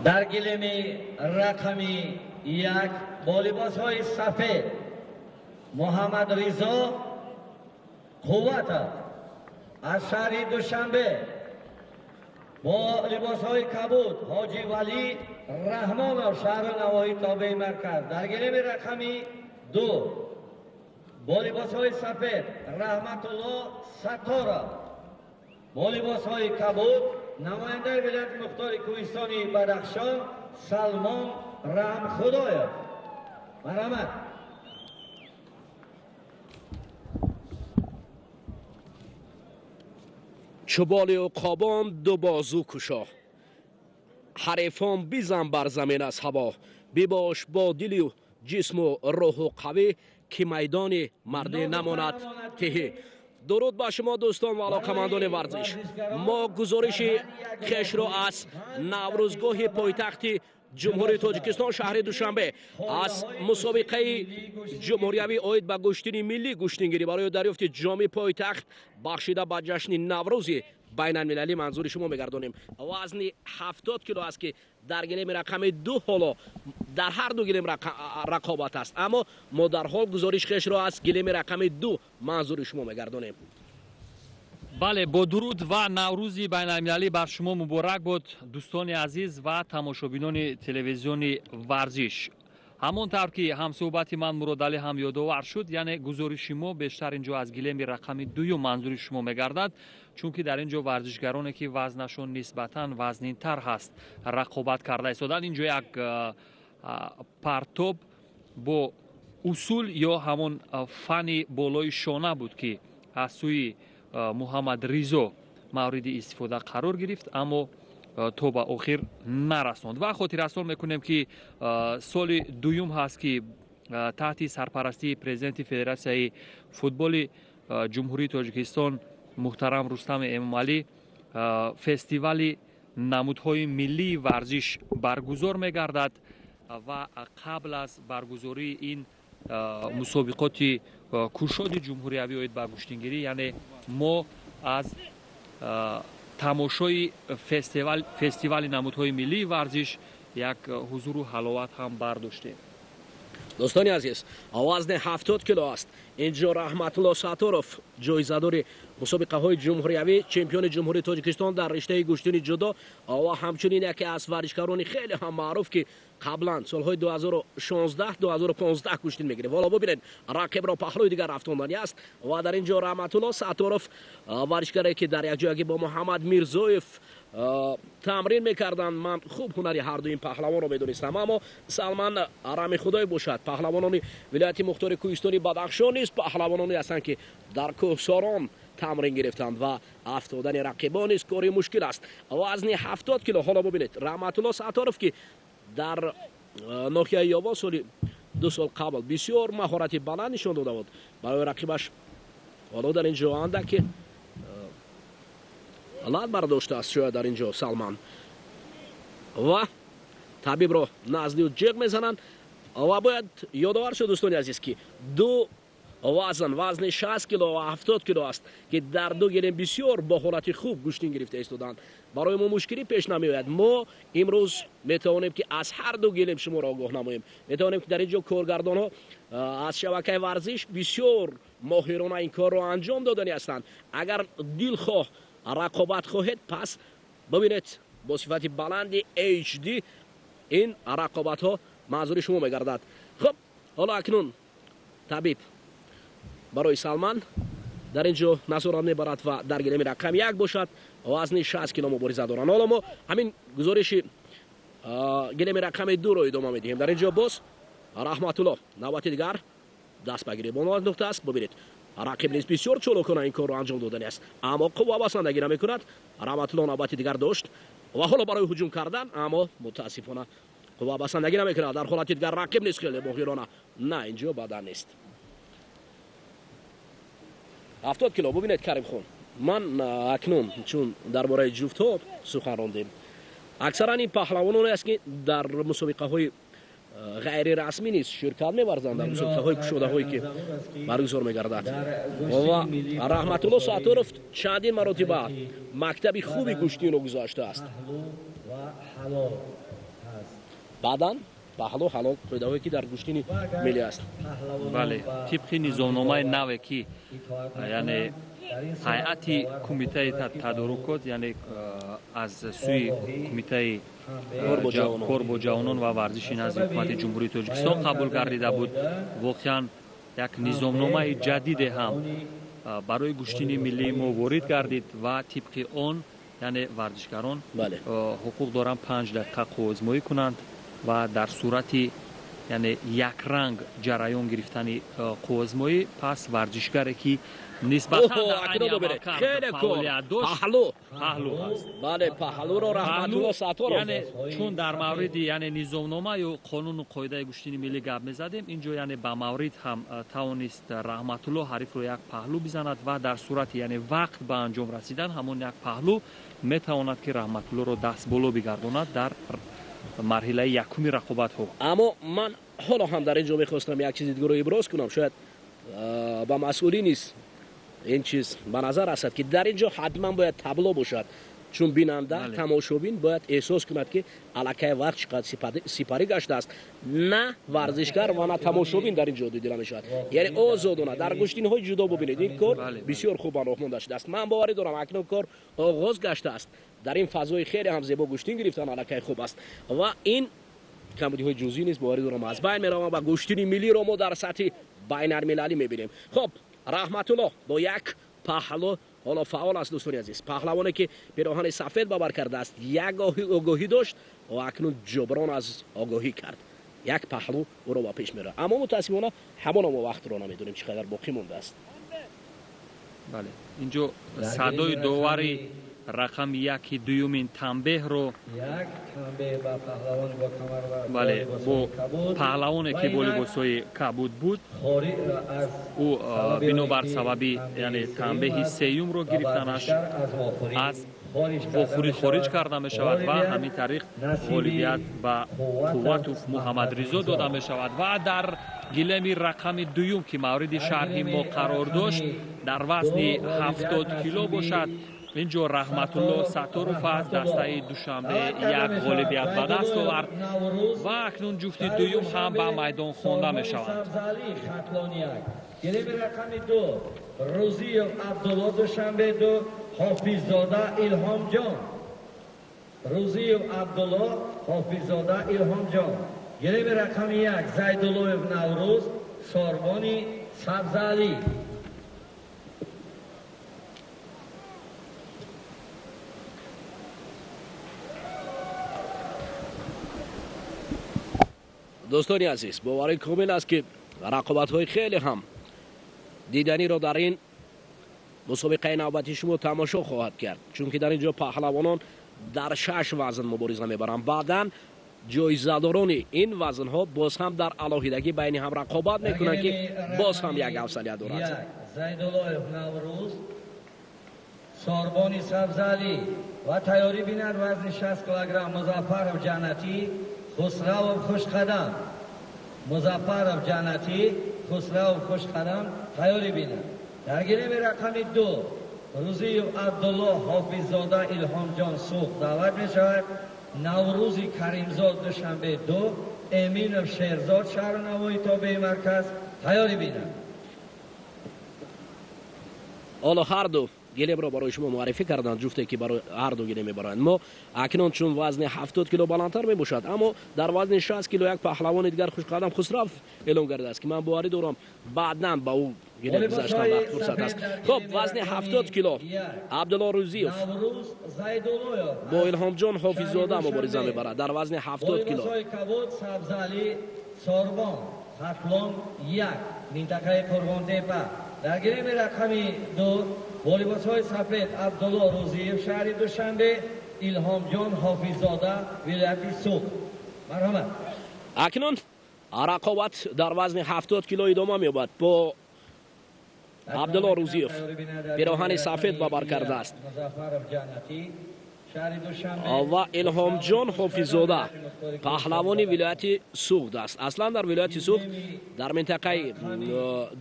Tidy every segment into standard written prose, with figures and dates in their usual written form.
Дар гилеми рақами 1 бо либосҳои сафед Муҳаммадризо Қувватов аз шаҳри Душанбе, бо либосҳои кабуд Ҳоҷи Валӣ Раҳмонов, шаҳру навоҳии тобеи марказ. Дар гилеми рақами 2 бо либосҳои сафед Раҳматулло Сатторов, бо либосҳои кабуд намояндаи вилояти мухтори Кӯҳистони Бадахшон Салмон Раҳмхудоев. Марҳамат. Чу боли уқобон ду бозу кушо, ҳарифон бизан бар замин аз ҳаво, бибош бо дилу ҷисму рӯҳу қавӣ, ки майдони мардӣ намонад тиҳӣ. Дуруд ба шумо дӯстон ва алоқамандони варзиш. Мо гузориши хешро аз Наврӯзгоҳи пойтахти Ҷумҳурии Тоҷикистон, шаҳри Душанбе, аз мусобиқаи ҷумҳуриявӣ оид ба гӯштини миллӣ гӯштингирӣ барои дарёфти ҷоми пойтахт бахшида ба ҷашни Наврӯзи байналмилалӣ манзури шумо мегардонем. Вазни 70 кило аст, ки дар гилеми рақами 2 ҳоло дар ҳар ду гилем рақобат аст, аммо мо дар ҳол гузориш хешро аз гилеми рақами 2 манзури шумо мегардонем. Бале, бо дуруд ва Наврӯзи байналмилалӣ бар шумо муборак бод, дӯстони азиз ва тамошобинони телевизиони варзиш. Ҳамон тавр ки ҳамсӯҳбати ман Муродалӣ ҳам ёдовар шуд, яъне гузориши мо бештар инҷо аз гилеми рақами 2 манзури шумо мегардад, чунки дар инҷо варзишгароне ки вазнашон нисбатан вазнинтар ҳаст рақобат карда истоданд. Инҷо як партоб бо усул ё ҳамон фани болои шона буд, ки аз сӯи Муҳаммадризо мавриди истифода қарор гирифт, аммо то ба охир нарасонд. Ва хотиррасон мекунем, ки соли дуюм ҳаст, ки таҳти сарпарастии президенти Федератсияи футболи Ҷумҳурии Тоҷикистон муҳтарам Рустами Эмомалӣ фестивали намудҳои миллии варзиш баргузор мегардад ва қабл аз баргузории ин мусобиқоти кушоди ҷумҳуриявӣ оид ба гӯштингирӣ, яъне мо аз тамошои фестивали намудҳои миллии варзиш як ҳузуру ҳаловат ҳам бардоштем. Дӯстони азиз, вазни 70 кило аст. Инҷо Раҳматулло Сатторов, ҷоизадори мусобиқаҳои ҷумҳуриявӣ, чемпиони Ҷумҳурии Тоҷикистон дар риштаи гӯштини ҷудо ва ҳамчунин яке аз варзишкарони хеле ҳам маъруф, ки қаблан солҳои 2016, 2015 гӯштин мегирифт. Ҳоло бубинед, рақибро паҳлӯи дигар рафтондани аст ва дар инҷо Раҳматулло Сатторов, варзишгаре ки дар якҷоягӣ бо Муҳаммад Мирзоев тамрин мекарданд. Ман хуб ҳунари ҳарду ин паҳлавонро медонистам, аммо Салман Рамихудой бошад, паҳлавонони вилояти мухтори Кӯҳистони Бадахшон низ паҳлавононе ҳастанд, ки дар кӯҳсорон тамрин гирифтанд ва афтодани рақибон низ кори мушкил аст. Вазни 70 кило. Ҳоло бубинед, Раҳматулло Сатторов, ки дар ноҳияи Ёвон соли 2 сол қабл бисёр маҳорати баланд нишон дода буд барои рақибаш. Ҳоло дар ин ҷо андак ки лат бардоштааст шояд дар ин ҷо Салман ва табибро назди ӯ ҷеғ мезананд. Ва бояд ёдовар шуд, дӯстони азиз, ки ду вазн, вазни 60 кило ва 70 кило аст, ки дар ду гилем бисёр бо ҳолати хуб гӯштин гирифта истоданд. Барои мо мушкилӣ пеш намеояд. Мо имрӯз метавонем, ки аз ҳар ду гилем шуморо огоҳ намоем. Метавонем, ки дар ин ҷо коргардонҳо аз шабакаи варзиш бисёр моҳирона ин корро анҷом додани ҳастанд. Агар дилхоҳ рақобат хоҳед, пас бибинед, бо сифати баланди HD ин рақобатҳо манзури шумо мегардад. Хуб, ҳоло акнун табиб барои Салман дар ин ҷо назорат мебарад ва дар гилеми рақами 1 бошад, вазни 60 кило мубориза доранд. Ҳоло мо ҳамин гузориши гилеми рақами 2-ро идома медиҳем. Дар ин ҷо боз Раҳматулло навбати дигар даст ба гиребон андохтааст. Бибинед, рақиб низ бисёр чолокона ин корро анҷом додани аст, аммо қувва басандагӣ намекунад. Раҳматулло навбати дигар дошт ва ҳоло барои ҳуҷум кардан, аммо мутаассифона қувва басандагӣ намекунад. Дар ҳолати дигар рақиб низ хеле моҳирона, на, инҷо бадан нест. 70 кило. Бубинед, Каримхон, ман акнун чун дар бораи ҷуфтҳо сухан рондем, аксаран ин паҳлавононе аст, ки дар мусобиқаҳои ғайрирасмӣ низ ширкат меварзанд, дар мусобиқаҳои кушодаҳое ки баргузор мегардад. Ва Раҳматулло Сатторов чандин маротиба мактаби хуби гӯштинро гузаштааст. Баъдан паҳлу ҳалол, қоидаҳое ки дар гӯштини миллӣ аст. Бале, тибқи низомномаи наве ки яъне ҳайати кумитаи тадорукот, яъне аз сӯи кумитаи кор бо ҷавонон ва варзиши назди ҳукумати Ҷумҳурии Тоҷикистон қабул гардида буд, воқеан як низомномаи ҷадиде ҳам барои гӯштини миллии мо ворид гардид ва тибқи он яъне варзишгарон ҳуқуқ доранд 5 дақиқа қувваозмоӣ кунанд ва дар сурати яъне якранг ҷараён гирифтани қувваозмоӣ пас варзишгаре ки нисбатан фаъолият дошт паҳлу аст. Бале, паҳлуро Раҳматулло Сатторов. Яъне чун дар мавриди яъне низомнома ё қонуну қоидаи гӯштини миллӣ гап мезадем, инҷо яъне ба маврид ҳам тавонист Раҳматулло ҳарифро як паҳлу бизанад ва дар сурати яъне вақт ба анҷом расидан ҳамон як паҳлу метавонад ки Раҳматуллоро дастболо бигардонад дар марҳилаи якуми рақобатҳо. Аммо ман ҳоло ҳам дар ин ҷо мехостам як чизи дигарро иброз кунам. Шояд ба масъулин низ ин чиз ба назар расад, ки дар ин ҷо ҳатман бояд табло бошад, чун бинанда, тамошобин бояд эҳсос кунад, ки аллакай вақт чӣ қадр сипарӣ гаштааст. На варзишгар ва на тамошобин дар ин ҷо дида мешавад, яъне озодона дар гӯштинҳои ҷудо бубинед. Ин кор бисёр хуб ба роҳ монда шудааст. Ман боварӣ дорам, акнун кор оғоз гаштааст. Дар ин фазои хеле ҳам зебо гӯштин гирифтан аллакай хуб аст ва ин камбудиҳои ҷузъӣ низ боварӣ дорам аз байн мераванд ва гӯштини миллиро мо дар сатҳи байналмилалӣ мебинем. Хуб, Раҳматулло бо як паҳлу ҳоло фаъол аст. Дӯстони азиз, паҳлавоне ки пироҳани сафед ба бар кардааст, як огоҳӣ дошт ва акнун ҷуброн аз огоҳӣ кард. Як паҳлу ӯро ба пеш меравад, аммо мутаассифона ҳамоно мо вақтро намедонем чӣ қадар боқӣ мондааст. Бале, инҷо садои довари рақами яки дуюмин танбеҳро, бале, бо паҳлавоне ки бо либосҳои кабуд буд, ӯ бинобар сабаби яъне танбеҳи сеюмро гирифтанаш аз вохӯрӣ хориҷ карда мешавад ва ҳамин тариқ ғолибият ба Қувватов Муҳаммадризо дода мешавад. Ва дар гилеми рақами дуюм ки мавриди шарҳи мо қарор дошт, дар вазни 70 кило бошад, инҷо Раҳматулло Сатторов аз дастаи Душанбе як ғолибият ба даст овард ва акнун ҷуфти дуюм ҳам ба майдон хонда мешаванд. Гилеми рақами 2 Рӯзиев Абдулло Душанбе 2, Ҳофиззода Илҳомҷон. Рӯзиев Абдулло, Ҳофиззода Илҳомҷон. Гилеми рақами 1 Зайдуллоев Наврӯз, Сорбони Сабзалӣ. Дӯстони азиз, боварӣ комил аст, ки рақобатҳои хеле ҳам диданиро дар ин мусобиқаи навбати шумо тамошо хоҳад кард, чунки дар ин ҷо паҳлавонон дар 6 вазн мубориза мебаранд. Баъдан ҷоизадорони ин вазнҳо боз ҳам дар алоҳидагӣ байни ҳам рақобат мекунанд, ки боз ҳам як афзалият дорад. Зайдуллоев Наврӯз, Сорбони Сабзалӣ ва тайёрӣ бинад вазни 60 килограмм Музаффаров Ҷаннатӣ, Хусравов Хушқадам. Музаффаров Ҷаннатӣ, Хусравов Хушқадам тайёрӣ бинад. Дар гилеми рақами 2 Рӯзиев Абдулло, Ҳофиззода Илҳомҷон Суғд даъват мешавад. Наврӯзи Каримзод Душанбе 2, Эминов Шерзод шаҳру навои тобеи марказ тайёрӣ бинад. Ҳоло ҳар ду гилемро барои шумо муаррифӣ карданд, ҷуфте ки барои ҳар ду гилем мебаранд. Мо акнун чун вазни 70 кило баландтар мебошад, аммо дар вазни 60 кило як паҳлавони дигар Хушқадам Хусрав эълон кардааст, ки ман боварӣ дорам баъдан ба ӯ гилем гузаштан вақт фурсат аст. Хуб, вазни 70 кило Абдулло Рӯзиев бо Илҳомҷон Ҳофиззода мубориза мебарад дар вазни 70 кило. Сорбон, Хатлон 1, минтақаи Қурғонтепа. Дар гилеми рақами 2 бо либосҳои сафед Абдулло Рӯзиев шаҳри Душанбе, Илҳомҷон Ҳофиззода вилояти Суғд. Марҳамат. Акнун рақобат дар вазни 70 кило идома меёбад. Бо Абдулло Рӯзиев пироҳани сафед ба бар кардааст ва Илҳомҷон Ҳофиззода паҳлавони вилояти Суғд аст. Аслан дар вилояти Суғд дар минтақаи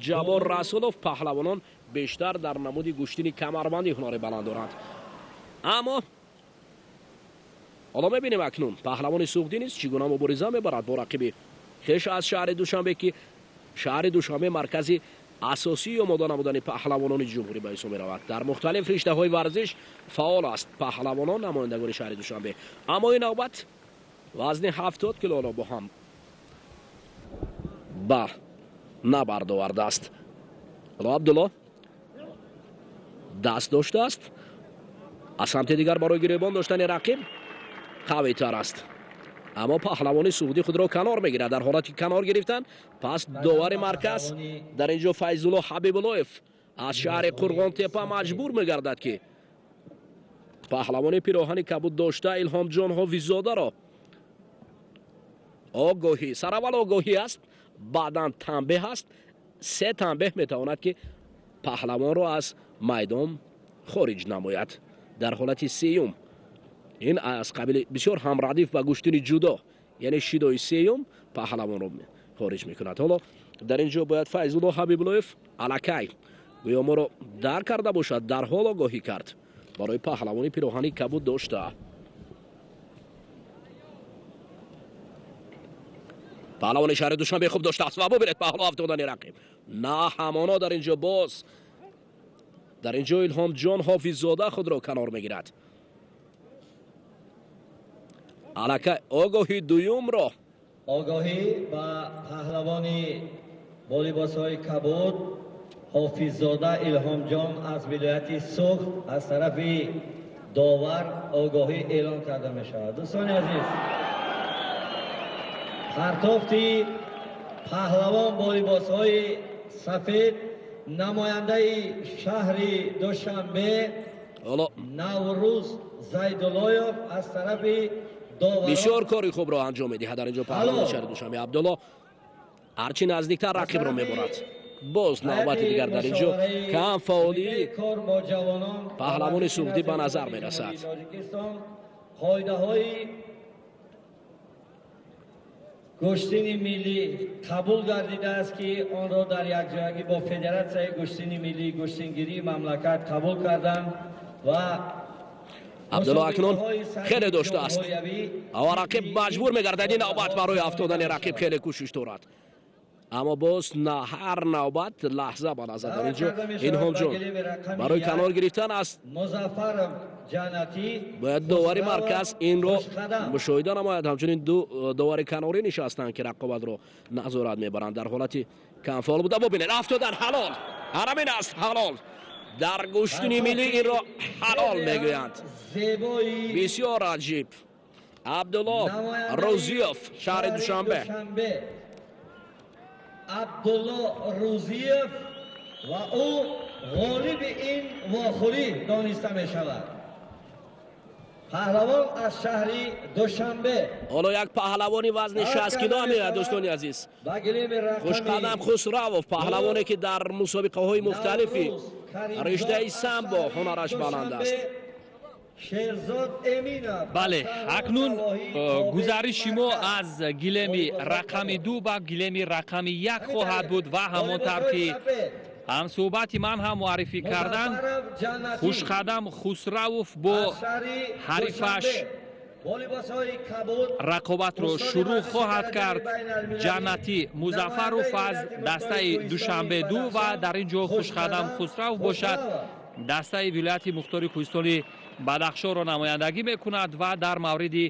Ҷаббор Расулов паҳлавонон бештар дар намуди гӯштини камарбандӣ ҳунари баланд доранд. Аммо Ҳоло мебинем акнун паҳлавони суғдӣ низ чӣ гуна мубориза мебарад бо рақиби хеш аз шаҳри Душанбе, ки шаҳри Душанбе маркази асосии омода намудани паҳлавонони ҷумҳурӣ ба ҳисоб меравад. Дар мухталиф риштаҳои варзиш фаъол аст паҳлавонон, намояндагони шаҳри Душанбе. Аммо ин навбат вазни 70 килоро бо ҳам ба набард овардааст. Ҳоло Абдулло даст доштааст, аз самти дигар барои гиребон доштани рақиб қавитар аст. Аммо паҳлавони суғдӣ худро канор мегирад. Дар ҳолати канор гирифтан пас довари марказ дар инҷо Файзулло Ҳабибуллоев аз шаҳри Қурғонтепа маҷбур мегардад, ки паҳлавони пироҳани кабуд дошта Илҳомҷон Ҳофиззодаро огоҳӣ, сараввал огоҳӣ аст, баъдан танбеҳ аст. 3 танбеҳ метавонад, ки паҳлавонро аз майдон хориҷ намояд. Дар ҳолати сеюм ин аз қабили бисёр ҳамрадиф ба гӯштини ҷудо, яъне шидои сеюм паҳлавонро хориҷ мекунад. Ҳоло дар ин ҷо бояд Файзулло Ҳабибуллоев аллакай гӯё моро дарк карда бошад, дар ҳол огоҳӣ кард барои паҳлавони пироҳани кабуд дошта. Паҳлавони шаҳри Душанбе хуб доштааст ва бубинед паҳлу афтодани рақиб. На ҳамоно дар ин ҷо боз дар ин ҷо Илҳомҷон Ҳофиззода худро канор мегирад. Аллакай огоҳи дуюмро огоҳӣ ба паҳлавони бо либосҳои кабуд Ҳофиззода Илҳомҷон аз вилояти Суғд аз тарафи довар огоҳӣ эълон карда мешавад. Дӯстони азиз, партофти паҳлавон бо либосҳои сафед намояндаи шаҳри Душанбе Наврӯз Зайдуллоев аз тарафи бисёр кори хубро анҷом медиҳад. Дар инҷо паҳлавони шаҳри Душанбе Абдулло ҳарчи наздиктар рақибро мебурад. Боз навбати дигар дар инҷо кам фаъолии паҳлавони суғдӣ ба назар мерасад. Қоидаҳои гӯштини миллӣ қабул гардидааст, ки онро дар якҷоягӣ бо Федератсияи гӯштини миллии гӯштингирии мамлакат қабул карданд ва Абдулло акнун хеле доштааст ва рақиб маҷбур мегардад. Ин навбат барои афтодани рақиб хеле кӯшиш дорад, аммо боз на ҳар навбат лаҳза ба лаҳза дар инҷо Илҳомҷон барои канор гирифтан аз бояд довари марказ инро мушоҳида намояд. Ҳамчунин ду довари канорӣ нишастанд, ки рақобатро назорат мебаранд. Дар ҳолати камфаъол буда бубинед афтодан ҳалол, ҳарамин аст ҳалол. Дар гӯштини миллӣ инро ҳалол мегӯянд. Бисёр аҷиб. Абдулло Рӯзиев, шаҳри Душанбе. Абдулло Рӯзиев ва ӯ ғолиби ин вохӯрӣ дониста мешавад. Паҳлавон аз шаҳри Душанбе. Ҳоло як паҳлавони вазни 60 кило меояд, дӯстони азиз. Хушқадам Хусравов, паҳлавоне ки дар мусобиқаҳои мухталифи риштаи самбо ҳунараш баланд аст. Бале, акнун гузариши мо аз гилеми рақами 2 ба гилеми рақами 1 хоҳад буд ва ҳамон тавр ки ҳамсӯҳбати ман ҳам муаррифӣ карданд, Хушқадам Хусравов бо ҳарифаш рақобатро шурӯъ хоҳад кард. Ҷаннатӣ Музаффаров аз дастаи Душанбе 2 ва дар ин ҷо Хушқадам Хусравов бошад дастаи вилояти мухтори кӯҳистони Бадахшонро намояндагӣ мекунад ва дар мавриди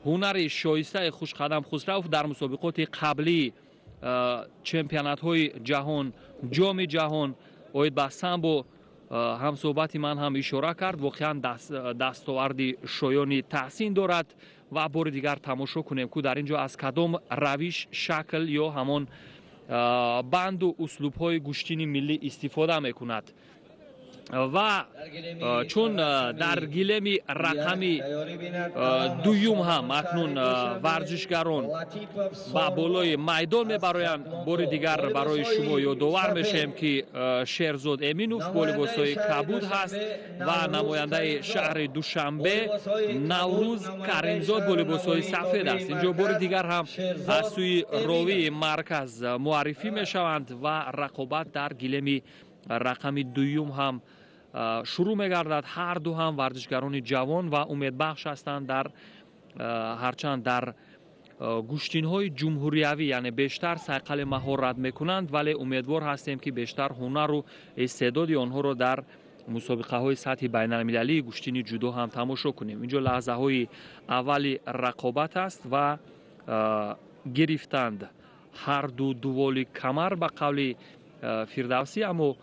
ҳунари шоистаи Хушқадам Хусравов дар мусобиқоти қаблии чемпионатҳои ҷаҳон, ҷоми ҷаҳон оид ба самбо ҳамсӯҳбати ман ҳам ишора кард. Воқеан дастоварди шоёни таҳсин дорад ва бори дигар тамошо кунем, ку дар ин ҷо аз кадом равиш, шакл ё ҳамон банду услубҳои гӯштини миллӣ истифода мекунад. Ва чун дар гилеми рақами дуюм ҳам акнун варзишгарон ба болои майдон мебароянд, бори дигар барои шумо ёдовар мешавем, ки Шерзод Эминов бо либосҳои кабуд ҳаст ва намояндаи шаҳри Душанбе Наврӯз Каримзод бо либосҳои сафед аст. Инҷо бори дигар ҳам аз сӯи ровии марказ муаррифӣ мешаванд ва рақобат дар гилеми рақами дуюм ҳам шурӯъ мегардад. Ҳар ду ҳам варзишгарони ҷавон ва умедбахш ҳастанд дар Ҳарчанд дар гӯштинҳои ҷумҳуриявӣ, яъне бештар сайқали маҳорат мекунанд, вале умедвор ҳастем, ки бештар ҳунару истеъдоди онҳоро дар мусобиқаҳои сатҳи байналмилалии гӯштини ҷудо ҳам тамошо кунем. Инҷо лаҳзаҳои аввали рақобат аст ва гирифтанд ҳарду дуволи камар ба қавли Фирдавсӣ, аммо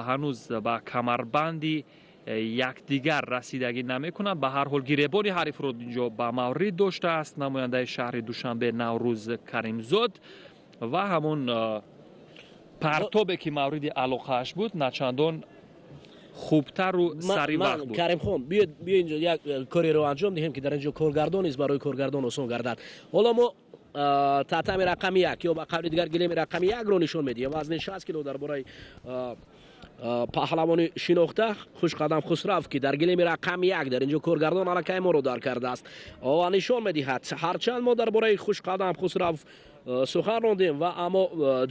ҳанӯз ба камарбанди якдигар расидагӣ намекунад. Ба ҳар ҳол, гиребони ҳарифро инҷо ба маврид доштааст намояндаи шаҳри Душанбе Наврӯз Каримзод ва ҳамон партобе, ки мавриди алоқааш буд, начандон хубтару саривақт буд. Каримхон, биё инҷо як кореро анҷом диҳем, ки дар инҷо коргардон низ барои коргардон осон гардад. Ҳоло мо татами рақами 1 ё ба қавли дигар гилеми рақами 1-ро нишон медиҳем. Вазни 60 кило дар бораи паҳлавони шинохта Хушқадам Хусрав, ки дар гилеми рақами 1 дар инҷо коргардон аллакай моро дар кардааст ва нишон медиҳад. Ҳарчанд мо дар бораи Хушқадам Хусрав сухан рондем ва аммо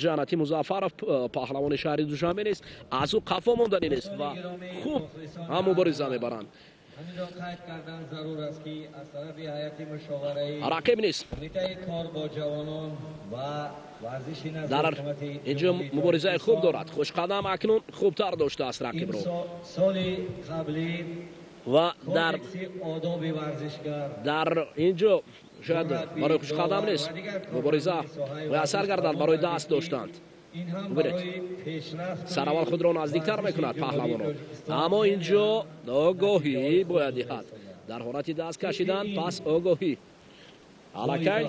Ҷаннатӣ Музаффаров, паҳлавони шаҳри Душанбе нест, аз ӯ қафо мондани нест ва хуб ҳам мубориза мебаранд. Ҳаминро қайд кардан зарур аст, ки аз тарафи ҳайати мушовараи рақиб нест кумитаи кор бо ҷавонон ва варзиши назди дар ҳукумати инҷо Ҷумҳурии муборизаи хуб Тоҷикистон дорад. Хушқадам акнун хубтар доштааст рақибро соли қаблӣ ва дар кодекси одоби варзишгар дар инҷо шояд барои Хушқадам нест мубориза муяссар гардад барои даст доштанд. Ин ҳам Бубинед. барои пешрафту Сараввал худро наздиктар мекунад паҳлавонро, аммо инҷо огоҳӣ бояд диҳад. Дар ҳолати даст кашидан пас огоҳӣ аллакай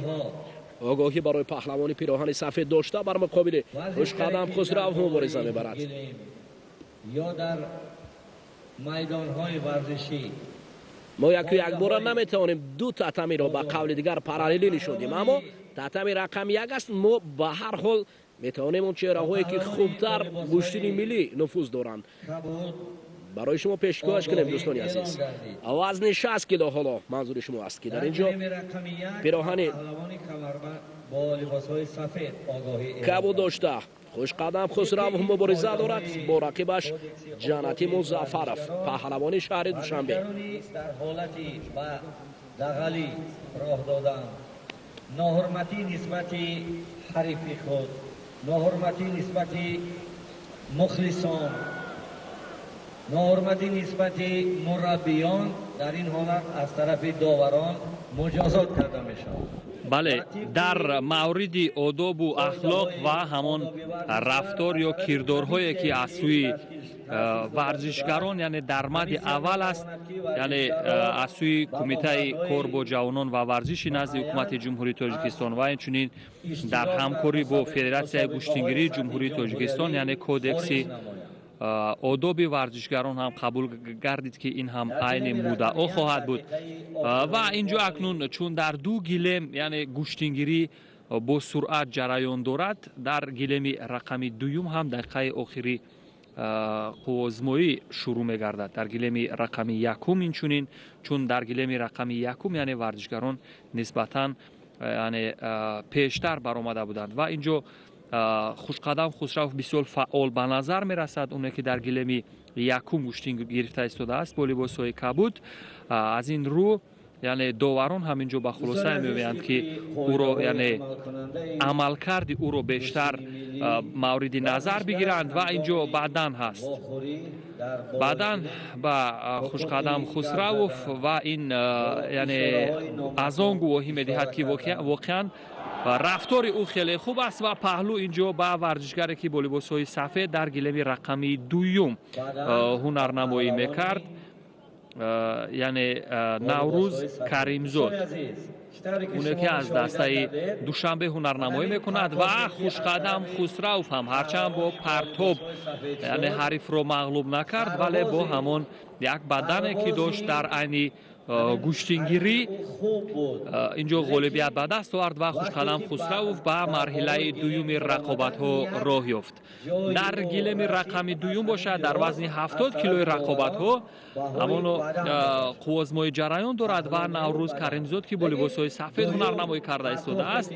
огоҳӣ барои паҳлавони пироҳани сафед дошта бар муқобили Хушқадам Хусрав мубориза мебарад. Ё дар майдонҳои варзишӣ Мо яку якбора наметавонем ду татамиро ба қавли дигар параллелӣ нишон диҳем, аммо татами рақами 1 аст. Мо ба ҳар ҳол метавонем он чеҳраҳое, ки хубтар гӯштини миллӣ нуфуз доранд, кабуд барои шумо пешкаш кунем. Дӯстони азиз, вазни 60 кило ҳоло манзури шумо аст, ки дар инҷо гилеми рақами 1 пироҳани паҳлавони камарбанд бо либосҳои сафед огоҳӣ эълон кабуд кард. дошта Хушқадам Хусрав мубориза дорад бо рақибаш Ҷаннатӣ Музаффаров, паҳлавони шаҳри Душанбе. Варзишгарони дар ҳолати ба дағалӣ роҳ додан, ноҳурматӣ нисбати ҳарифи худ, ноҳурматӣ нисбати мухлисон, ноҳурматӣ нисбати мураббиён, дар ин ҳолат аз тарафи доварон муҷозот карда мешавад. Бале, дар мавриди одобу ахлоқ ва ҳамон рафтор ё кирдорҳое, ки аз сӯи варзишгарон, яъне дар мадди аввал аст, яъне аз сӯи Кумитаи кор бо ҷавонон ва варзиши назди Ҳукумати Ҷумҳурии Тоҷикистон ва инчунин дар ҳамкорӣ бо Федератсияи гӯштингирии Ҷумҳурии Тоҷикистон, яъне кодекси одоби варзишгарон ҳам қабул гардид, ки ин ҳам айни муддао хоҳад буд. Ва инҷо акнун, чун дар ду гилем, яъне гӯштингирӣ бо суръат ҷараён дорад, дар гилеми рақами дуюм ҳам дақиқаи охири қувваозмоӣ шурӯъ мегардад. Дар гилеми рақами якум инчунин, чун дар гилеми рақами якум, яъне варзишгарон нисбатан, яъне пештар баромада буданд ва инҷо Хушқадам Хусрав бисёр фаъол ба назар мерасад, оне ки дар гилеми якум гӯштин гирифта истодааст бо либосҳои кабуд. Аз ин рӯ, яъне доварон ҳам инҷо ба хулосае меоянд, ки ӯро, яъне амалкарди ӯро бештар мавриди назар бигиранд. Ва инҷо баъдан ҳаст, баъдан ба Хушқадам Хусравов ва ин, яъне аз он гувоҳӣ медиҳад, ки воқеан рафтори ӯ хеле хуб аст. Ва паҳлӯ инҷо ба варзишгаре, ки бо либосҳои сафед дар гилеми рақами дуюм ҳунарнамоӣ мекард, яъне Наврӯз Каримзод, оне ки аз дастаи Душанбе ҳунарнамоӣ мекунад. Ва Хушқадам Хусрав ҳам ҳарчанд бо партоб, яъне ҳарифро мағлуб накард, вале бо ҳамон як бадане, ки дошт дар айни гӯштингирӣ, инҷо ғолибият ба даст овард ва Хушқадам Хусравов ба марҳилаи дуюми рақобатҳо роҳ ёфт. Дар гилеми рақами дуюм бошад, дар вазни 70 килои рақобатҳо ҳамоно қувваозмоӣ ҷараён дорад ва Наврӯз Каримзод, ки бо либосҳои сафед ҳунарнамоӣ карда истодааст,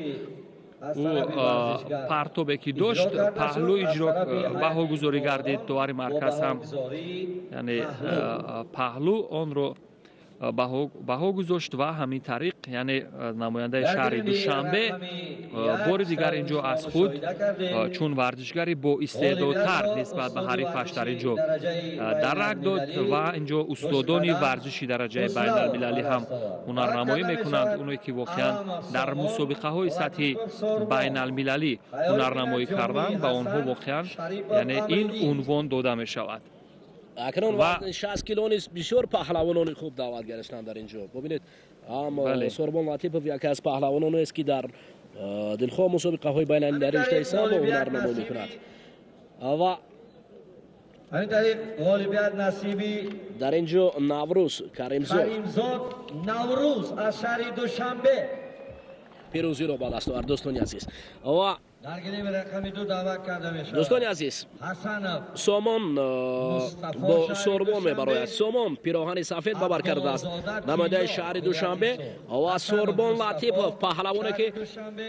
ӯ партобе ки дошт, паҳлӯ иҷро баҳогузорӣ гардид. Довари марказ ҳам, яъне паҳлӯ онро Баҳо гузошт ва ҳамин тариқ, яъне намояндаи шаҳри Душанбе бори дигар ин ҷо аз худ чун варзишгари боистеъдодтар нисбат ба ҳарифаш дар ин ҷо дарак дод. Ва ин ҷо устодони варзиши дараҷаи байналмилалӣ ҳам ҳунарнамоӣ мекунанд, оное ки воқеан дар мусобиқаҳои сатҳи байналмилалӣ ҳунарнамоӣ карданд, ба онҳо воқеан, яъне, ин унвон дода мешавад. Акнун вазни 60 кило низ бисёр паҳлавонони хуб даъват гаштанд дар ин ҷо. Бубинед, ҳам Сорбон Латипов яке аз паҳлавононе аст, ки дар дилхоҳ мусобиқаҳои байналмилалӣ риштаи самбо ҳунарнамоӣ мекунад ва ҳамин тариқ ғолибият насиби дар ин ҷо Наврӯз Каримзод. Каримзод Наврӯз аз шаҳри Душанбе. Пирӯзиро ба даст овард, дӯстони азиз, ва дар гилеми рақами 2 даъват карда мешавад. Дӯстони азиз, Ҳасанов Сомон Мустафо бо шаҳри Сорбон Душанбе. мебарояд. Сомон пироҳани сафед бабар кардааст, Абдуллозода намояндаи Тилло, шаҳри вилояти Душанбе, Суғд. ва Ҳасанов Сорбон Мустафо, Латипов, паҳлавоне ки шаҳри Душанбе,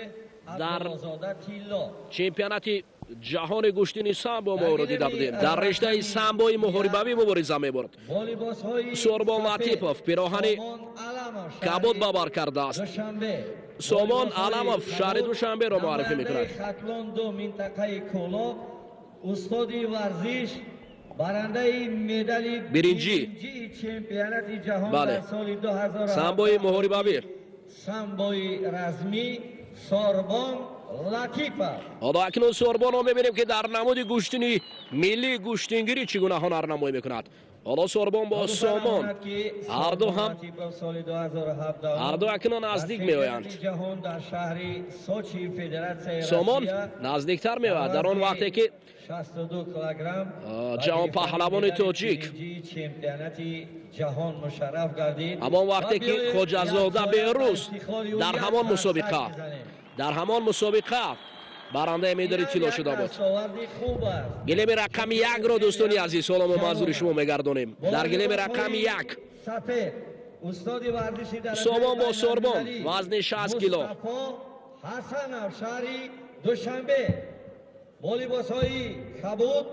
дар Абдуллозода Тилло. чемпионати ҷаҳони гӯштини самбо мо ӯро дида будем, дар рештаи самбои муҳорибавӣ мубориза мебурд. Бо либосҳои Сорбон сафед, Латипов пироҳани Сомон Аламов, шаҳри кабуд бабар кардааст. Душанбе. Сомон Бо либосҳои Аламов шаҳри кабуд, Душанберо муаррифӣ мекунад. намояндаи Хатлон 2, минтақаи Кӯлоб, устоди варзиш, барандаи медали Биринҷӣ. биринҷии чемпионати ҷаҳон Бале. дар соли 2017 Самбои муҳорибавӣ. самбои размӣ, Сорбон Латипов. Ҳоло акнун Сорбонро мебинем, ки дар намуди гӯштини миллии гӯштингирӣ чӣ гуна ҳунарнамоӣ мекунад. Ҳоло Сорбон бо Сомон, ҳарду ҳам, соли 2017 ҳарду акнун наздик меоянд. ҷаҳон дар шаҳри Сочи, Федератсияи Сомон Россия, наздиктар меояд дар он вақте ки 62 килограмм ҷаҳонпаҳлавони тоҷик чемпионати ҷаҳон мушарраф гардид. Ҳамон вақте ки Хоҷазода Беҳрӯз дар ҳамон мусобиқа, дар ҳамон мусобиқа барандаи медали тилло шуда буд. Дастоварди хуб аст. Гилеми рақами 1-ро, дӯстони азиз, ҳоло мо манзури шумо мегардонем. Дар гилеми рақами 1 сафед, устоди варзиши дараҷаи Сомон бо Сорбон, байналмилалӣ, вазни 60 кило. Мустафо Ҳасанов, шаҳри Душанбе, бо либосҳои кабуд,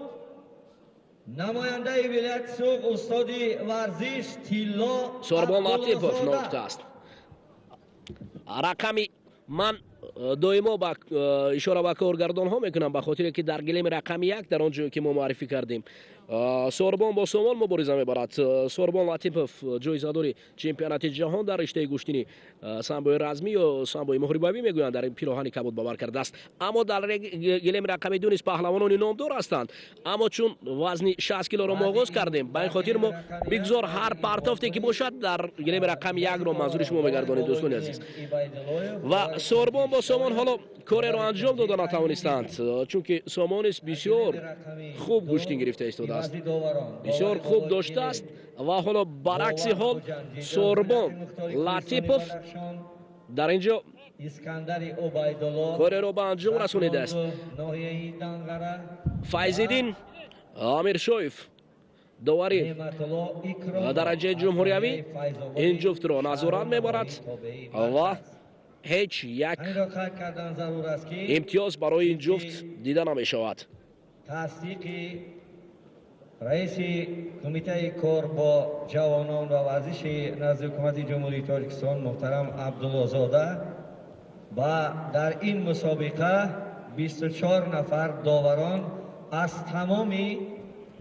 намояндаи вилояти Суғд, устоди варзиш Тилло Сорбон Латипов Абдуллозода. нокта аст. Рақами ман доимо ба ишора ба коргардонҳо мекунам, ба хотире ки дар гилеми рақами 1, дар он ҷое ки мо муаррифӣ кардем, Сорбон бо Сомон мубориза мебарад. Сорбон Латипов, ҷоизадори чемпионати ҷаҳон дар риштаи гӯштини самбои размӣ ё самбои муҳорибавӣ мегӯянд, дар пироҳани кабуд бабар кардааст. Аммо дар гилеми рақами 2 низ паҳлавонони номдор ҳастанд. Аммо чун вазни 60 килоро мо оғоз кардем, ба ин хотир мо бигзор ҳар партофте ки бошад, дар гилеми рақами 1-ро манзури шумо мегардонем, дӯстони азиз. Ва Сорбон бо Сомон ҳоло кореро анҷом дода натавонистанд, чунки Сомон низ бисёр хуб гӯштин гирифта истодааст, бисёр хуб доштааст. Ва ҳоло баръакси ҳол Сорбон Латипов дар ин ҷо Искандари Убайдулло, кореро ба анҷом расонидааст. ноҳияи Данғара. Файзиддин Амиршоев, довари Неъматулло Икромов, дараҷаи ҷумҳуриявӣ, ин ҷуфтро назорат мебарад ва ҳеҷ як Ҳаминро қайд кардан зарур аст, ки имтиёз барои ин ҷуфт дида намешавад. Тасдиқи раиси Кумитаи кор бо ҷавонон ва варзиши назди Ҳукумати Ҷумҳурии Тоҷикистон муҳтарам Абдуллозода ва дар ин мусобиқа 24 нафар доварон аз тамоми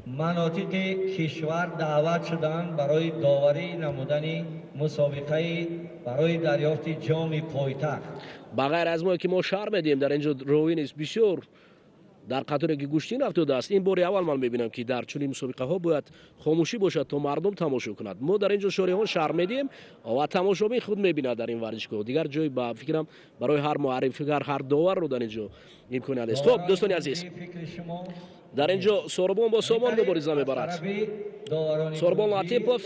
манотиқи кишвар даъват шуданд барои доварӣ намудани мусобиқаи барои дарёфти ҷоми пойтахт. Ба ғайр аз мо, ки мо шарҳ медиҳем, дар ин ҷо ровӣ низ бисёр дар қаторе ки гӯштин афтодааст. Ин бори аввал ман мебинам, ки дар чунин мусобиқаҳо бояд хомӯшӣ бошад, то мардум тамошо кунад. Мо дар ин ҷо шориҳон шарҳ медиҳем ва тамошобин худ мебинад. Дар ин варзишгоҳ дигар ҷой, ба фикрам, барои ҳар муаррифигар, ҳар доварро дар ин ҷо имконият нест. Хуб, дӯстони азиз, фикри шумо. Дар ин ҷо Сорбон бо Сомон мубориза мебарад. Сорбон Латипов.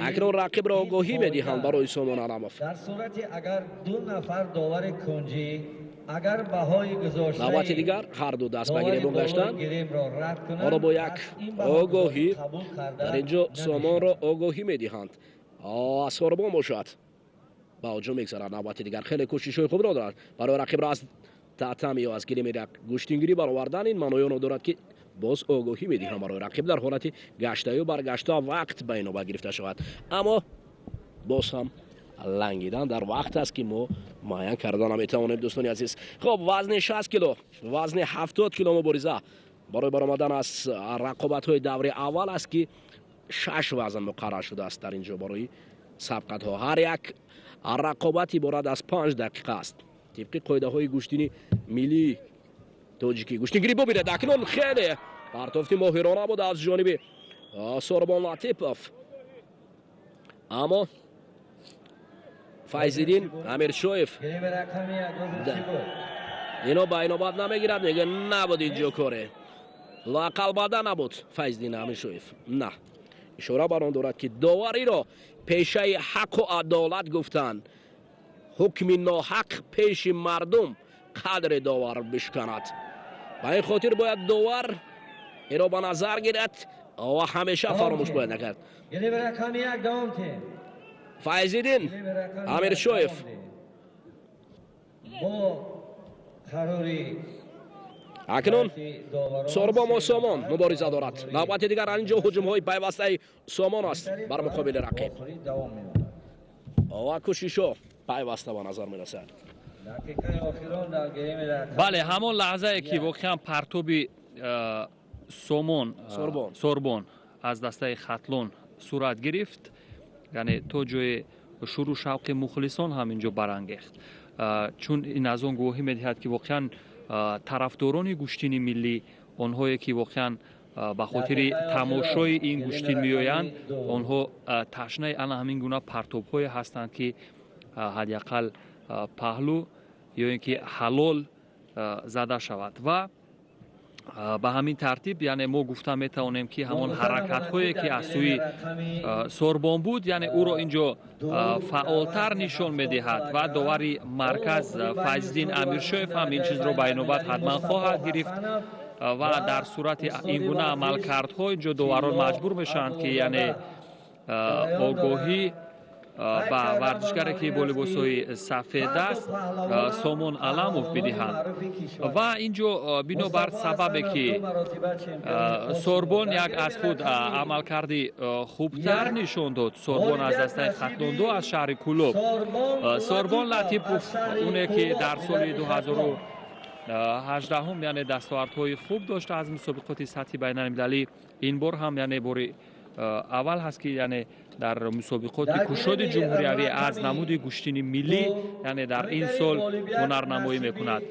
Акнун рақибро огоҳӣ медиҳанд барои Сомон Аламов. Дар сурати агар ду нафар довари кунҷӣ агар баҳои гузоштаи Навбати дигар ҳар ду даст ба гиребон гаштанд. Гиремро рад кунанд, Ҳоло бо як пас ин баҳогузорӣ огоҳӣ қабул карда дар ин ҷо намешавад. Сомонро огоҳӣ медиҳанд. Сорбон бошад, ба ҳуҷум мегзарад. Навбати дигар хеле кӯшишҳои хубро дорад барои рақибро аз татами ё аз гилеми гӯштингирӣ баровардан. Ин маънои онро дорад, ки Боз огоҳӣ медиҳам барои рақиб, дар ҳолати гаштаю баргашта вақт ба инобат гирифта шавад. Аммо боз ҳам лангидан дар вақт аст, ки мо муайян карда наметавонем, дӯстони азиз. Хуб, вазни 60 кило, вазни 70 кило мубориза барои баромадан аз рақобатҳои даври аввал аст, ки шаш вазн муқаррар шудааст дар ин ҷо барои сабқатҳо. Ҳар як рақобат иборат аз 5 дақиқа аст, тибқи қоидаҳои гӯштини миллии тоҷикӣ. Гӯштингирӣ бубинед акнун, хеле партофти моҳирона буд аз ҷониби Сорбон Латипов, аммо Файзиддин Амиршоев ино ба инобат намегирад, мега набуд инҷо коре, лоақал бада набуд. Файзиддин Амиршоев на ишора бар он дорад, ки довариро пешаи ҳаққу адолат гуфтанд, ҳукми ноҳақ пеши мардум қадри довар бишканад. Ба ин хотир бояд довар иро ба назар гирад ва ҳамеша фаромӯш бояд накард. Файзиддин Амиршоев бо қарори Акнун Сорбон бо Сомон мубориза дорад. Навбати дигар ин ҷо ҳуҷумҳои пайвастаи Сомон аст бар муқобили рақиб ва кӯшишҳо пайваста ба назар мерасад. Бале, ҳамон лаҳзае, ки воқеан партоби Сомон, Сорбон аз дастаи Хатлон сурат гирифт, яъне то ҷое шуру шавқи мухлисон ҳам инҷо барангехт, чун ин аз он гувоҳӣ медиҳад, ки воқеан тарафдорони гӯштини миллӣ, онҳое ки воқеан ба хотири тамошои ин гӯштин меоянд, онҳо ташнаи ана ҳамин гуна партобҳое ҳастанд, ки ҳадди ақал паҳлӯ ё ин ки ҳалол зада шавад. Ва ба ҳамин тартиб, яъне мо гуфта метавонем, ки ҳамон ҳаракатҳое, ки аз сӯи Сорбон буд, яъне ӯро ин ҷо фаъолтар нишон медиҳад ва довари марказ Файзиддин Амиршоев ҳам ин чизро ба инобат ҳатман хоҳад гирифт. Ва дар сурати ин гуна амалкардҳо ин ҷо доварон маҷбур мешаванд, ки яъне огоҳӣ ба варзишгаре, ки бо либосҳои сафед аст, Сомон Аламов, бидиҳанд. Ва ин ҷо бинобар сабабе, ки Сорбон як аз худ амалкарди хубтар нишон дод, Сорбон аз дастаи Хатлонду, аз шаҳри Кӯлоб, Сорбон Латипов, оне ки дар соли 2018-ум, яъне дастовардҳои хуб дошта аз мусобиқоти сатҳи байналмилалӣ, ин бор ҳам, яъне бори аввал ҳаст, ки яъне дар мусобиқоти кушоди ҷумҳуриявӣ аз намуди гӯштини миллӣ, яъне дар ин сол ҳунарнамоӣ мекунад.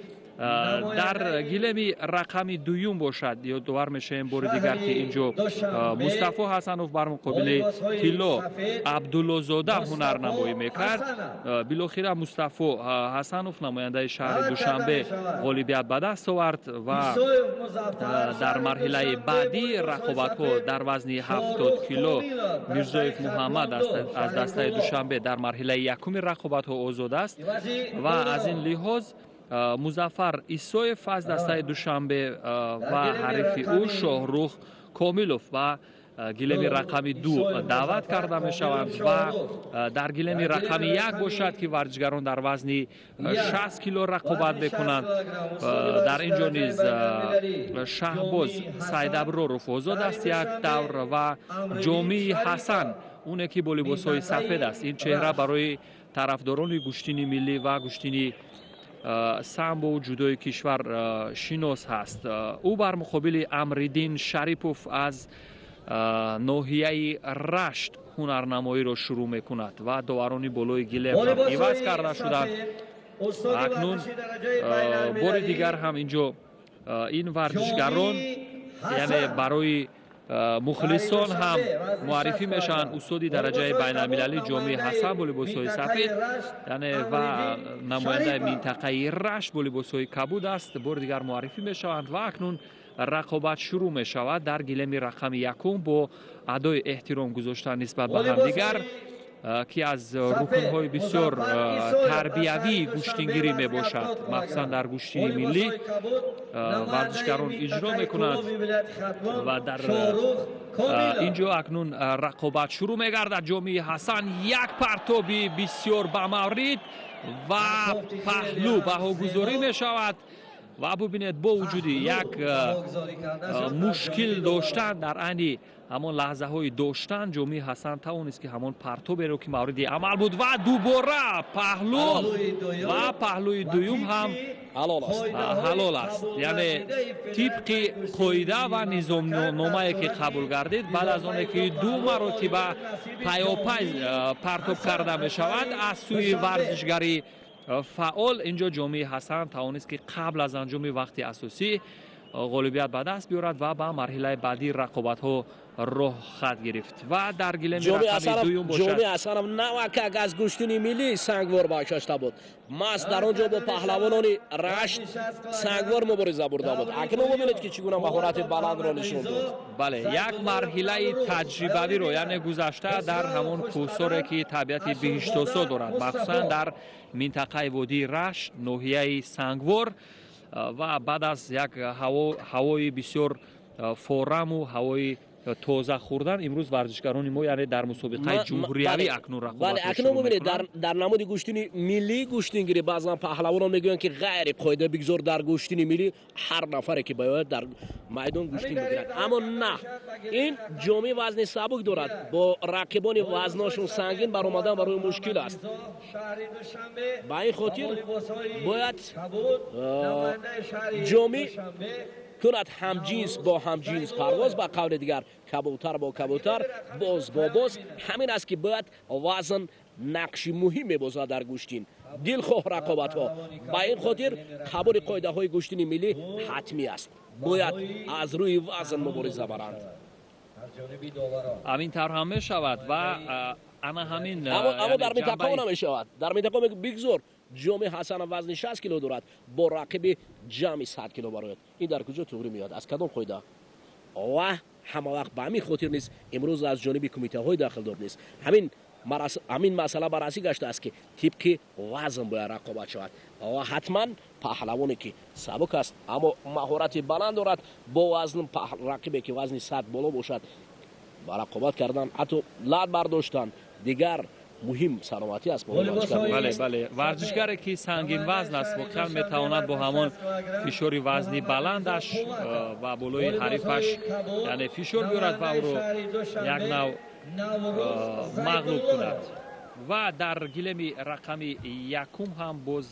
Дар гилеми рақами дуюм бошад, ёдовар мешавем бори дигар, ки ин ҷо Мустафо Ҳасанов бар муқобили Тилло Абдуллозода ҳунарнамоӣ мекард. Билохира Мустафо Ҳасанов, намояндаи шаҳри Душанбе, ғолибият ба даст овард ва дар марҳилаи баъдии рақобатҳо дар вазни 70 кило Мирзоев Муҳаммад аз дастаи Душанбе дар марҳилаи якуми рақобатҳо озод аст. Ва аз ин лиҳоз Музаффар Исоев аз дастаи Душанбе ва ҳарифи ӯ Шоҳрух Комилов ба гилеми рақами ду даъват карда мешаванд. Ва дар гилеми рақами як бошад, ки варзишгарон дар вазни 60 кило рақобат мекунанд, дар ин ҷо низ Шаҳбоз Сайдаброров озод аст як давр ва Ҷомии Ҳасан, оне ки бо либосҳои сафед аст. Ин чеҳра барои тарафдорони гӯштини миллӣ ва гӯштини самбо ҷудои кишвар шинос ҳаст. Ӯ бар муқобили Амриддин Шарипов аз ноҳияи Рашт ҳунарнамоиро шурӯъ мекунад ва доварони болои гилем ҳам иваз карда шуданд. Акнун бори дигар ҳам ин ҷо ин варзишгарон, яъне барои мухлисон ҳам муаррифӣ мешаванд. Устоди дараҷаи байналмилалӣ Ҷомии Ҳасан бо либосҳои сафед, яъне ва намояндаи минтақаи Рашт бо либосҳои кабуд аст, бори дигар муаррифӣ мешаванд. Ва акнун рақобат шурӯъ мешавад дар гилеми рақами якум бо адои эҳтиром гузоштан нисбат ба ҳамдигар, ки аз рукнҳои бисёр тарбиявии гӯштингирӣ мебошад. Махсусан дар гӯштини миллӣ варзишгарон иҷро мекунанд. Ва дар ин ҷо акнун рақобат шурӯъ мегардад. Ҷомии Ҳасан, як партоби бисёр бамаврид ва паҳлӯ баҳогузорӣ мешавад. Ва бубинед, бо вуҷуди як мушкил доштан дар айни ҳамон лаҳзаҳои доштан, Ҷомии Ҳасан тавонист, ки ҳамон партоберо, ки мавриди амал буд, ва дубора паҳлӯ ва паҳлӯи дуюм ҳам ҳалол аст. Яъне тибқи қоида ва низомномае, ки қабул гардид, баъд аз оне ки ду маротиба пайопай партоб карда мешавад аз сӯи варзишгари фаъол, инҷо Ҷомии Ҳасан тавонист, ки қабл аз анҷоми вақти асосӣ ғолибият ба даст биёрад ва ба марҳилаи баъдии рақобатҳо роҳ хат гирифт. Ва дар гилеми рақами дуюм бошад, Ҷомии Ҳасанов навакак аз гӯштини миллии Сангвор баргашта буд. Маст дар он ҷо бо паҳлавонони Рашт, Сангвор мубориза бурда буд. Акнун бубинед, ки чӣ гуна маҳорати баландро нишон дод. Бале, як марҳилаи таҷрибавиро, яъне гузашта дар ҳамон кӯҳсоре, ки табиати биҳиштосо дорад, махсусан дар минтақаи водии Рашт, ноҳияи Сангвор, ва баъд аз як ҳавои бисёр фораму ҳавои тоза хӯрдан, имрӯз варзишгарони мо, яъне дар мусобиқаи ҷумҳуриявӣ акнун рақобат. Акнун бубинед, дар намуди гӯштини миллӣ гӯштингирӣ баъзан паҳлавонон мегӯянд, ки ғайри қоида, бигзор дар гӯштини миллӣ ҳар нафаре ки бояд дар майдон гӯштин бигирад. Аммо на, ин Ҷомӣ вазни сабук дорад, бо рақибони вазношон сангин баромадан барои мушкил аст. Ба ин хотир бояд Ҷомӣ кунад ҳамҷинс бо ҳамҷинс парвоз, ба қавли дигар кабутар бо кабутар, боз бо боз. Ҳамин аст, ки бояд вазн нақши муҳим мебозад дар гӯштин, дилхоҳ рақобатҳо. Ба ин хотир қабули қоидаҳои гӯштини миллӣ ҳатмӣ аст, бояд аз рӯи вазн мубориза баранд. Ҳамин тавр ҳам мешавад ва ана ҳамин. Аммо дар минтақао намешавад. Дар минтақао бигзор Ҷоми Ҳасанов вазни 60 кило дорад, бо рақиби ҷамъи 100 кило барояд. Ин дар куҷо туғрӣ меояд, аз кадом қоида? Ва ҳама вақт ба ҳамин хотир низ имрӯз аз ҷониби кумитаҳои дахлдор низ ҳамин масъала баррасӣ гаштааст, ки тибқи вазн бояд рақобат шавад ва ҳатман паҳлавоне, ки сабук аст, аммо маҳорати баланд дорад, бо вазн рақибе, ки вазни 100 боло бошад, ба рақобат кардан, ҳатто лат бардоштан дигар, муҳим саломатӣ аст. Бале, бале, варзишгаре, ки сангинвазн аст, воқеан метавонад бо ҳамон фишори вазни баландаш ба болои ҳарифаш, яъне фишор биёрад ва ӯро як нав мағлуб кунад. Ва дар гилеми рақами якум ҳам боз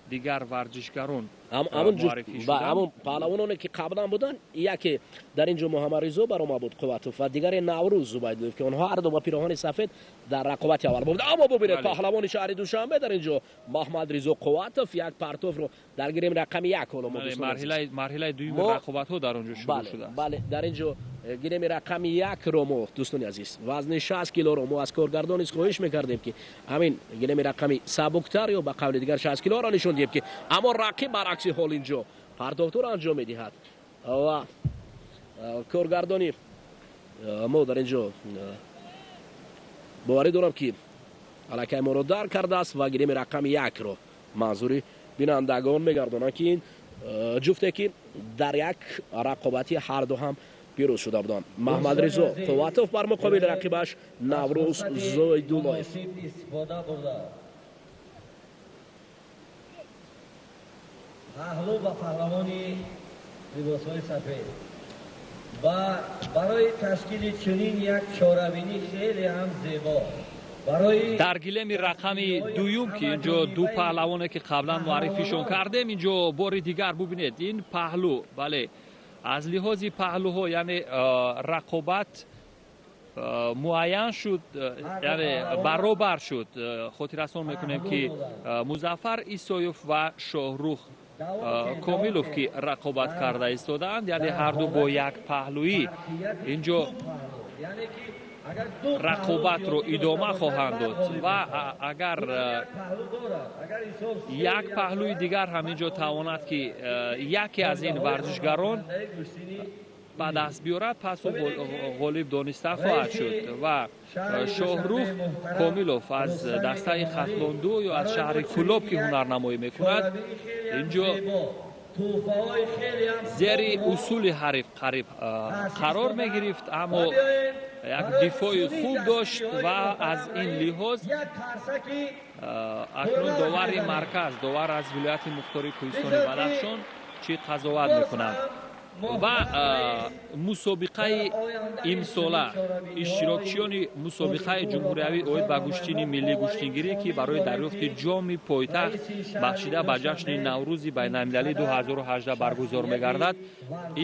дигар варзишгарон. Ҳамон паҳлавононе, ки қаблан буданд, яке дар ин ҷо Муҳаммадризо баромад буд Қувватов ва дигаре Наврӯз Зубайдуллоев, ки онҳо ҳарду ба пироҳани сафед дар рақобати аввал буданд. Аммо бубинед, паҳлавони шаҳри Душанбе дар ин ҷо Маҳмадризо Қувватов як партовро дар гиреми рақами як ҳоло мо марҳилаи дуюми рақобатҳо дар он ҷо шурӯъ шудааст. Бале, дар ин ҷо гиреми рақами якро мо, дӯстони азиз, вазни 60 килоро мо аз коргардон низ хоҳиш мекардем, ки ҳамин гилеми рақами сабуктар ё ба қавли дигар 60 килоро нишон диҳем, ки аммо рақиб баръакси ҳол инҷо партовторо анҷом медиҳад. Ва коргардони мо дар ин ҷо боварӣ дорам, ки аллакай моро дарк кардааст ва гилеми рақами якро манзури бинандагон мегардонанд, ки ин ҷуфте, ки дар як рақобати ҳарду ҳам пирӯз шуда буданд, Маҳмадризо Қувватов бар муқобили рақибаш Наврӯз Зоидуллоев. Паҳлӯ ба паҳлавони либосҳои сафед ва барои ташкили чунин як чорабинӣ хеле ҳам зебо. Дар гилеми рақами дуюм, ки инҷо ду паҳлавоне, ки қаблан муаррифишон кардем, инҷо бори дигар бубинед ин паҳлӯ. Бале, аз лиҳози паҳлӯҳо, яъне рақобат муайян шуд, яъне баробар шуд. Хотиррасон мекунем, ки Музаффар Исоев ва Шоҳрух Комилов, ки рақобат карда истодаанд, яъне ҳарду бо як паҳлӯӣ инҷо рақобатро идома хоҳанд дод. Ва агар як паҳлӯи дигар ҳам инҷо тавонад, ки яке аз ин варзишгарон ба даст биёрад, пас ӯ ғолиб дониста хоҳад шуд. Ва Шоҳрух Комилов аз дастаи Хатлонду ё аз шаҳри Кӯлоб, ки ҳунарнамоӣ мекунад, инҷо зери усули ҳариф қариб қарор мегирифт, аммо як дифои хуб дошт. Ва аз ин лиҳоз акнун довари марказ, довар аз вилояти мухтори кӯҳистони Бадахшон чӣ қазоват мекунанд. Ва мусобиқаи имсола, иштирокчиёни мусобиқаи ҷумҳуриявӣ оид ба гӯштини миллии гӯштингирӣ, ки барои дарёфти ҷоми пойтахт бахшида ба ҷашни Наврӯзи байналмилалии 2018 баргузор мегардад,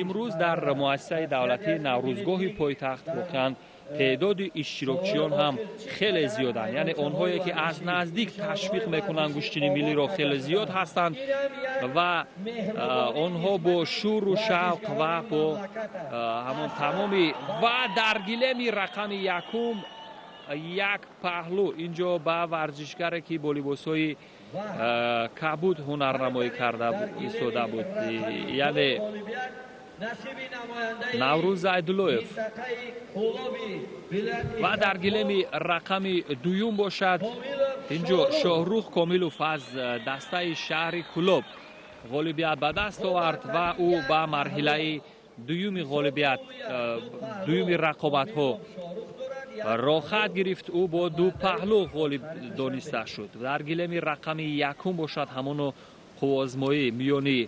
имрӯз дар муассисаи давлатии Наврӯзгоҳи пойтахт воқеан теъдоди иштирокчиён ҳам хеле зиёданд. Яъне онҳое ки аз наздик ташвиқ мекунанд гӯштини миллиро, хеле зиёд ҳастанд ва онҳо бо шӯру шавқ ва бо ҳамон тамоми ва дар гилеми рақами якум як паҳлӯ инҷо ба варзишгаре ки бо либосҳои кабуд ҳунарнамоӣ карда истода буд, яъне Наврӯз Зайдуллоев. Ва дар гилеми рақами дуюм бошад инҷо Шоҳрух Комилов аз дастаи шаҳри Кӯлоб ғолибият ба даст овард ва ӯ ба марҳилаи дуюми ғолибият, дуюми рақобатҳо роҳхат гирифт. Ӯ бо ду паҳлӯ ғолиб дониста шуд. Дар гилеми рақами якум бошад ҳамоно қувваозмоӣ миёни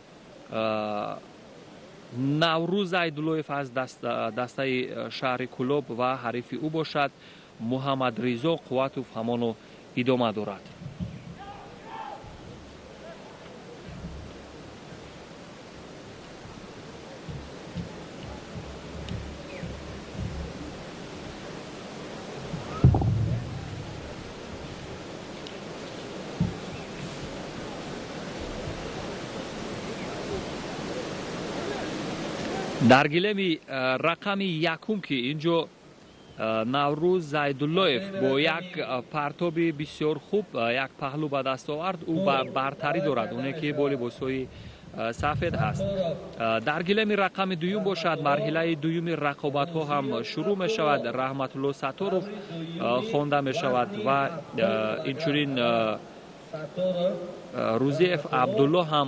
Наврӯз Зайдуллоев аз дастаи шаҳри Кӯлоб ва ҳарифи ӯ бошад Муҳаммадризо Қувватов ҳамоно идома дорад. Дар гилеми рақами якум, ки инҷо Наврӯз Зайдуллоев бо як партоби бисёр хуб як паҳлӯ ба даст овард, ӯ бартарӣ дорад, оне ки бо либосҳои сафед ҳаст. Дар гилеми рақами дуюм бошад марҳилаи дуюми рақобатҳо ҳам шурӯъ мешавад. Раҳматулло Сатторов хонда мешавад ва инчунин Рӯзиев Абдулло ҳам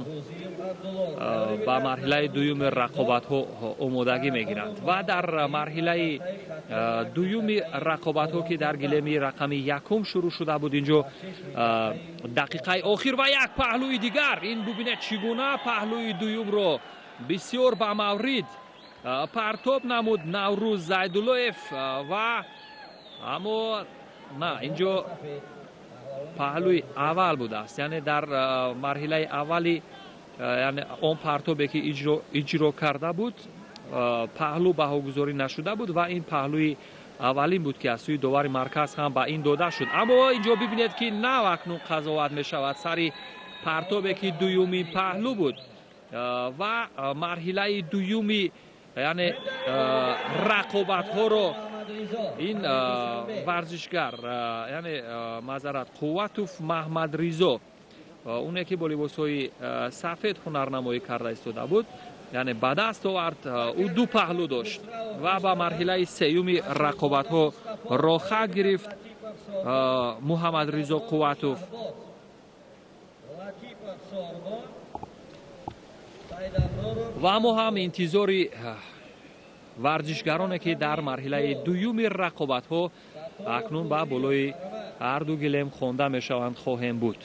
ба марҳилаи дуюми рақобатҳо омодагӣ мегиранд. Ва дар марҳилаи дуюми рақобатҳо, ки дар гилеми рақами якум шурӯъ шуда буд, инҷо дақиқаи охир ва як паҳлӯи дигар. Ин бубинед, чӣ гуна паҳлӯи дуюмро бисёр ба маврид партоб намуд Наврӯз Зайдуллоев ва аммо на, инҷо паҳлӯи аввал будааст. Яъне дар марҳилаи аввали, яъне он партобе ки иҷро карда буд, паҳлӯ баҳогузорӣ нашуда буд ва ин паҳлӯи аввалин буд, ки аз сӯи довари марказ ҳам ба ин дода шуд. Аммо инҷо бибинед, ки нав акнун қазоват мешавад сари партобе ки дуюмин паҳлӯ буд ва марҳилаи дуюми, яъне рақобатҳоро ин варзишгар, яъне маъзарат, Қувватов Маҳмадризо, оне ки бо либосҳои сафед ҳунарнамоӣ карда истода буд, яъне ба даст овард. Ӯ ду паҳлӯ дошт ва ба марҳилаи сеюми рақобатҳо роҳхат гирифт Муҳаммадризо Қувватов. Ва мо ҳам интизори варзишгароне, ки дар марҳилаи дуюми рақобатҳо акнун ба болои ҳарду гилем хонда мешаванд, хоҳем буд.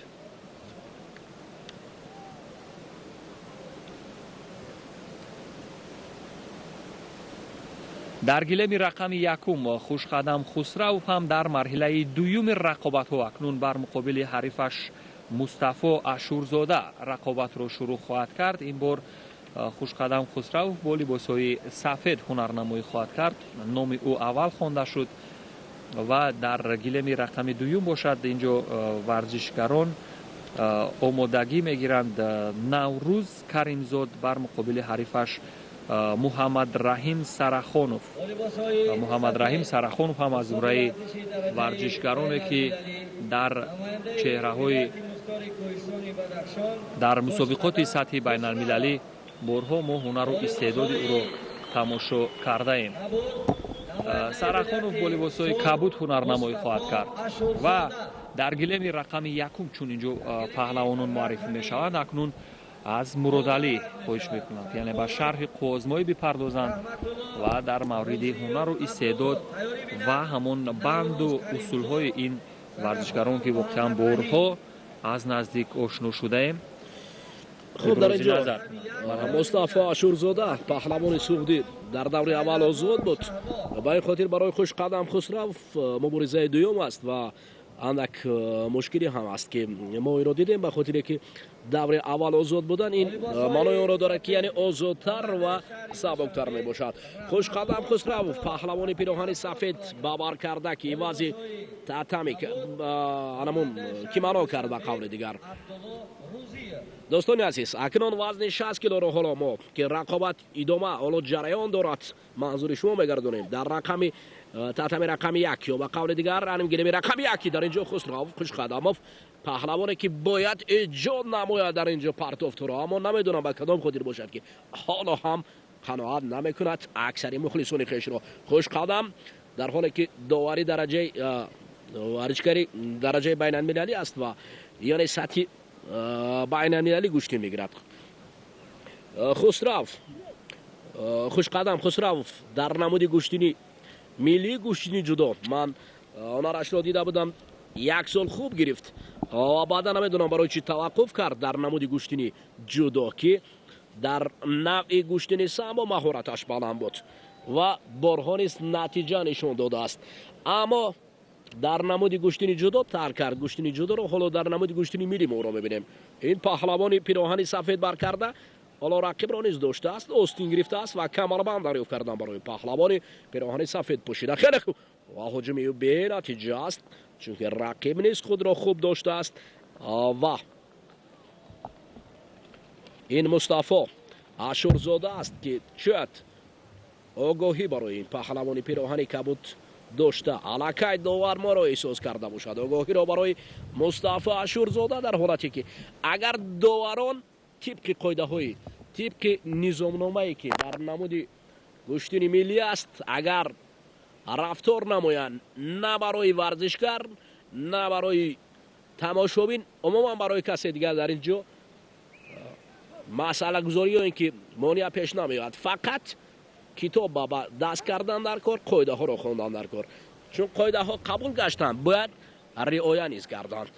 Дар гилеми рақами якум Хушқадам Хусравов ҳам дар марҳилаи дуюми рақобатҳо акнун бар муқобили ҳарифаш Мустафо Ашурзода рақобатро шурӯъ хоҳад кард. Ин бор Хушқадам Хусравов бо либосҳои сафед ҳунарнамоӣ хоҳад кард. Номи ӯ аввал хонда шуд ва дар гилеми рақами дуюм бошад инҷо варзишгарон омодагӣ мегиранд. Наврӯз Каримзод бар муқобили ҳарифаш Муҳаммадраҳим Сарахонов. Муҳаммадраҳим Сарахонов ҳам аз зумраи варзишгароне, ки дар чеҳраҳои дар мусобиқоти сатҳи байналмилалӣ борҳо мо ҳунару истеъдоди ӯро тамошо кардаем. Сарахонов бо либосҳои кабуд ҳунарнамоӣ хоҳад кард ва дар гилеми рақами якум, чун инҷо паҳлавонон муаррифӣ мешаванд, акнун аз Муродалӣ хоҳиш мекунам, яъне ба шарҳи қувваозмоӣ бипардозанд ва дар мавриди ҳунару истеъдод ва ҳамон банду усулҳои ин варзишгарон, ки воқеан борҳо аз наздик ошно шудаем. Хуб, дар инҷо Мустафо Ашурзода, паҳлавони суғдӣ, дар даври аввал озод буд. Ба ин хотир барои Хушқадам Хусрав муборизаи дуюм аст ва андак мушкилӣ ҳам аст, ки мо инро дидем, ба хотире ки даври аввал озод будан ин маънои онро дорад, ки яъне озодтар ва сабуктар мебошад. Хушқадам Хусравов, паҳлавони пироҳани сафед бабар карда, ки ивази татами анамун кимано кард, ба қавли дигар. Дӯстони азиз, акнун вазни 60 килоро ҳоло мо, ки рақобат идома ҳоло ҷараён дорад, манзури шумо мегардонем. Дар рақами татами рақами як ё ба қавли дигар аним гилеми рақами яки дар инҷо Хусрав Хушқадамов, паҳлавоне ки бояд эҷод намояд дар инҷо партофтуро, аммо намедонам ба кадом хотир бошад, ки ҳоло ҳам қаноат намекунад аксари мухлисони хешро. Хушқадам дар ҳоле ки довари дараҷаи варзишгари дараҷаи байналмилалӣ аст ва яъне сатҳи байналмилалӣ гӯштӣ мегирад. Хусрав Хушқадам Хусравов дар намуди гӯштини миллӣ, гӯштини ҷудо, ман ҳунарашро дида будам, як сол хуб гирифт ва баъдан намедонам барои чӣ таваққуф кард дар намуди гӯштини ҷудо, ки дар навъи гӯштини самбо маҳораташ баланд буд ва борҳо низ натиҷа нишон додааст, аммо дар намуди гӯштини ҷудо тарк кард гӯштини ҷудоро. Ҳоло дар намуди гӯштини милли мо ӯро мебинем. Ин паҳлавони пироҳани сафед баркарда ҳоло рақибро низ доштааст, остин гирифтааст ва камарбанд дарёфт кардан барои паҳлавони пироҳани сафед пӯшида. Хеле хуб ва ҳуҷуми ӯ бенатиҷа аст, чунки рақиб низ худро хуб доштааст. Ва ин Мустафо Ашурзода аст, ки шояд огоҳӣ барои ин паҳлавони пироҳани кабуд дошта, аллакай довар моро эҳсос карда бошад огоҳиро барои Мустафо Ашурзода, дар ҳолате ки агар доварон тибқи қоидаҳои, тибқи низомномае, ки дар намуди гӯштини миллӣ аст, агар рафтор намоянд, на барои варзишгар, на барои тамошобин, умуман барои касе дигар дар ин ҷо масъалагузорӣ ё ин ки монеа пеш намеояд. Фақат китоб ба даст кардан дар кор, қоидаҳоро хондан дар кор, чун қоидаҳо қабул гаштанд, бояд риоя низ гарданд.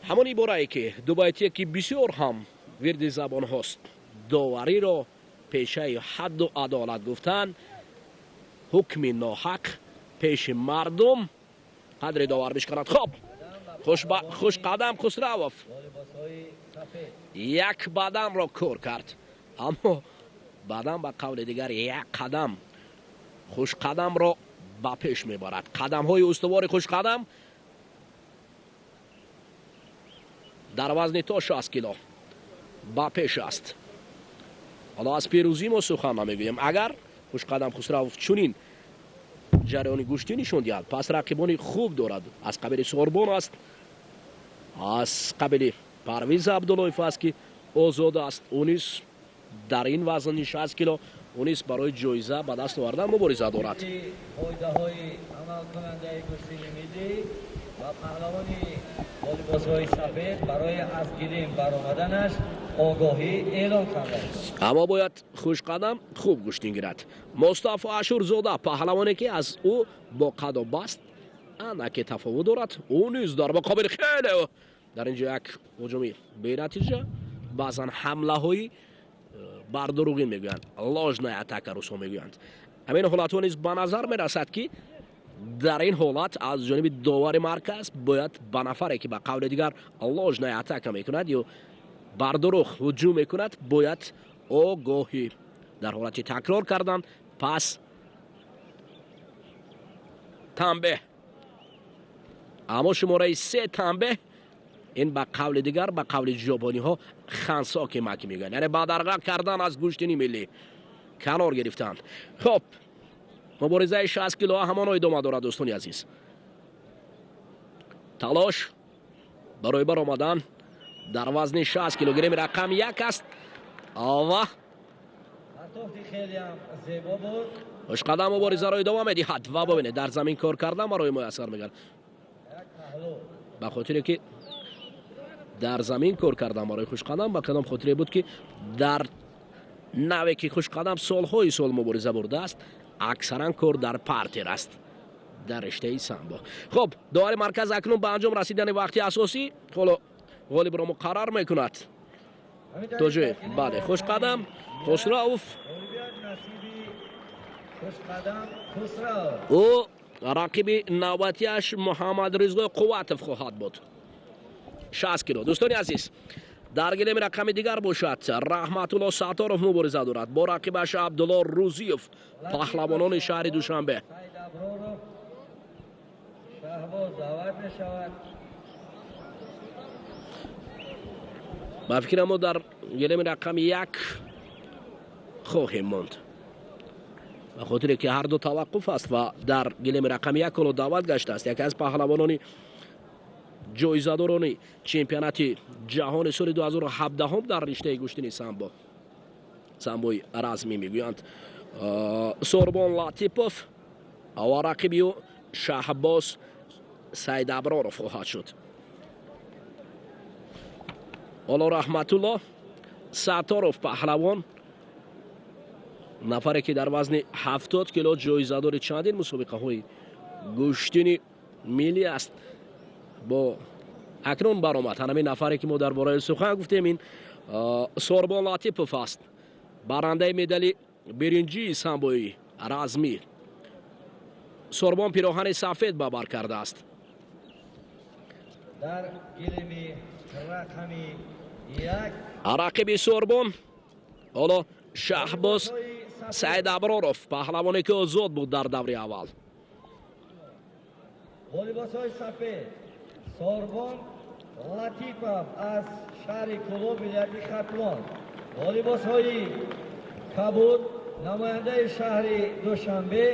Ҳамон иборае ки дубайтие, ки бисёр ҳам вирди забонҳост: довариро пешаи ҳадду адолат гуфтан, ҳукми ноҳақ пеши мардум қадри довар бишканад. Хоб, Хушқадам Хусравов як баданро кор кард, аммо баъдан ба қавли дигар як қадам Хушқадамро ба пеш мебарад. Қадамҳои устувори Хушқадам дар вазни то 60 кило ба пеш аст. Ҳоло аз пирӯзӣ мо сухан намегӯем. Агар Хушқадам Хусравов чунин ҷараёни гӯштӣ нишон диҳад, пас рақибони хуб дорад, аз қабили Сорбон аст, аз қабили Парвиз Абдуллоев аст, ки озод аст, ӯ низ дар ин вазни 60 кило, ӯ низ барои ҷоиза ба даст овардан мубориза дорад. Қоидаҳои амалкунандаи гӯштини миллӣ ва паҳлавони бо либосҳои сафед барои аз гилем баромаданаш огоҳӣ эълон карда шуд. Аммо бояд Хушқадам хуб гӯштин гирад. Мустафо Ашурзода, паҳлавоне ки аз ӯ бо қаду баст андаке тафовут дорад, ӯ низ дар муқобили хеле дар инҷо як ҳуҷуми бенатиҷа, баъзан ҳамлаҳои бардуруғин мегӯянд, ложная атака русҳо мегӯянд. Ҳамин ҳолатҳо низ ба назар мерасад, ки дар ин ҳолат аз ҷониби довари марказ бояд ба нафаре, ки ба қавли дигар ложная атака мекунад ё бардуруғ ҳуҷум мекунад, бояд огоҳӣ дар ҳолати такрор кардан, пас танбеҳ. Аммо шумораи се танбеҳ ин ба қавли дигар, ба қавли ҷобониҳо, хансоки маки мегӯянд, яъне бадарға кардан аз гӯштини миллӣ, канор гирифтанд. Хоб, муборизаи 60 кило ҳамоно идома дорад, дӯстони азиз. Талош барои баромадан дар вазни 60 килограмми рақам як аст ва Хушқадам муборизаро идома медиҳад ва бибинед, дар замин кор кардан барои муяссар мегардад, ба хотире ки дар замин кор кардан барои Хушқадам ба кадом хотире буд, ки дар наве ки Хушқадам солҳои сол мубориза бурдааст, аксаран кор дар партер аст дар риштаи самбо. Хуб, довари марказ акнун ба анҷом расидани вақти асосӣ ҳоло ғолибро муқаррар мекунад. Тоҷоев, бале, Хушқадам Хусравов. Ӯ рақиби навбатиаш Муҳаммадризо Қувватов хоҳад буд. 60 кило. Дӯстони азиз, дар гилеми рақами дигар бошад Раҳматулло Сатторов мубориза дорад бо рақибаш Абдулло Рӯзиев, паҳлавонони шаҳри Душанбе. Ба фикрам мо дар гилеми рақами 1 хоҳем монд, ба хотире ки ҳар ду таваққуф аст ва дар гилеми рақами 1 ҳоло даъват гаштааст яке аз паҳлавонони ҷоизадорони чемпионати ҷаҳони соли 2017 дар риштаи гӯштини самбо, самбои размӣ мегӯянд, Сорбон Латипов ва рақиби ӯ Шаҳбоз Сайдаброров хоҳад шуд. Ҳоло Раҳматулло Сатторов паҳлавон, нафаре ки дар вазни 70 кило ҷоизадори чандин мусобиқаҳои гӯштини миллӣ аст, бо акнун баромад. Ҳамин нафаре ки мо дар бораи сухан гуфтем, ин Сорбон Латипов аст, барандаи медали биринҷии самбои размӣ. Сорбон пироҳани сафед ба бар кардааст. Рақиби Сорбон ҳоло Шаҳбоз Сайдаброров, паҳлавоне ки озод буд дар даври аввал. Бо либосҳои сафед Сорбон Латипов аз шаҳри Кӯлоб, вилояти Хатлон. Бо либосҳои кабуд намояндаи шаҳри Душанбе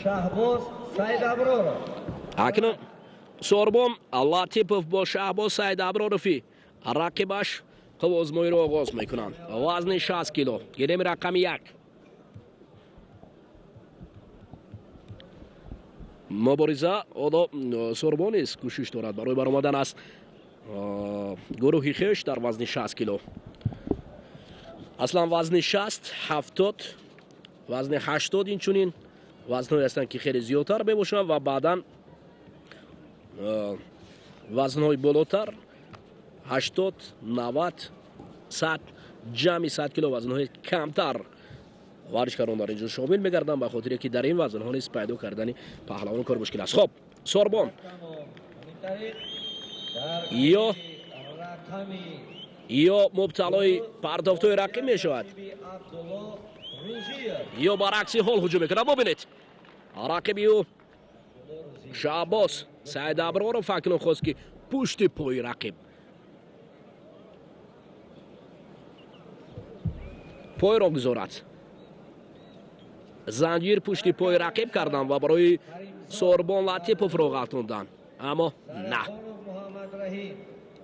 Шаҳбоз Сайдаброров. Акнун Сорбон Латипов бо Шаҳбоз Сайдабророви рақибаш қувваозмоиро оғоз мекунанд. Вазни 60 кило, гилеми рақами 1. Мубориза ҳоло Сорбон низ кӯшиш дорад барои баромадан аз гурӯҳи хеш дар вазни 60 кило. Аслан вазни 60, 70, вазни 80 инчунин вазнҳое ҳастанд ки хеле зиёдтар мебошанд ва баъдан вазнҳои болотар 80, 90, 100, ҷамъи 100 кило вазнҳои камтар варзишкарон дар инҷо шомил мегарданд, ба хотире ки дар ин вазнҳо низ пайдо кардани паҳлавон кор мушкил аст. Хоб, Сорбон ё мубталои партофтҳои рақиб мешавад, ё баръакси ҳол ҳуҷум мекунад. Бубинед, рақиби ӯ Шаҳбоз Сайдаброров акнун хост ки пушти пои рақиб пойро гузорад. Занҷир пушти пои рақиб карданд ва барои Сорбон Латиповро ғалтонданд, аммо на,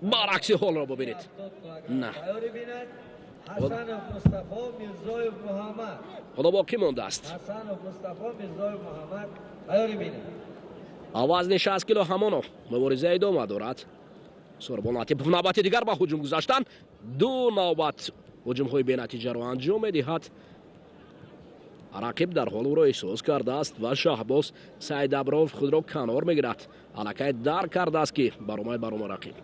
баръакси ҳолро бубинед. На, ҳоло боқӣ мондааст. Вазни 60 кило ҳамоно мубориза идома дорад. Сорбон Латипов навбати дигар ба ҳуҷум гузаштанд. Ду навбат ҳуҷумҳои бенатиҷаро анҷом медиҳад. Рақиб дар ҳол ӯро эҳсос кардааст ва Шаҳбоз Сайдабров худро канор мегирад. Аллакай дарк кардааст ки баромад барома рақиб.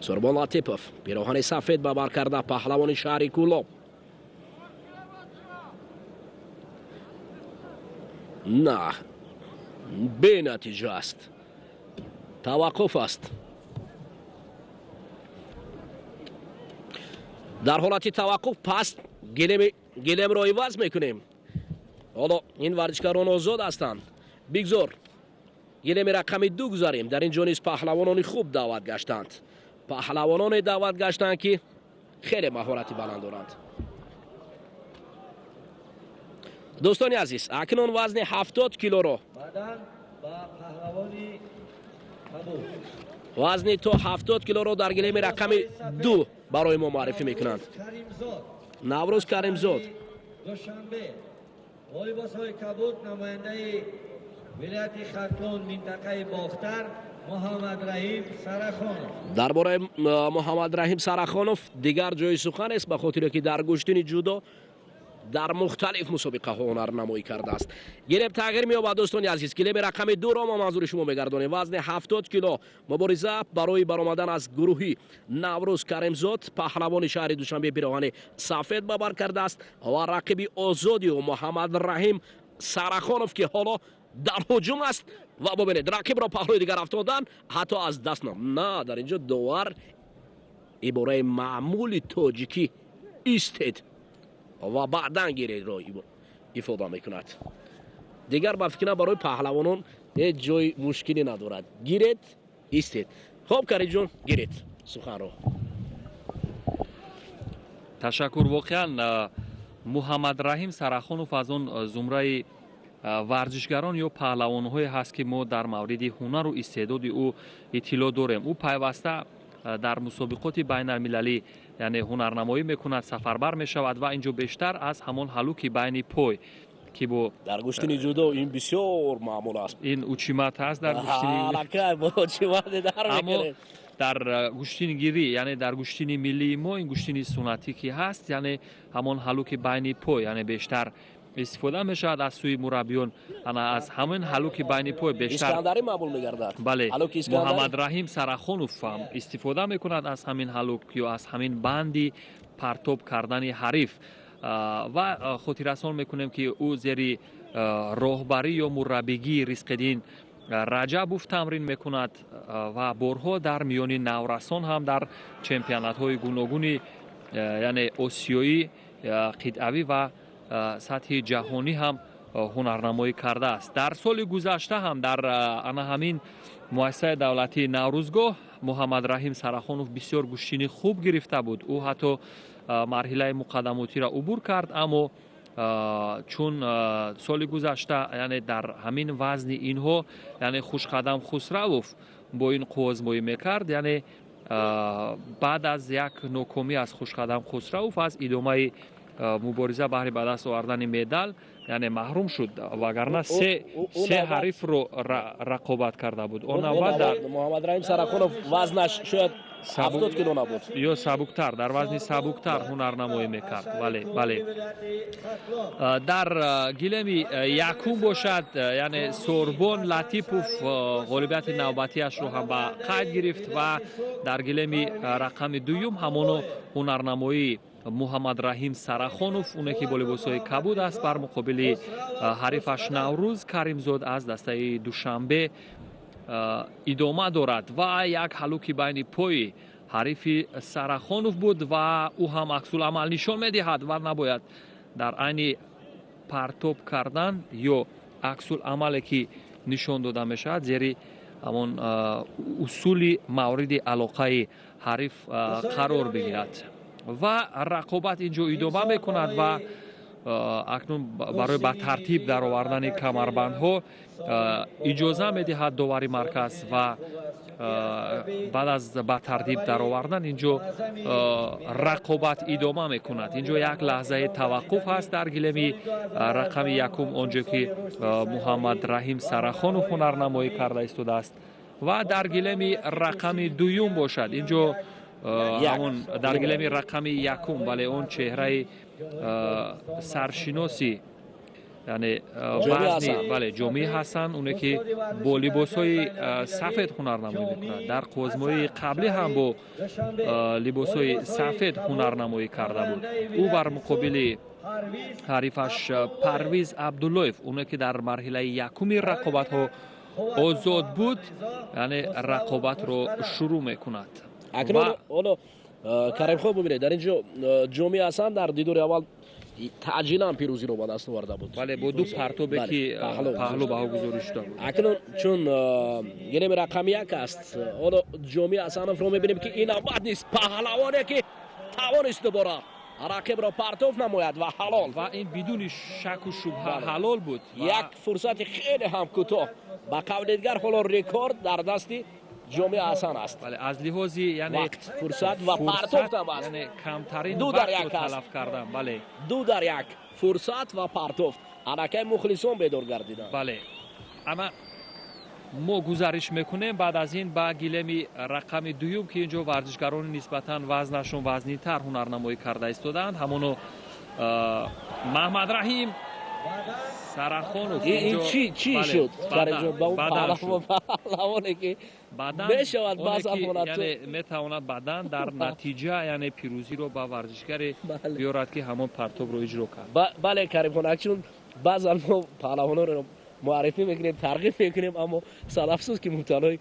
Сорбон Латипов пироҳани сафед ба бар карда, паҳлавони шаҳри Кӯлоб. На, бенатиҷа аст, таваққуф аст. Дар ҳолати таваққуф пас гилемро иваз мекунем. Ҳоло ин варзишкарон озод ҳастанд. Бигзор гилеми рақами 2 гузарем. Дар ин ҷо низ паҳлавонони хуб даъват гаштанд, паҳлавононе даъват гаштанд ки хеле маҳорати баланд доранд. Дӯстони азиз, акнун вазни 70 килоро, вазни то 70 килоро дар гилеми рақами 2 барои мо муаррифӣ мекунанд. Наврӯз Каримзод. Душанбе. Бо либосҳои кабуд намояндаи вилояти Хатлон, минтақаи Бохтар Муҳаммадраҳим Сарахонов. Дар бораи Муҳаммадраҳим Сарахонов дигар ҷои сухан нест, ба хотире ки дар гӯштини ҷудо Дар мухталиф мусобиқаҳо ҳунарнамоӣ кардааст. Гилем тағйир меёбад, дӯстони азиз. Гилеми рақами 2-ро мо манзури шумо мегардонем. Вазни 70 кило, мубориза барои баромадан аз гурӯҳи. Наврӯз Каримзод, паҳлавони шаҳри Душанбе, пироҳани сафед ба бар кардааст ва рақиби озоди ӯ Муҳаммадраҳим Сарахонов, ки ҳоло дар ҳуҷум аст. Ва бубинед, рақибро паҳлӯи дигар афтодан, ҳатто аз даст на. Дар инҷо довар ибораи маъмули тоҷикӣ «истед ва баъдан гиредро» ифода мекунад. Дигар, ба фикрам, барои паҳлавонон ҳеҷ ҷои мушкилӣ надорад. Гиред, истед. Хоб, Каримҷон, гиред суханро. Ташаккур. Воқеан, Муҳаммадраҳим Сарахонов аз он зумраи варзишгарон ё паҳлавонҳое ҳаст, ки мо дар мавриди ҳунару истеъдоди ӯ иттилоъ дорем. Ӯ пайваста дар мусобиқоти байналмилалӣ, яъне, ҳунарнамоӣ мекунад, сафарбар мешавад ва инҷо бештар аз ҳамон ҳалуки байни пой, ки бо Дар гӯштини ҷудо ин бисёр маъмул аст. Ин учимат ҳаст дар гӯштини. Аммо дар гӯштингирӣ, яъне дар гӯштини миллии мо, ин гӯштини суннатӣ ки ҳаст, яъне ҳамон ҳалуки байни пой, яъне, бештар истифода мешавад аз сӯи мураббиён. Ана аз ҳамин ҳалуки байни пой бештар Искандарӣ маъмул мегардад. Бале, Муҳаммадраҳим Сарахонов ҳам истифода мекунад аз ҳамин ҳалук ё аз ҳамин банди партоб кардани ҳариф. Ва хотиррасон мекунем, ки ӯ зери роҳбарӣ ё мураббигии Ризқиддин Раҷабов тамрин мекунад ва борҳо дар миёни наврасон ҳам дар чемпионатҳои гуногуни, яъне, осиёӣ, қитъавӣ ва сатҳи ҷаҳонӣ ҳам ҳунарнамоӣ кардааст. Дар соли гузашта ҳам дар ана ҳамин муассисаи давлатии Наврӯзгоҳ Муҳаммадраҳим Сарахонов бисёр гӯштини хуб гирифта буд. Ӯ ҳатто марҳилаи муқаддамотиро убур кард, аммо чун соли гузашта, яъне, дар ҳамин вазни инҳо, яъне, Хушқадам Хусравов бо ин қувваозмоӣ мекард, яъне, баъд аз як нокомӣ аз Хушқадам Хусравов аз идомаи мубориза баҳри ба даст овардани медал, яъне, маҳрум шуд, вагарна се ҳарифро рақобат карда буд. Он навбат дар Муҳаммадраҳим Сарахонов вазнаш шояд 70 кило набуд. Ё сабуктар, дар вазни сабуктар ҳунарнамоӣ мекард. Бале, дар гилеми якум бошад, яъне, Сорбон Латипов ғолибияти навбатиашро ҳам ба қайд гирифт ва дар гилеми рақами дуюм ҳамоно ҳунарнамоии Муҳаммадраҳим Сарахонов, оне ки бо либосҳои кабуд аст, бар муқобили ҳарифаш Наврӯз Каримзод аз дастаи Душанбе идома дорад. Ва як ҳалуки байни пои ҳарифи Сарахонов буд ва ӯ ҳам аксуламал нишон медиҳад ва набояд дар айни партоб кардан ё аксуламале ки нишон дода мешавад, зери ҳамон усули мавриди алоқаи ҳариф қарор бигирад. Ва рақобат ин ҷо идома мекунад ва акнун барои ба тартиб даровардани камарбандҳо иҷоза медиҳад довари марказ ва баъд аз ба тартиб даровардан ин ҷо рақобат идома мекунад. Ин ҷо як лаҳзаи таваққуф ҳаст дар гилеми рақами якум, он ҷо ки Муҳаммадраҳим Сарахонов ҳунарнамоӣ карда истодааст. Ва дар гилеми рақами дуюм бошад, ин ҷо ҳамон дар гилеми рақами якум, бале, он чеҳраи саршиноси, яъне, вазни, бале, Ҷомии Ҳасан, оне ки бо либосҳои сафед ҳунарнамоӣ мекунад, дар қувваозмоии қаблӣ ҳам бо либосҳои сафед ҳунарнамоӣ карда буд. Ӯ бар муқобили ҳарифаш Парвиз Абдуллоев, оне ки дар марҳилаи якуми рақобатҳо озод буд, яъне, рақобатро шурӯъ мекунад. Акнун ҳоло, Каримхон, бубинед, дар ин ҷо Ҷомии Ҳасан дар дидори аввал таъҷилан пирӯзиро ба даст оварда буд. Бале, бо ду партобе ки паҳлӯ ба ҳо гузориш шуда буд. Акнун чун гилеми рақами як аст, ҳоло Ҷомии Ҳасановро мебинем, ки ин навбат низ паҳлавоне ки тавонист дубора рақибро партоф намояд ва ҳалол. Ва ин бидуни шаку шубҳа ҳалол буд. Як фурсати хеле ҳам кӯтоҳ. Ба қавли дигар, ҳоло рекорд дар дасти Ҷомии Ҳасан аст. Бале, аз лиҳози, яъне, вақт, фурсат ва партофтам аст. Яъне камтарин 2 дар 1 вақтро талаф кардан, бале. 2 дар 1, фурсат ва партофт. Аллакай мухлисон бедор гардиданд. Бале, ама мо гузариш мекунем баъд аз ин ба гилеми рақами дуюм, ки ин ҷо варзишгарони нисбатан вазнашон вазнинтар ҳунарнамоӣ карда истодаанд. Ҳамоно Маҳмадраҳим Сарахонов ин чӣ шуд? Ба он паҳлавоне ки мешавад баъзан ҳолатҳо, метавонад баъдан дар натиҷа, яъне пирӯзиро ба варзишгаре биёрад, ки ҳамон партобро иҷро кард. Бале, Каримхон, акчун баъзан мо паҳлавононро муаррифӣ мекунем, тарғиб мекунем, аммо сад афсӯс, ки мубталои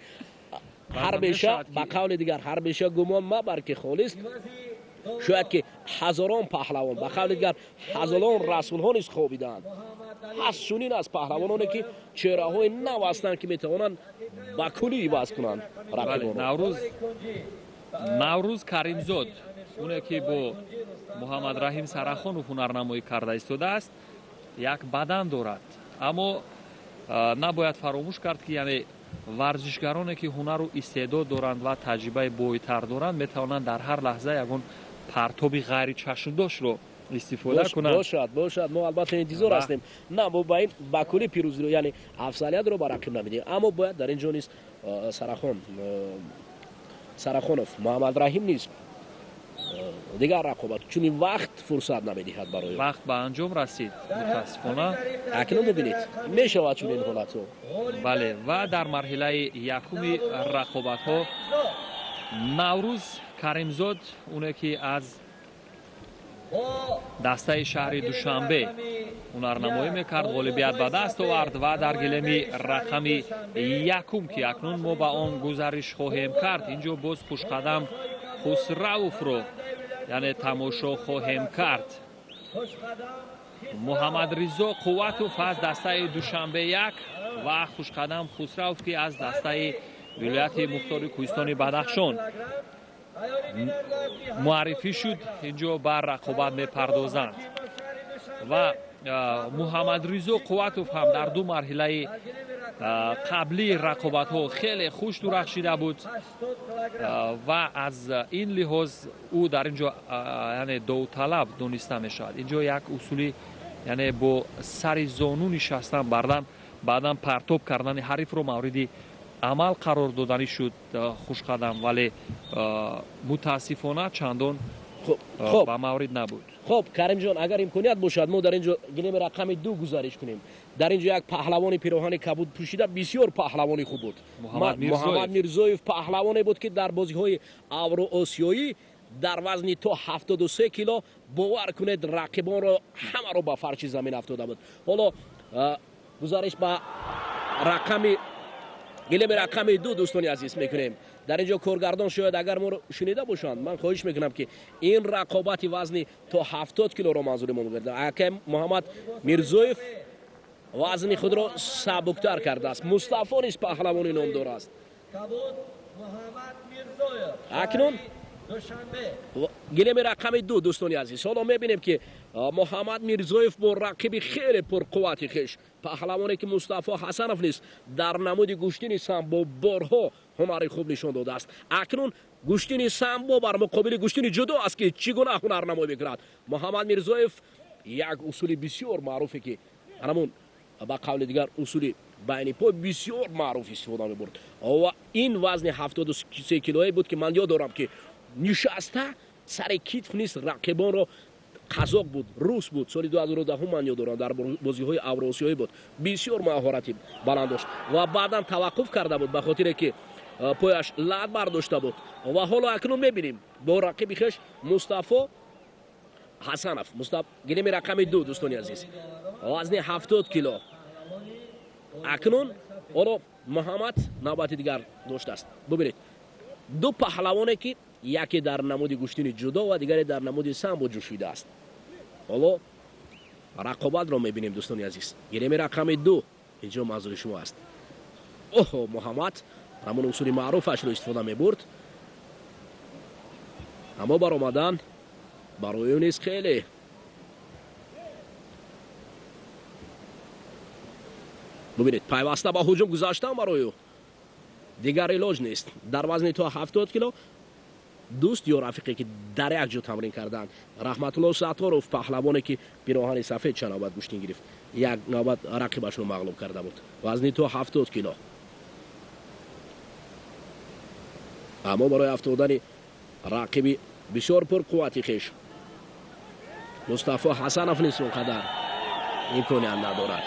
ҳар беша, ба қавли дигар, ҳар беша гумон мабар, ки холист. Шояд ки ҳазорон паҳлавон, ба қавли дигар, ҳазорон расулҳо низ хобидаанд. Ҳаст чунин аз паҳлавононе, ки чеҳраҳои нав ҳастанд, ки метавонанд ба куллӣ иваз кунанд рақибонро. Наврӯз Каримзод, оне ки бо Муҳаммадраҳим Сарахонов ҳунарнамоӣ карда истодааст, як бадан дорад, аммо набояд фаромӯш кард, ки яъне варзишгароне, ки ҳунару истеъдод доранд ва таҷрибаи бойтар доранд, метавонанд дар ҳар лаҳза ягон партоби ғайричашмдоштро истифода кунанд. Бошад, бошад, мо албатта интизор ҳастем. На, мо ба ин ба куллӣ пирӯзиро, яъне афзалиятро ба рақиб намедиҳем, аммо бояд дар ин ҷо низ Сарахонов Муҳаммадраҳим низ дигар рақобат, чунин вақт фурсат намедиҳад барои вақт ба анҷом расид, мутаассифона. Акнун бибинед, мешавад чунин ҳолатҳо. Бале, ва дар марҳилаи якуми рақобатҳо Наврӯз Каримзод, оне ки аз дастаи шаҳри Душанбе ҳунарнамоӣ мекард, ғолибият ба даст овард. Ва дар гилеми рақами якум, ки акнун мо ба он гузариш хоҳем кард, ин ҷо боз Хушқадам Хусравовро, яъне, тамошо хоҳем кард. Муҳаммадризо Қувватов аз дастаи Душанбе як ва Хушқадам Хусравов, ки аз дастаи вилояти мухтори кӯҳистони Бадахшон муаррифӣ шуд, ин ҷо ба рақобат мепардозанд. Ва Муҳаммадризо Қувватов ҳам дар ду марҳилаи қаблии рақобатҳо хеле хуш дурахшида буд ва аз ин лиҳоз ӯ дар ин ҷо, яъне, довталаб дониста мешавад. Ин ҷо як усули, яъне, бо сари зону нишастан, баъдан партоб кардани ҳарифро мавриди амал қарор доданӣ шуд Хушқадам, вале мутаассифона чандон ба маврид набуд. Хуб, Каримҷон, агар имконият бошад, мо дар ин ҷо гилеми рақами ду гузариш кунем. Дар ин ҷо як паҳлавони пироҳани кабуд пӯшида, бисёр паҳлавони хуб буд, Муҳаммад Мирзоев. Паҳлавоне буд, ки дар бозиҳои авроосиёӣ дар вазни то 73 кило, бовар кунед, рақибонро ҳамаро ба фарши замин афтода буд. Ҳоло гузариш ба рақами гилеми рақами ду, дӯстони азиз, мекунем. Дар ин ҷо коргардон шояд агар моро шунида бошанд, ман хоҳиш мекунам, ки ин рақобати вазни то 70 килоро манзури мо мегардад. Акай Муҳаммад Мирзоев вазни худро сабуктар кардааст. Мустафо низ паҳлавони номдор аст. Акнун гилеми рақами ду, дӯстони азиз, ҳоло мебинем, ки Муҳаммад Мирзоев бо рақиби хеле пурқуввати хеш, паҳлавоне ки Мустафо Ҳасанов низ дар намуди гӯштини самбо борҳо ҳунари хуб нишон додааст. Акнун гӯштини самбо бар муқобили гӯштини ҷудо аст, ки чӣ гуна ҳунарнамоӣ мекунад Муҳаммад Мирзоев. Як усули бисёр маъруфе, ки ҳамун, ба қавли дигар, усули байни пой бисёр маъруф истифода мебурд, ва ин вазни 73 килое буд, ки ман ёд дорам, ки нишаста сари китф низ рақибонро, қазоқ буд, рус буд, соли 2010 ман ёд дорам, дар бозиҳои авроосиёӣ буд, бисёр маҳорати баланд дошт ва баъдан таваққуф карда буд, ба хотире ки пояш лат бардошта буд. Ва ҳоло акнун мебинем бо рақиби хеш Мустафо Ҳасанов. Гилеми рақами ду, дӯстони азиз, вазни 70 кило. Акнун ҳоло Муҳаммад навбати дигар доштааст. Бубинед, ду паҳлавоне, ки яке дар намуди гӯштини ҷудо ва дигаре дар намуди самбо ҷӯшидааст. Ҳоло рақобатро мебинем, дӯстони азиз. Гилеми рақами ду инҷо манзури шумо аст. Оҳо, Муҳаммад ҳамон усули маъруфашро истифода мебурд, аммо баромадан барои ӯ низ хеле. Бубинед, пайваста ба ҳуҷум гузаштан барои ӯ дигар илоҷ нест. Дар вазни то 70 кило дӯст ё рафиқе, ки дар як ҷо тамрин карданд, Раҳматулло Сатторов, паҳлавоне, ки пироҳани сафед, чанд навбат гӯштин гирифт, як навбат рақибашро мағлуб карда буд, вазни то 70 кило. Аммо барои афтодани рақиби бисёр пурқуввати хеш Мустафо Ҳасанов низ он қадар имконият надорад.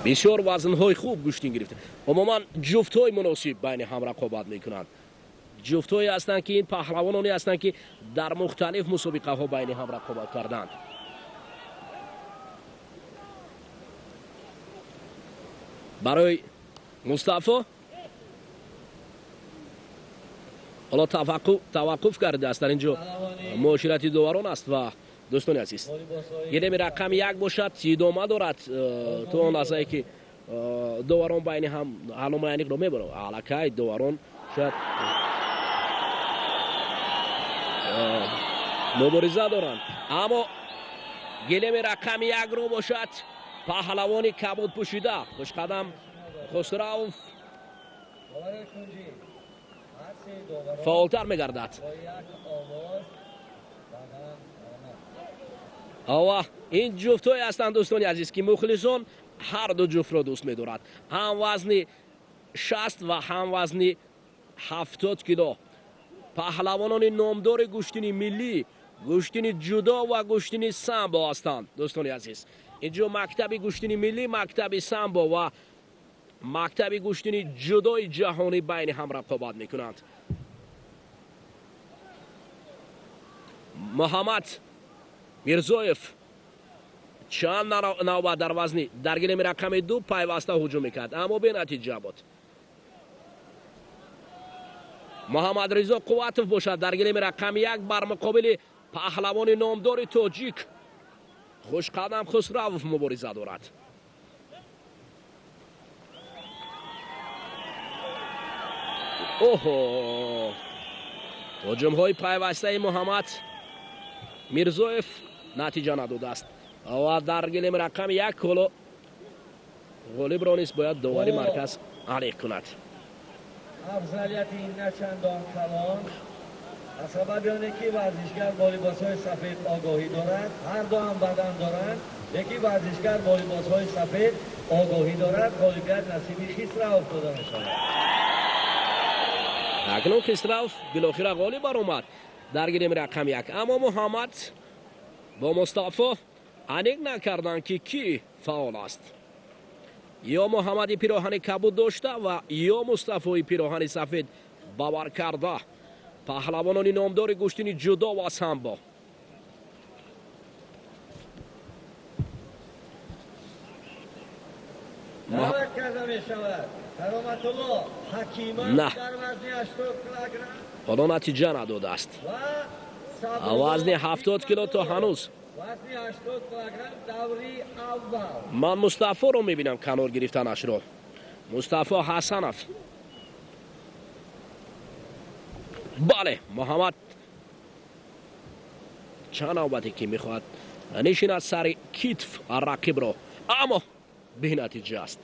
Бисёр вазнҳои хуб гӯштин гирифта. Умуман ҷуфтҳои муносиб байни ҳам рақобат мекунанд. Ҷуфтҳое ҳастанд, ки ин паҳлавононе ҳастанд, ки дар мухталиф мусобиқаҳо байни ҳам рақобат карданд. Барои Мустафо ҳоло таваққуф кардааст. Дар ин ҷо муоширати доварон аст ва дӯстони азиз, гилеми рақами 1 бошад, идома дорад то он лаҳзае ки доварон байни ҳам ҳалномаи аниқро мебаранд. Аллакай доварон шояд мубориза доранд, аммо гилеми рақами 1-ро бошад паҳлавони кабуд пӯшида Хушқадам Хусравов фаъолтар мегардад. Ва ин ҷуфтҳое ҳастанд, дӯстони азиз, ки мухлисон ҳар ду ҷуфтро дӯст медорад, ҳам вазни 60 ва ҳам вазни 70 кило. Паҳлавонони номдори гӯштини миллӣ, гӯштини ҷудо ва гӯштини самбо ҳастанд, дӯстони азиз. Инҷо мактаби гӯштини миллӣ, мактаби самбо ва мактаби гӯштини ҷудои ҷаҳонӣ байни ҳам рақобат мекунанд. Муҳаммад Мирзоев чанд навбат дар вазни дар гилеми рақами 2 пайваста ҳуҷум мекард, аммо бенатиҷа буд. Муҳаммад Ризо Қувватов бошад дар гилеми рақами 1 бар муқобили паҳлавони номдори тоҷик Хушқадам Хусравов мубориза дорад. Оҳо, ҳуҷумҳои пайвастаи Муҳаммад Мирзоев натиҷа надодааст ва дар гилеми рақами 1 ҳоло ғолибро низ бояд довари марказ аниқ кунад. Афзалияти начандон калон аз сабаби оне ки варзишгар бо либосҳои сафед огоҳӣ дорад, ҳар ду ҳам бадан доранд, лекин варзишгар бо либосҳои сафед огоҳӣ дорад, ғолибият насиби Хисравов дода мешавад. Акнун Хисравов билохира ғолиб баромад дар гилеми рақами 1, аммо Муҳаммад бо Мустафо аниқ накарданд, ки кӣ фаъол аст. Ё Муҳаммади пироҳани кабуд дошта ва ё Мустафои пироҳани сафед бавар карда. Паҳлавонони номдори гӯштини ҷудо ва самбо. Даъват карда мешавад Кароматулло Ҳакимов дар вазни 80 килограмм. Ҳоло натиҷа надодааст. Вазни 70 кило то ҳанӯз. Вазни 80 килограмм даври аввал. Ман Мустафоро мебинам канор гирифтанашро. Мустафо Ҳасанов. Бале, Муҳаммад чанд навбате ки мехоҳад нишинад сари китф рақибро, аммо бенатиҷа аст.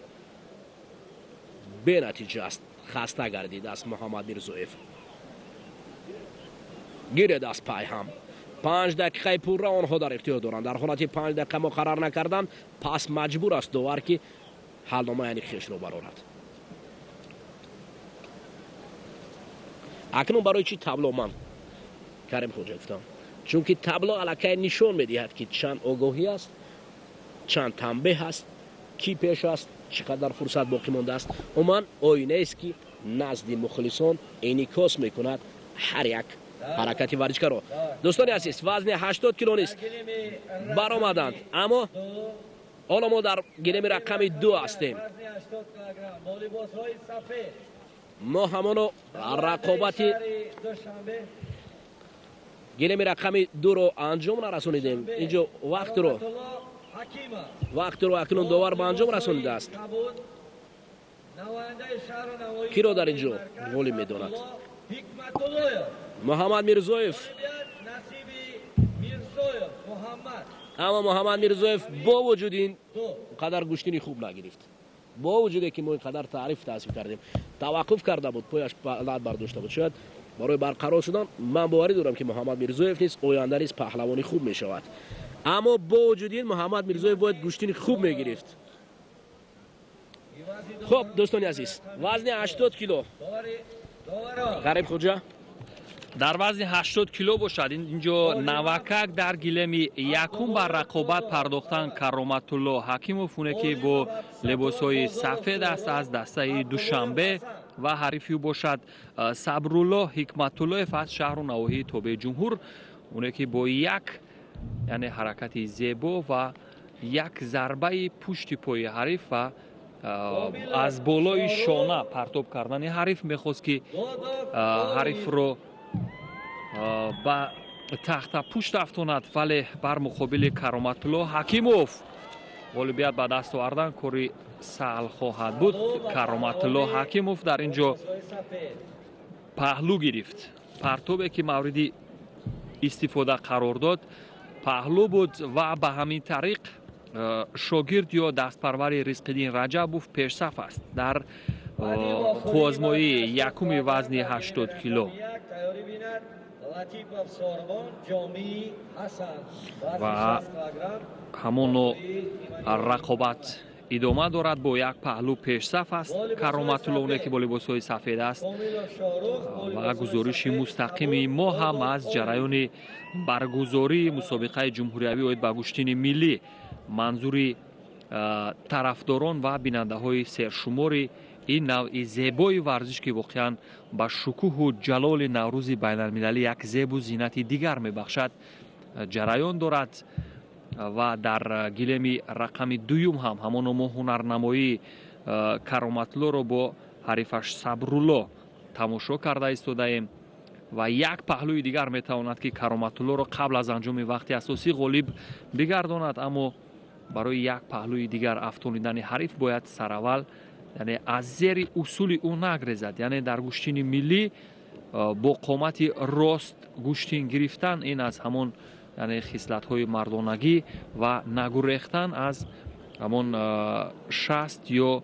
Бенатиҷа аст. Хаста гардидааст Муҳаммад Мирзоев. Гиред аз пай ҳам. 5 дақиқаи пурра онҳо дар ихтиёр доранд. Дар ҳолати 5 дақиқа муқаррар накардан, пас маҷбур аст довар, ки ҳалномаи аниқ хешро барорад. Акнун барои чӣ табло ман Карим Хоҷа гуфтам? Чунки табло аллакай нишон медиҳад, ки чанд огоҳӣ аст, чанд танбеҳ аст, кӣ пеш аст, чӣ қадар фурсат боқӣ мондааст. Умуман оинаест, ки назди мухлисон инъикос мекунад ҳар як ҳаракати варзишгаро. Дӯстони азиз, вазни 80 кило низ баромаданд, аммо ҳоло мо дар гилеми рақами 2 ҳастем. Мо ҳамоно рақобати гилеми рақами 2-ро анҷом нарасонидем. Инҷо вақтро акнун довар ба анҷом расонидааст. Киро дар инҷо ғолиб медонад? Муҳаммад Мирзоев. Аммо Муҳаммад Мирзоев бо вуҷуди ин қадар гӯштини хуб нагирифт. Бо вуҷуде ки мо ин қадар таъриф таъсиф кардем, таваққуф карда буд, пояш лат бардошта буд. Шояд барои барқарор шудан ман боварӣ дорам, ки Муҳаммад Мирзоев низ оянда низ паҳлавони хуб мешавад. Аммо бо вуҷуди ин Муҳаммад Мирзоев бояд гӯштини хуб мегирифт. Хуб, дӯстони азиз, вазни 80 кило, Ғариб Хуҷа. Дар вазни 80 кило бошад, инҷо навакак дар гилеми якум ба рақобат пардохтан Кароматулло Ҳакимов, уне ки бо либосҳои сафед аст аз дастаи Душанбе, ва ҳарифи ӯ бошад Сабрулло Ҳикматуллоев аз шаҳру навоҳии тобеи ҷумҳур, уне ки бо як, яъне, ҳаракати зебо ва як зарбаи пушти пои ҳариф ва аз болои шона партоб кардани ҳариф мехост, ки ҳарифро ба тахта пушт афтонад, вале бар муқобили Кароматулло Ҳакимов ғолибият ба даст овардан кори саҳл хоҳад буд. Кароматулло Ҳакимов дар ин ҷо паҳлӯ гирифт. Партобе ки мавриди истифода қарор дод, паҳлӯ буд, ва ба ҳамин тариқ шогирд ё дастпарвари Ризқиддин Раҷабов пешсаф аст дар қувваозмоии якуми вазни 80 кило. Латипов Сорбон Ҷомии Ҳасан. Ва ҳамоно рақобат идома дорад. Бо як паҳлӯ пешсаф аст Кароматулло, оне ки бо либосҳои сафед аст, ва гузориши мустақими мо ҳам аз ҷараёни баргузории мусобиқаи ҷумҳуриявӣ оид ба гӯштини миллӣ манзури тарафдорон ва бинандаҳои сершумори ин навъи зебои варзиш, ки воқеан ба шукӯҳу ҷалоли Наврӯзи байналмилалӣ як зебу зинати дигар мебахшад, ҷараён дорад. Ва дар гилеми рақами дуюм ҳам ҳамоно мо ҳунарнамоии Кароматлоро бо ҳарифаш Сабрулло тамошо карда истодаем, ва як паҳлӯи дигар метавонад, ки Кароматуллоро қабл аз анҷоми вақти асосӣ ғолиб бигардонад. Аммо барои як паҳлӯи дигар афтонидани ҳариф бояд сараввал, яъне, аз зери усули ӯ нагрезад. Яъне дар гӯштини миллӣ бо қомати рост гӯштин гирифтан ин аз ҳамон, яъне, хислатҳои мардонагӣ ва нагурехтан аз ҳамон шаст ё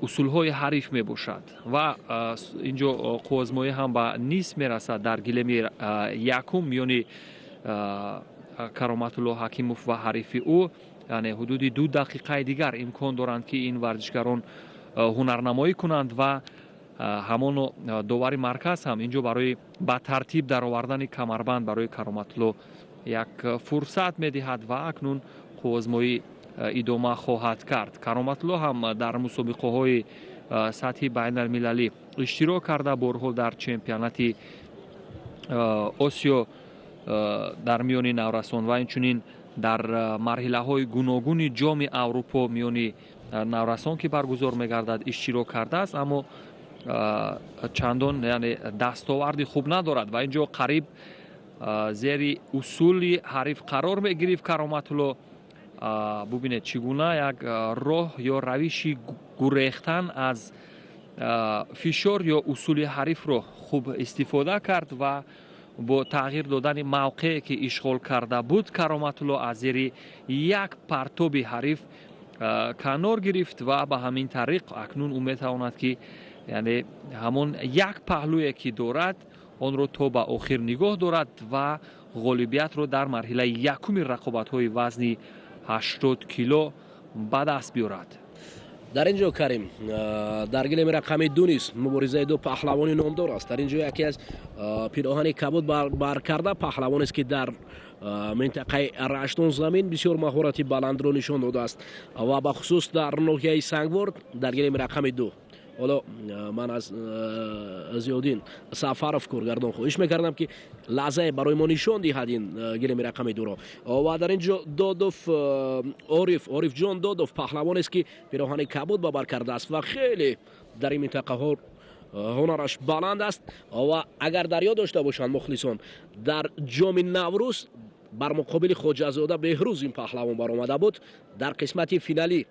усулҳои ҳариф мебошад. Ва инҷо қувваозмоӣ ҳам ба нисф мерасад дар гилеми якум миёни Кароматулло Ҳакимов ва ҳарифи ӯ. Яъне ҳудуди 2 дақиқаи дигар имкон доранд, ки ин варзишгарон ҳунарнамоӣ кунанд, ва ҳамоно довари марказ ҳам инҷо барои ба тартиб даровардани камарбанд барои Кароматулло як фурсат медиҳад, ва акнун қувваозмоӣ идома хоҳад кард. Кароматулло ҳам дар мусобиқаҳои сатҳи байналмилалӣ иштирок карда, борҳо дар чемпионати Осиё дар миёни наврасон ва инчунин дар марҳилаҳои гуногуни Ҷоми Аврупо миёни наврасон, ки баргузор мегардад, иштирок кардааст, аммо чандон, яъне, дастоварди хуб надорад. Ва инҷо қариб зери усули ҳариф қарор мегирифт Кароматулло. Бубинед, чӣ гуна як роҳ ё равиши гурехтан аз фишор ё усули ҳарифро хуб истифода кард ва бо тағйир додани мавқее ки ишғол карда буд, Кароматулло аз зери як партоби ҳариф канор гирифт, ва ба ҳамин тариқ акнун ӯ метавонад, ки, яъне, ҳамон як паҳлӯе ки дорад, онро то ба охир нигоҳ дорад ва ғолибиятро дар марҳилаи якуми рақобатҳои вазни 80 кило ба даст биёрад. Дар ин ҷо, Карим, дар гилеми рақами 2 низ муборизаи ду паҳлавони номдор аст. Дар ин ҷо яке аз пироҳани кабуд бар карда паҳлавонест, ки дар минтақаи Раштон замин бисёр маҳорати баландро нишон додааст ва бахусус дар ноҳияи Сангвор. Дар гилеми рақами 2 ҳоло ман аз Зиёддин Сафаров, коргардон, хоҳиш мекардам, ки лаҳзае барои мо нишон диҳад ин гилеми рақами 2-ро. Ва дар ин ҷо Додов Ориф, Орифҷон Додов, паҳлавонест, ки пироҳани кабуд ба бар кардааст ва хеле дар ин минтақаҳо ҳунараш баланд аст. Ва агар дар ёд дошта бошанд мухлисон, дар Ҷоми Наврӯз бар муқобили Хоҷазода Беҳрӯз ин паҳлавон баромада буд, дар қисмати финалӣ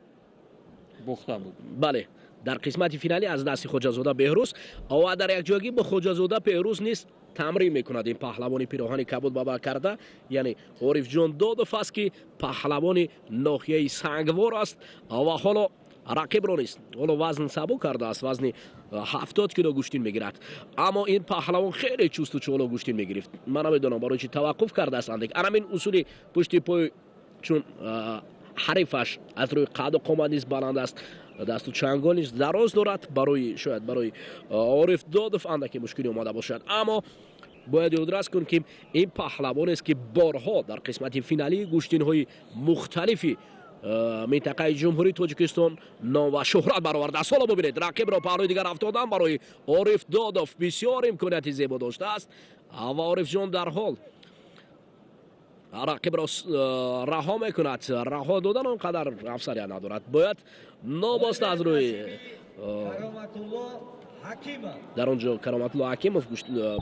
бохта буд. Бале, дар қисмати финалӣ аз дасти Хоҷазода Беҳрӯз. Ва дар якҷоягӣ бо Хоҷазода Беҳрӯз низ тамрин мекунад ин паҳлавони пироҳани кабуд ба бар карда, яъне Орифҷон Додов аст, ки паҳлавони ноҳияи Сангвор аст. Ва ҳоло рақибро низ ҳоло вазн сабук кардааст, вазни 70 кило гӯштин мегирад, аммо ин паҳлавон хеле чусту чолок гӯштин мегирифт. Ман намедонам, барои чи таваққуф кардааст андек. Анамин усули пушти пой, чун ҳарифаш аз рӯи қаду қомат низ баланд аст. Дасту чангол низ дароз дорад, барои шояд барои Ориф Додов андаке мушкилӣ омада бошад. Аммо бояд ёдрас кун, ки ин паҳлавонест, ки борҳо дар қисмати финалии гӯштинҳои мухталифи минтақаи Ҷумҳурии Тоҷикистон ном ва шӯҳрат баровардааст. Ҳоло бубинед, рақибро паҳлӯи дигар афтодан барои Ориф Додов бисёр имконияти зебо доштааст ва Орифҷон дарҳол рақибро раҳо мекунад. Раҳо додан он қадар афзалият надорад, бояд нобоста аз рӯи дар он ҷо Кароматулло Ҳакимов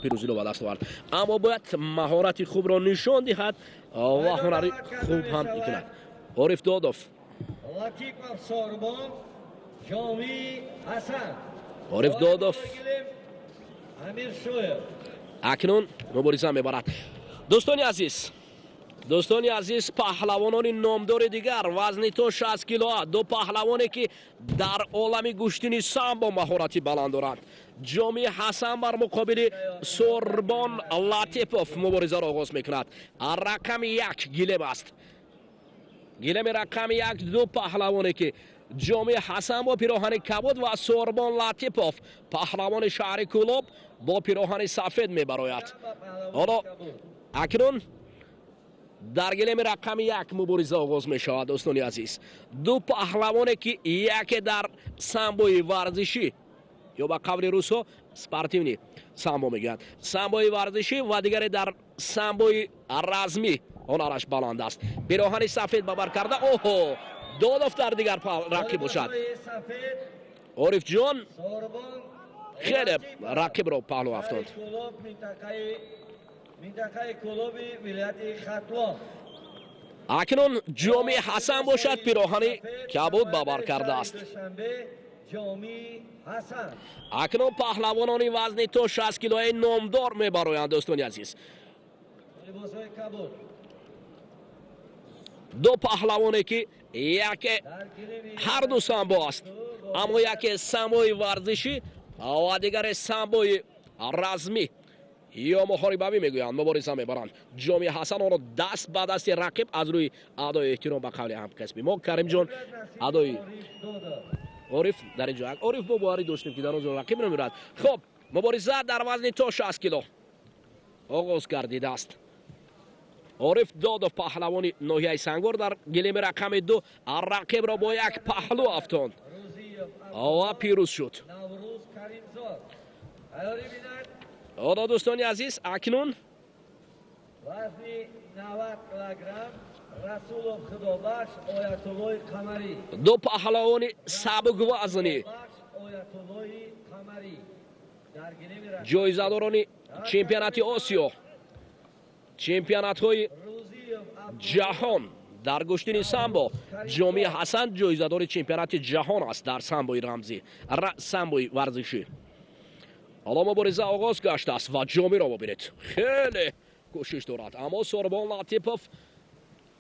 пирӯзиро ба даст овард, аммо бояд маҳорати хубро нишон диҳад ва ҳунари хуб ҳам мекунад Ориф Додов. Латипов Сорбон, Ҷомӣ Ҳасан. Ориф Додов акнун мубориза мебарад. Дӯстони азиз, дӯстони азиз, паҳлавонони номдори дигар вазни то 60 кило, ду паҳлавоне, ки дар олами гӯштини самбо маҳорати баланд доранд. Ҷоми Ҳасан бар муқобили Сорбон Латипов муборизаро оғоз мекунад. Рақами 1 гилем аст, гилеми рақами 1. Ду паҳлавоне, ки Ҷоми Ҳасан бо пироҳани кабуд ва Сорбон Латипов, паҳлавони шаҳри Кӯлоб, бо пироҳани сафед мебарояд. Ҳоло акнун дар гилеми рақами 1 мубориза оғоз мешавад. Дӯстони азиз, ду паҳлавоне, ки яке дар самбои варзишӣ ё ба қавли русҳо спортивный самбо мегӯянд, самбои варзишӣ, ва дигаре дар самбои размӣ ҳунараш баланд аст. Пироҳани сафед ба бар карда, оҳо, Додов дар дигар рақиб бошад. Орифҷон хеле рақибро паҳлӯ афтод. Минтақаи Кӯлоби вилояти Хатлон. Акнун Ҷоми Ҳасан бошад, пироҳани кабуд ба бар кардааст. Акнун паҳлавонони вазни то 60 килои номдор мебароянд. Дӯстони азиз, ду паҳлавоне, ки яке ҳарду самбо аст, аммо яке самбои варзишӣ ва дигаре самбои размӣ ё муҳорибавӣ мегӯянд, мубориза мебаранд. Ҷоми Ҳасан онро даст ба дасти рақиб аз рӯи адои эҳтиром, ба қавли ҳамкасби мо Каримҷон, адои Ориф дар ин ҷо Ориф бо боварӣ доштем, ки дар он ҷо рақиб намерад. Хуб, мубориза дар вазни то 60 кило оғоз гардидааст. Ориф Додов, паҳлавони ноҳияи Сангвор, дар гилеми рақами 2 рақибро бо як паҳлӯ афтонд ва пирӯз шуд. Ҳоло, дӯстони азиз, акнун вазни 90 килограмм Расулов Худобахш, Оятуллои Қамарӣ. Ду паҳлавони сабуквазнӣ, ҷоизадорони чемпионати Осиё, чемпионатҳои ҷаҳон дар гӯштини самбо. Ҷомии Ҳасан ҷоизадори чемпионати ҷаҳон аст дар самбои рамзӣ, самбои варзишӣ. Ҳоло мубориза оғоз гаштааст ва Ҷомиро бубинед, хеле кӯшиш дорад, аммо Сорбон Латипов,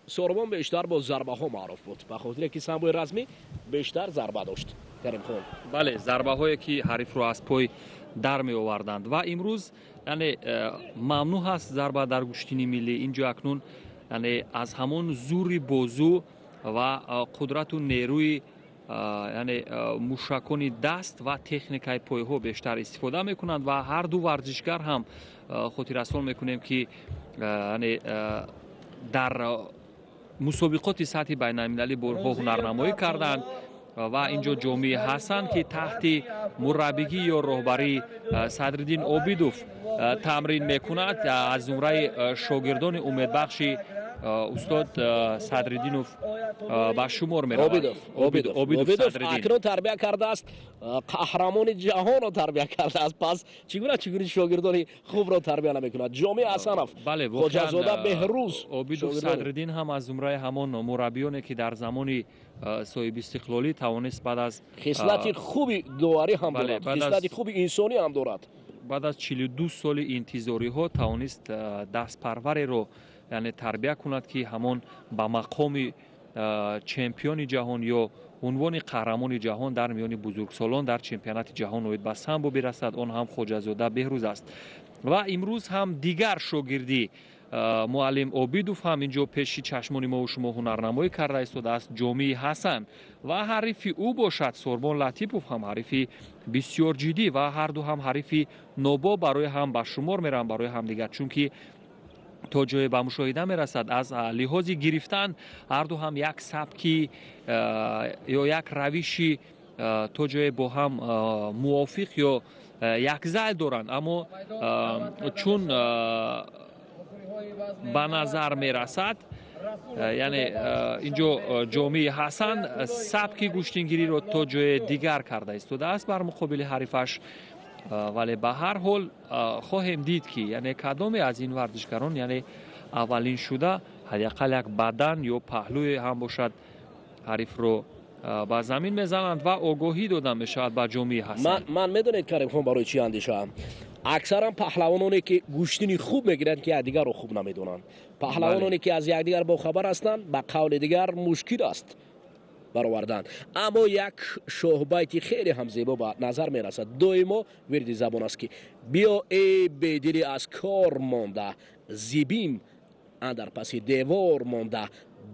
Сорбон бештар бо зарбаҳо маъруф буд, ба хотире ки самбои размӣ бештар зарба дошт. Каримхон. Бале, зарбаҳое, ки ҳарифро аз пой дар меоварданд, ва имрӯз яъне мамнӯъ ҳаст зарба дар гӯштини миллӣ. Ин ҷо акнун яъне аз ҳамон зури бозу ва қудрату нерӯи яъне мушакони даст ва техникаи пойҳо бештар истифода мекунанд ва ҳар ду варзишгар ҳам хотиррасон мекунем, ки яъне дар мусобиқоти сатҳи байналмилалӣ борҳо ҳунарнамоӣ карданд. Ва ин ҷо Ҷомии Ҳасан, ки таҳти мураббигӣ ё роҳбарии Садриддин Обидов тамрин мекунад, аз зумраи шогирдони умедбахши устод Садриддинов ба шумор меравад. Обидов акнун тарбия кардааст, қаҳрамони ҷаҳонро тарбия кардааст, пас чӣ гуна шогирдони хубро тарбия намекунад? Ҷомӣ Ҳасанов, Хоҷазода Беҳрӯз. Обидов Садриддин ҳам аз зумраи ҳамон мураббиёне, ки дар замони соҳибистиқлолӣ тавонист баъд аз хислати хуби доварӣ ҳам дорад, хислати хуби инсонӣ ҳам дорад. Баъд аз 42 соли интизориҳо тавонист дастпарвареро яъне тарбия кунад, ки ҳамон ба мақоми чемпиони ҷаҳон ё унвони қаҳрамони ҷаҳон дар миёни бузургсолон дар чемпионати ҷаҳон оид ба самбо бирасад. Он ҳам Хоҷазода Беҳрӯз аст. Ва имрӯз ҳам дигар шогирдӣ Муаллим Обидов ҳам инҷо пеши чашмони мову шумо ҳунарнамоӣ карда истодааст, Ҷомии Ҳасан, ва ҳарифи ӯ бошад Сорбон Латипов, ҳам ҳарифи бисёр ҷиддӣ, ва ҳарду ҳам ҳарифи нобоб барои ҳам ба шумор мераванд барои ҳамдигар, чунки то ҷое ба мушоҳида мерасад, аз лиҳози гирифтан ҳарду ҳам як сабки ё як равиши то ҷое бо ҳам мувофиқ ё якзайл доранд. Аммо чун ба назар мерасад, яъне инҷо Ҷомии Ҳасан сабки гӯштингириро то ҷое дигар карда истодааст бар муқобили ҳарифаш, вале ба ҳар ҳол хоҳем дид, ки яъне кадоме аз ин варзишгарон, яъне аввалин шуда, ҳадди ақал як бадан ё паҳлӯе ҳам бошад, ҳарифро ба замин мезананд ва огоҳӣ дода мешавад ба Ҷомии Ҳасан. Ман медонед, Каримхон, барои чӣ андешаам? Аксаран паҳлавононе, ки гӯштини хуб мегиранд, ки якдигарро хуб намедонанд. Паҳлавононе, ки аз якдигар бохабар ҳастанд, ба қавли дигар мушкил аст баровардан. Аммо як шоҳбайти хеле ҳам зебо ба назар мерасад, доимо вирди забон аст, ки биё, эй бедили аз кор монда, зибим андар паси девор монда,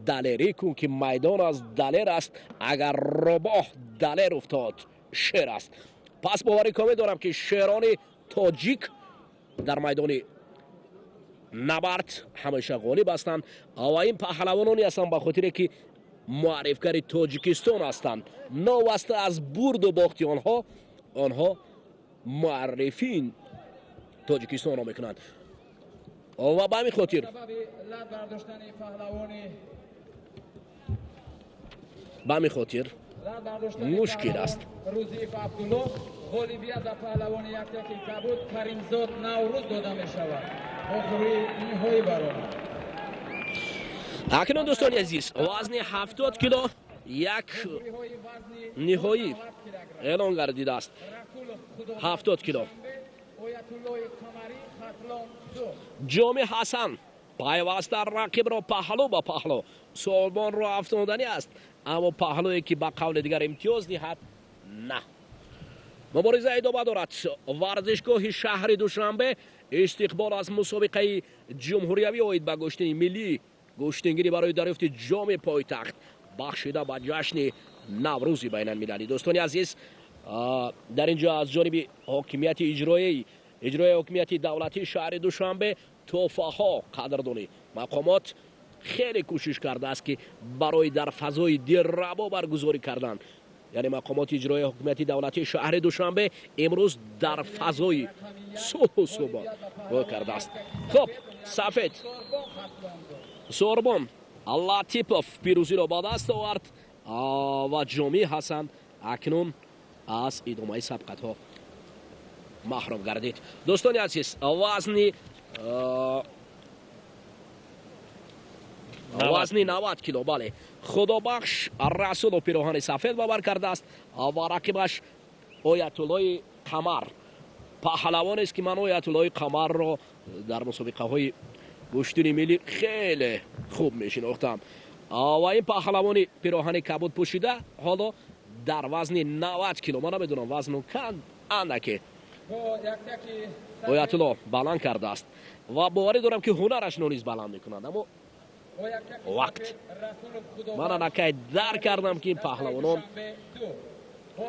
далерӣ кун, ки майдон аз далер аст, агар рӯбоҳ далер уфтод, шер аст. Пас боварӣ комил дорам, ки шерони тоҷик дар майдони набард ҳамеша ғолиб ҳастанд ва ин паҳлавононе ҳастанд, ба хотире ки муаррифгари Тоҷикистон ҳастанд. Новаста аз бурду бохти онҳо, онҳо муаррифии Тоҷикистонро мекунанд ва ба ҳамин хотир мушкил аст. Рӯзиев Абдулло ғолибият ба паҳлавони яктаки кабуд Каримзод Наврӯз дода мешавад. Охири ниҳоӣ баромад. Акнун, дӯстони азиз, вазни 70 кило як ниҳоӣ эълон гардидааст. 70 кило. Ҷоми Ҳасан пайваста рақибро паҳлӯ ба паҳлӯ Сорбонро афтонданӣ аст, аммо паҳлӯе, ки ба қавли дигар имтиёз диҳад, на. Мубориза идома дорад. Варзишгоҳи шаҳри Душанбе истиқбол аз мусобиқаи ҷумҳуриявӣ оид ба гӯштини миллӣ, гӯштингирӣ барои дарёфти ҷоми пойтахт, бахшида ба ҷашни Наврӯзи байналмилалӣ. Дӯстони азиз, дар ин ҷо аз ҷониби ҳокимияти иҷроии ҳокимияти давлатии шаҳри Душанбе тӯҳфаҳо қадрдонӣ. Мақомот хеле кӯшиш кардааст, ки барои дар фазои дилрабо баргузорӣ кардан, яъне мақомоти иҷроии ҳокимияти давлатии шаҳри Душанбе имрӯз дар фазои сулҳу субот рӯй кардааст. Хуб, сафед Сорбон Латипов пирӯзиро ба даст овард ва Ҷомии Ҳасан акнун аз идомаи сабқатҳо маҳрум гардид. Дӯстони азиз, вазни 90 кило, бале, Худобахш Расулов пироҳани сафед бабар кардааст ва рақибаш Оятуллои Қамар, паҳлавонест, ки ман Оятуллои Қамарро дар мусобиқаҳои гӯштини миллӣ хеле хуб мешинохтам. Ва ин паҳлавони пироҳани кабуд пӯшида ҳоло дар вазни 90 кило, ман намедонам вазну канд, андаке Оятулло баланд кардааст ва боварӣ дорам, ки ҳунарашро низ баланд мекунад, аммо вақт ман анакай дар кардам, ки ин паҳлавонон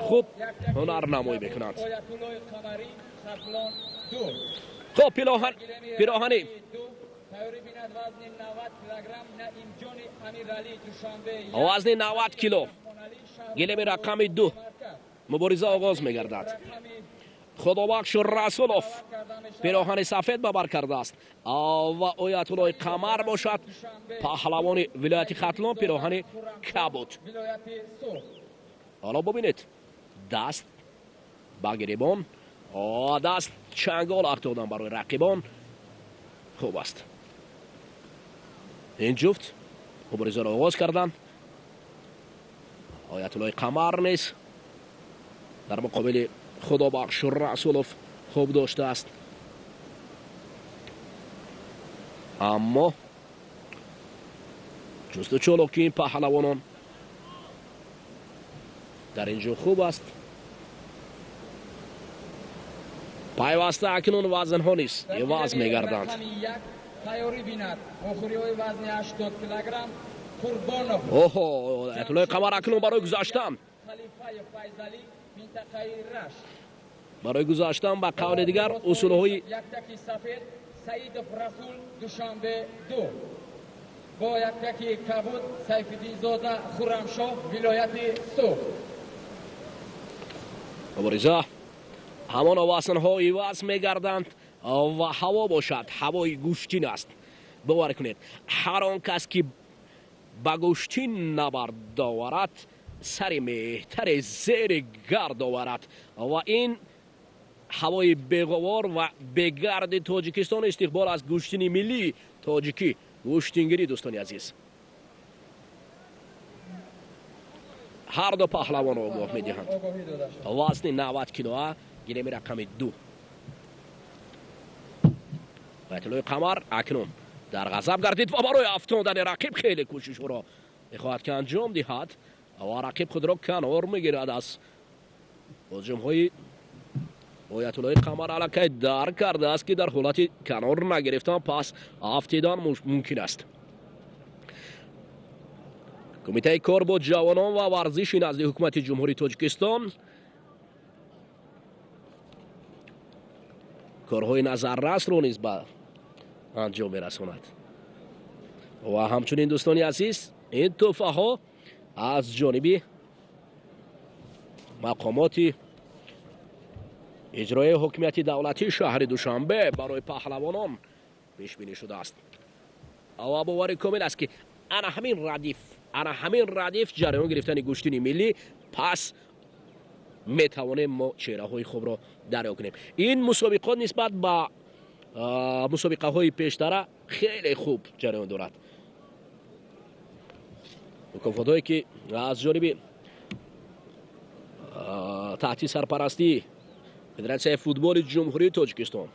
хуб ҳунарнамоӣ мекунанд. Хуб, пироҳани вазни 90 кило, гилеми рақами 2 мубориза оғоз мегардад. Худобахш Расулов пироҳани сафед бабар кардааст ва Оятуллои Қамар бошад, паҳлавони вилояти Хатлон, пироҳани кабуд. Ҳоло бубинед, даст ба гиребон, даст чангол афтодан барои рақибон хуб аст. Ин ҷуфт муборизаро оғоз карданд. Оятуллои Қамар низ дар муқобили Худобахш Расулов хуб доштааст, аммо ҷусту чолоки ин паҳлавонон дар ин ҷо хуб аст. Пайваста акнун вазнҳо низ иваз мегарданд. Тайёрӣ бинад. Охириҳои вазни 80 килограмм Қурбонов. Оҳо, Оятуллои Қамар акнун барои гузаштан. Халифаев Файзалӣ, минтақаи Рашт. Барои гузаштан ба қавли дигар усулҳои яктаки сафед Саидов Расул, Душанбе 2. Бо яктаки кабуд Сайфиддинзода Хуррамшоҳ, вилояти Суғд. Мубориза ҳамон вазнҳо иваз мегарданд ва ҳаво бошад, ҳавои гӯштин аст. Бовар кунед, ҳар он кас ки ба гӯштин набард доварад, сари меҳтаре зери гард оварад. Ва ин ҳавои беғувор ва бегарди Тоҷикистон истиқбол аз гӯштини миллии тоҷикӣ, гӯштингирӣ. Дӯстони азиз, ҳар ду паҳлавонро огоҳ медиҳанд. Вазни 90 килоа, гилеми рақами 2. Оятуллои Қамар акнун дар ғазаб гардид ва барои афтондани рақиб хеле кӯшишҳоро мехоҳад ки анҷом диҳад ва рақиб худро канор мегирад аз ҳуҷумҳои Оятуллои Қамар. Аллакай дарк кардааст, ки дар ҳолати канор нагирифтан пас афтидан мумкин аст. Кумитаи кор бо ҷавонон ва варзиши назди ҳукумати Ҷумҳурии Тоҷикистон корҳои назаррасро низ ба анҷом мерасонад. Ва ҳамчунин, дӯстони азиз, ин тӯҳфаҳо аз ҷониби мақомоти иҷроияи ҳокимияти давлатии шаҳри Душанбе барои паҳлавонон пешбинӣ шудааст. Ва бовари комил аст, ки ана ҳамин радиф, ана ҳамин радиф ҷараён гирифтани гӯштини миллӣ, пас метавонем мо чеҳраҳои хубро дарёфт кунем. Ин мусобиқот нисбат ба мусобиқаҳои пештара хеле хуб ҷараён дорад. Мукофотҳое ки аз ҷониби таҳти сарпарастии Федератсияи футболи Ҷумҳурии Тоҷикистон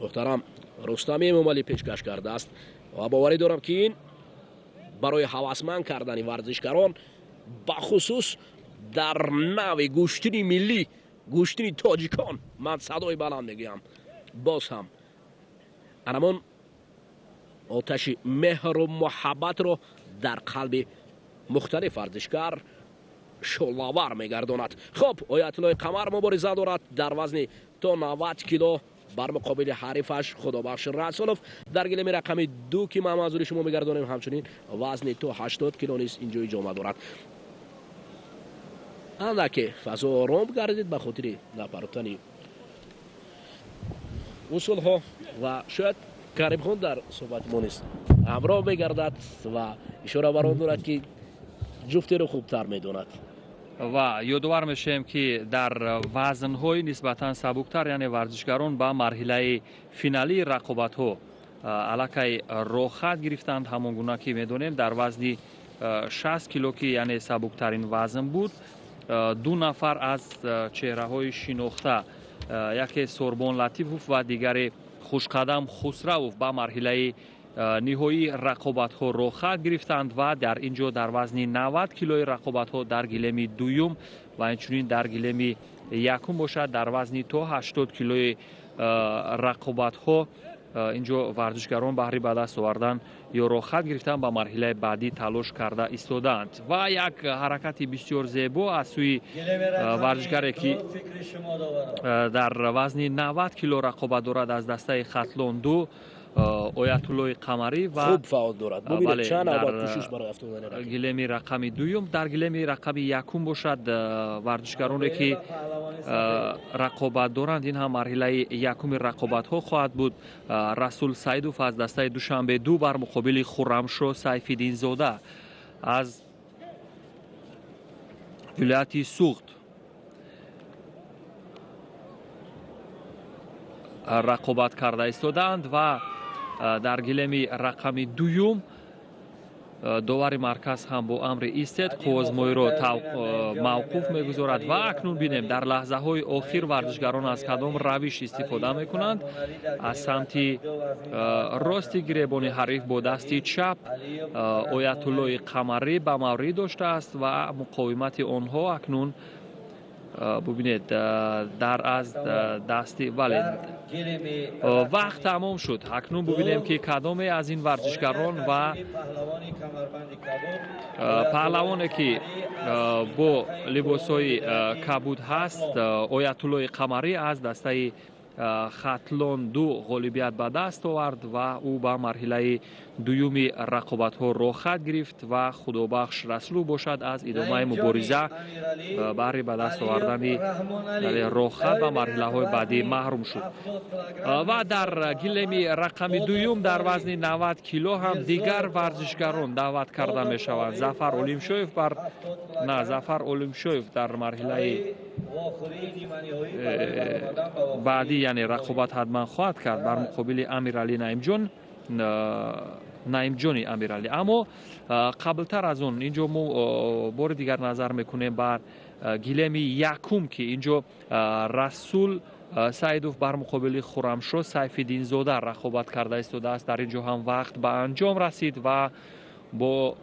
муҳтарам Рустами Эмомалӣ пешкаш кардааст ва боварӣ дорам, ки ин барои ҳавасманд кардани варзишгарон, бахусус дар нави гӯштини миллӣ, гӯштини тоҷикон, ман садои баланд мегӯям, боз ҳам анамон оташи меҳру муҳаббатро дар қалби мухталиф варзишгар шӯълавар мегардонад. Хуб, Оятуллои Қамар мубориза дорад дар вазни то 90 кило бар муқобили ҳарифаш Худобахш Расулов дар гилеми рақами 2, ки ма манзури шумо мегардонем. Ҳамчунин вазни то 80 кило низ инҷо иҷома дорад. Андаке фазо ором гардид ба хотири напарутани усулҳо ва шояд Каримхон дар суҳбати мо низ ҳамроҳ мегардад ва ишора бар он дорад, ки ҷуфтеро хубтар медонад. Ва ёдовар мешавем, ки дар вазнҳои нисбатан сабуктар, яъне варзишгарон ба марҳилаи финалии рақобатҳо аллакай роҳхат гирифтанд. Ҳамон гуна ки медонем, дар вазни 60 кило, ки яъне сабуктарин вазн буд, ду нафар аз чеҳраҳои шинохта, яке Сорбон Латипов ва дигаре Хушқадам Хусравов, ба марҳилаи ниҳоии рақобатҳо роҳхат гирифтанд. Ва дар ин ҷо дар вазни 90 килои рақобатҳо дар гилеми дуюм ва инчунин дар гилеми якум бошад, дар вазни то 80 килои рақобатҳо ин ҷо варзишгарон баҳри ба даст овардан ё роҳхат гирифтан ба марҳилаи баъдӣ талош карда истодаанд. Ва як ҳаракати бисёр зебо аз сӯи варзишгаре, ки дар вазни 90 кило рақобат дорад, аз дастаи Хатлон 2, Оятуллои Қамарӣ. Ва хуб фаъол дорад. Бубинед, чанд навбат кӯшиш барои афтодани рақиб. Гилеми рақами дуюм. Дар гилеми рақами якум бошад, варзишгароне ки рақобат доранд, ин ҳам марҳилаи якуми рақобатҳо хоҳад буд, Расул Саидов аз дастаи Душанбе 2 бар муқобили Хуррамшо Сайфиддинзода аз вилояти Суғд рақобат карда истодаанд. Ва дар гилеми рақами дуюм довари марказ ҳам бо амри истед қуввозмоиро мавқуф мегузорад. Ва акнун бинем, дар лаҳзаҳои охир варзишгарон аз кадом равиш истифода мекунанд. Аз самти рости гиребони ҳариф бо дасти чап Оятуллои Қамарӣ ба маврид доштааст ва муқовимати онҳо акнун Бубинед, дар аз дасти, бале, вақт тамом шуд. Акнун бубинем, ки кадоме аз ин варзишгарон ва паҳлавоне, ки бо либосҳои кабуд ҳаст, Оятуллои Қамарӣ аз дастаи Хатлон ду ғолибият ба даст овард ва ӯ ба марҳилаи дуюми рақобатҳо роҳхат гирифт ва Худобахш Расулов бошад, аз идомаи мубориза баҳри ба даст овардани роҳхат ба марҳилаҳои баъдӣ маҳрум шуд. Ва дар гилеми рақами дуюм дар вазни 90 кило ҳам дигар варзишгарон даъват карда мешаванд. Зафар Олимшоев бар на, Зафар Олимшоев дар марҳилаи баъдӣ, яъне рақобат ҳатман хоҳад кард бар муқобили Амиралӣ Наимҷон, Наимҷони Амиралӣ. Аммо қаблтар аз он инҷо мо бори дигар назар мекунем бар гилеми якум, ки инҷо Расул Саидов бар муқобили Хурамшо Сайфиддинзода рақобат карда истодааст. Дар ин ҷо ҳам вақт ба анҷом расид ва бо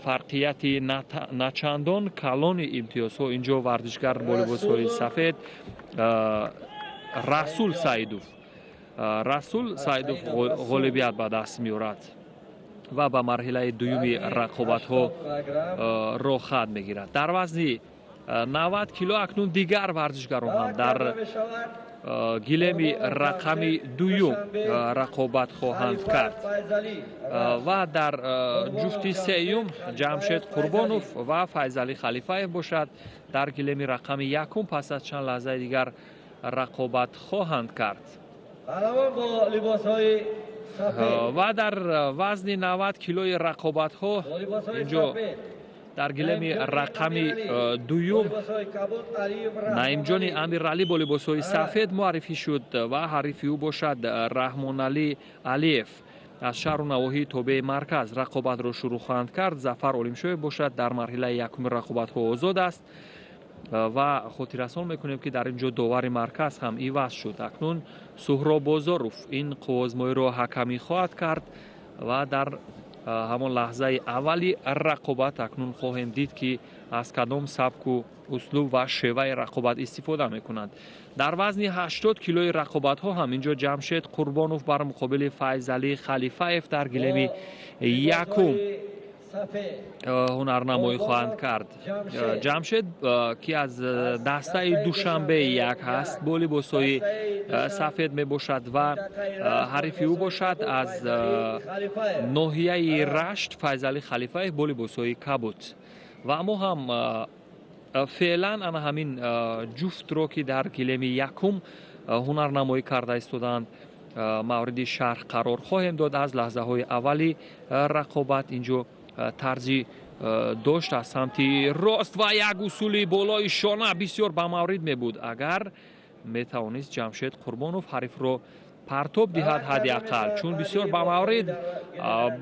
фарқияти начандон калони имтиёзҳо инҷо варзишгар бо либосҳои сафед, Расул Саидов ғолибият ба даст меорад ва ба марҳилаи дуюми рақобатҳо роҳхат мегирад. Дар вазни 90 кило акнун дигар варзишгарон ҳам дар гилеми рақами дуюм рақобат хоҳанд кард ва дар ҷуфти сеюм Ҷамшед Қурбонов ва Файзалӣ Халифаев бошад, дар гилеми рақами якум пас аз чанд лаҳзаи дигар рақобат хоҳанд кард. Ва дар вазни 90 килои рақобатҳо инҷо дар гилеми рақами дуюм Наимҷони Амиралӣ бо либосҳои сафед муаррифӣ шуд ва ҳарифи ӯ бошад Раҳмоналӣ Алиев аз шаҳру навоҳии тобеи марказ рақобатро шурӯъ хоҳанд кард. Зафар Олимшоев бошад, дар марҳилаи якуми рақобатҳо озод аст ва хотиррасон мекунем, ки дар ин ҷо довари марказ ҳам иваз шуд. Акнун Суҳроб Бозоров ин қувваозмоиро ҳакамӣ хоҳад кард ва дар ҳамон лаҳзаи аввали рақобат акнун хоҳем дид, ки аз кадом сабку услуб ва шеваи рақобат истифода мекунанд. Дар вазни 80 килои рақобатҳо ҳам инҷо Ҷамшед Қурбонов бар муқобили Файзалӣ Халифаев дар гилеми якум ҳунарнамоӣ хоҳанд кард. Ҷамшед, ки аз дастаи Душанбеи як ҳаст, бо либосҳои сафед мебошад ва ҳарифи ӯ бошад аз ноҳияи Рашт Файзалӣ Халифаев бо либосҳои кабуд. Ва мо ҳам феълан ана ҳамин ҷуфтро, ки дар гилеми якум ҳунарнамоӣ карда истодаанд, мавриди шарҳ қарор хоҳем дод. Аз лаҳзаҳои аввали рақобат инҷо тарзи дошт аз самти рост ва як усули болои шона бисёр ба маврид мебуд, агар метавонист Ҷамшед Қурбонов ҳарифро партоб диҳад ҳадди ақал, чун бисёр ба маврид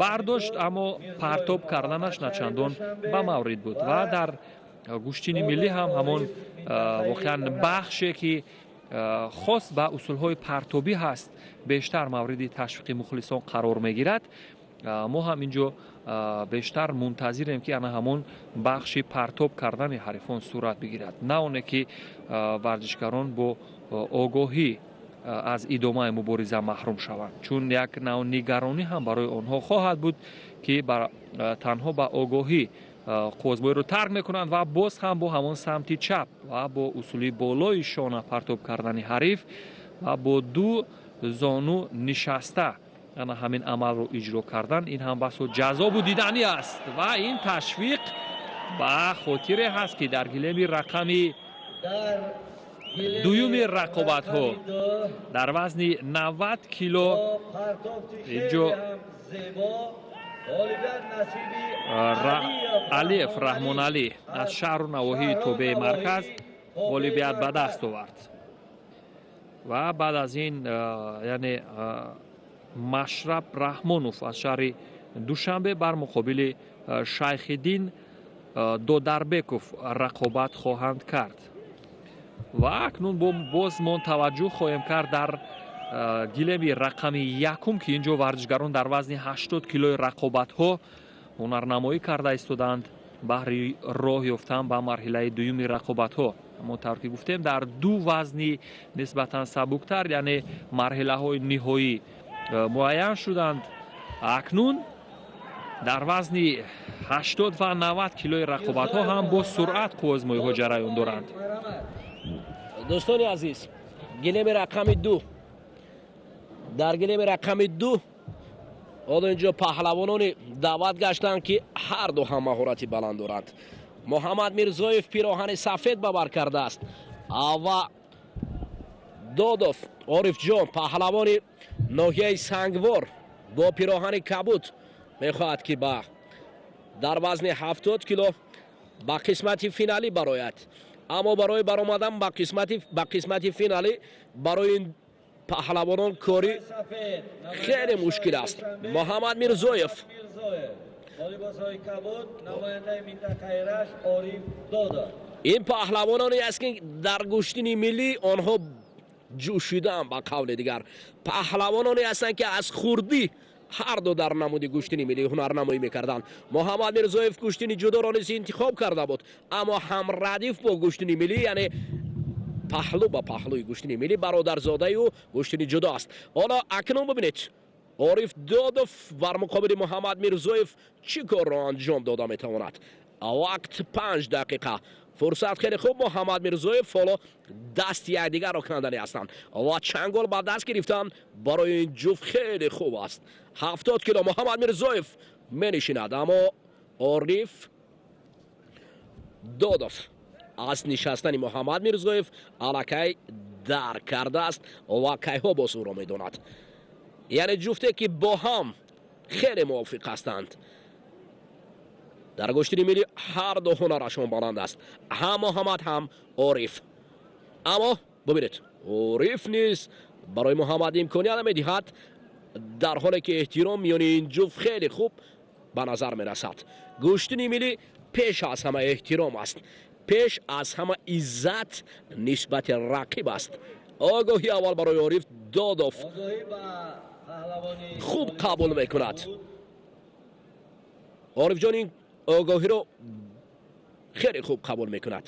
бардошт, аммо партоб карданаш начандон ба маврид буд. Ва дар гӯштини миллӣ ҳам ҳамон воқеан бахше, ки хос ба усулҳои партобӣ ҳаст, бештар мавриди ташвиқи мухлисон қарор мегирад. Мо ҳам инҷо бештар мунтазирем, ки ана ҳамон бахши партоб кардани ҳарифон сурат бигирад, на оне ки варзишгарон бо огоҳӣ аз идомаи мубориза маҳрум шаванд, чун як нав нигаронӣ ҳам барои онҳо хоҳад буд, ки танҳо ба огоҳӣ қувваозмоиро тарк мекунанд. Ва боз ҳам бо ҳамон самти чап ва бо усули болои шона партоб кардани ҳариф ва бо ду зону нишаста ана ҳамин амалро иҷро кардан, ин ҳам басо ҷаззобу диданӣ аст. Ва ин ташвиқ ба хотире ҳаст, ки дар гилеми рақами дуюми рақобатҳо дар вазни 90 кило инҷо Алиев Раҳмоналӣ аз шаҳру навоҳии тобеи марказ ғолибият ба даст овард. Ва баъд аз ин, яъне Машраб Раҳмонов аз шаҳри Душанбе бар муқобили Шайхиддин Додарбеков рақобат хоҳанд кард. Ва акнун боз мо таваҷҷӯҳ хоҳем кард дар гилеми рақами якум, ки инҷо варзишгарон дар вазни 80 килои рақобатҳо ҳунарнамоӣ карда истодаанд баҳри роҳ ёфтан ба марҳилаи дуюми рақобатҳо. Ҳамон тавр ки гуфтем, дар ду вазни нисбатан сабуктар, яъне марҳилаҳои ниҳоӣ муайян шуданд. Акнун дар вазни 80 ва 90 килои рақобатҳо ҳам бо суръат қувваозмоиҳо ҷараён доранд. Дӯстони азиз, гилеми рақами 2, дар гилеми рақами 2 ҳоло инҷо паҳлавонони даъват гаштанд, ки ҳар ду ҳам маҳорати баланд доранд. Муҳаммад Мирзоев пироҳани сафед ба бар кардааст ва Додов Орифҷон, паҳлавони ноҳияи Сангвор, бо пироҳани кабуд мехоҳад, ки ба дар вазни 70 кило ба қисмати финалӣ барояд. Аммо барои баромадан ба қисмати финалӣ барои ин паҳлавонон кори хеле мушкил аст. Муҳаммад Мирзоев ин паҳлавононе аст, ки дар гӯштини миллӣ онҳо ҷӯшидаанд, ба қавли дигар паҳлавононе ҳастанд, ки аз хурдӣ ҳар ду дар намуди гӯштини миллӣ ҳунарнамоӣ мекарданд. Муҳаммад Мирзоев гӯштини ҷудоро низ интихоб карда буд, аммо ҳамрадиф бо гӯштини миллӣ, яъне паҳлӯ ба паҳлӯи гӯштини миллӣ, бародарзодаю гӯштини ҷудо аст. Ҳоло акнун бибинед, Ориф Додов бар муқобили Муҳаммад Мирзоев чӣ корро анҷом дода метавонад. Вақт 5 дақиқа, фурсат хеле хуб. Муҳаммад Мирзоев ҳоло дасти якдигарро кандани ҳастанд ва чангол ба даст гирифтан барои ин ҷуфт хеле хуб аст. 70 кило Муҳаммад Мирзоев менишинад, аммо Ориф Додов аз нишастани Муҳаммад Мирзоев аллакай дарк кардааст ва кайҳо боз ӯро медонад. Яъне ҷуфте, ки бо ҳам хеле мувофиқ ҳастанд. Дар гӯштини миллӣ ҳар ду ҳунарашон баланд аст, ҳам Муҳаммад, ҳам Ориф. Аммо бубинед, Ориф низ барои Муҳаммад имконият намедиҳад, дар ҳоле ки эҳтиром миёни ин ҷуфт хеле хуб ба назар мерасад. Гӯштини миллӣ пеш аз ҳама эҳтиром аст, пеш аз ҳама иззат нисбати рақиб аст. Огоҳи аввал барои Ориф Додов хуб қабул мекунад. Орифҷон ин огоҳиро хеле хуб қабул мекунад.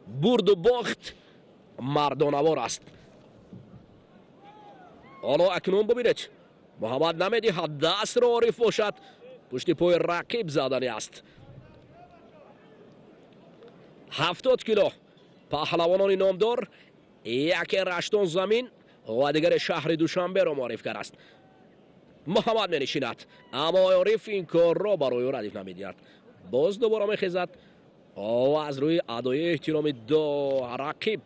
Бурду бохт мардонавор аст. Ҳоло акнун бубинед, Муҳаммад намедиҳад дастро, Ориф бошад пушти пои рақиб задани аст. 70 кило паҳлавонони номдор, яке Раштон замин ва дигаре шаҳри Душанберо муаррифгар аст. Муҳаммад менишинад, аммо Ориф ин корро барои ӯ радиф намедиҳад. Боз дубора мехезад ва аз рӯи адои эҳтироми до рақиб.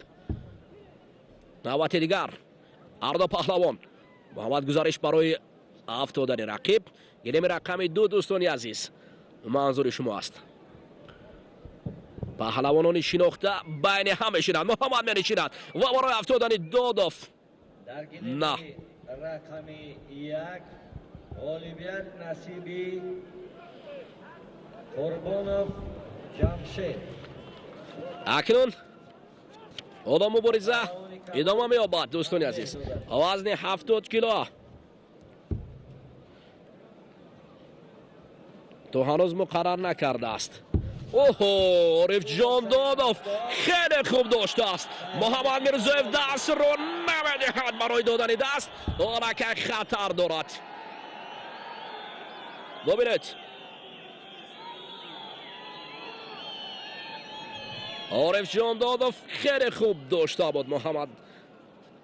Навбати дигар ҳар ду паҳлавон. Муҳаммад гузариш барои афтодани рақиб. Гилеми рақами 2, дӯстони азиз, манзури шумо аст. Паҳлавонони шинохта байни ҳам мешинанд. Муҳаммад менишинад ва барои афтодани Додов на. Рақами 1 ғолибият насиби Қурбонов Ҷамшед. Акнун ҳоло мубориза идома меёбад, дӯстони азиз. Вазни 70 кило то ҳанӯз муқаррар накардааст. Оҳо, Орифҷон Додов хеле хуб доштааст. Муҳаммад Мирзоев дастро намедиҳад барои додани даст, аллакай хатар дорад. Бубинед, Орифҷон Додов хеле хуб дошта буд Муҳаммад,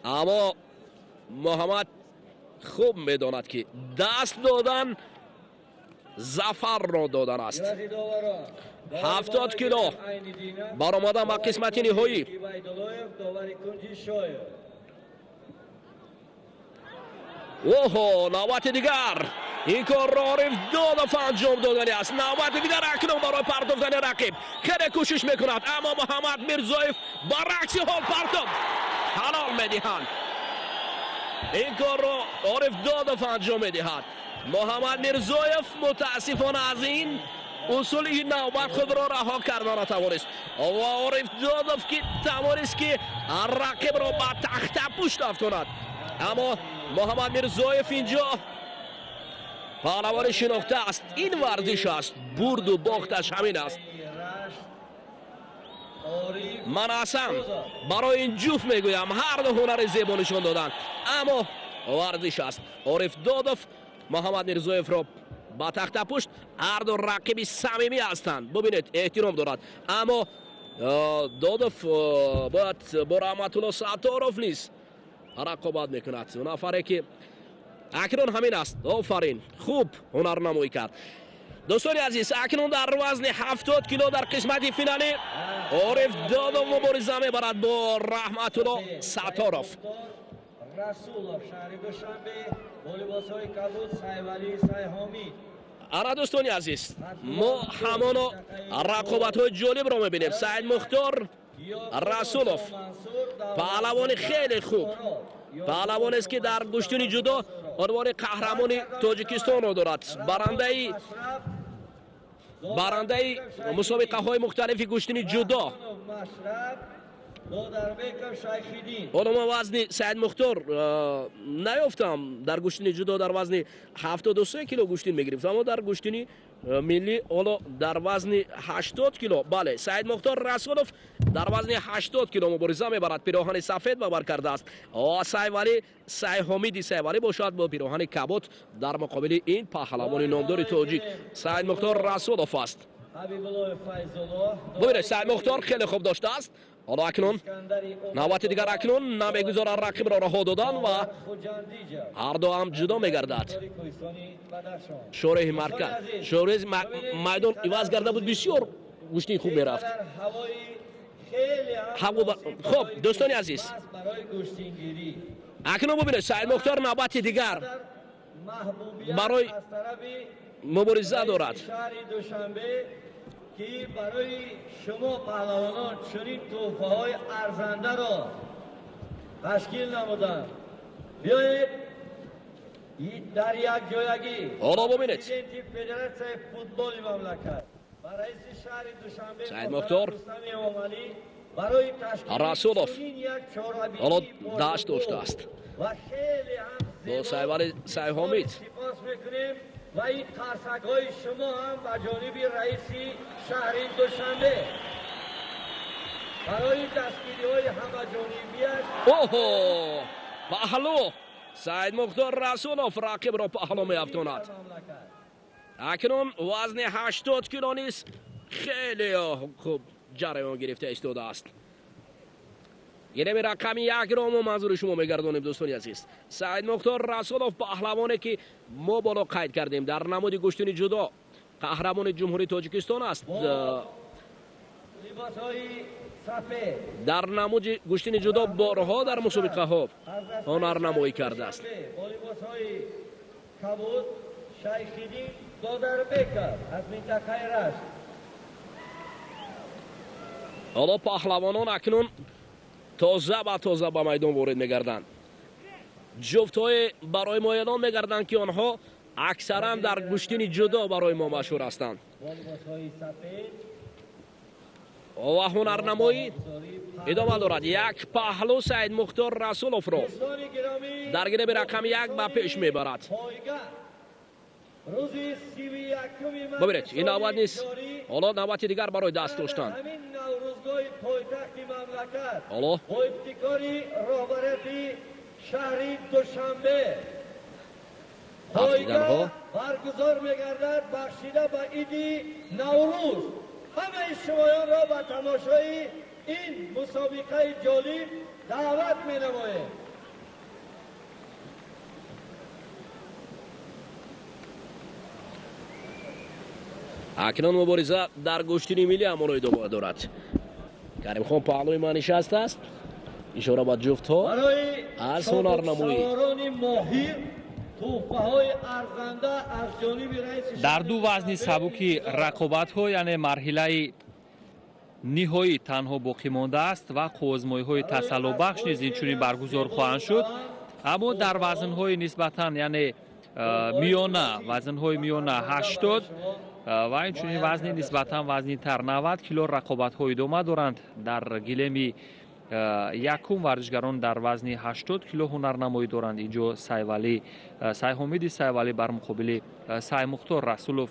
аммо Муҳаммад хуб медонад, ки даст додан зафарро додан аст. 70 кило баромадан ба қисмати ниҳоӣ. Оҳо, навбати дигар ин корро Ориф Додов анҷом додани аст. Навбати дигар акнун барои партофтани рақиб хеле кӯшиш мекунад, аммо Муҳаммад Мирзоев баръакси ҳол партофт. Ҳалол медиҳанд. Ин корро Ориф Додов анҷом медиҳад. Муҳаммад Мирзоев мутаассифона аз ин усули ин навбат худро раҳо карда натавонист ва Ориф Додов ки тавонист, ки рақибро ба тахта пушт афтонад, аммо Муҳаммад Мирзоев инҷо паҳлавони шинохта аст. Ин варзиш аст, бурду бохташ ҳамин аст. Ман асан барои ин ҷуфт мегӯям, ҳар ду ҳунари зебо нишон доданд, аммо варзиш аст. Ориф Додов Муҳаммад Мирзоевро ба тахтапушт, ҳар ду рақиби самимӣ ҳастанд. Бубинед, эҳтиром дорад, аммо Додов бояд бо Раҳматулло Сатторов низ рақобат мекунад. Нафаре ки акнун ҳамин аст. Офарин, хуб ҳунарнамоӣ кард. Дӯстони азиз, акнун дар вазни 70 кило дар қисмати финалӣ Ориф Додов мубориза мебарад бо Раҳматулло Сатторов. Расулов, шаҳри Душанбе, бо либосҳои кабуд Сайвалӣ Сайҳомид. Ана дӯстони азиз, мо ҳамоно рақобатҳои ҷолибро мебинем. Саидмухтор Расулов паҳлавони хеле хуб, паҳлавонест ки дар гӯштини ҷудо унвони қаҳрамони Тоҷикистонро дорад, барандаи мусобиқаҳои мухталифи гӯштини ҷудо. Ҳоло ман вазни Саидмухтор наёфтам. Дар гӯштини ҷудо дар вазни 73 кило гӯштин мегирифт, аммо дар гӯштини миллӣ ҳоло дар вазни 80 кило. Бале, Саидмухтор Расулов дар вазни 80 кило мубориза мебарад. Пироҳани сафед ба бар кардааст. Сайвалӣ Сайҳомиди Сайвалӣ бошад бо пироҳани кабуд дар муқобили ин паҳлавони номдори тоҷик Саидмухтор Расулов аст. Бубинед, Саидмухтор хеле хуб доштааст. Ҳоло акнун навбати дигар, акнун намегузорад рақибро раҳо додан ва ҳар ду ҳам ҷудо мегардад. Шореҳи марказ, шореҳи майдон иваз карда буд, бисёр гӯштини хуб мерафт. Хуб, дӯстони азиз, акнун бубинед, Саидмухтор навбати дигар барои мубориза дорад. Ки барои шумо паҳлавонон чунин тӯҳфаҳои арзандаро ташкил намуданд. Биёед дар якҷоягӣ ҳоло бубинед, президенти федератсияи футболи мамлакат ва раиси шаҳри Душанбе Саидмухтор Рустами Эмомалӣ барои ташкили Расулов чунин як чорабинии ҳоло дашт доштааст ва хеле ҳам бо Сайвалӣ Сайҳомид. Сипос мекунем ва ин қарсакҳои шумо ҳам ба ҷониби раиси шаҳри Душанбе барои дастгириҳои ҳамаҷонибиаш. Оҳо, паҳлӯ! Саидмухтор Расулов рақибро паҳлӯ меафтонад. Акнун вазни 80 кило низ хеле хуб ҷараён гирифта истодааст. Гиреми рақами якро мо манзури шумо мегардонем, дӯстони азиз. Саидмухтор Расулов паҳлавоне ки мо боло қайд кардем, дар намуди гӯштини ҷудо қаҳрамони Ҷумҳурии Тоҷикистон аст. Дар намуди гӯштини ҷудо борҳо дар мусобиқаҳо ҳунарнамоӣ кардааст. Ҳоло паҳлавонон акнун тоза ба тоза ба майдон ворид мегарданд. Ҷуфтҳое барои мо эълон мегарданд ки онҳо аксаран дар гӯштини ҷудо барои мо машҳур ҳастанд. Ва ҳунарнамоӣ идома дорад. Як паҳлӯ Саидмухтор Расуловро дар гиреби рақами як ба пеш мебарад. Бубинед, ин навбат низ ҳоло навбати дигар барои даст доштан. Ҳоло бо ибтикори роҳбарияти шаҳри Душанбе ҳафтиданҳо баргузор мегардад, бахшида ба иди Наврӯз. Ҳамаи шумоёнро ба тамошои ин мусобиқаи ҷолиб даъват менамоем. Акнун мубориза дар гӯштини миллӣ ҳамоно идома дорад. Каримхон паҳлӯи ман нишастааст. Ишора ба ҷуфтҳо аз ҳунарнамоӣ. Дар ду вазни сабуки рақобатҳо, яъне марҳилаи ниҳоӣ танҳо боқӣ мондааст ва қуввозмоиҳои тасаллобахш низ инчунин баргузор хоҳанд шуд. Аммо дар вазнҳои нисбатан, яъне миёна, вазнҳои миёна 80 ва инчунин вазни нисбатан вазнинтар 90 кило рақобатҳо идома доранд. Дар гилеми якум варзишгарон дар вазни 80 кило ҳунарнамоӣ доранд. Инҷо Сайвалӣ Сайҳомиди Сайвалӣ бар муқобили Саймухтор Расулов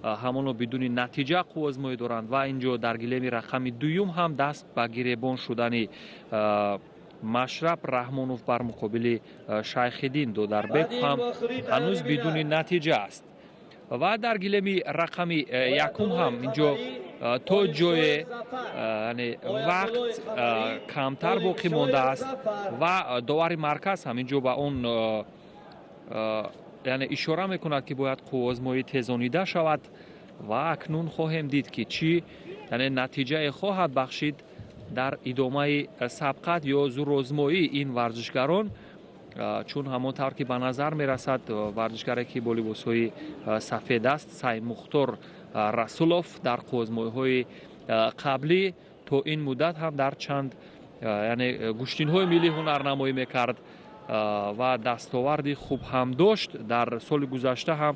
ҳамоно бидуни натиҷа қувваозмоӣ доранд. Ва инҷо дар гилеми рақами дуюм ҳам даст ба гиребон шудани Машраб Раҳмонов бар муқобили Шайхиддин Додарбеков ҳам ҳанӯз бидуни натиҷа аст. Ва дар гилеми рақами якум ҳам инҷо то ҷое вақт камтар боқӣ мондааст ва довари марказ ҳам инҷо ба он яъне ишора мекунад, ки бояд қувваозмоӣ тезонида шавад. Ва акнун хоҳем дид, ки чӣ яъне натиҷае хоҳад бахшид дар идомаи сабқат ё зурозмоии ин варзишгарон, чун ҳамон тавр ки ба назар мерасад, варзишгаре ки бо либосҳои сафед аст, Саймухтор Расулов, дар қувваозмоиҳои қаблӣ то ин муддат ҳам дар чанд яъне гӯштинҳои миллӣ ҳунарнамоӣ мекард ва дастоварди хуб ҳам дошт. Дар соли гузашта ҳам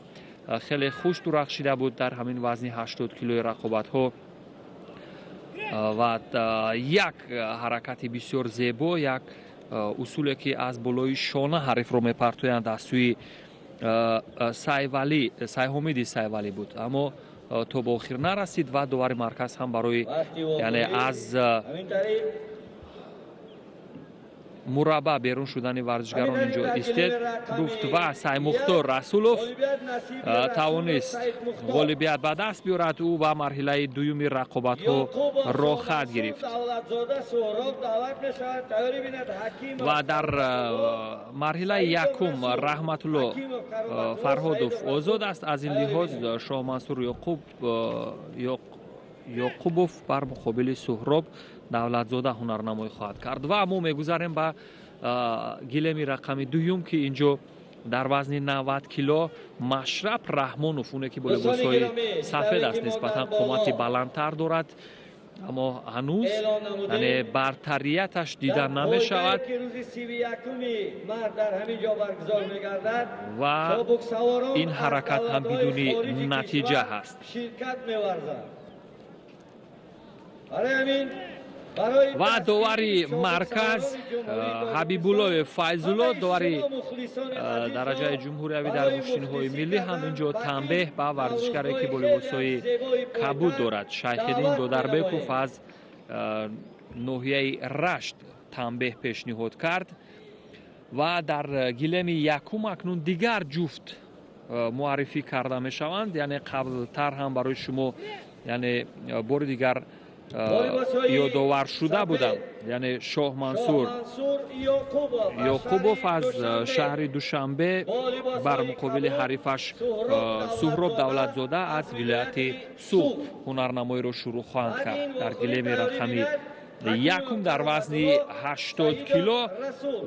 хеле хуш дурахшида буд дар ҳамин вазни 80 килои рақобатҳо ва як ҳаракати бисёр зебо, як усуле ки аз болои шона ҳарифро мепартоянд, аз сӯи Сайвалӣ, Сайҳомиди Сайвалӣ буд, аммо то ба охир нарасид. Ва довари марказ ҳам барои яъне аз мурабба берун шудани варзишгарон инҷо истед гуфт ва Саймухтор Расулов тавонист ғолибият ба даст биёрад. Ӯ ба марҳилаи дуюми рақобатҳо роҳхат гирифт. Ва дар марҳилаи якум Раҳматулло Фарҳодов озод аст. Аз ин лиҳоз Шоҳмансур Ёқубов бар муқобили Суҳроб Давлатзода ҳунарнамоӣ хоҳад кард. Ва мо мегузарем ба гилеми рақами дуюм, ки инҷо дар вазни 90 кило Машраб Раҳмонов, оне ки бо либосҳои сафед аст, нисбатан қомати баландтар дорад, аммо ҳанӯз яъне бартарияташ дида намешавад. Ва ин ҳаракат ҳам бидуни натиҷа ҳаст. Ва довари марказ Ҳабибуллоев Файзулло, довари дараҷаи ҷумҳуриявӣ дар гӯштинҳои миллӣ, ҳам инҷо танбеҳ ба варзишгаре ки бо либосҳои кабуд дорад, Шайхиддин Додарбеков аз ноҳияи Рашт, танбеҳ пешниҳод кард. Ва дар гилеми якум акнун дигар ҷуфт муаррифӣ карда мешаванд. Яъне қаблтар ҳам барои шумо яъне бори дигар ёдовар шуда будам. Яъне Шоҳмансур Ёқубов аз шаҳри Душанбе бар муқобили ҳарифаш Суҳроб Давлатзода аз вилояти Суғд ҳунарнамоиро шурӯъ хоҳанд кард дар гилеми рақами якум дар вазни 80 кило.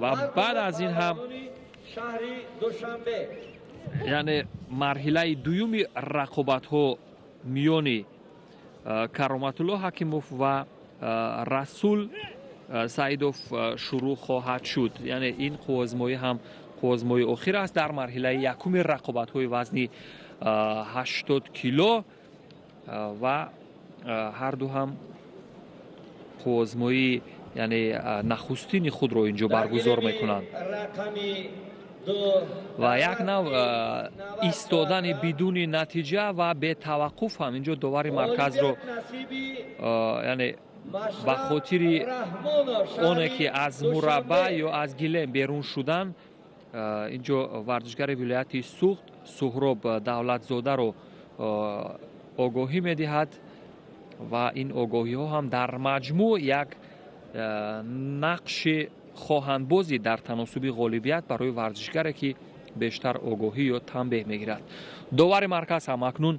Ва баъд аз ин ҳам яъне марҳилаи дуюми рақобатҳо миёни Кароматулло Ҳакимов ва Расул Саидов шурӯъ хоҳад шуд. Яъне ин қувваозмоӣ ҳам қувваозмоии охир аст дар марҳилаи якуми рақобатҳои вазни 80 кило ва ҳарду ҳам қувваозмоии яъне нахустини худро инҷо баргузор мекунанд. Ва як нав истодани бидуни натиҷа ва бетаваққуф ҳам инҷо довари марказро яъне ба хотири оне ки аз мурабба ё аз гилем берун шудан, инҷо варзишгари вилояти Суғд Суҳроб Давлатзодаро огоҳӣ медиҳад. Ва ин огоҳиҳо ҳам дар маҷмӯъ як нақши хоҳанд бозӣ дар таносуби ғолибият барои варзишгаре ки бештар огоҳӣ ё танбеҳ мегирад. Довари марказ ҳам акнун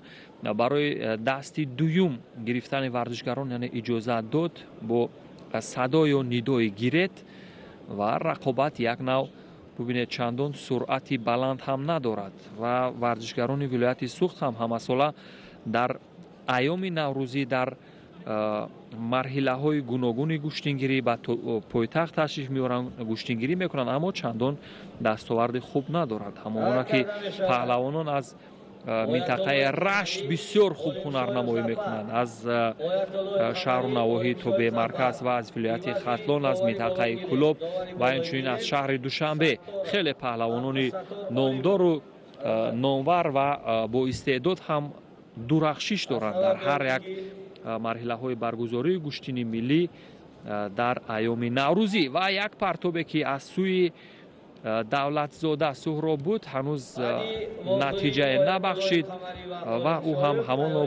барои дасти дуюм гирифтани варзишгарон яъне иҷозат дод бо садо ё нидои гирет. Ва рақобат як нав бубинед чандон суръати баланд ҳам надорад ва варзишгарони вилояти Суғд ҳам ҳамасола дар айёми наврӯзӣ дар марҳилаҳои гуногуни гӯштингирӣ ба пойтахт ташриф меоранд, гӯштингирӣ мекунанд, аммо чандон дастоварди хуб надоранд. Ҳамогуна ки паҳлавонон аз минтақаи Рашт бисёр хуб ҳунарнамоӣ мекунанд, аз шаҳру навоҳии тобеи марказ ва аз вилояти Хатлон, аз минтақаи Кӯлоб ва инчунин аз шаҳри Душанбе хеле паҳлавонони номдору номвар ва боистеъдод ҳам дурахшиш доранд дар ҳар як марҳилаҳои баргузории гӯштини миллӣ дар айёми наврӯзӣ. Ва як партобе, ки аз сӯи Давлатзода Суҳроб буд, ҳанӯз натиҷае набахшид ва ӯ ҳам ҳамонро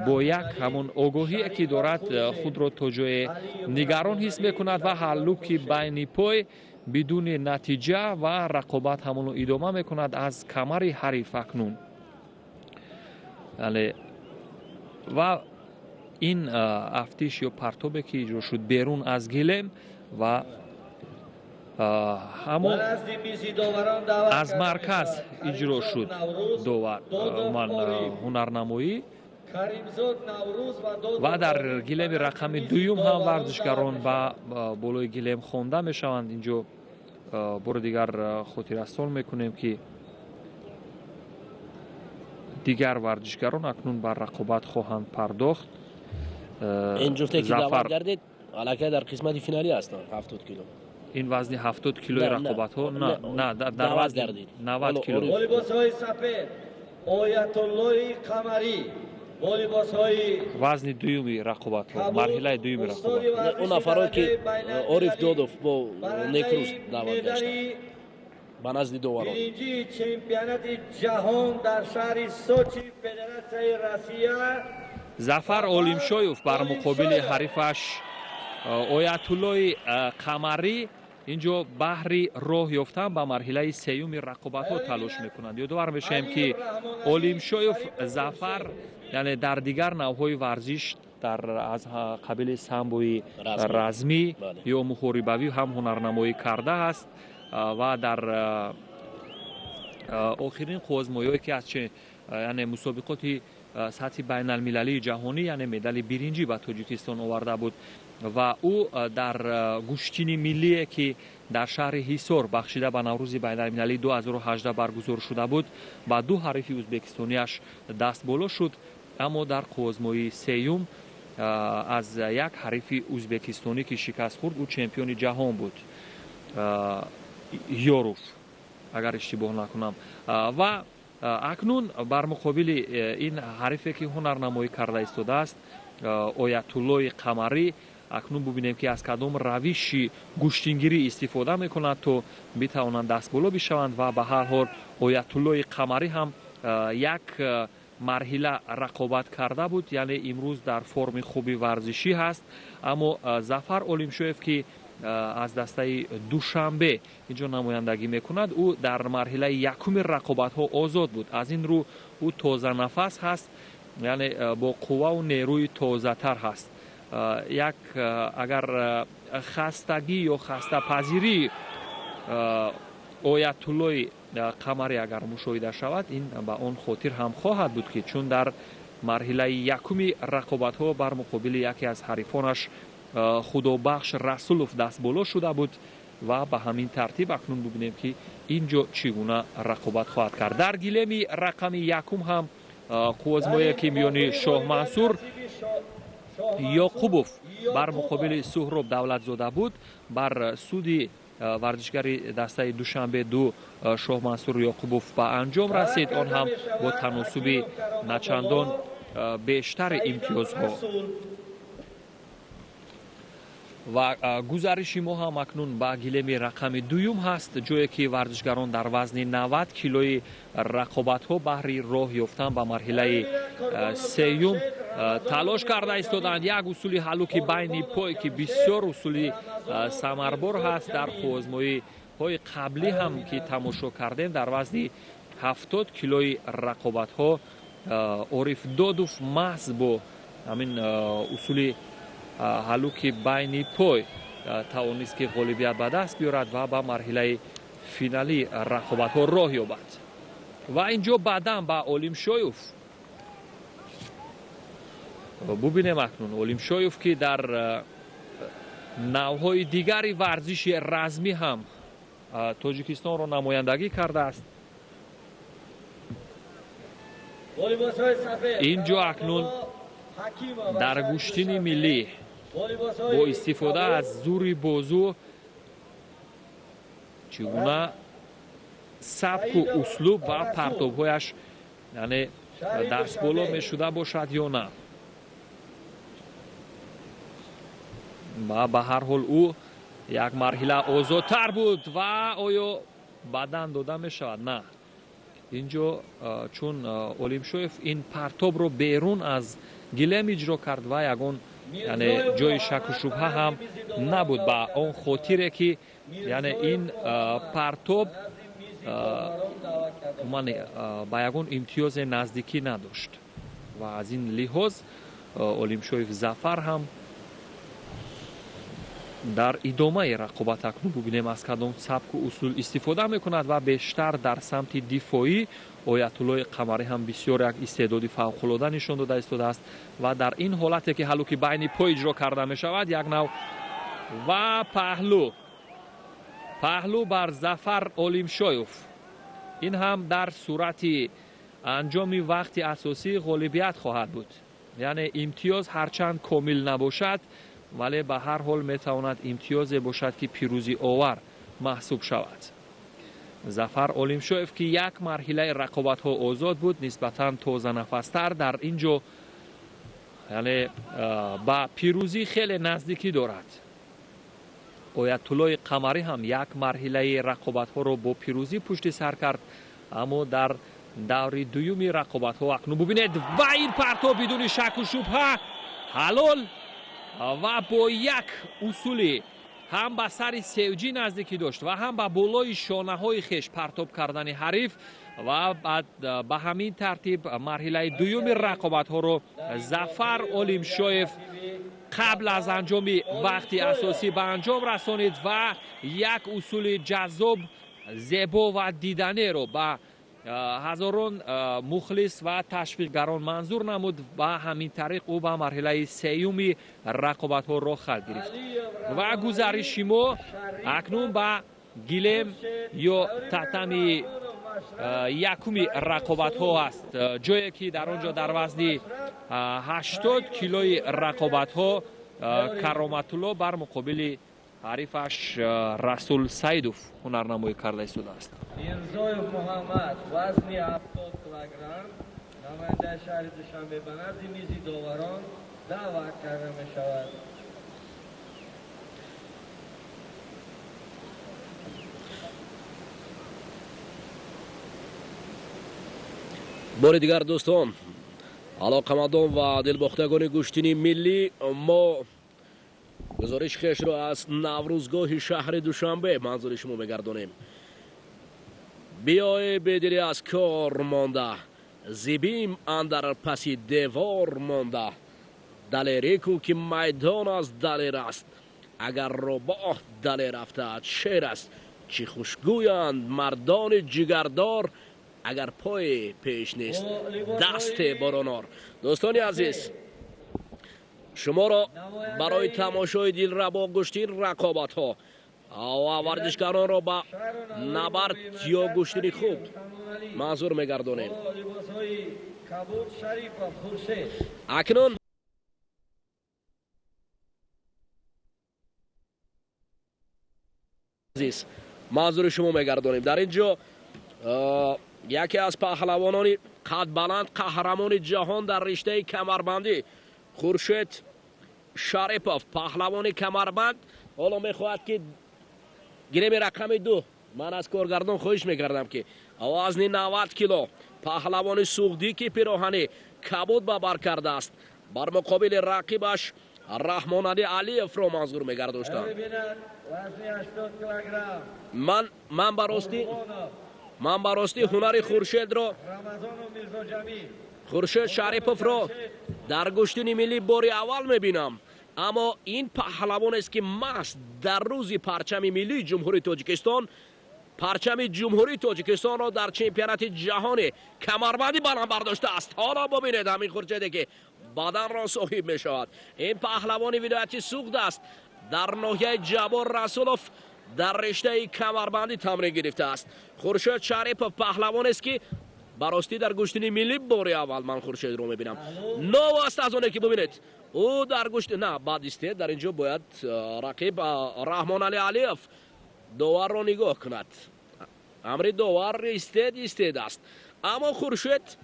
бо як ҳамон огоҳие, ки дорад, худро то ҷое нигарон ҳис мекунад ва ҳаллуки байни пой бидуни натиҷа ва рақобат ҳамонро идома мекунад аз камари ҳариф акнун. Ва ин афтиш ё партобе, ки иҷро шуд берун аз гилем ва ҳамон аз марказ иҷро шуд, довар ман ҳунарнамоӣ. Ва дар гилеми рақами дуюм ҳам варзишгарон ба болои гилем хонда мешаванд. Инҷо бори дигар хотиррасон мекунем, ки дигар варзишгарон акнун ба рақобат хоҳанд пардохт. Ин ҷуфте, ки даъват гардид, аллакай дар қисмати финалӣ ҳастанд, 70 кило. Ин вазни 70 килои рақобатҳо? На, дар вазни 90 кило. Бо либосҳои сафед Оятуллои Қамарӣ, бо либосҳои Вазни дуюми рақобатҳо, марҳилаи дуюми рақобат. Он нафаро, ки Ориф Додов бо Некрӯз даъват гаштанд ба назди доварон. Биринҷии чемпионати ҷаҳон дар шаҳри Сочи, Федератсияи Россия. Зафар Олимшоев бар муқобили ҳарифаш Оятуллои Қамарӣ инҷо баҳри роҳ ёфтан ба марҳилаи сеюми рақобатҳо талош мекунанд. Ёдовар мешавем, ки Олимшоев Зафар, яъне дар дигар навъҳои варзиш, дар аз қабили самбои размӣ ё муҳорибавӣ ҳам ҳунарнамоӣ кардааст ва дар охирин қуввозмоиҳое, ки аз яъне мусобиқоти сатҳи байналмилалии ҷаҳонӣ, яъне медали биринҷӣ ба Тоҷикистон оварда буд. Ва ӯ дар гӯштини миллие, ки дар шаҳри Ҳисор бахшида ба Наврӯзи байналмилалии 2018 баргузор шуда буд, ба ду ҳарифи ӯзбекистониаш даст боло шуд, аммо дар қуввозмоии сеюм аз як ҳарифи ӯзбекистонӣ, ки шикаст хӯрд, ӯ чемпиони ҷаҳон буд, Ёров, агар иштибоҳ накунам. Ва акнун бар муқобили ин ҳарифе, ки ҳунарнамоӣ карда истодааст, Оятуллои Қамарӣ, акнун бубинем, ки аз кадом равиши гӯштингирӣ истифода мекунад, то битавонанд дастболо бишаванд. Ва ба ҳар ҳол Оятуллои Қамарӣ ҳам як марҳила рақобат карда буд, яъне имрӯз дар форми хуби варзишӣ ҳаст. Аммо Зафар Олимшоев, ки аз дастаи Душанбе инҷо намояндагӣ мекунад, ӯ дар марҳилаи якуми рақобатҳо озод буд. Аз ин рӯ ӯ тозанафас ҳаст, яъне бо қувваву нерӯи тозатар ҳаст. Як агар хастагӣ ё хастапазирии Оятуллои Қамарӣ агар мушоҳида шавад, ин ба он хотир ҳам хоҳад буд, ки чун дар марҳилаи якуми рақобатҳо бар муқобили яке аз ҳарифонаш Худобахш Расулов дастболо шуда буд. Ва ба ҳамин тартиб акнун бубинем, ки ин ҷо чӣ гуна рақобат хоҳад кард. Дар гилеми рақами якум ҳам қуввозмоие, ки миёни Шоҳмансур Ёқубов бар муқобили Суҳроб Давлатзода буд, бар суди варзишгари дастаи Душанбе ду Шоҳмансур Ёқубов ба анҷом расид, он ҳам бо таносуби начандон бештари имтиёзҳо. Ва гузариши мо ҳам акнун ба гилеми рақами дуюм ҳаст, ҷое ки варзишгарон дар вазни 90 килои рақобатҳо баҳри роҳ ёфтан ба марҳилаи сеюм талош карда истоданд. Як усули ҳаллуки байни пой, ки бисёр усули самарбор ҳаст, дар қуввозмоиҳои қаблӣ ҳам ки тамошо кардем, дар вазни 70 килои рақобатҳо Ориф Додов маҳз бо ҳамин усули ҳаллуки байни пой тавонист, ки ғолибият ба даст биёрад ва ба марҳилаи финалии рақобатҳо роҳ ёбад. Ва ин ҷо баъдан ба Олимшоев бубинем. Акнун Олимшоев, ки дар навъҳои дигари варзиши размӣ ҳам Тоҷикистонро намояндагӣ кардааст, ин ҷо акнун дар гӯштини миллӣ бо истифода аз зури бозу чӣ гуна сабку услуб ва партобҳояш, яъне дастболо мешуда бошад ё на. Ва ба ҳар ҳол ӯ як марҳила озодтар буд ва оё бадан дода мешавад? На. Инҷо чун Олимшоев ин партобро берун аз гилем иҷро кард ва ягон яъне ҷои шаку шубҳа ҳам набуд ба он хотире ки яъне ин партоб ба ягон имтиёзе наздикӣ надошт ва аз ин лиҳоз Олимшоев Зафар ҳам дар идомаи рақобат акнун бубинем аз кадом сабку усул истифода мекунад ва бештар дар самти дифоӣ Оятуллои Қамарӣ ҳам бисёр як истеъдоди фавқулода нишон дода истодааст ва дар ин ҳолате ки ҳалло ки байни по иҷро карда мешавад як нав ва паҳлу бар Зафар Олимшоев. Ин ҳам дар сурати анҷоми вақти асосӣ ғолибият хоҳад буд. Яъне имтиёз ҳарчанд комил набошад, вале ба ҳар ҳол метавонад имтиёзе бошад ки пирӯзиовар маҳсуб шавад. Зафар Олимшоев ки як марҳилаи рақобатҳо озод буд, нисбатан тозанафастар дар ин ҷо яъне ба пирӯзӣ хеле наздикӣ дорад. Оятуллои Қамарӣ ҳам як марҳилаи рақобатҳоро бо пирӯзӣ пушти сар кард, аммо дар даври дуюми рақобатҳо акнун бубинед ва ин партоб бидуни шаку шубҳа ҳалол ва бо як усули ҳам ба сари севҷӣ наздикӣ дошт ва ҳам ба болои шонаҳои хеш партоб кардани ҳариф ва ба ҳамин тартиб марҳилаи дуюми рақобатҳоро Зафар Олимшоев қабл аз анҷоми вақти асосӣ ба анҷом расонид ва як усули ҷаззоб, зебо ва диданеро ба ҳазорон мухлис ва ташвиқгарон манзур намуд ва ҳамин тариқ ӯ ба марҳилаи сеюми рақобатҳо роҳ хат гирифт. Ва гузариши мо акнун ба гилем ё татами якуми рақобатҳо аст, ҷое ки дар он ҷо дар вазни 80 килои рақобатҳо Кароматулло бар муқобили ҳарифаш Расул Саидов ҳунарнамоӣ карда истодааст. Мирзоев Муҳаммад вазни 70 килограмм, намояндаи шаҳри Душанбе ба назди мизи доварон даъват карда мешавад. Бори дигар дӯстон, алоқамандон ва дилбохтагони гӯштини миллӣ, мо гузориши хешро аз Наврӯзгоҳи шаҳри Душанбе манзури шумо мегардонем. Биёе бедилӣ аз кор монда, зибим андар паси девор монда, далерӣ кун ки майдон аз далер аст, агар рӯбоҳ далер афтад шер аст, чӣ хушгӯянд мардони ҷигардор, агар пое пеш нест дасте боронор. Дӯстони азиз, шуморо барои тамошои дилрабо гӯштин рақобатҳо ва варзишгаронро ба набард ё гӯштини хуб манзур мегардонем. Акнун азиз манзури шумо мегардонем. Дар ин ҷо яке аз паҳлавонони қадбаланд, қаҳрамони ҷаҳон дар риштаи камарбандӣ Хуршед Шарипов, паҳлавони камарбанд, ҳоло мехоҳад ки гиреми рақами 2. Ман аз коргардон хоҳиш мекардам ки вазни 90 кило паҳлавони суғдӣ ки пироҳани кабуд ба бар кардааст, бар муқобили рақибаш Раҳмонали Алиевро манзур мегардоштам. Ман ба ростӣ ҳунари Хуршедро, Хуршед Шариповро дар гӯштини миллӣ бори аввал мебинам, аммо ин паҳлавонест ки маҳз дар рӯзи парчами миллии Ҷумҳурии Тоҷикистон парчами Ҷумҳурии Тоҷикистонро дар чемпионати ҷаҳони камарбандӣ баланд бардоштааст. Ҳоло бубинед ҳамин Хуршеде ки баданро соҳиб мешавад. Ин паҳлавони вилояти Суғд аст, дар ноҳияи Ҷаббор Расулов дар риштаи камарбандӣ тамрин гирифтааст. Хуршед Шарипов паҳлавонест ки ба ростӣ дар гӯштини миллӣ бори аввал ман Хуршедро мебинам. Новаст аз оне ки бубинед ӯ дар гӯшт на баъд истед, дар ин ҷо бояд рақиб Раҳмонали Алиев доварро нигоҳ кунад. Амри довар истед истед аст, аммо Хуршед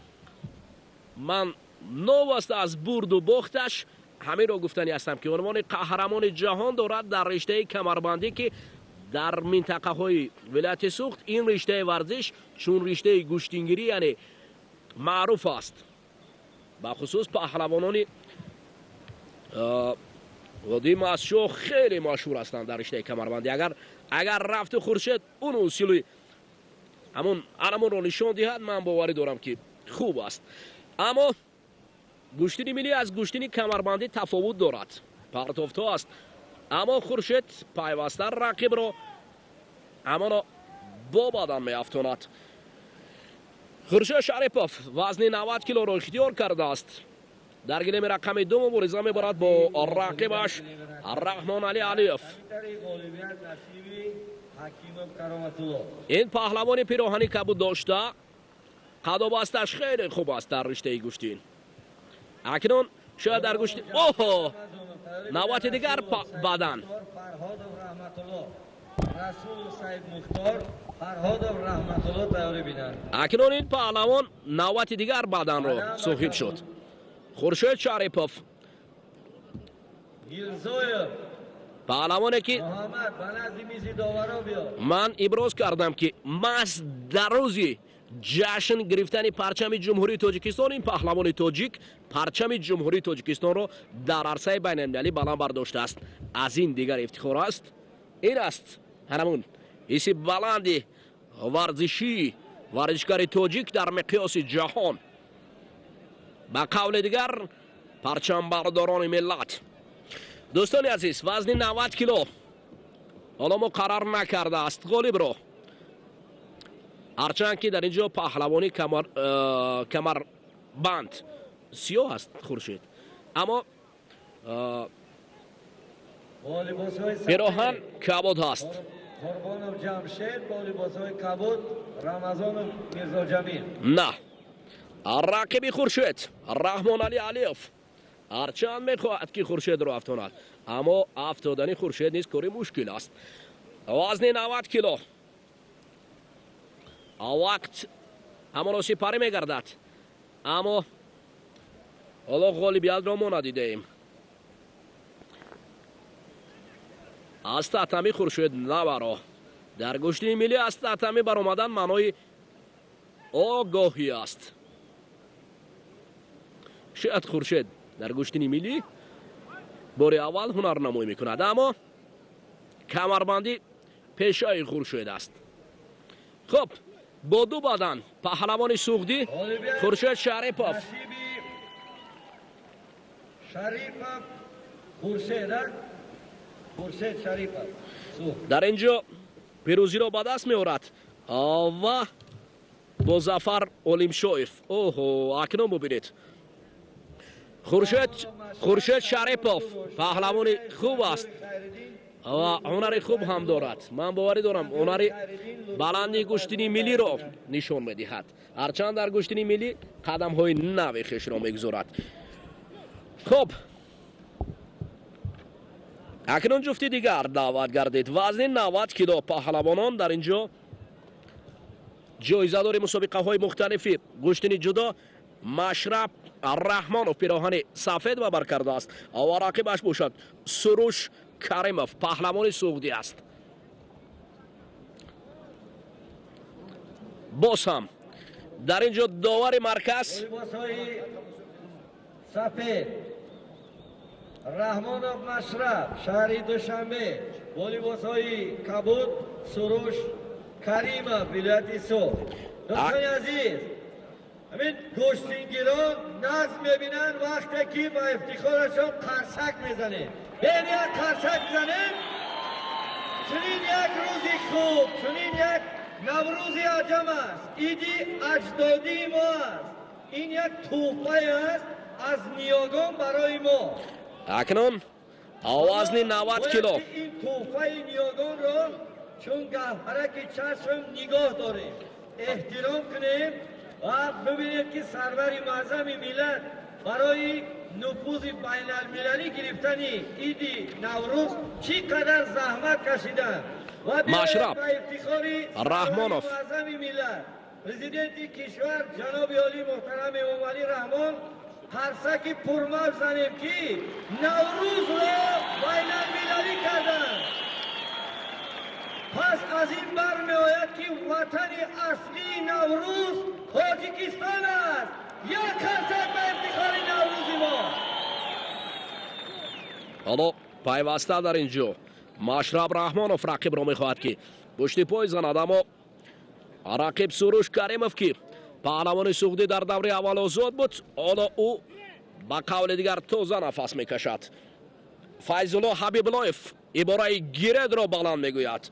Ман новаста аз бурду бохташ ҳаминро гуфтанӣ ҳастам, ки унвони қаҳрамони ҷаҳон дорад дар риштаи камарбандӣ, ки дар минтақаҳои вилояти Суғд ин риштаи варзиш чун риштаи гӯштингирӣ, яъне маъруф аст. Бахусус паҳлавонони водии Мастчоҳ хеле машҳур ҳастанд дар риштаи камарбандӣ. Агар рафту Хуршед он усули ҳамон аламонро нишон диҳад, ман боварӣ дорам, ки хуб аст. Аммо гӯштини миллӣ аз гӯштини камарбандӣ тафовут дорад, партофтҳо аст. Аммо Хуршед пайваста рақибро ҳамоно бо бадан меафтонад. Хуршед Шарипов вазни 90 килоро ихтиёр кардааст. Дар гилеми рақами 2 мубориза мебарад бо рақибаш Раҳмоналӣ Алиев. Ин паҳлавони пироҳани кабуд дошта, қадобасташ хеле хуб аст дар риштаи гӯштин. Акнун шояд дар гӯшти оҳо, навбати дигар бадан. Акнун ин паҳлавон навбати дигар баданро соҳиб шуд. Хуршед Шарипов, паҳлавоне ки ман иброз кардам, ки маҳз дар рӯзи ҷашн гирифтани парчами Ҷумҳурии Тоҷикистон ин паҳлавони тоҷик парчами Ҷумҳурии Тоҷикистонро дар арсаи байналмилалӣ баланд бардоштааст. Аз ин дигар ифтихор аст. Ин аст ҳанамун ҳисси баланди варзишии варзишгари тоҷик дар миқёси ҷаҳон. Ба қавли дигар, парчамбардорони миллат. Дӯстони азиз, вазни 90 кило ҳоло муқаррар накардааст ғолибро, ҳарчанд ки дар ин ҷо паҳлавони камарбанд сиёҳ аст Хуршед, аммо пироҳан кабуд ҳаст. Қурбонов Ҷамшед бо либосҳои кабуд, Рамазонов Мирзоҷамил. На, рақиби Хуршед Раҳмоналӣ Алиев ҳарчанд мехоҳад, ки Хуршедро афтонад, аммо афтодани Хуршед низ кори мушкил аст. Вазни 90 кило вақт ҳамоно сипарӣ мегардад, аммо ҳоло ғолибиятро мо надидаем. Аз татами Хуршед набаро. Дар гӯштини миллӣ аз татами баромадан маънои огоҳӣ аст. Шояд Хуршед дар гӯштини миллӣ бори аввал ҳунарнамоӣ мекунад, аммо камарбандӣ пешаи Хуршед аст. Хуб, бо ду бадан паҳлавони суғдӣ Хуршед Шарипов. Дар ин ҷо пирӯзиро ба даст меорад ва бо Зафар Олимшоев. Оҳо, акнун бубинед, Хуршед Шарипов паҳлавони хуб аст ва ҳунари хуб ҳам дорад. Ман боварӣ дорам, ҳунари баланди гӯштини миллиро нишон медиҳад, ҳарчанд дар гӯштини миллӣ қадамҳои нави хешро мегузорад. Хуб, акнун ҷуфти дигар даъват гардид. Вазни 90 кило паҳлавонон дар ин ҷо ҷоизадори мусобиқаҳои мухталифи гӯштини ҷудо Машраб Раҳмонов пироҳани сафед ба бар кардааст ва рақибаш бошад Суруш Каримов, паҳлавони суғдӣ аст. Боз ҳам дар ин ҷо довари марказ сафед Раҳмонов Машраб, шаҳри Душанбе, бо либосҳои кабуд Суруш Каримов, вилояти Суғд. Дӯстони азиз, ҳамин гӯштингирон назм мебинанд вақте ки ба ифтихорашон қарсак мезанем. Бен як қарсак бизанем. Чунин як рӯзи хуб, чунин як Наврӯзи аҷам аст, иди аҷдодии мо аст. Ин як тӯҳфае аст аз ниёгон барои мо. Акнун вазни 90 кило. Ин тӯҳфаи ниёгонро чун гавҳараки чашм нигоҳ дорем, эҳтиром кунем ва бибинед, ки сарвари муаззами миллат барои нуфузи байналмилалӣ гирифтани иди Наврӯз чӣ қадар заҳмат кашиданд. Машраб Раҳмонов. Муаззами миллат Президенти кишвар ҷаноби олӣ муҳтарам Эмомалӣ Раҳмон қарсаки пурмавҷ занем, ки Наврӯзро байналмилалӣ карданд. Пас аз ин бармеояд, ки ватани аслии Наврӯз Тоҷикистон аст. Як қарсак ба ифтихори Наврӯзи мо! Ҳоло пайваста дар ин ҷо Машраб Раҳмонов рақибро мехоҳад, ки пушти пой занад, аммо рақиб Суруш Каримов, ки паҳлавони суғдӣ дар даври аввал озод буд, ҳоло ӯ ба қавли дигар тоза нафас мекашад. Файзулло Ҳабибуллоев ибораи гиредро баланд мегӯяд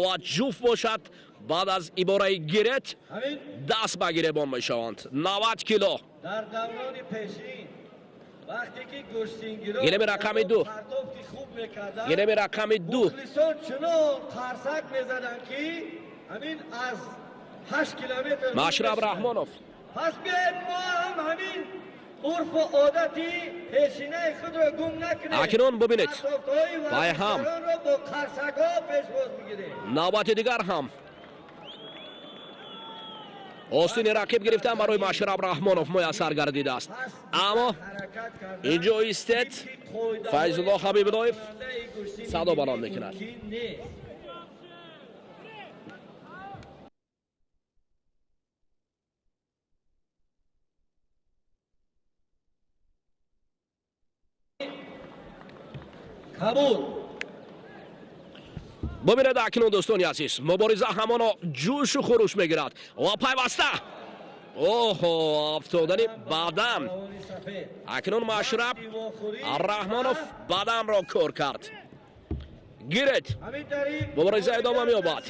ва ҷуфт бошад, баъд аз ибораи гирет даст ба гиребон мешаванд. 90 кило. Дар даврони пешин, вақте ки гӯштингиро гилеми рақами 2, партофти хуб мекарданд, гилеми рақами 2, мухлисон чунон қарсак мезаданд, ки ҳамин аз 8 километр. Машраб Раҳмонов. Пас биёед, мо ҳам ҳамин урфу одати пешинаи худро гум накунем. Акнун бубинед, партофтҳои пайҳам варзишгаронро бо қарсакҳо пешвоз бигирем. Навбати дигар ҳам остини рақиб гирифтан барои Машраб Раҳмонов муяссар гардидааст, аммо инҷо истед, Файзулло Ҳабибуллоев садо баланд мекунад. Нест. Кабуд. Бубинед акнун, дӯстони азиз, мубориза ҳамоно ҷӯшу хуруш мегирад ва пайваста оҳо, афтодани бадан. Акнун Машраб Раҳмонов баданро кор кард. Гиред, мубориза идома меёбад.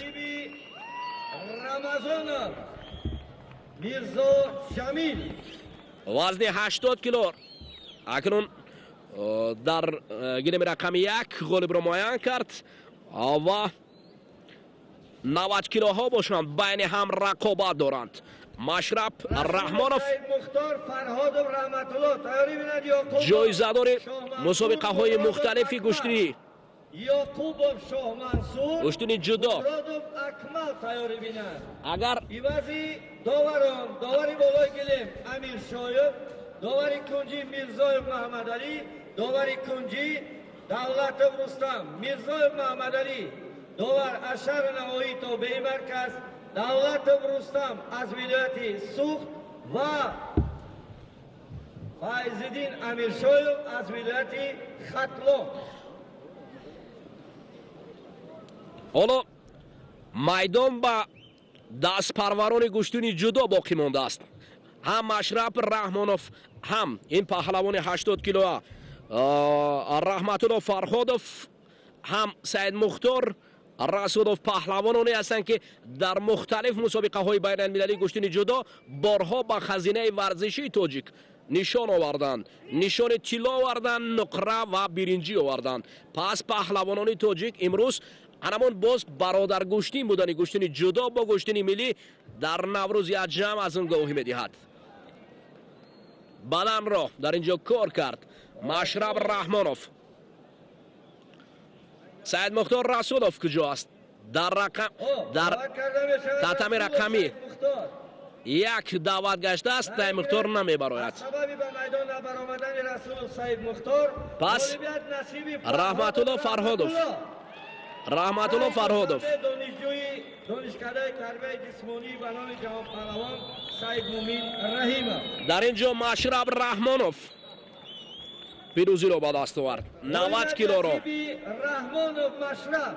Рамазонов Мирзо Ҷамил. Вазни 80 кило. Акнун дар гилеми рақами 1 ғолибро муайян кард ва 90 килоҳо бошанд, байни ҳам рақобат доранд. Машраб Раҳмонов Мухтор Фарҳодов Раҳматулло тайёрӣ бинад, Ёқубов ҷоизадори мусобиқаҳои мухталифи гӯштинӣ, Ёқубов Шоҳмансур, гӯштини ҷудо. Муродов Акмал тайёрӣ бинад. Агар Ивази доварон: довари болои гилем Амиршоев, довари кунҷӣ Мирзоев Маҳамадалӣ, довари кунҷӣ Давлатов Рустам, Мирзоев Маҳамадалӣ, довар аз шаҳру навоҳии тобеи марказ Давлатов Рустам аз вилояти Суғд ва Файзиддин Амиршоев аз вилояти Хатлон. Ҳоло майдон ба дастпарварони гӯштини ҷудо боқӣ мондааст. Ҳам Машраб Раҳмонов, ҳам ин паҳлавони 80 килоа Раҳматулло Фарҳодов, ҳам Саидмухтор Расулов паҳлавононе ҳастанд, ки дар мухталиф мусобиқаҳои байналмилалии гӯштини ҷудо борҳо ба хазинаи варзишии тоҷик нишон оварданд, нишони тилло оварданд, нуқра ва биринҷӣ оварданд. Пас паҳлавонони тоҷик имрӯз анамон боз бародаргӯштин будани гӯштини ҷудо бо гӯштини миллӣ дар Наврӯзи аҷам аз он гувоҳӣ медиҳад. Баданро дар ин ҷо кор кард Машраб Раҳмонов. Саидмухтор Расулов куҷо аст? Дар рақам, дар татами рақами 1 даъват гаштааст, Саидмухтор намебарояд. Сабаби ба майдон набаромадани Расулов Саидмухтор Пас ғолибият насиби Раҳматулло Фарҳодов, Раҳматулло Фарҳодов. Донишҷӯи донишкадаи тарбияи ҷисмонӣ ба номи ҷаҳонпаҳлавон Саидмумин Раҳимов. Дар ин ҷо Машраб Раҳмонов пирӯзиро ба даст овард, 90 килоро. Насиби Раҳмонов Машраб.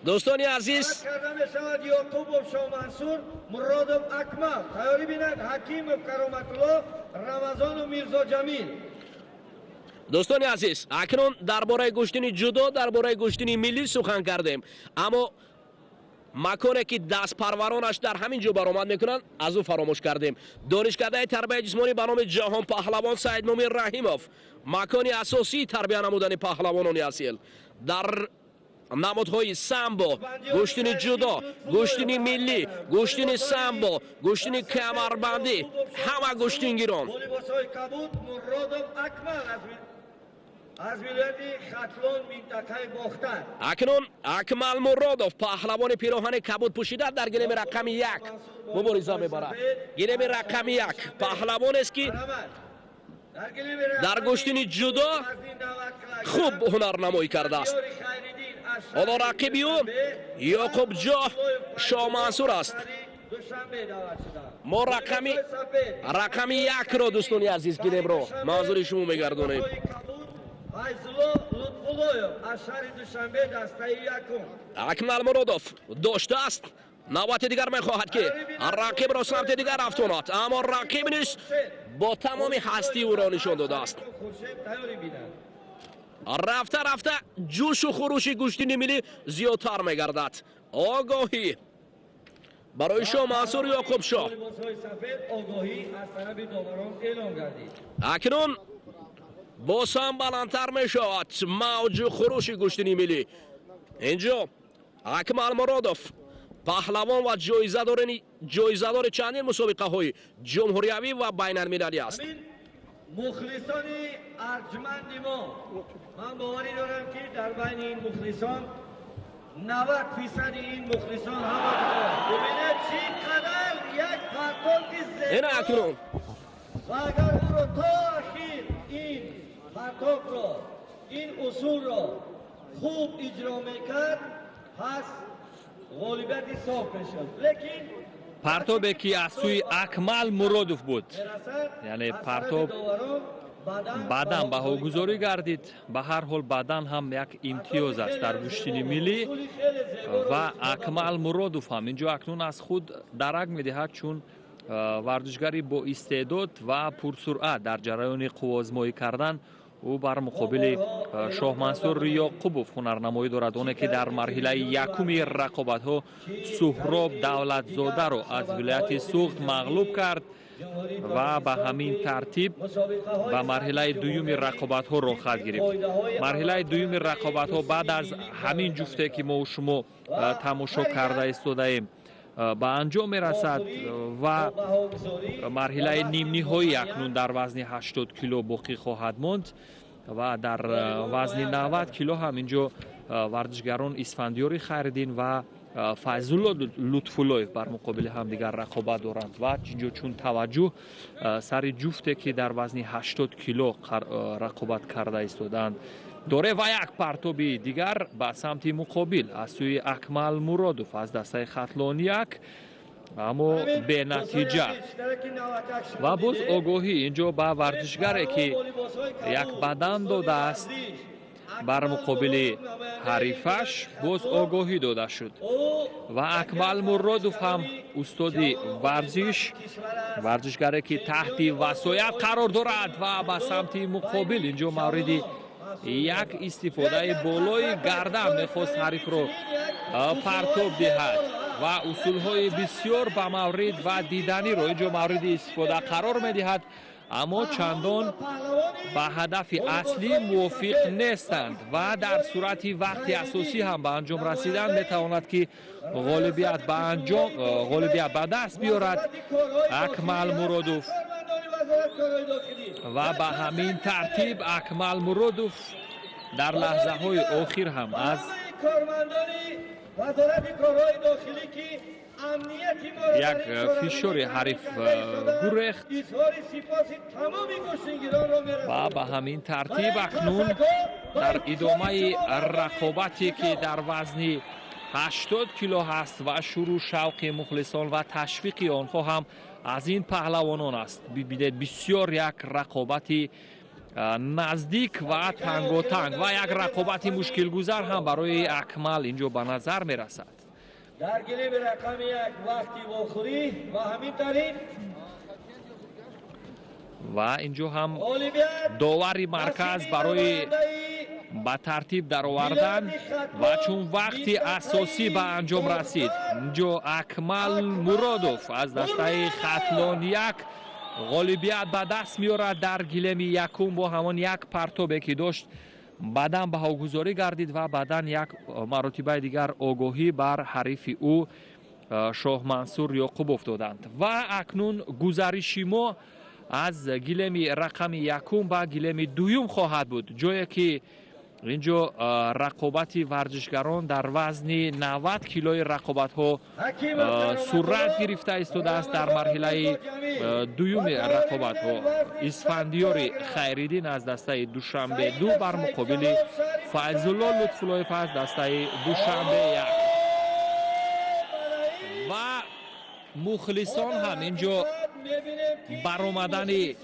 Дӯстони азиз, карда мешавад Ёқубов Шоҳмансур, Муродов Акмал тайёрӣ бинад, Ҳакимов Кароматулло, Рамазонов Мирзоҷамил. Дӯстони азиз, акнун дар бораи гӯштини ҷудо, дар бораи гӯштини миллӣ сухан кардем, аммо маконе ки дастпарваронаш дар ҳамин ҷо баромад мекунанд, аз ӯ фаромӯш кардем. Донишкадаи тарбияи ҷисмонӣ ба номи ҷаҳонпаҳлавон Саидмумин Раҳимов, макони асосии тарбия намудани паҳлавонони асил дар намудҳои самбо, гӯштини ҷудо, гӯштини миллӣ, гӯштини самбо, гӯштини камарбандӣ, ҳама гӯштингирон Бо либосҳои кабуд Муродов Акмал аз Аз вилояти Хатлон, минтақаи Бохтар. Акнун Акмал Муродов, паҳлавони пироҳани кабуд пӯшида, дар гилеми рақами 1 мубориза мебарад. Гилеми рақами 1 паҳлавонест, ки дар гӯштини ҷудо хуб ҳунарнамоӣ кардааст. Ҳоло рақиби ӯ Ёқубҷо Шоҳмансур аст. Мо рақами 1-ро, дӯстони азиз, гилемро манзури шумо мегардонем. Файзулло Лутфуллоев аз шаҳри Душанбе, дастаи якум. Акмал Муродов доштааст, навбати дигар мехоҳад, ки рақибро самти дигар афтонад, аммо рақиб низ бо тамоми ҳастӣ ӯро нишон додааст. Рафта рафта ҷӯшу хурӯши гӯштини миллӣ зиёдтар мегардад. Огоҳӣ барои Шоҳ Мансур Ёқубшоҳ. Акнун боз ҳам баландтар мешавад мавҷу хурӯши гӯштини миллӣ. Инҷо Акмал Муродов, паҳлавон ва ҷоизадори чандин мусобиқаҳои ҷумҳуриявӣ ва байналмилалӣ аст. Мухлисони арҷманди мо, ман боварӣ дорам, ки дар байни ин мухлисон 90% ин мухлисон ҳама бубинед, чӣ қадар як партоби зебо. Акнун ва агар ӯро то ахир ин партобро, ин усулро хуб иҷро мекард, пас ғолибияти соф мешуд, лекин партобе, ки аз сӯи Акмал Муродов буд, яъне партоб баъдан баҳогузорӣ гардид. Ба ҳар ҳол, баъдан ҳам як имтиёз аст дар гӯштини миллӣ ва Акмал Муродов ҳам инҷо акнун аз худ дарак медиҳад, чун варзишгари бо истеъдод ва пурсуръат дар ҷараёни қувваозмоӣ кардан ӯ бар муқобили Шоҳмансур Ёқубов ҳунарнамоӣ дорад, оне ки дар марҳилаи якуми рақобатҳо Суҳроб Давлатзодаро аз вилояти Суғд мағлуб кард ва ба ҳамин тартиб ба марҳилаи дуюми рақобатҳо роҳхат гирифт. Марҳилаи дуюми рақобатҳо баъд аз ҳамин ҷуфте, ки мо шумо тамошо карда истодаем, ба анҷом мерасад ва марҳилаи нимниҳоӣ акнун дар вазни 80 кило боқӣ хоҳад монд ва дар вазни 90 кило ҳам инҷо варзишгарон Исфандиёри Хайриддин ва Файзулло Лутфуллоев бар муқобили ҳамдигар рақобат доранд. Ва инҷо чун таваҷҷӯҳ сари ҷуфте, ки дар вазни 80 кило рақобат карда истодаанд, доре ва як партоби дигар ба самти муқобил аз сӯи Акмал Муродов аз дастаи Хатлон 1, аммо бенатиҷа. Ва боз огоҳӣ инҷо ба варзишгаре, ки як бадан додааст бар муқобили ҳарифаш, боз огоҳӣ дода шуд. Ва Акмал Муродов ҳам устоди варзиш, варзишгаре, ки таҳти васоят қарор дорад ва ба самти муқобил инҷо мавриди як истифодаи болои гардан мехост ҳарифро партоб диҳад ва усулҳои бисёр ба маврид ва диданиро инҷо мавриди истифода қарор медиҳад, аммо чандон ба ҳадафи аслӣ мувофиқ нестанд ва дар сурати вақти асосӣ ҳам ба анҷом расидан метавонад, ки ғолибият ба даст биёрад Акмал Муродов. Ва ба ҳамин тартиб Акмал Муродов дар лаҳзаҳои охир ҳам аз як фишори ҳариф гурехт ва ба ҳамин тартиб акнун дар идомаи рақобате, ки дар вазни 80 кило ҳаст ва шурӯъ шавқи мухлисон ва ташвиқи онҳо ҳам аз ин паҳлавонон аст. Бибинед, бисёр як рақобати наздик ва танготанг ва як рақобати мушкилгузар ҳам барои Акмал инҷо ба назар мерасад. Дар гилеми рақами 1 вақти вохӯрӣ ва ҳамин тариқ ва инҷо ҳам довари марказ барои ба тартиб даровардан ва чун вақти асосӣ ба анҷом расид, инҷо Акмал Муродов аз дастаи Хатлон 1 ғолибият ба даст меорад дар гилеми якум бо ҳамон як партобе, ки дошт, баъдан баҳогузорӣ гардид ва баъдан як маротибаи дигар огоҳӣ бар ҳарифи ӯ Шоҳмансур Ёқубов доданд. Ва акнун гузариши мо Аз гилеми рақами якум ба гилеми дуюм хоҳад буд, ҷое ки инҷо рақобати варзишгарон дар вазни 90 килои рақобатҳо сурат гирифта истодааст. Дар марҳилаи дуюми рақобатҳо Исфандиёри Хайриддин аз дастаи Душанбе ду бар муқобили Файзулло Лутфуллоев аз дастаи Душанбе як. Ва мухлисон ҳам инҷо баромадани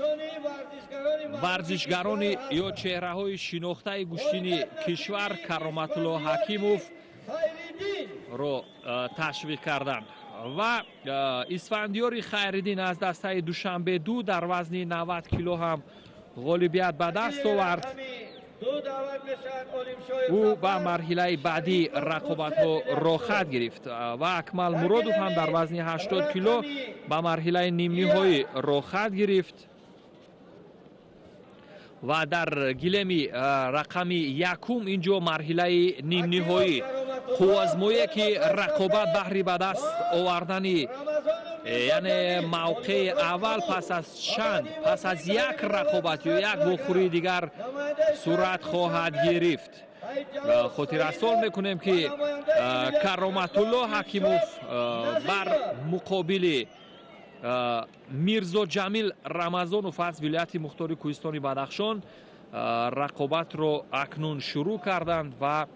варзишгарони ё чеҳраҳои шинохтаи гӯштини кишвар Кароматулло Ҳакимов ро ташвиқ карданд. Ва Исфандиёри Хайриддин аз дастаи Душанбе ду дар вазни 90 кило ҳам ғолибият ба даст овард. Ӯ ба марҳилаи баъдии рақобатҳо роҳхат гирифт ва Акмал Муродов ҳам дар вазни 80 кило ба марҳилаи нимниҳоӣ роҳхат гирифт. Ва дар гилеми рақами якум инҷо марҳилаи нимниҳоӣ, қуввазмоие ки рақобат баҳри ба даст овардани, яъне мавқеи аввал, пас аз як рақобат ё як вохӯрии дигар сурат хоҳад гирифт. Хотиррасон мекунем, ки Кароматулло Ҳакимов бар муқобили Мирзоҷамил Рамазонов аз вилояти мухтори Кӯҳистони Бадахшон рақобатро акнун шурӯъ карданд. Ва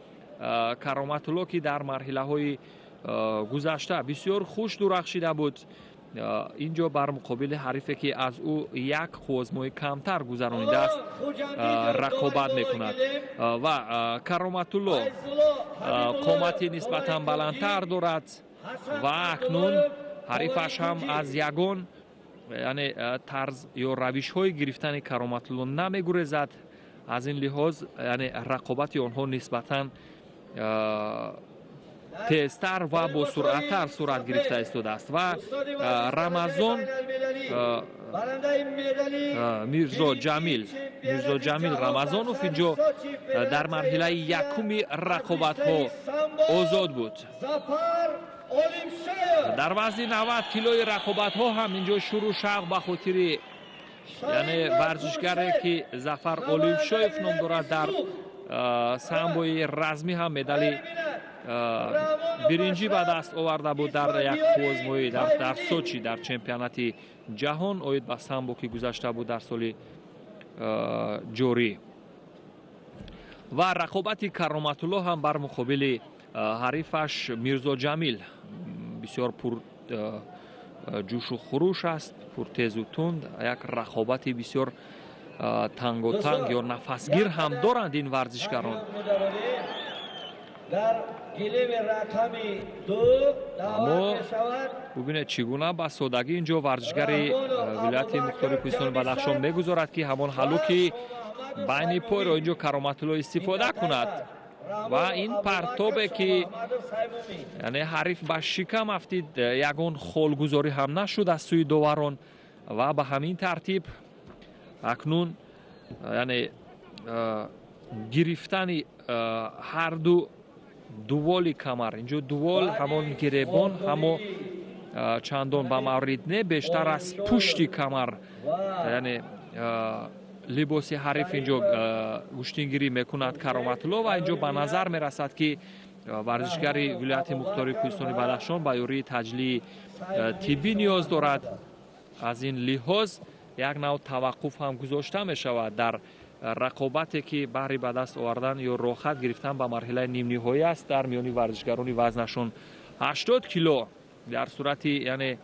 Кароматулло, ки дар марҳилаҳои гузашта бисёр хуш дурахшида буд, инҷо бар муқобили ҳарифе, ки аз ӯ як қуввозмоӣ камтар гузаронидааст, рақобат мекунад. Ва Кароматулло қомати нисбатан баландтар дорад ва акнун ҳарифаш ҳам аз ягон, яъне тарз ё равишҳои гирифтани Кароматулло намегурезад. Аз ин лиҳоз, яъне рақобати онҳо нисбатан тезтар ва босуръаттар сурат гирифта истодааст. Ва Рамазон Мирзоҷамил Рамазонов инҷо дар марҳилаи якуми рақобатҳо озод буд. Дар вазни 90 килои рақобатҳо ҳам инҷо шуру шавқ ба хотири, яъне варзишгаре, ки Зафар Олимшоев ном дорад, дар самбои размӣ ҳам медали биринҷӣ ба даст оварда буд дар як қуввозмоӣ дар Сочи, дар чемпионати ҷаҳон оид ба самбо, ки гузашта буд дар соли ҷорӣ. Ва рақобати Кароматулло ҳам бар муқобили ҳарифаш Мирзоҷамил бисёр пур ҷӯшу хуруш аст, пуртезу тунд, як рақобати бисёр танготанг ё нафасгир ҳам доранд ин варзишгарон. Дар гилеми рақами ду Аммо бубинед, чӣ гуна ба содагӣ инҷо варзишгари вилояти мухтори Кӯҳистони Бадахшон мегузорад, ки ҳамон ҳалуки байни пойро инҷо Кароматулло истифода кунад. Ва ин партобе, ки яъне ҳариф ба шикам афтид, ягон холгузорӣ ҳам нашуд аз сӯи доварон. Ва ба ҳамин тартиб акнун, яъне гирифтани ҳарду дуволи камар, инҷо дувол ҳамон гиребон, ҳамо чандон ба маврид не, бештар аз пушти камар, яъне либоси ҳариф инҷо гӯштингирӣ мекунад Кароматулло. Ва инҷо ба назар мерасад, ки варзишгари вилояти мухтори Кӯҳистони Бадахшон ба ёрии таҷлии тиббӣ ниёз дорад. Аз ин лиҳоз як нав таваққуф ҳам гузошта мешавад дар рақобате, ки баҳри ба даст овардан ё роҳхат гирифтан ба марҳилаи нимниҳоӣ аст дар миёни варзишгарони вазнашон 80 кило. Дар сурати, яъне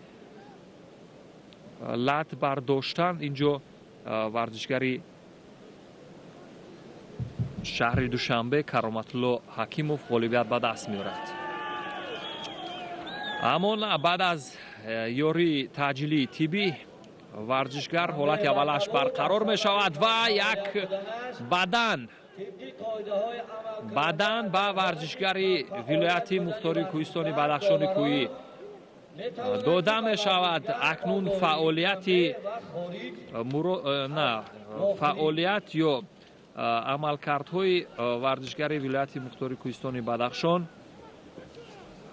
лат бардоштан, инҷо варзишгари шаҳри Душанбе Кароматулло Ҳакимов ғолибият ба даст меорад. Аммо на, баъд аз ёрии таъҷилии тиббӣ варзишгар ҳолати аввалаш барқарор мешавад ва як бадан ба варзишгари вилояти мухтори Кӯҳистони Бадахшони кӯҳӣ дода мешавад. Акнун фаъолияти на фаъолият ё амалкардҳои варзишгари вилояти мухтори Кӯҳистони Бадахшон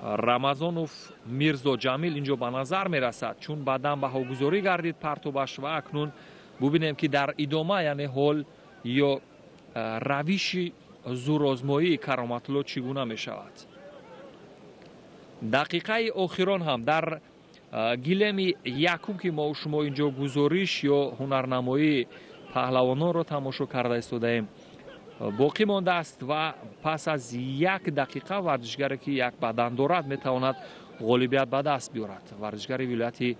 Рамазонов Мирзо Ҷамил инҷо ба назар мерасад, чун баъдан баҳогузорӣ гардид партобаш. Ва акнун бубинем, ки дар идома, яъне ҳол ё равиши зӯрозмоии Кароматулло чӣ гуна мешавад. Дақиқаи охирон ҳам дар гилеми якум, ки мо шумо инҷо гузориш ё ҳунарнамоии паҳлавононро тамошо карда истодаем, боқӣ мондааст. Ва пас аз як дақиқа варзишгаре, ки як бадан дорад, метавонад ғолибият ба даст биёрад. Варзишгари вилояти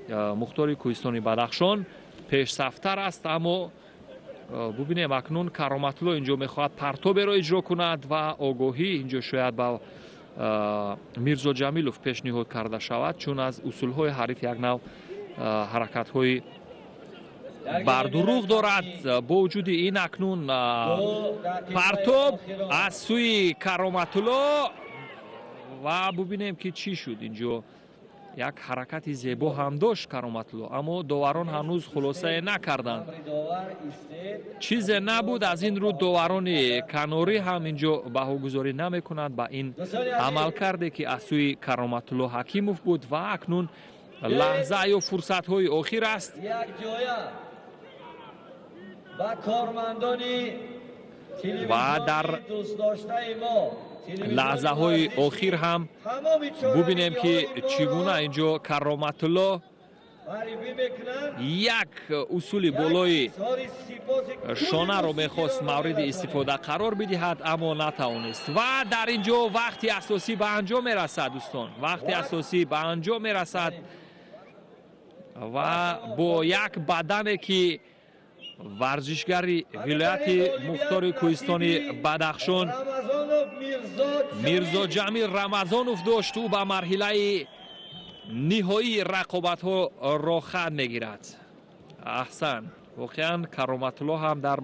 мухтори кӯҳистони Бадахшон пешсафтар аст, аммо бубинем, акнун Кароматулло инҷо мехоҳад партоберо иҷро кунад ва огоҳӣ инҷо шояд ба Мирзо Ҷамилов пешниҳод карда шавад, чун аз усулҳои ҳариф як нав ҳаракатҳои бардурӯғ дорад. Бо вуҷуди ин, акнун партоб аз сӯи Кароматулло ва бубинем, ки чӣ шуд. Инҷо як ҳаракати зебо ҳам дошт Кароматулло, аммо доварон ҳанӯз хулосае накарданд, чизе набуд. Аз ин рӯ доварони канорӣ ҳам инҷо баҳогузорӣ намекунанд ба ин амалкарде, ки аз сӯи Кароматулло Ҳакимов буд. Ва акнун лаҳза ё фурсатҳои охир аст. Ба кормандони ва дар лаҳзаҳои охир ҳам бубинем, ки чӣ гуна инҷо Кароматулло як усули болои шонаро мехост мавриди истифода қарор бидиҳад, аммо натавонист. Ва дар ин ҷо вақти асосӣ ба анҷом мерасад, дӯстон, вақти асосӣ ба анҷом мерасад. Ва бо як бадане, ки варзишгари вилояти мухтори кӯҳистони Бадахшон Мирзоҷамил Рамазонов дошт, ӯ ба марҳилаи ниҳоии рақобатҳо роҳхат мегирад. Аҳсан, воқеан Кароматулло ҳам дар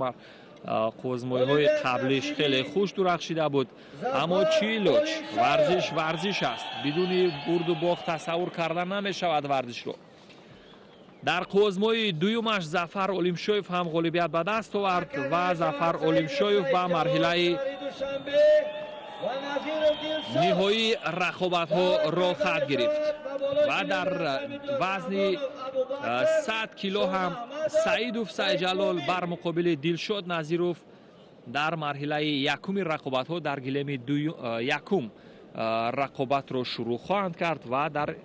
қӯзмоиҳои қаблиш хеле хуш дурахшида буд, аммо чӣ лоч, варзиш варзиш аст, бидуни бурду бохт тасаввур карда намешавад варзишро. Дар қӯзмои дуюмаш Зафар Олимшоев ҳам ғолибият ба даст овард ва Зафар Олимшоев ба марҳилаи ниҳоии рақобатҳо роҳхат гирифт. Ва дар вазни 100 кило ҳам Саидов Сайҷалол бар муқобили Дилшод Назиров дар марҳилаи якуми рақобатҳо дар гилеми якум рақобатро шурӯъ хоҳанд кард. Ва дар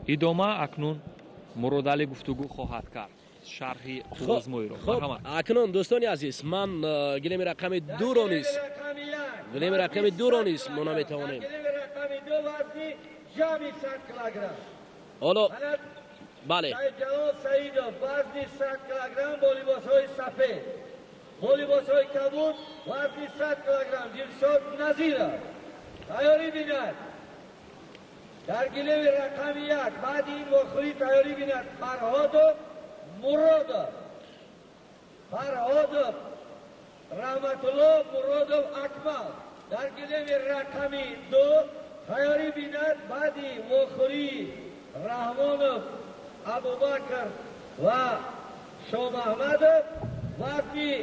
идома акнун Муродалӣ гуфтугӯ хоҳад кард, шарҳи қӯзмоиро. Акнун, дӯстони азиз, ман гилеми рақами дуро низ, гилеми рақами дуро низ мо наметавонем ҳоло. Бале. Саидов, вазни 100 килограмм, бо либосҳои сафед, бо либосҳои кабуд, вазни 100 килограмм, Дилшод Назиров тайёрӣ бинад. Дар гилеми рақами як баъди ин вохӯрӣ тайёрӣ бинад Фарҳодов Муродов, Фарҳодов Раҳматулло, Муродов Акмал. Дар гилеми рақами ду тайёрӣ бинад баъди вохӯрии Раҳмонов Абубакр ва Шомаҳмадов, вазни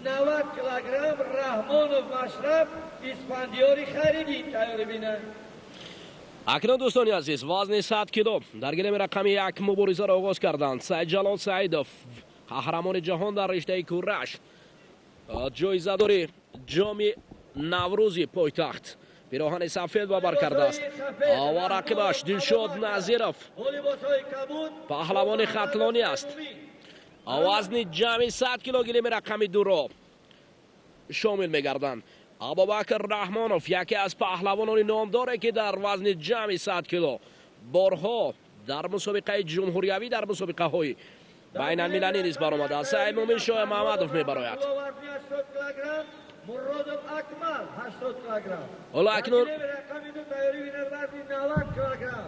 90 килограмм, Раҳмонов Машраф, Испандиёри Хайриддин тайёрӣ бинад. Акнун, дӯстони азиз, вазни 100 кило дар гилеми рақами як муборизаро оғоз карданд. Сайдҷалол Саидов, қаҳрамони ҷаҳон дар риштаи кураш, ҷоизадори ҷоми Наврӯзи пойтахт, пироҳани сафед ба бар кардааст ва рақибаш Дилшод Назиров, паҳлавони хатлонӣ аст. Вазни ҷамъи 100 кило гилеми рақами дуро шомил мегарданд. Абубакр Раҳмонов, яке аз паҳлавонони номдоре, ки дар вазни ҷамъи 100 кило борҳо дар мусобиқаи ҷумҳуриявӣ, дар мусобиқаҳои байналмилалӣ низ баромадааст. Саидмумин Шоҳ Маҳмадов мебарояд. Муродов Акмал, 80 килограмм. Ҳоло акнун рақами ду тайёрӣ бинад, вазни 90 килограмм,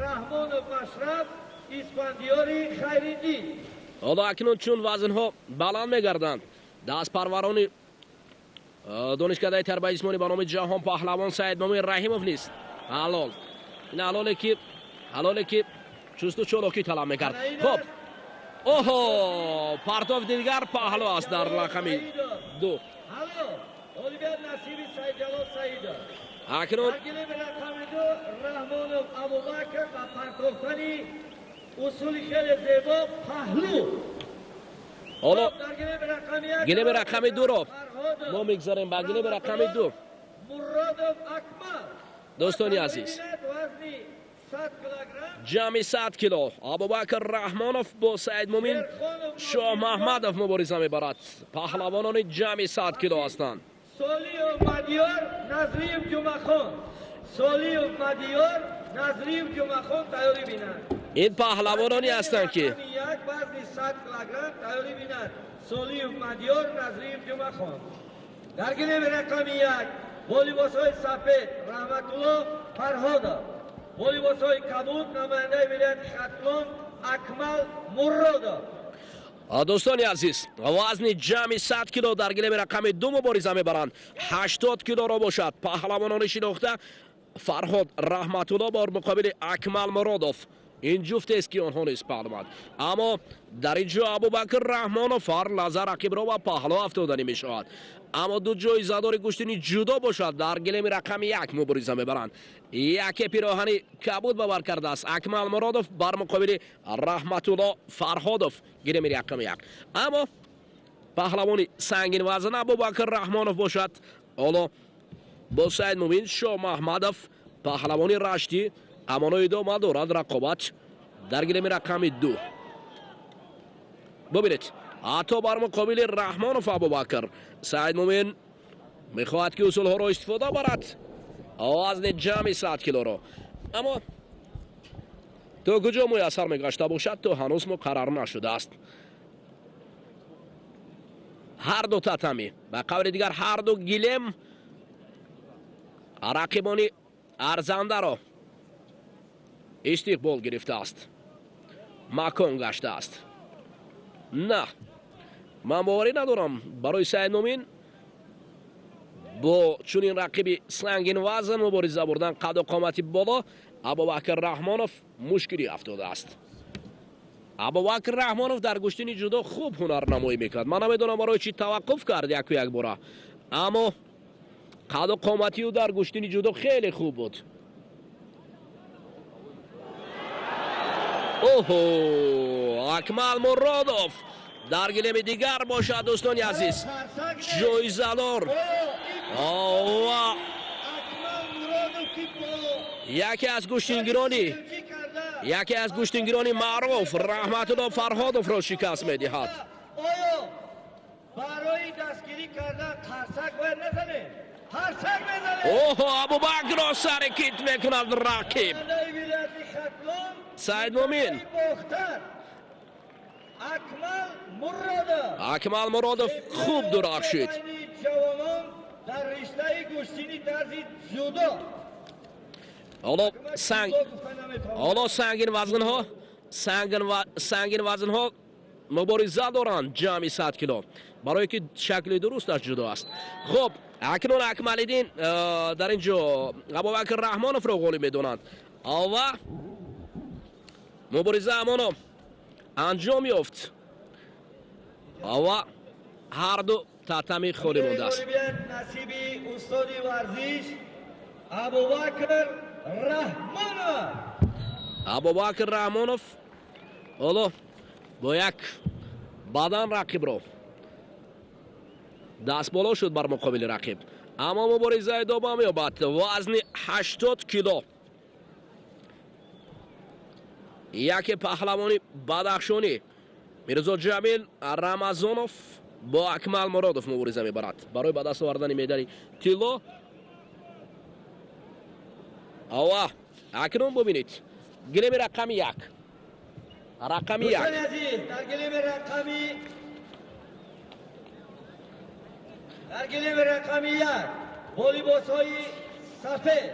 Раҳмонов Машраф, Испандиёри Хайриддин. Ҳоло акнун, чун вазнҳо баланд мегарданд, дастпарварони донишкадаи тарбияи ҷисмонӣ ба номи Ҷаҳон Паҳлавон Саидмумин Раҳимов низ ҳалол, ин ҳалоле ки, ҳалоле ки чусту чолокӣ талаб мекард. Хуб, оҳо, партоф дигар паҳлӯ аст дар рақами ду. Ғолибият насиби Сайдҷалол Саидов. Акнун Дар гилеми рақами 2 Раҳмонов Абубакр ба партофтани усули хеле зебо паҳлӯ. Ҳоло Дар гилеми рақами 1 гилеми рақами 2-ро Фарҳодов мо мегзарем ба гилеми рақами 2. Муродов Акмал. Дӯстони азиз, вазни 100 килограмм ҷамъи 100 кило Абубакр Раҳмонов бо Саидмумин Шоҳмаҳмадов мубориза мебарад. Паҳлавонони ҷамъи 100 кило ҳастанд. Солиев Мадиёр, Назриев Ҷумъахон. Солиев Мадиёр, Назриев Ҷумъахон тайёрӣ бинанд. Ин паҳлавононе ҳастанд ки Рақами 1 вазни 100 килограмм тайёрӣ бинанд. Солиев Мадиёр, Назриев Ҷумъахон. Дар гилеми рақами 1 бо либосҳои сафед Раҳматулло Фарҳодов, бо либосҳои кабуд намояндаи вилояти Хатлон Акмал Муродов. Дӯстони азиз, вазни ҷамъи 100 кило дар гилеми рақами 2 мубориза мебаранд. 80 килоро бошад паҳлавонони шинохта Фарҳод Раҳматулло бар муқобили Акмал Муродов. Ин ҷуфтест ки онҳо низ паҳлуванд. Аммо дар ин ҷо Абубакр Раҳмонов ҳар лаҳза рақибро ба паҳлӯ афтоданӣ мешавад. Аммо ду ҷоизадори гӯштини ҷудо бошад дар гилеми рақами 1 мубориза мебаранд. Яке пироҳани кабуд ба бар кардааст Акмал Муродов бар муқобили Раҳматулло Фарҳодов, гилеми рақами 1. Аммо паҳлавони сангинвазн Абубакр Раҳмонов бошад ҳоло бо Саидмумин Шоҳмаҳмадов паҳлавони раштӣ амоно идома дорад рақобат дар гилеми рақами 2. Бубинед, ҳатто бар муқобили Раҳмонов Абубакр Саидмумин мехоҳад ки усулҳоро истифода барад, вазни ҷамъи 100 килоро. Аммо то куҷо муяссар мегашта бошад, то ҳанӯз муқаррар нашудааст. Ҳар ду татами, ба қавли дигар ҳар ду гилем рақибони арзандаро истиқбол гирифтааст, макон гаштааст. На, ман боварӣ надорам барои Саидмумин бо чунин рақиби сангинвазн мубориза бурдан қаду қомати боло Абубакр Раҳмонов мушкилӣ афтодааст. Абубакр Раҳмонов дар гӯштини ҷудо хуб ҳунарнамоӣ мекард. Ман намедонам барои чӣ таваққуф кард яку як бора, аммо қаду қомати ӯ дар гӯштини ҷудо хеле хуб буд. Оҳо, Акмал Муродов дар гилеми дигар бошад. Дӯстони азиз, ҷоизадор ва яке аз гӯштингирони маъруф Раҳматулло Фарҳодовро шикаст медиҳад. Оё барои дастгирӣ кардан қарсак бояд назанем? Қарсак мезанем. Оҳо, Абубакрро сари кит мекунад рақиб. Саидмумин Акмал Муродов хуб дурахшид. Дар риштаи гӯштини тарзи ҷудо. Ҳоло сангин вазнҳо, сангин вазнҳо мубориза доранд ҷамъи 100 кило, барое ки шакли дурусташ ҷудо аст. Хуб, акнун Акмалиддин дар ин ҷо Абубакр Раҳмоновро ғолиб медонанд ва мубориза ҳамоно анҷом ёфт ва ҳар ду татами холӣ мондааст. Насиби устоди варзиш Абубакр Раҳмонов. Абубакр Раҳмонов ҳоло бо як бадан рақибро даст боло шуд бар муқобили рақиб, аммо мубориза идома меёбад. Вазни 80 кило яке паҳлавони бадахшонӣ Мирзо Ҷамил Рамазонов бо Акмал Муродов мубориза мебарад барои ба даст овардани медали тилло. Ава акнун бубинед гилеми рақами 1, рақами 1. Дар гилеми рақами 1 бо либосҳои сафед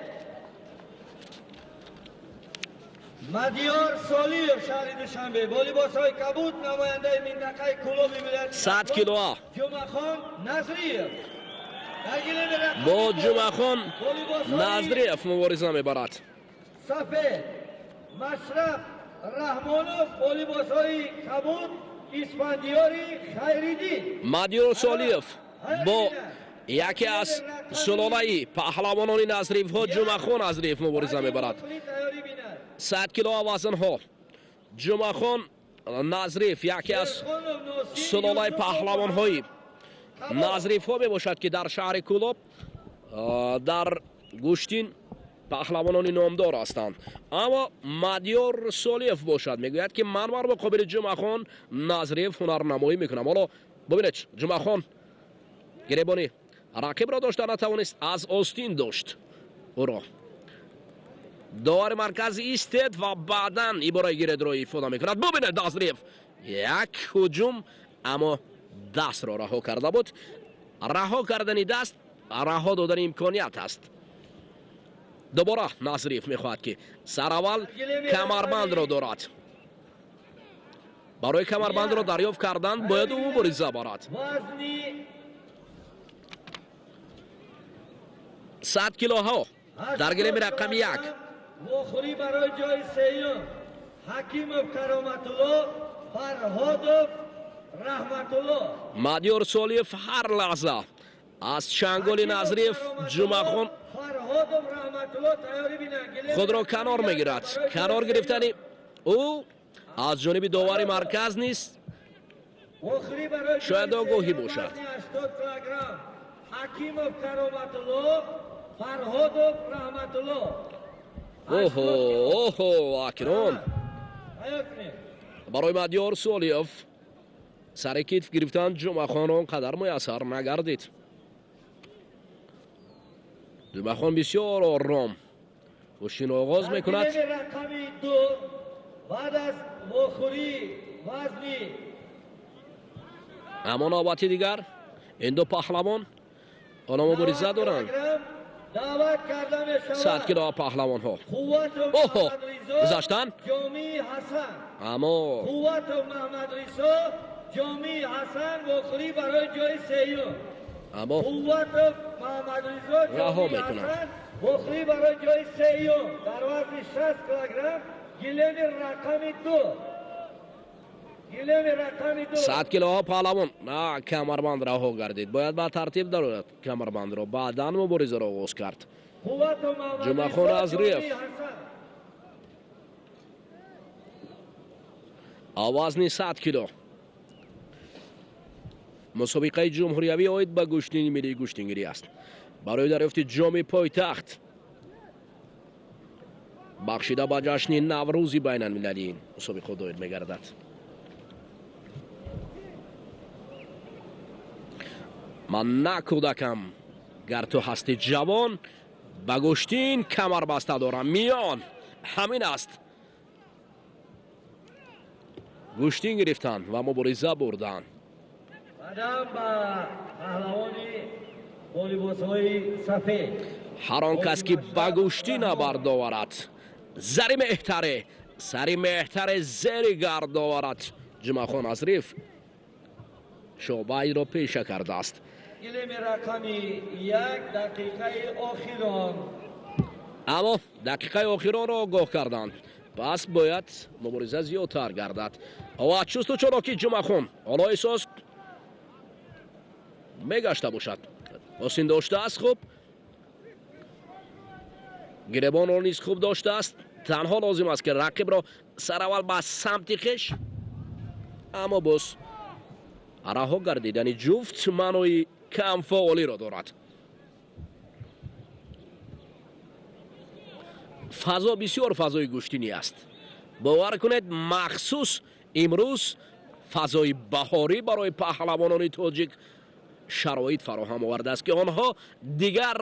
Мадиёр Солиев, шаҳри Душанбе, бо либосҳои кабуд намояндаи минтақаи Кӯлоби вилояти 100 кило Ҷумъахон Назриев. Бо Ҷумъахон Назриев мубориза мебарад. Сафед Машраф Раҳмонов бо либосҳои кабуд Исфандиёри Хайриддин. Мадиёр Солиев бо Яке аз сулолаи паҳлавонони Назриевҳо Ҷумъахон Назриев мубориза мебарад. 100 кило вазнҳо Ҷумъахон Назриев яке аз сулолаи паҳлавонҳои Назриевҳо мебошад, ки дар шаҳри Кӯлоб дар гӯштин паҳлавонони номдор ҳастанд. Аммо Мадиёр Солиев бошад, мегӯяд, ки ман бар муқобили Ҷумъахон Назриев ҳунарнамоӣ мекунам. Ҳоло бубинед, Ҷумъахон гиребони рақибро дошта натавонист, аз остин дошт ӯро. Довари маркази истед ва баъдан ибораи гиредро ифода мекунад. Бубинед, Назриев як ҳуҷум, аммо дастро раҳо карда буд. Раҳо кардани даст раҳо додани имконият аст. Дубора Назриев мехоҳад, ки сараввал камарбандро дорад. Барои камарбандро дарёфт кардан бояд ӯ мубориза барад. 100 килоҳо дар гилеми рақами 1. Вохӯрӣ барои ҷои сеюм Ҳакимов Кароматулло, Фарҳодов Раҳматулло. Мадиёр Солиев ҳар лаҳза аз чанголи Назриев Ҷумъахон худро канор мегирад. Канор гирифтани ӯ аз ҷониби довари марказ низ шояд огоҳӣ бошад. Ҳакимов Кароматулло, Фарҳодов Раҳматулло. Оҳо, оҳо, акнун барои Мадиёр Солиев сари китф гирифтан Ҷумъахонро он қадар муяссар нагардид. Ҷумъахон бисёр ором гӯштинро оғоз мекунад. Рақами 2 баъд аз вохӯрии вазни. Аммо навбати дигар ин ду паҳлавон ҳоло мубориза доранд. Даъват карда мешавад 100 кило паҳлавонҳо. Қувватов Оҳо, Маҳмадризо, гузаштан. Ҷомии Ҳасан. Аммо Қувватов Маҳмадризо, Ҷомии Ҳасан, вохӯрӣ барои ҷои сеюм. Аммо Қувватов Маҳмадризо, раҳо Ҷомии мекунад. Ҳасан, вохӯрӣ барои ҷои сеюм дар вазни 60 килограмм, гилеми рақами 2. Гилеми рақами 2. 100 килоҳо паҳлавон. На, камарбанд раҳо гардид. Бояд ба тартиб дарояд камарбандро. Баъдан муборизаро оғоз кард. Қувватов Маҳмадризо, Ҷумъахон Назриев. Ҷомии Ҳасан. Вазни 100 кило. Мусобиқаи ҷумҳуриявӣ оид ба гӯштини миллии гӯштингирӣ аст. Барои дарёфти ҷоми пойтахт бахшида ба ҷашни Наврӯзи байналмилалӣ мусобиқо доир мегардад. Ман на кӯдакам, гар ту ҳасти ҷавон, ба гӯштин камарбаста дорам миён. Ҳамин аст. Гӯштин гирифтан ва мубориза бурдан. Баъдан ба паҳлавони бо либосҳои сафед. Ҳар он кас ки ба гӯштӣ набард оварад, зари меҳтаре, сари меҳтаре зери гард оварад. Ҷумъахон Назриев шобайро пеша кардааст. Гилеми рақами 1, дақиқаи охирон. Аммо дақиқаи охиронро огоҳ карданд. Пас бояд мубориза зиёдтар гардад. Ва чусту чолоки Ҷумъахон ҳоло эҳсос мегашта бошад. Осин доштааст хуб, гиребонро низ хуб доштааст. Танҳо лозим аст, ки рақибро сараввал ба самти хеш, аммо боз раҳо гардидани ҷуфт маънои камфаъолиро дорад. Фазо бисёр фазои гӯштинӣ аст. Бовар кунед, махсус имрӯз фазои баҳорӣ барои паҳлавонони тоҷик шароит фароҳам овардааст, ки онҳо дигар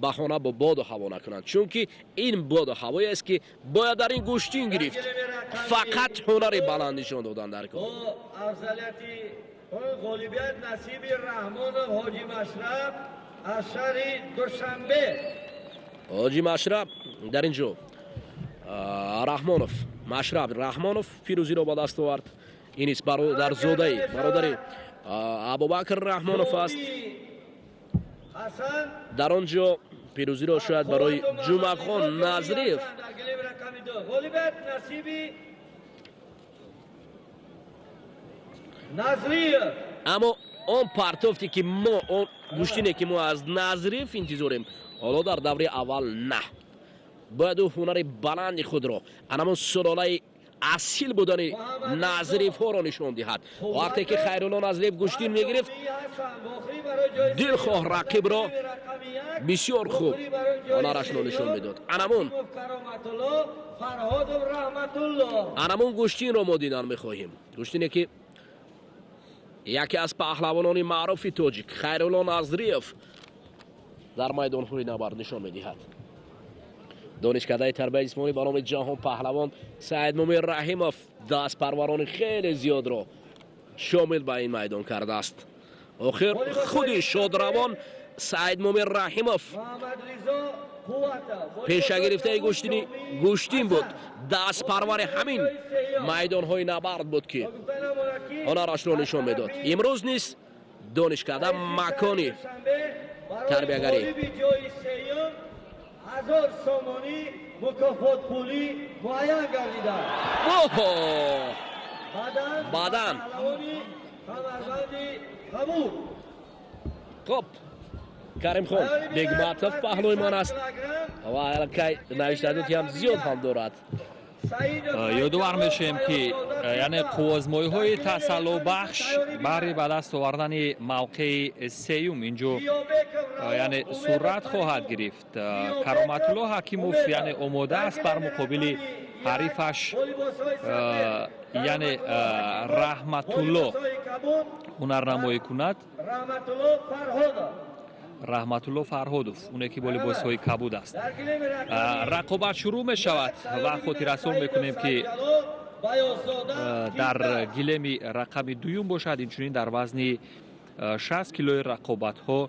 баҳона бо боду ҳаво накунанд, чунки ин боду ҳавое аст, ки бояд дар ин гӯштин гирифт. Фақат ҳунари баланд нишон додан дар кор. Бо афзалияти ғолибият насиби Раҳмонов Ҳоҷи Машраб аз шаҳри Душанбе. Ҳоҷи Машраб дар ин ҷо Раҳмонов, Машраб Раҳмонов фирӯзиро ба даст овард. Ин низ бародарзодаи бародари Абубакр Раҳмонов аст. Дар он ҷо пирӯзиро шояд барои Ҷумъахон Назриев Ғолибият насиби Назриев. Аммо Он партофте ки мо, он гӯштине ки мо аз Назриев интизорем, ҳоло дар даври аввал на. Бояд ӯ ҳунари баланди худро, анамон сулолаи асил будани Назриевҳоро нишон диҳад. Вақте ки Хайрулло Назриев гӯштин мегирифт, дилхоҳ рақибро бисёр хуб ҳунарашро нишон медод. Анамон гӯштинро мо дидан мехоҳем. Гӯштине ки яке аз паҳлавонони маъруфи тоҷик Хайрулло Назриев дар майдонҳои набард нишон медиҳад. Донишкадаи тарбияи ҷисмонӣ ба номи Ҷаҳон паҳлавон Саидмумин Раҳимов дастпарварони хеле зиёдро шомил ба ин майдон кардааст. Охир худи шодравон Саидмумин Раҳимов пешагирифтаи гӯштин буд, дастпарвари ҳамин майдонҳои набард буд ки ҳунарашро нишон медод. Имрӯз низ донишкада макони тарбиягарӣ. 1000 сомонӣ мукофот пулӣ муайян гардиданд. Баъдан хуб, Каримхон Бегматов паҳлӯи ман аст ва аллакай навиштадоти ҳам зиёд ҳам дорад. Ёдовар мешавем ки яъне қуввозмоиҳои тасаллобахш баҳри ба даст овардани мавқеи сеюм инҷо яъне сурат хоҳад гирифт. Кароматулло Ҳакимов яъне омода аст бар муқобили ҳарифаш яъне Раҳматулло ҳунарнамоӣ кунад. Раҳматулло Фарҳодов, оне ки бо либосҳои кабуд аст. Рақобат шурӯъ мешавад ва хотиррасон мекунем ки дар гилеми рақами дуюм бошад, инчунин дар вазни 60 килои рақобатҳо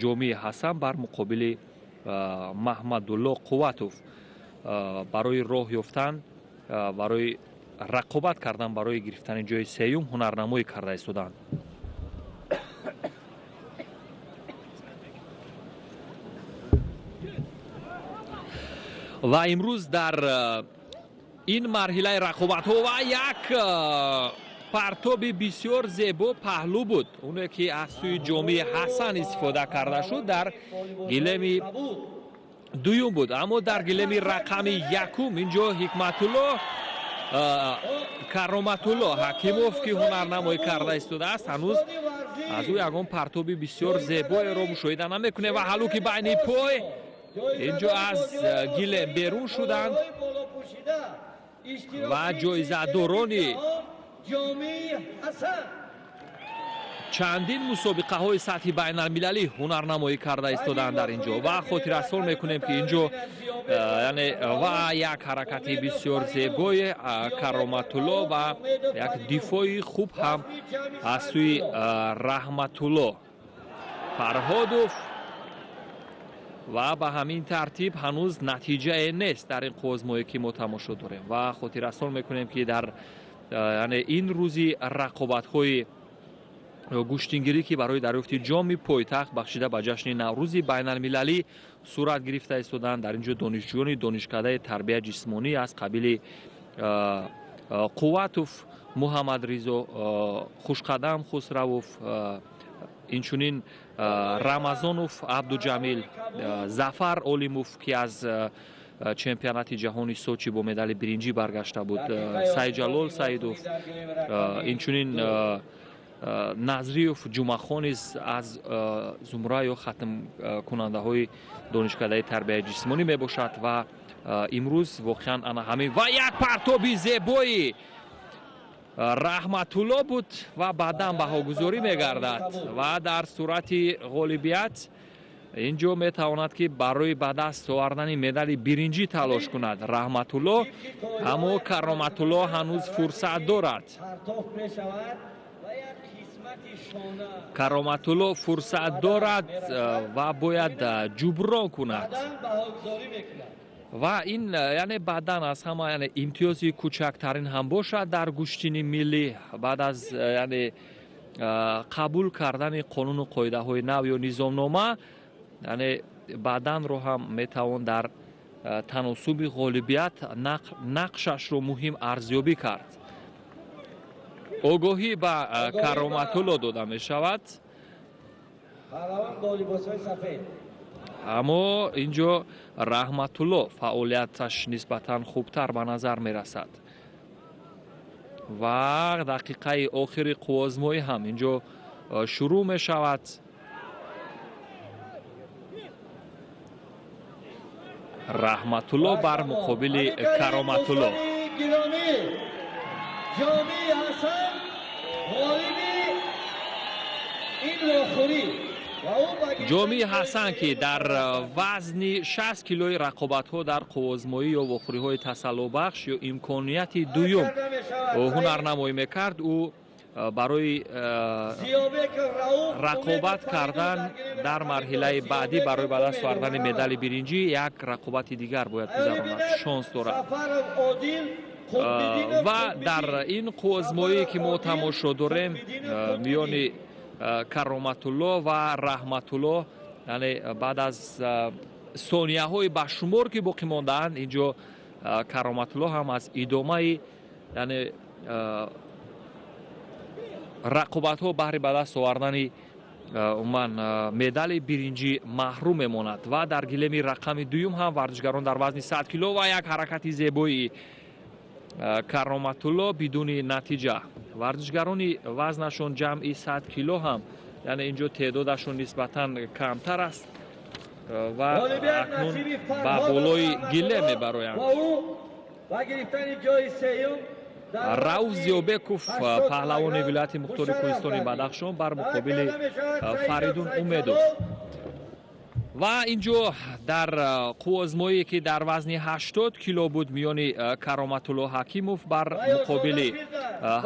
Ҷомии Ҳасан бар муқобили Маҳмадулло Қувватов барои роҳ ёфтан, барои рақобат кардан барои гирифтани ҷои сеюм ҳунарнамоӣ карда истоданд. Ва имрӯз дар ин марҳилаи рақобатҳо ва як партоби бисёр зебо паҳлӯ буд, оне ки аз сӯи Ҷомии Ҳасан истифода карда шуд дар гилеми дуюм буд. Аммо дар гилеми рақами якум инҷо Ҳикматулло Кароматулло Ҳакимов ки ҳунарнамоӣ карда истодааст, ҳанӯз аз ӯ ягон партоби бисёр зебоеро мушоҳида намекунем ва ҳалуки байни пой инҷо аз гилем берун шуданд ва ҷоизадорони чандин мусобиқаҳои сатҳи байналмилалӣ ҳунарнамоӣ карда истоданд дар инҷо. Ва хотиррасон мекунем ки инҷо яъне ва як ҳаракати бисёр зебои Кароматулло ва як дифои хуб ҳам аз сӯи Раҳматулло Фарҳодов. Ва ба ҳамин тартиб ҳанӯз натиҷае нест дар ин қуввозмоӣ ки мо тамошо дорем. Ва хотиррасон мекунем ки дар яъне ин рӯзи рақобатҳои гӯштингирӣ ки барои дарёфти ҷоми пойтахт бахшида ба ҷашни Наврӯзи байналмилалӣ сурат гирифта истоданд, дар инҷо донишҷӯёни донишкадаи тарбияи ҷисмонӣ аз қабили Қувватов Муҳаммадризо, Хушқадам Хусравов, инчунин Рамазонов Абдуҷамил, Зафар Олимов ки аз чемпионати ҷаҳони Сочи бо медали биринҷӣ баргашта буд, Сайҷалол Саидов, инчунин Назриев Ҷумахон низ аз зумра ё хатмкунандаҳои донишкадаи тарбияи ҷисмонӣ мебошад. Ва имрӯз воқеан ана ҳамин ва як партоби зебои Раҳматулло буд ва баъдан баҳогузорӣ мегардад ва дар сурати ғолибият инҷо метавонад ки барои ба даст овардани медали биринҷӣ талош кунад Раҳматулло, аммо Кароматулло ҳанӯз фурсат дорад. Кароматулло фурсат дорад ва бояд ҷуброн кунад. Ва ин яъне баъдан аз ҳама яъне имтиёзи кӯчактарин ҳам бошад дар гӯштини миллӣ баъд аз яъне қабул кардани қонуну қоидаҳои нав ё низомнома, яъне баъданро ҳам метавон дар таносуби ғолибият нақшашро муҳим арзёбӣ кард. Огоҳӣ ба Кароматулло дода мешавад. Паҳлавон бо либосҳои сафед. Аммо инҷо Раҳматулло фаъолияташ нисбатан хубтар ба назар мерасад ва дақиқаи охири қувваозмоӣ ҳам инҷо шурӯъ мешавад. Раҳматулло бар муқобили Кароматулло. Ҷомии Ҳасан ғолиби ин вохӯрӣ. Ҷомии Ҳасан, ки дар вазни 60 килои рақобатҳо дар қувваозмоӣ ё вохӯриҳои тасаллобахш ё имконияти дуюм ҳунарнамоӣ мекард, ӯ барои рақобат кардан дар марҳилаи баъдӣ барои ба даст овардани медали биринҷӣ як рақобати дигар бояд гузаронад, шонс дорад. Ва дар ин қувваозмоӣ, ки мо тамошо дорем, миёни Кароматулло ва Раҳматулло, яъне баъд аз сонияҳои ба шумор, ки боқӣ мондаанд, инҷо Кароматулло ҳам аз идомаи, яъне рақобатҳо баҳри ба даст овардани умуман медали биринҷӣ маҳрум мемонад. Ва дар гилеми рақами дуюм ҳам варзишгарон дар вазни 100 кило ва як ҳаракати зебои Кароматулло бидуни натиҷа. Варзишгарони вазнашон ҷамъи 100 кило ҳам, яъне инҷо теъдодашон нисбатан камтар аст ва акнун ба болои гиле мебароянд. Рауф Зиёбеков, паҳлавони вилояти мухтори кӯҳистони Бадахшон, бар муқобили Фаридун Умедов. Ва инҷо дар қувваозмоие, ки дар вазни 80 кило буд, миёни Кароматулло Ҳакимов бар муқобили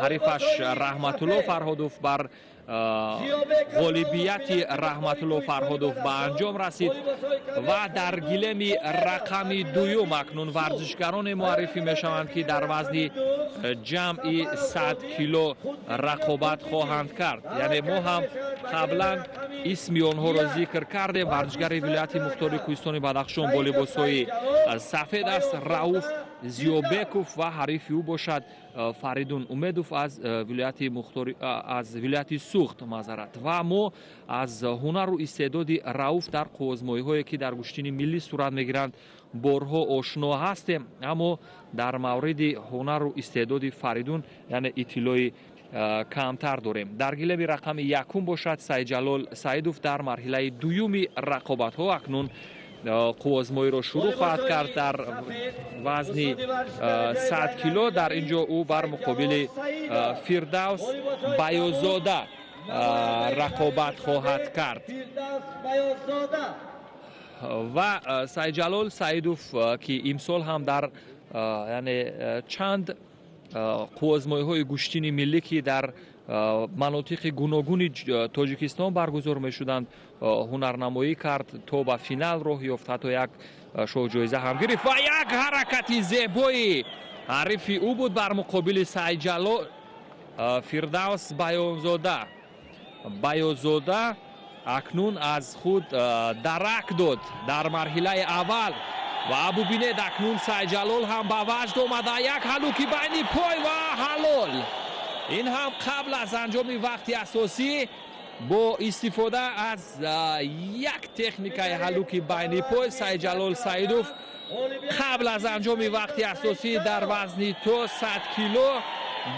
ҳарифаш Раҳматулло Фарҳодов, бар ғолибияти Раҳматулло Фарҳодов ба анҷом расид. Ва дар гилеми рақами дуюм акнун варзишгароне муаррифӣ мешаванд, ки дар вазни ҷамъи 100 кило рақобат хоҳанд кард. Яъне мо ҳам қаблан исми онҳоро зикр кардем. Варзишгари вилояти мухтори кӯҳистони Бадахшон бо либосҳои сафед аст Рауф Зиёбеков ва ҳарифи ӯ бошад Фаридун Умедов аз вилояти мухтори, аз вилояти Суғд, маъзарат. Ва мо аз ҳунару истеъдоди Рауф дар қувваозмоиҳое, ки дар гӯштини миллӣ сурат мегиранд, борҳо ошно ҳастем, аммо дар мавриди ҳунару истеъдоди Фаридун, яъне иттилои камтар дорем. Дар гилеми рақами якум бошад Сайдҷалол Саидов дар марҳилаи дуюми рақобатҳо акнун қувваозмоиро шурӯъ хоҳад кард дар вазни 100 кило. Дар ин ҷо ӯ бар муқобили Фирдавс Баёзода рақобат хоҳад кард. Ва Сайдҷалол Саидов, ки имсол ҳам дар, яъне чанд қувваозмоиҳои гӯштини миллӣ, ки дар манотиқи гуногуни Тоҷикистон баргузор мешуданд, ҳунарнамоӣ кард, то ба финал роҳ ёфт, ҳатто як шоҳҷоиза ҳам гирифт. Ва як ҳаракати зебои ҳарифи ӯ буд бар муқобили Сайдҷалол Фирдавс Баёнзода. Баёзода акнун аз худ дарак дод дар марҳилаи аввал ва бубинед, акнун Сайдҷалол ҳам ба ваҷд омада, як ҳалуки байни пой ва ҳалол. Ин ҳам қабл аз анҷоми вақти асосӣ бо истифода аз як техникаи ҳалуки байни пой Сайдҷалол Саидов қабл аз анҷоми вақти асосӣ дар вазни то 100 кило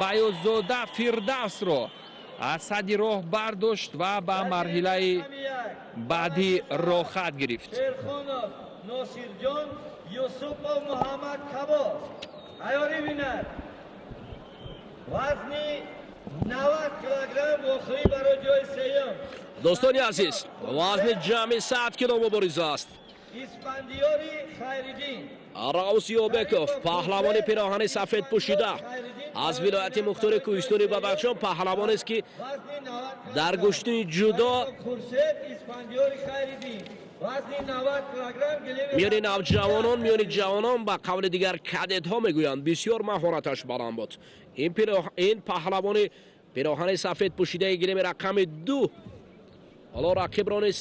Баёзода Фирдавсро аз сади роҳ бардошт ва ба марҳилаи баъдӣ роҳхат гирифт. Шерхонов Носирҷон, Юсупов Муҳаммад Кабор. Айёри бинад. Вазни 90 килограмм вохӯрӣ барои ҷои сеюм. Дӯстони азиз, вазни ҷамъи 100 кило мубориза аст. Испандиёри Хайриддин. Рауф Зиёбеков, паҳлавони пироҳани сафед пӯшида аз вилояти мухтори кӯҳистони Бадахшон, паҳлавонест, ки дар гӯштини ҷудо Хуршед Испандиёри Хайриддин. Вазни 90 килограмм гилеми миёни навҷавонон, миёни ҷавонон, ба қавли дигар кадетҳо мегӯянд, бисёр маҳораташ баланд буд. Ин паҳлавони пироҳани сафед пӯшидаи гилеми рақами ду ҳоло рақибро низ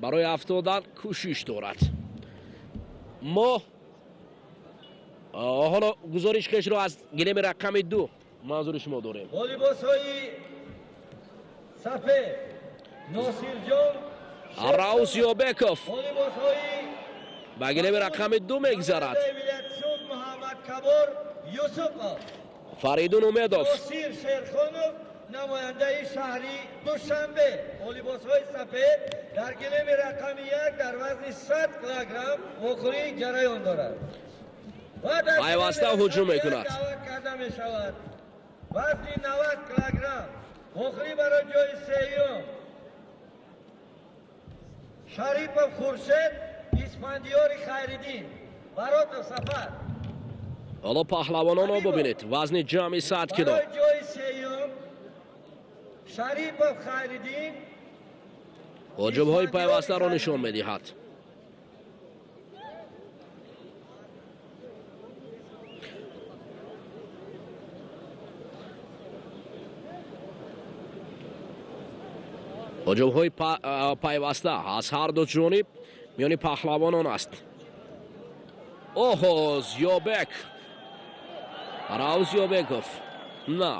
барои афтодан кӯшиш дорад. Мо ҳоло гузориш хешро аз гилеми рақами ду манзури шумо дорем. Бо либосҳои сафед. Рауф Зиёбеков ба гилеми рақами 2 мегзарад. Фаридун Умедов намояндаи шаҳри Душанбе бо либосҳои сафед дар гилеми рақами 1 дар вазни 100 килограмм вохӯрии ҷараён дорад. Пайваста ҳуҷум мекунад. Даъват карда мешавад. Вазни 90 килограмм вохӯрӣ барои ҷои сеюм Шарипов Хуршед, Исфандиёри Хайриддин, Баротов Сафар. Ҳоло паҳлавононро бубинед. Вазни ҷамъи 100 кило. Барои ҷои сеюм Шарипов Хайриддин ҳуҷумҳои пайвастаро нишон медиҳад. Ҳуҷумҳои пайваста аз ҳар ду ҷониб миёни паҳлавонон аст. Оҳо, Зиёбек, Рауф Зиёбеков. На,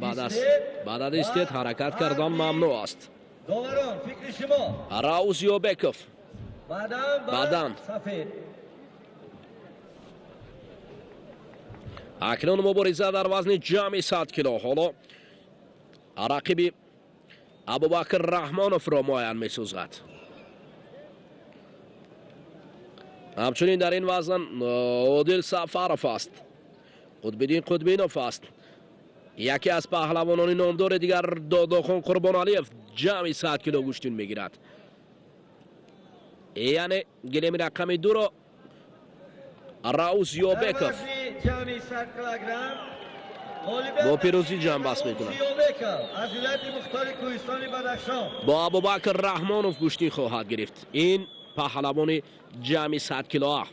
баъд аз истед ҳаракат кардан мамнӯъ аст. Доварон, фикри шумо? Рауф Зиёбеков. Баъдан акнун мубориза дар вазни ҷамъи 100 кило. Ҳоло рақиби Абубакр Раҳмоновро муайян месозад. Ҳамчунин дар ин вазн Одил Сафаров аст, Қутбиддин Қутбинов аст. Яке аз паҳлавонони номдори дигар Додохон Қурбоналиев ҷамъи 100 кило гӯштин мегирад. Яъне гилеми рақами 2-ро Рауф Зиёбеков бо пирӯзӣ ҷамъбаст мекунад. Бо Абубакр Раҳмонов гӯштин хоҳад гирифт. Ин паҳлавони ҷамъи 100 килоа.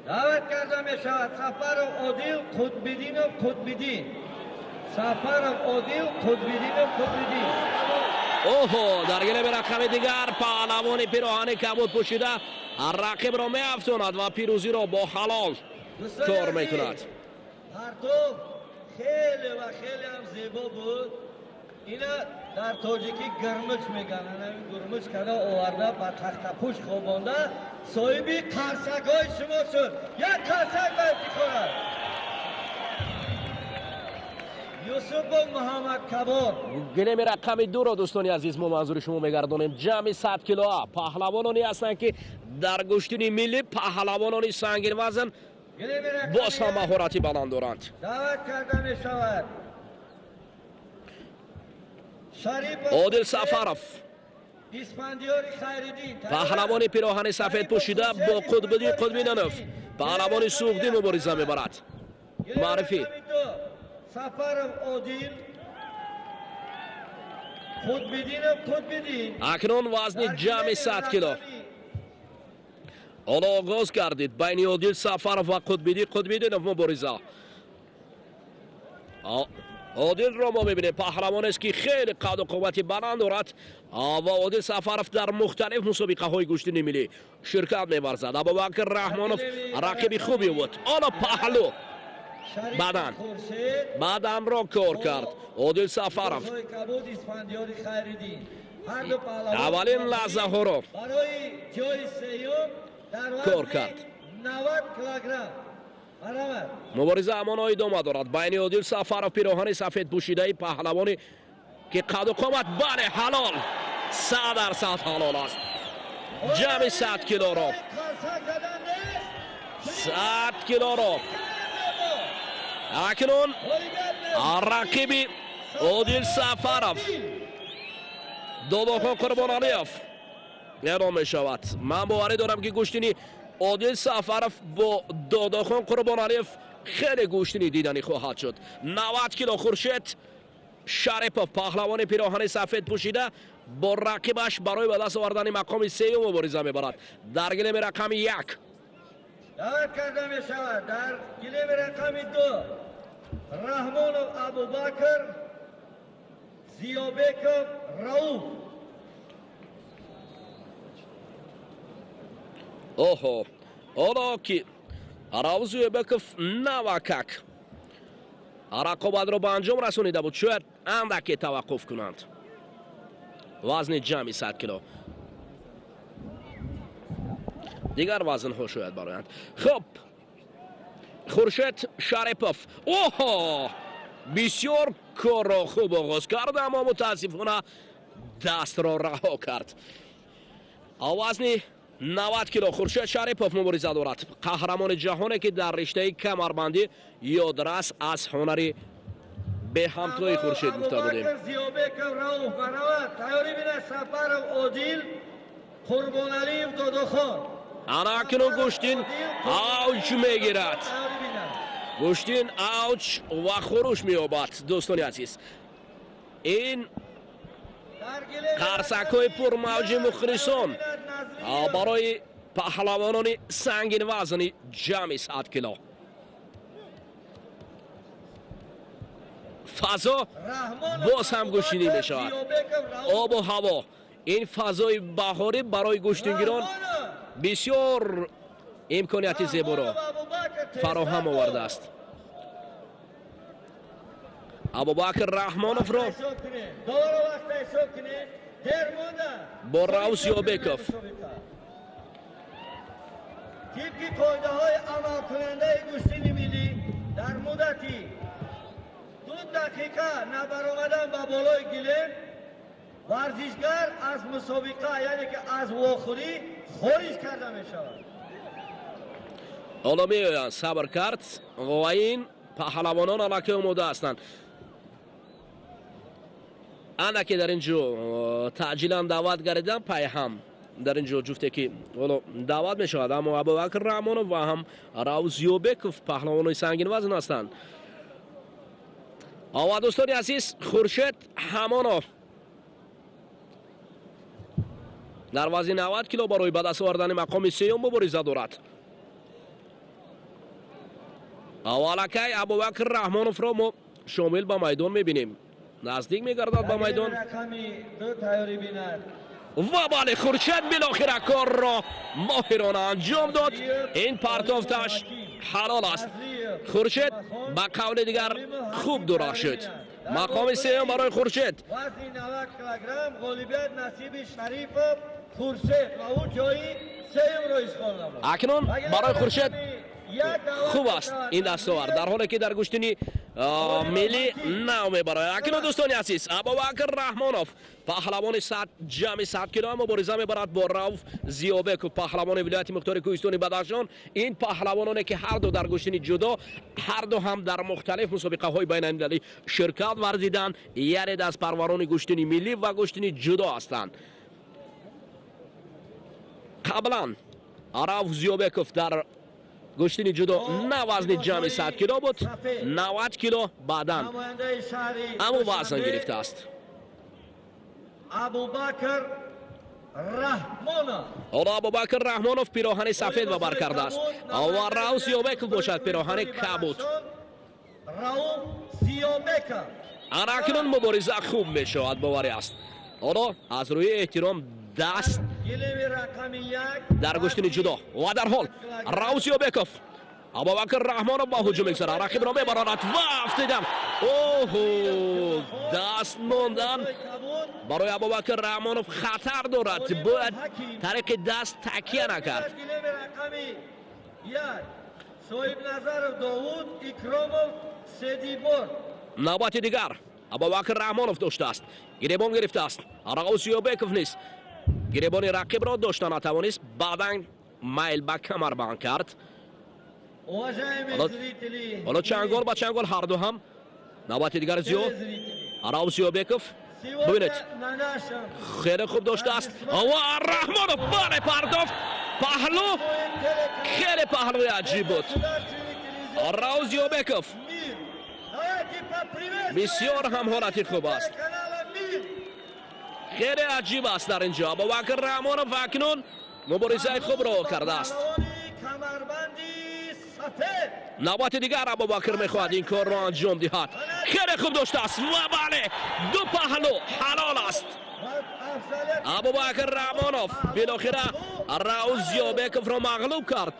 Даъват карда мешавад Сафаров Одил, Қутбиддинов Қутбиддин. Сафаров Одил, Қутбиддинов Қутбиддин. Оҳо, дар гилеми рақами дигар паҳлавони пироҳани кабуд пӯшида рақибро меафтонад ва пирӯзиро бо ҳалол кор мекунад. Партов хеле ва хеле ҳам зебо буд. Ина дар тоҷикӣ гурмуч мегӯянд. Ҳамин гурмуч карда оварда ба тахтапӯш хобонда соҳиби қарсакҳои шумо шуд. Як қарсак ба ифтихор аст. Юсупов Муҳаммад Кабор. Гилеми рақами 2-ро дӯстони азиз мо манзури шумо мегардонем. Ҷамъи 100 килоа паҳлавононе ҳастанд ки дар гӯштини миллӣ паҳлавонони сангинвазн боз ҳам маҳорати баланд доранд. Даъват карда мешавад Одил Сафаров, паҳлавони пироҳани сафед пӯшида бо Қутбиддин Қутбиддинов, паҳлавони суғдӣ мубориза мебарад. Маърифӣ Сафаров Одил, Қутбиддинов Қутбиддин. Акнун вазни ҷамъи 100 кило. Ҳоло оғоз гардид байни Одил Сафаров ва Қутбиддин Қутбиддинов мубориза. Одилро мо мебинем, паҳлавонест ки хеле қаду қуввати баланд дорад ва Одил Сафаров дар мухталиф мусобиқаҳои гӯштини миллӣ ширкат меварзад. Абубакр Раҳмонов рақиби хуби буд. Ҳоло паҳлу бадан баданро кор кард Одил Сафаров. Аввалин лаҳзаҳоро кор кард. Мубориза ҳамоно идома дорад байни Одил Сафаров, пироҳани сафед пӯшидаи паҳлавоне ки қаду қомат бале ҳалол, 100% ҳалол аст. Ҷамъи 100 килоро, 100 килоро акнун рақиби Одил Сафаров Додохон Қурбоналиев эълон мешавад. Ман боварӣ дорам ки гӯштини Одил Сафаров бо Додохон Қурбоналиев хеле гӯштини диданӣ хоҳад шуд. 90 кило Хуршед Шарипов, паҳлавони пироҳани сафед пӯшида бо рақибаш барои ба даст овардани мақоми сеюм мубориза мебарад. Дар гилеми рақами 1 даъват карда мешавад. Дар гилеми рақами 2 Раҳмонов Абубакр, Зиёбеков Рауф. Оҳо, ҳоло ки Рауф Зиёбеков навакак рақобатро ба анҷом расонида буд, шояд Андаке таваққуф кунанд. Вазни ҷамъи 100 кило. Дигар вазнҳо шояд бароянд. Хуб, Хуршед Шарипов. Оҳо! Бисёр корро хуб оғоз кард, аммо мутаассифона дастро раҳо кард. Вазни 90 кило Хуршед Шарипов мубориза дорад. Қаҳрамони ҷаҳоне, ки дар риштаи камарбандӣ ёдрас аз ҳунари беҳамтои Хуршед гуфта будем. Зиёбеков Рауф баравад. Тайёрӣ бинад Сафаров Одил, Қурбоналиев Додохон. Ана акнун гӯштин авҷ мегирад. Гӯштин авҷ ва хуруш меёбад, дӯстони азиз. Ин қарсакҳои пурмавҷи мухлисон барои паҳлавонони сангинвазни ҷамъи 100 кило. Фазо боз ҳам гӯштинӣ мешавад. Обу ҳаво, ин фазои баҳорӣ барои гӯштингирон бисёр имконияти зеборо фароҳам овардааст. Абубакр Раҳмоновро бо Рауф Зиёбеков. Тибқи қоидаҳои амалкунандаи гӯштини миллӣ дар муддати 2 дақиқа набаромадан ба болои гилем варзишгар аз мусобиқа, яъне ки аз вохӯрӣ хориҷ карда мешавад. Ҳоло меоянд, сабр кард ва ин паҳлавонон аллакай омода ҳастанд. Андаке дар ин ҷо таъҷилан даъват гардидан, пайҳам дар ин ҷо ҷуфте ки ҳоло даъват мешавад, аммо Абубакр Раҳмонов ва ҳам Рауф Зиёбеков паҳлавонони сангинвазн ҳастанд. Ва дӯстони азиз, Хуршед Ҳамонов дар вазни 90 кило барои ба даст овардани мақоми сеюм мубориза дорад. Аввалакай Абубакр Раҳмоновро мо шомил ба майдон мебинем. Наздик мегардад ба майдон. Ва бале, Хуршед билохира корро моҳирона анҷом дод. Ин партофташ ҳалол аст. Хуршед ба қавли дигар хуб дурахшид. Мақоми сеюм барои Хуршед. Вазни 90 килограмм ғолибият насиби Шарипов Хуршед ва ӯ ҷои сеюмро ишғол намуд. Акнун барои Хуршед хуб аст ин дастовард, дар ҳоле ки дар гӯштини миллӣ нав мебарояд. Акнун дӯстони азиз, Абубакр Раҳмонов паҳлавони ҷамъи 100 кило мубориза мебарад бо Рауф Зиёбеков, паҳлавони вилояти мухтори кӯҳистони Бадахшон. Ин паҳлавононе ки ҳар ду дар гӯштини ҷудо, ҳар ду ҳам дар мухталиф мусобиқаҳои байналмилалӣ ширкат варзиданд, яъне дастпарварони гӯштини миллӣ ва гӯштини ҷудо ҳастанд. Қаблан Рауф Зиёбеков дар гӯштини ҷудо на вазни ҷамъи 100 кило буд, 90 кило баъдан аммо вазн гирифтааст. Абубакр Раҳмонов. Ҳоло Абубакр Раҳмонов пироҳани сафед ба бар кардааст ва Рауф Зиёбеков бошад пироҳани кабуд. Рауф Зиёбеков. Ана акнун мубориза хуб мешавад, боварӣ аст. Ҳоло аз рӯи эҳтиром даст дар гӯштини ҷудо ва дар ҳол Рауф Зиёбеков Абубакр Раҳмонов ба ҳуҷум мегузарад, рақибро мебаронад ва афтидан. Оҳо, даст мондан барои Абубакр Раҳмонов хатар дорад, бояд тариқи даст такя накард. Навбати дигар Абубакр Раҳмонов доштааст, гиребон гирифтааст. Рауф Зиёбеков низ гиребони рақибро дошта натавонист, баъдан майл ба камарбанд кард. Ҳоло чангол ба чангол ҳар ду ҳам. Навбати дигар Рауф Зиёбеков бубинед, хеле хуб доштааст ва Раҳмонов бале пардофт. Паҳлу, хеле паҳлӯи аҷиб буд. Рауф Зиёбеков бисёр ҳам ҳолати хуб аст. Хеле аҷиб аст дар ин ҷо. Абубакр Раҳмонов акнун муборизаи хубро кардааст. Навбати дигар Абубакр мехоҳад ин корро анҷом диҳад. Хеле хуб доштааст ва бале, ду паҳлу ҳалол аст. Абубакр Раҳмонов билохира Рауф Зиёбековро мағлуб кард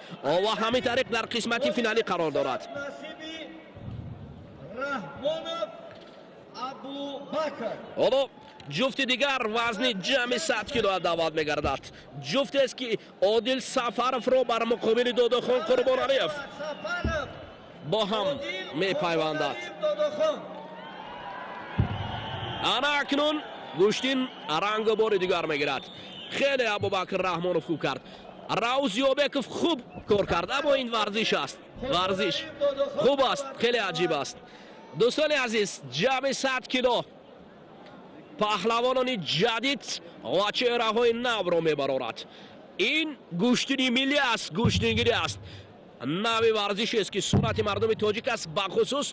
ва ҳамин тариқ дар қисмати финалӣ қарор дорад. Абубакр. Ҳоло ҷуфти дигар вазни ҷамъи 100 кило даъват мегардад. Ҷуфтест, ки Одил Сафаровро бар муқобили Додохон Қурбоналиев бо ҳам мепайвандад. Ана акнун гӯштин рангу бори дигар мегирад. Хеле Абубакр Раҳмонов хуб кард, Рауз Ёбеков хуб кор кард, аммо ин варзиш аст, варзиш хуб аст, хеле аҷиб аст. Дӯстони азиз, ҷамъи 100 кило паҳлавонони ҷадид ва чеҳраҳои навро мебарорад. Ин гӯштини миллӣ аст, гӯштингирӣ аст, нави варзишест, ки сурати мардуми тоҷик аст. Бахусус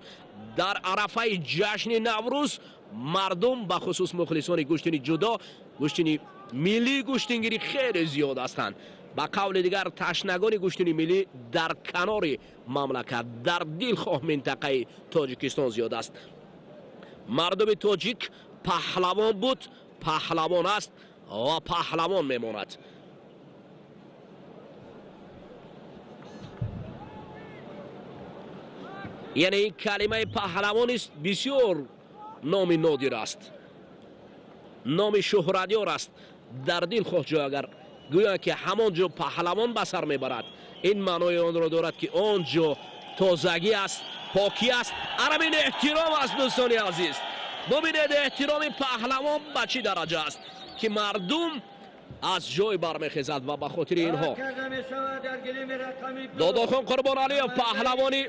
дар арафаи ҷашни Наврӯз мардум, бахусус мухлисони гӯштини ҷудо, гӯштини миллии гӯштингирӣ хеле зиёд ҳастанд. Ба қавли дигар, ташнагони гӯштини миллӣ дар канори мамлакат, дар дилхоҳ минтақаи Тоҷикистон зиёд аст. Мардуми тоҷик паҳлавон буд, паҳлавон аст ва паҳлавон мемонад. Яъне ин калимаи паҳлавонист бисёр номи нодир аст, номи шӯҳратёр аст. Дар дилхоҳ ҷой агар гӯянд, ки ҳамон ҷо паҳлавон ба сар мебарад, ин маънои онро дорад, ки он ҷо тозагӣ аст, покӣ аст. Анамин эҳтиром аст, дӯстони азиз. Бубинед, эҳтироми паҳлавон ба чӣ дараҷа аст, ки мардум аз ҷой бармехезад ва ба хотири инҳо. Додохон Қурбоналиев, паҳлавони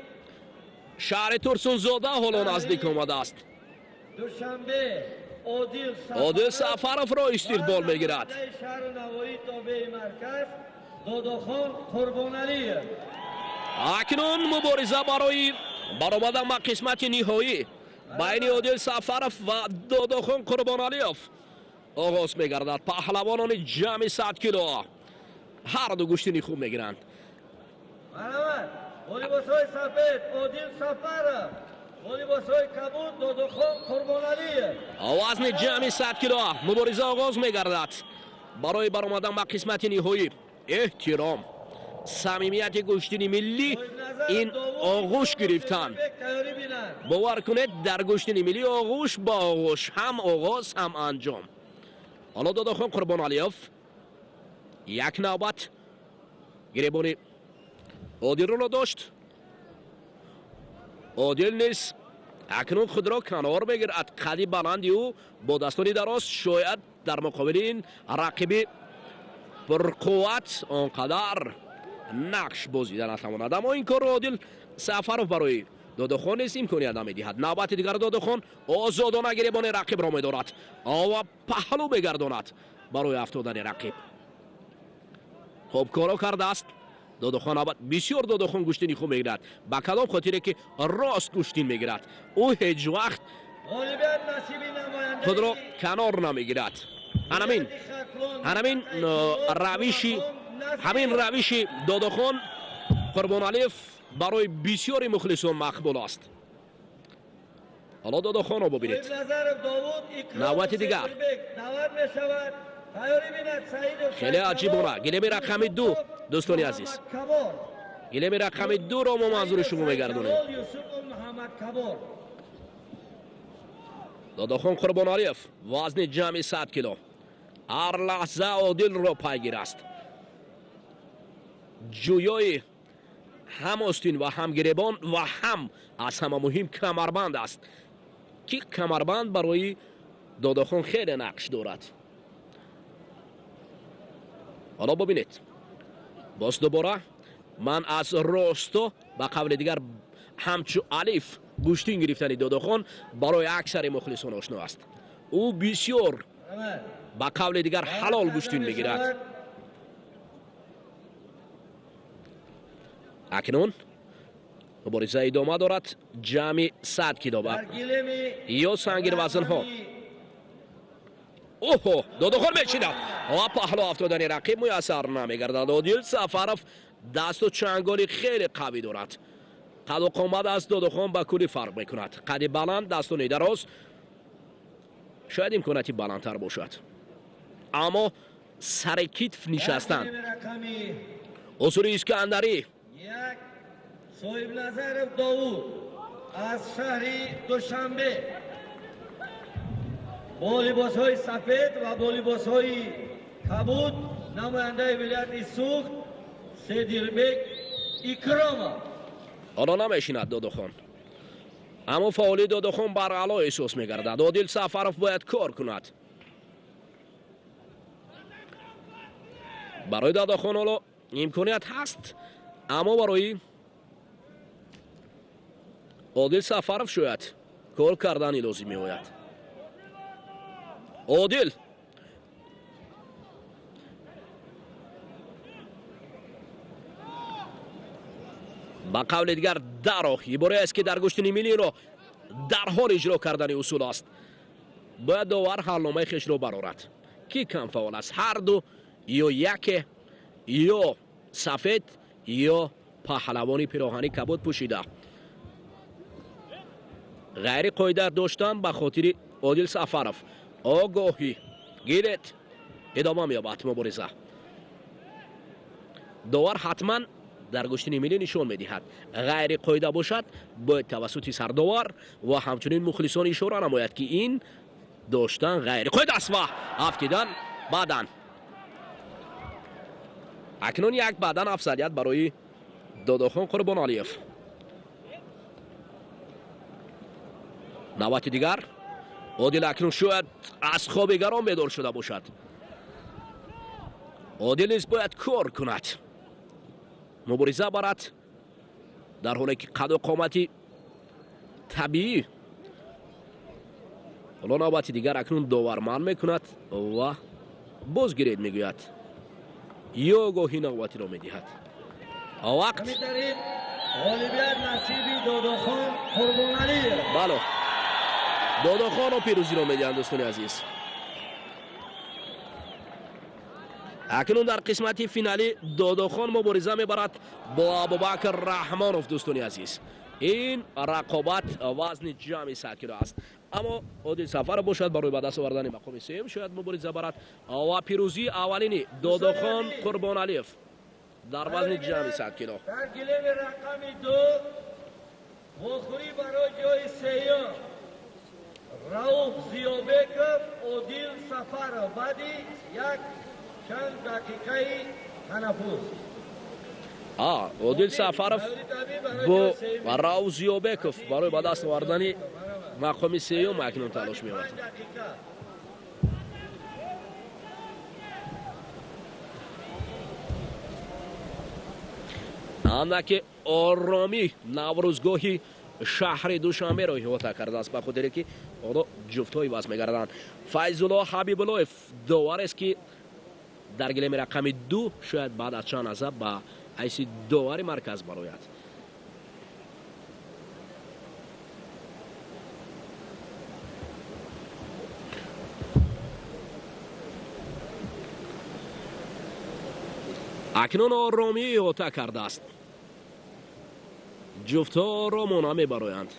шаҳри Турсунзода, ҳоло наздик омадааст. Одил Сафаровро истиқбол мегирад. Акнун мубориза барои баромадан ба қисмати ниҳоӣ байни Одил Сафаров ва Додохон Қурбоналиев оғоз мегардад. Паҳлавонони ҷамъи 100 кило ҳарду гӯштини хуб мегиранд. Бо либосҳои сафед Одил Сафаров, бо либосҳои кабуд Додохон Қурбоналиев. Вазни ҷамъи 100 кило мубориза оғоз мегардад барои баромадан ба қисмати ниҳоӣ. Эҳтиром, самимияти гӯштини миллӣ ин оғӯш гирифтан. Бовар кунед, дар гӯштини миллӣ оғӯш ба оғӯш, ҳам оғоз, ҳам анҷом. Ҳоло Додохон Қурбоналиев як навбат гиребони Одилро дошт. Одил низ акнун худро канор мегирад. Қади баланди ӯ бо дастони дароз шояд дар муқобили ин рақиби пурқувват он қадар нақш бозида натавонад, аммо ин корро Одил Сафаров барои Додохон низ имконият намедиҳад. Навбати дигар Додохон озодона гиребони рақибро медорад ва паҳлӯ мегардонад барои афтодани рақиб. Хуб коро кардааст Додохон. Абад бисёр Додохон гӯштини хуб мегирад, ба кадом хотире ки рост гӯштин мегирад. Ӯ ҳеҷ вақт худро канор намегирад. Анамин равиши, ҳамин равиши Додохон Қурбоналиев барои бисёри мухлисон мақбул аст. Ҳоло Додохонро бубинед, навбати дигар хеле аҷибона гилеми рақами 2. Дӯстони азиз, гилеми рақами 2-ро мо манзури шумо мегардонем. Додохон Қурбоналиев, вазни ҷамъи 100 кило, ҳар лаҳза Одилро пайгир аст, ҷӯёи ҳам остин ва ҳам гиребон ва ҳам аз ҳама муҳим камарбанд аст, ки камарбанд барои Додохон хеле нақш дорад. Ҳоло бубинед, боз дубора ман аз росто, ба қавли дигар ҳамчу алиф гӯштин гирифтани Додохон барои аксари мухлисон ошно аст. Ӯ бисёр, ба қавли дигар, ҳалол гӯштин мегирад. Акнун мубориза идома дорад. Ҷамъи 100 кило ё сангирвазнҳо. Оҳо, Додохон мечинад ва паҳлӯ афтодани рақиб муяссар намегардад. Одил Сафаров дасту чанголи хеле қавӣ дорад. Қаду қомат аз Додохон ба куллӣ фарқ мекунад. Қади баланд, дастони дароз, шояд имконияти баландтар бошад, аммо сари китф нишастан, усули Искандарӣ. Соҳибназаров Довуд аз шаҳри Душанбе. Бо либосҳои сафед ва бо либосҳои кабуд намояндаи вилояти Суғд Седирбек Икромов. Ҳоло намешинад Додохон, аммо фаъолии Додохон баръало эҳсос мегардад. Одил Сафаров бояд кор кунад. Барои Додохон ҳоло имконият ҳаст, аммо барои Одил Сафаров шояд кор кардани лозим меояд. Одил ба қавли дигар дароҳ иборае аст, ки дар гӯштини миллиро дар ҳол иҷро кардани усул аст. Бояд довар ҳалномаи хешро барорад, ки кам фаъол аст, ҳар ду ё яке, ё сафед ё паҳлавони пироҳани кабуд пӯшида. Ғайри қоида доштан ба хотири Одил Сафаров огоҳӣ гиред. Идома меёбад мубориза. Довар ҳатман дар гӯштини миллӣ нишон медиҳад. Ғайри қоида бошад, бояд тавассути сардовар ва ҳамчунин мухлисон ишора намояд, ки ин доштан ғайри қоида аст ва афтидан баъдан. Акнун як баъдан афзалият барои Додохон Қурбоналиев. Навбати дигар Одил акнун шояд аз хоби гарон бедор шуда бошад. Одил низ бояд кор кунад, мубориза барад, дар ҳоле ки қаду қомати табиӣ. Ҳоло навбати дигар акнун довар манъ мекунад ва боз гиред мегӯяд, ё гоҳи навбатиро медиҳад. Вақт ғолибият насиби Додохон Қурбоналиев. Бале, Додохонро пирӯзиро медиҳанд, дӯстони азиз. Акнун дар қисмати финалӣ Додохон мубориза мебарад бо Абубакр Раҳмонов. Дӯстони азиз, ин рақобат вазни ҷамъи 100 кило аст, аммо Одил Сафаров бошад барои ба даст овардани мақоми сеюм шояд мубориза барад ва пирӯзии аввалини Додохон Қурбоналиев дар вазни ҷамъи 100 кило. Дар гилеми рақами 2 вохӯрӣ барои ҷои сеюм Рауф Зиёбеков, Одил Сафаров баъди як чанд дақиқаи танаффус. Одил Сафаров бо Рауф Зиёбеков барои ба даст овардани мақоми сеюм акнун талош меорад. Андаке оромӣ наврӯзгоҳи шаҳри Душанберо иҳота кардааст, ба хотире ки ҳоло ҷуфтҳо иваз мегарданд. Файзулло Ҳабибуллоев доварест, ки дар гилеми рақами 2 шояд баъд аз чанд лаҳза ба ҳайси довари марказ барояд. Акнун оромӣ иҳота кардааст. Ҷуфтҳо оромона мебароянд.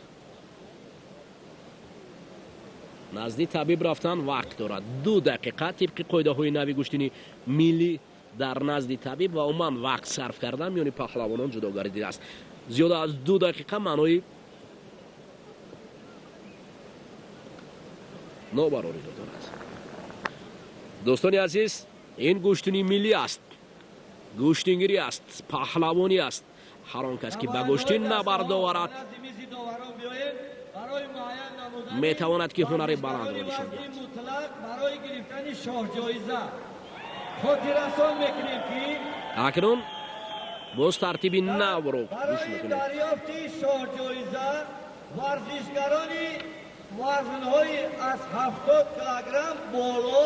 Назди табиб рафтан вақт дорад, 2 дақиқа тибқи қоидаҳои нави гӯштини миллӣ дар назди табиб ва умуман вақт сарф кардан миёни паҳлавонон ҷудо гардидааст. Зиёда аз 2 дақиқа маънои нобарориро дорад. Дӯстони азиз, ин гӯштини миллӣ аст, гӯштингирӣ аст, паҳлавонӣ аст. Ҳар он кас ки ба гӯштин набард оварад, метавонад ки ҳунари баландро нишон диҳад. Барои гирифтани шоҳҷоиза хотиррасон мекунем, ки акнун боз тартиби навро гӯш мекунем. Дарёфти шоҳҷоиза варзишгарони вазнҳои аз 70 килограмм боло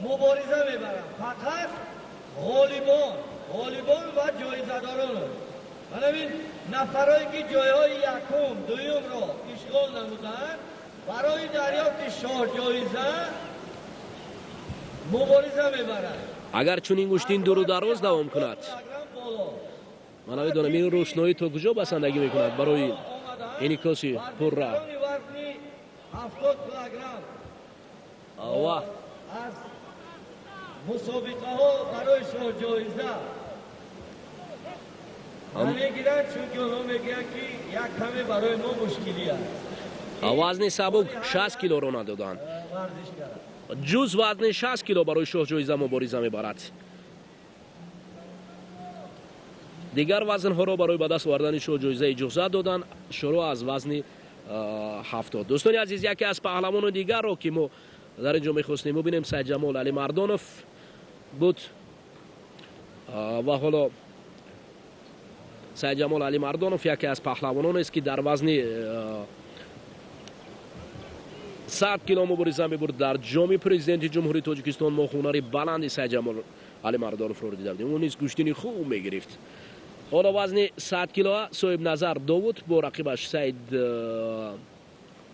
мубориза мебаранд. Фақат ғолибон ва ҷоизадорон. Манавин нафарое ки ҷойҳои якум, дуюмро ишғол намуданд, барои дарёфти шоҳҷоиза мубориза мебаранд. Агар чунин гӯштин дуру дароз давом кунад, ман намедонам ин рӯшноӣ то куҷо басандагӣ мекунад барои инъикоси пурра. 70 килограмм ва аз мусобиқаҳо барои шоҳҷоиза намегиранд, чунки онҳо мегӯянд, ки як каме барои мо мушкилӣ аст. Вазни сабук 60 килоро надоданд. Ҷуз вазни 60 кило барои шоҳҷоиза мубориза мебарад. Дигар вазнҳоро барои ба даст овардани шоҳҷоиза иҷозат доданд, шурӯъ аз вазни 70. Дӯстони азиз, яке аз паҳлавони дигарро ки мо дар ин ҷо мехостем бубинем, Сайдҷамол Алимардонов буд. Ва ҳоло Сайдҷамол Алимардонов яке аз паҳлавононест, ки дар вазни 100 кило мубориза мебурд. Дар ҷоми президенти Ҷумҳурии Тоҷикистон мо ҳунари баланди Сайдҷамол Алимардоновро дида будем. Ӯ низ гӯштини хуб мегирифт. Ҳоло вазни 100 килоа Соҳибназар Довуд бо рақибаш Саид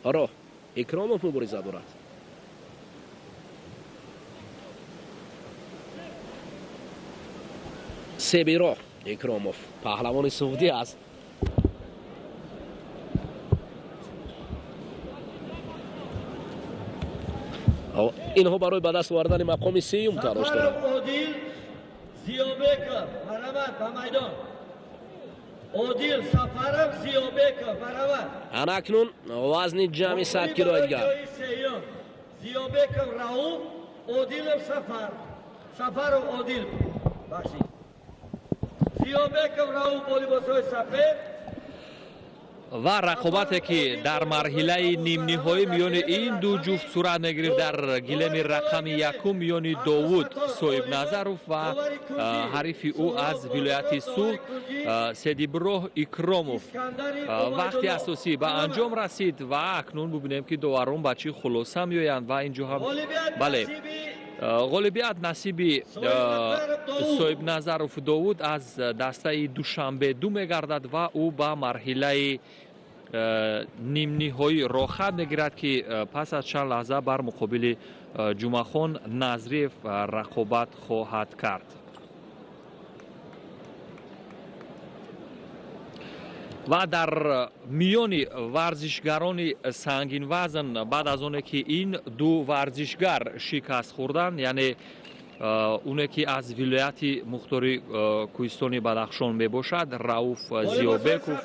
Роҳ Икромов мубориза дорад. Себироҳ Икромов паҳлавони суғдӣ аст. Инҳо барои ба даст овардани мақоми сеюм талош доранд. Одил Зиёбеков, марҳамат ба майдон. Одил Сафаров Зиёбеков, марҳамат. Ана акнун вазни ҷамъи 100 килои дигар. Зиёбеков Рауф, Одилов Сафар. Сафаров Одил. Бахшид. Зиёбеков Рауф бо либосҳои сафед. Ва рақобате ки дар марҳилаи нимниҳоӣ миёни ин ду ҷуфт сурат мегирифт дар гилеми рақами якум миёни Довуд Соҳибназаров ва ҳарифи ӯ аз вилояти Суғд Седиброҳ Икромов вақти асосӣ ба анҷом расид ва акнун бубинем, ки доварон ба чӣ хулоса меоянд. Ва ин ҷо ҳам бале, ғолибият насиби Соҳибназаров Довуд аз дастаи Душанбе ду мегардад ва ӯ ба марҳилаи нимниҳоӣ роҳхат мегирад, ки пас аз чанд лаҳза бар муқобили Ҷумъахон Назриев рақобат хоҳад кард. Ва дар миёни варзишгарони сангинвазн баъд аз оне ки ин ду варзишгар шикаст хӯрданд, яъне оне ки аз вилояти мухтори кӯҳистони Бадахшон мебошад, Рауф Зиёбеков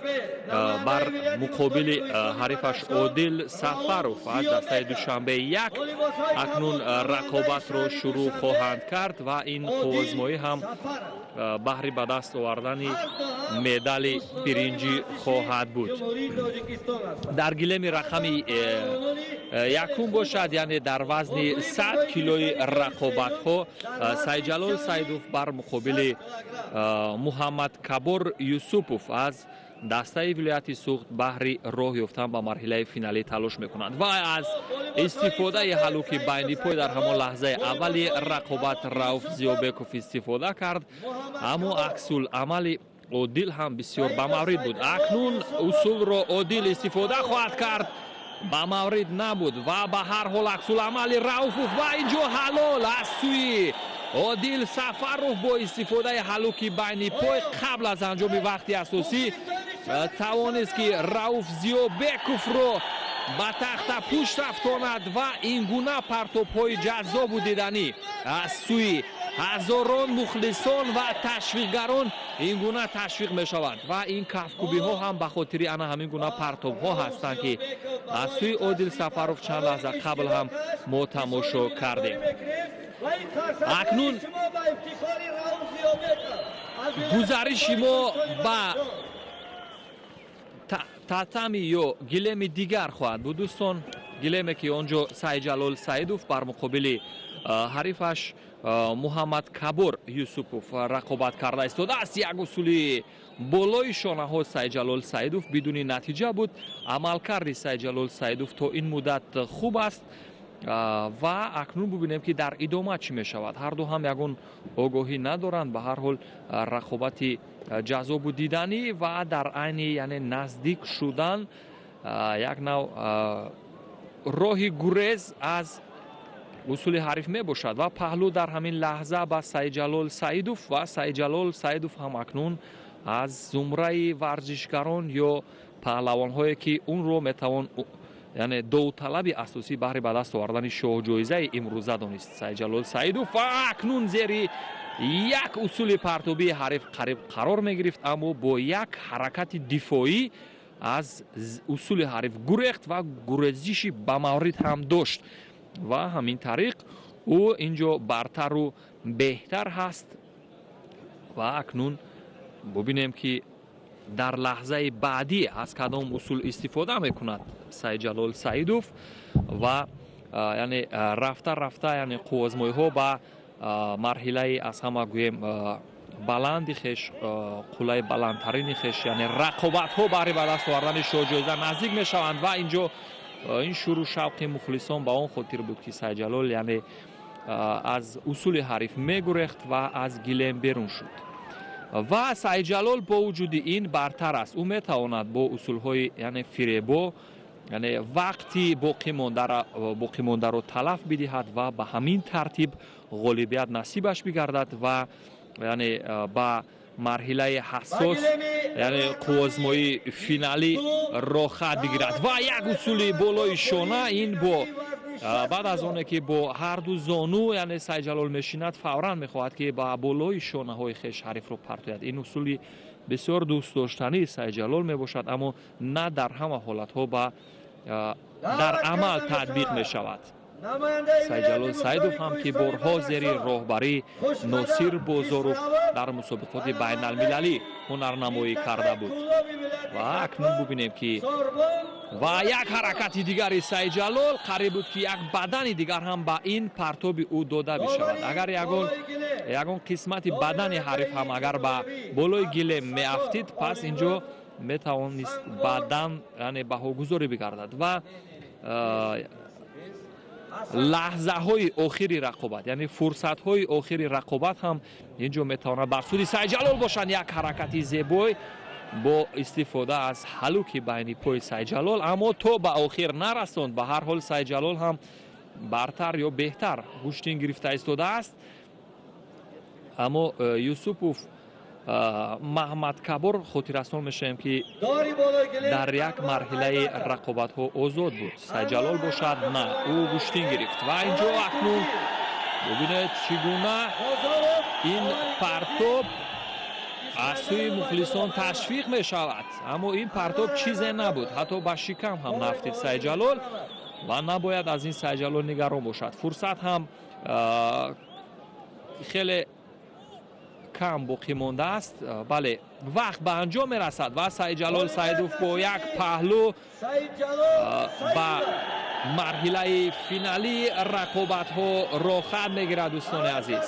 бар муқобили ҳарифаш Одил Сафаров аз дастаи Душанбе як акнун рақобатро шурӯъ хоҳанд кард ва ин қуввозмоӣ ҳам баҳри ба даст овардани медали биринҷӣ хоҳад буд. Дар гилеми рақами якум бошад, яъне дар вазни 100 килои рақобатҳо Сайдҷалол Саидов бар муқобили Муҳаммадкабор Юсупов аз дастаи вилояти Суғд баҳри роҳ ёфтан ба марҳилаи финалӣ талош мекунанд. Ва аз истифодаи ҳалуки байнипой дар ҳамон лаҳзаи аввали рақобат Рауф Зиёбеков истифода кард, аммо аксул-амали Одил ҳам бисёр ба маврид буд. Акнун усулро Одил истифода хоҳад кард, ба маврид набуд ва ба ҳар ҳол аксул-амали Рауфов ва ин ҷо ҳалол аз сӯи Одил Сафаров бо истифодаи ҳалуки байнипой қабл аз анҷоми вақти асосӣ тавонист, ки Рауф Зиёбековро ба тахта пушт афтонад ва ин гуна партобҳои ҷаззобу диданӣ аз сӯи ҳазорон мухлисон ва ташвиқгарон ин гуна ташвиқ мешаванд ва ин кафкӯбиҳо ҳам ба хотири ана ҳамин гуна партобҳо ҳастанд, ки аз сӯи Одил Сафаров чанд лаҳза қабл ҳам мо тамошо кардем. Акнун гузариши мо ба татами ё гилеми дигар хоҳад буд, дӯстон. Гилеме ки он ҷо Сайдҷалол Саидов бар муқобили ҳарифаш Муҳаммадкабор Юсупов рақобат карда истодааст. Як усули болои шонаҳо Сайдҷалол Саидов бидуни натиҷа буд. Амалкарди Сайдҷалол Саидов то ин муддат хуб аст ва акнун бубинем, ки дар идома чӣ мешавад. Ҳар ду ҳам ягон огоҳӣ надоранд. Ба ҳар ҳол рақобати ҷаззобу диданӣ ва дар айни яъне наздик шудан як нав роҳи гурез аз усули ҳариф мебошад ва паҳлӯ дар ҳамин лаҳза ба Сайдҷалол Саидов ва Сайдҷалол Саидов ҳам акнун аз зумраи варзишгарон ё паҳлавонҳое ки онро метавон яъне довталаби асосӣ баҳри ба даст овардани шоҳҷоизаи имрӯза донист. Сайдҷалол Саидов ва акнун зери як усули партобии ҳариф қариб қарор мегирифт, аммо бо як ҳаракати дифоӣ аз усули ҳариф гурехт ва гурезиши ба маврид ҳам дошт. Ва ҳамин тариқ ӯ инҷо бартару беҳтар ҳаст. Ва акнун бубинем, ки дар лаҳзаи баъдӣ аз кадом усул истифода мекунад Саидҷалол Саидов. Ва яъне рафта рафта, яъне қувваозмоиҳо ба марҳилаи аз ҳама гӯем баланди хеш, қуллаи баландтарини хеш, яъне рақобатҳо баҳри ба даст овардани шоҳҷоиза наздик мешаванд. Ва инҷо ин шӯру шавқи мухлисон ба он хотир буд, ки Сайдҷалол, яъне, аз усули ҳариф мегурехт ва аз гилем берун шуд. Ва Сайдҷалол бо вуҷуди ин бартар аст. Ӯ метавонад бо усулҳои, яъне, фиребо, яъне вақти боқимондаро талаф бидиҳад ва ба ҳамин тартиб ғолибият насибаш бигардад ва, яъне, ба марҳилаи ҳассос, яъне қувваозмоии финалӣ роҳхат бигирад. Ва як усули болои шона, ин бо баъд аз оне ки бо ҳарду зону, яъне, Сайдҷалол мешинад, фавран мехоҳад, ки ба болои шонаҳои хеш ҳарифро партояд. Ин усули бисёр дӯстдоштании Сайдҷалол мебошад, аммо на дар ҳама ҳолатҳо ба дар амал татбиқ мешавад. Сайдҷалол Саидов ҳам, ки борҳо зери роҳбарии Носир Бозоров дар мусобиқоти байналмилалӣ ҳунарнамоӣ карда буд. Ва акнун бубинем, ки ва як ҳаракати дигари Сайдҷалол, қариб буд, ки як бадани дигар ҳам ба ин партоби ӯ дода бишавад. Агар ягон қисмати бадани ҳариф ҳам агар ба болои гилем меафтид, пас инҷо метавонист бадан, яъне, баҳогузорӣ бигардад. Ва лаҳзаҳои охири рақобат, яъне фурсатҳои охири рақобат ҳам инҷо метавонад бар суди Сайдҷалол бошанд. Як ҳаракати зебой бо истифода аз ҳалуки байни пои Сайдҷалол, аммо то ба охир нарасонд. Ба ҳар ҳол Сайдҷалол ҳам бартар ё беҳтар гӯштин гирифта истодааст, аммо Юсупов Маҳмадкабор, хотиррасон мешавем, ки дар як марҳилаи рақобатҳо озод буд. Сайдҷалол бошад, на, ӯ гӯштин гирифт. Ва инҷо акнун бубинед, чӣ гуна ин партоб аз сӯи мухлисон ташвиқ мешавад, аммо ин партоб чизе набуд, ҳатто ба шикам ҳам нафтид Сайдҷалол. Ва набояд аз ин Сайдҷалол нигарон бошад. Фурсат ҳам хеле кам боқӣ мондааст. Бале, вақт ба анҷом мерасад ва Сайдҷалол Саидов бо як паҳлӯ ба марҳилаи финалии рақобатҳо роҳхат мегирад, дӯстони азиз.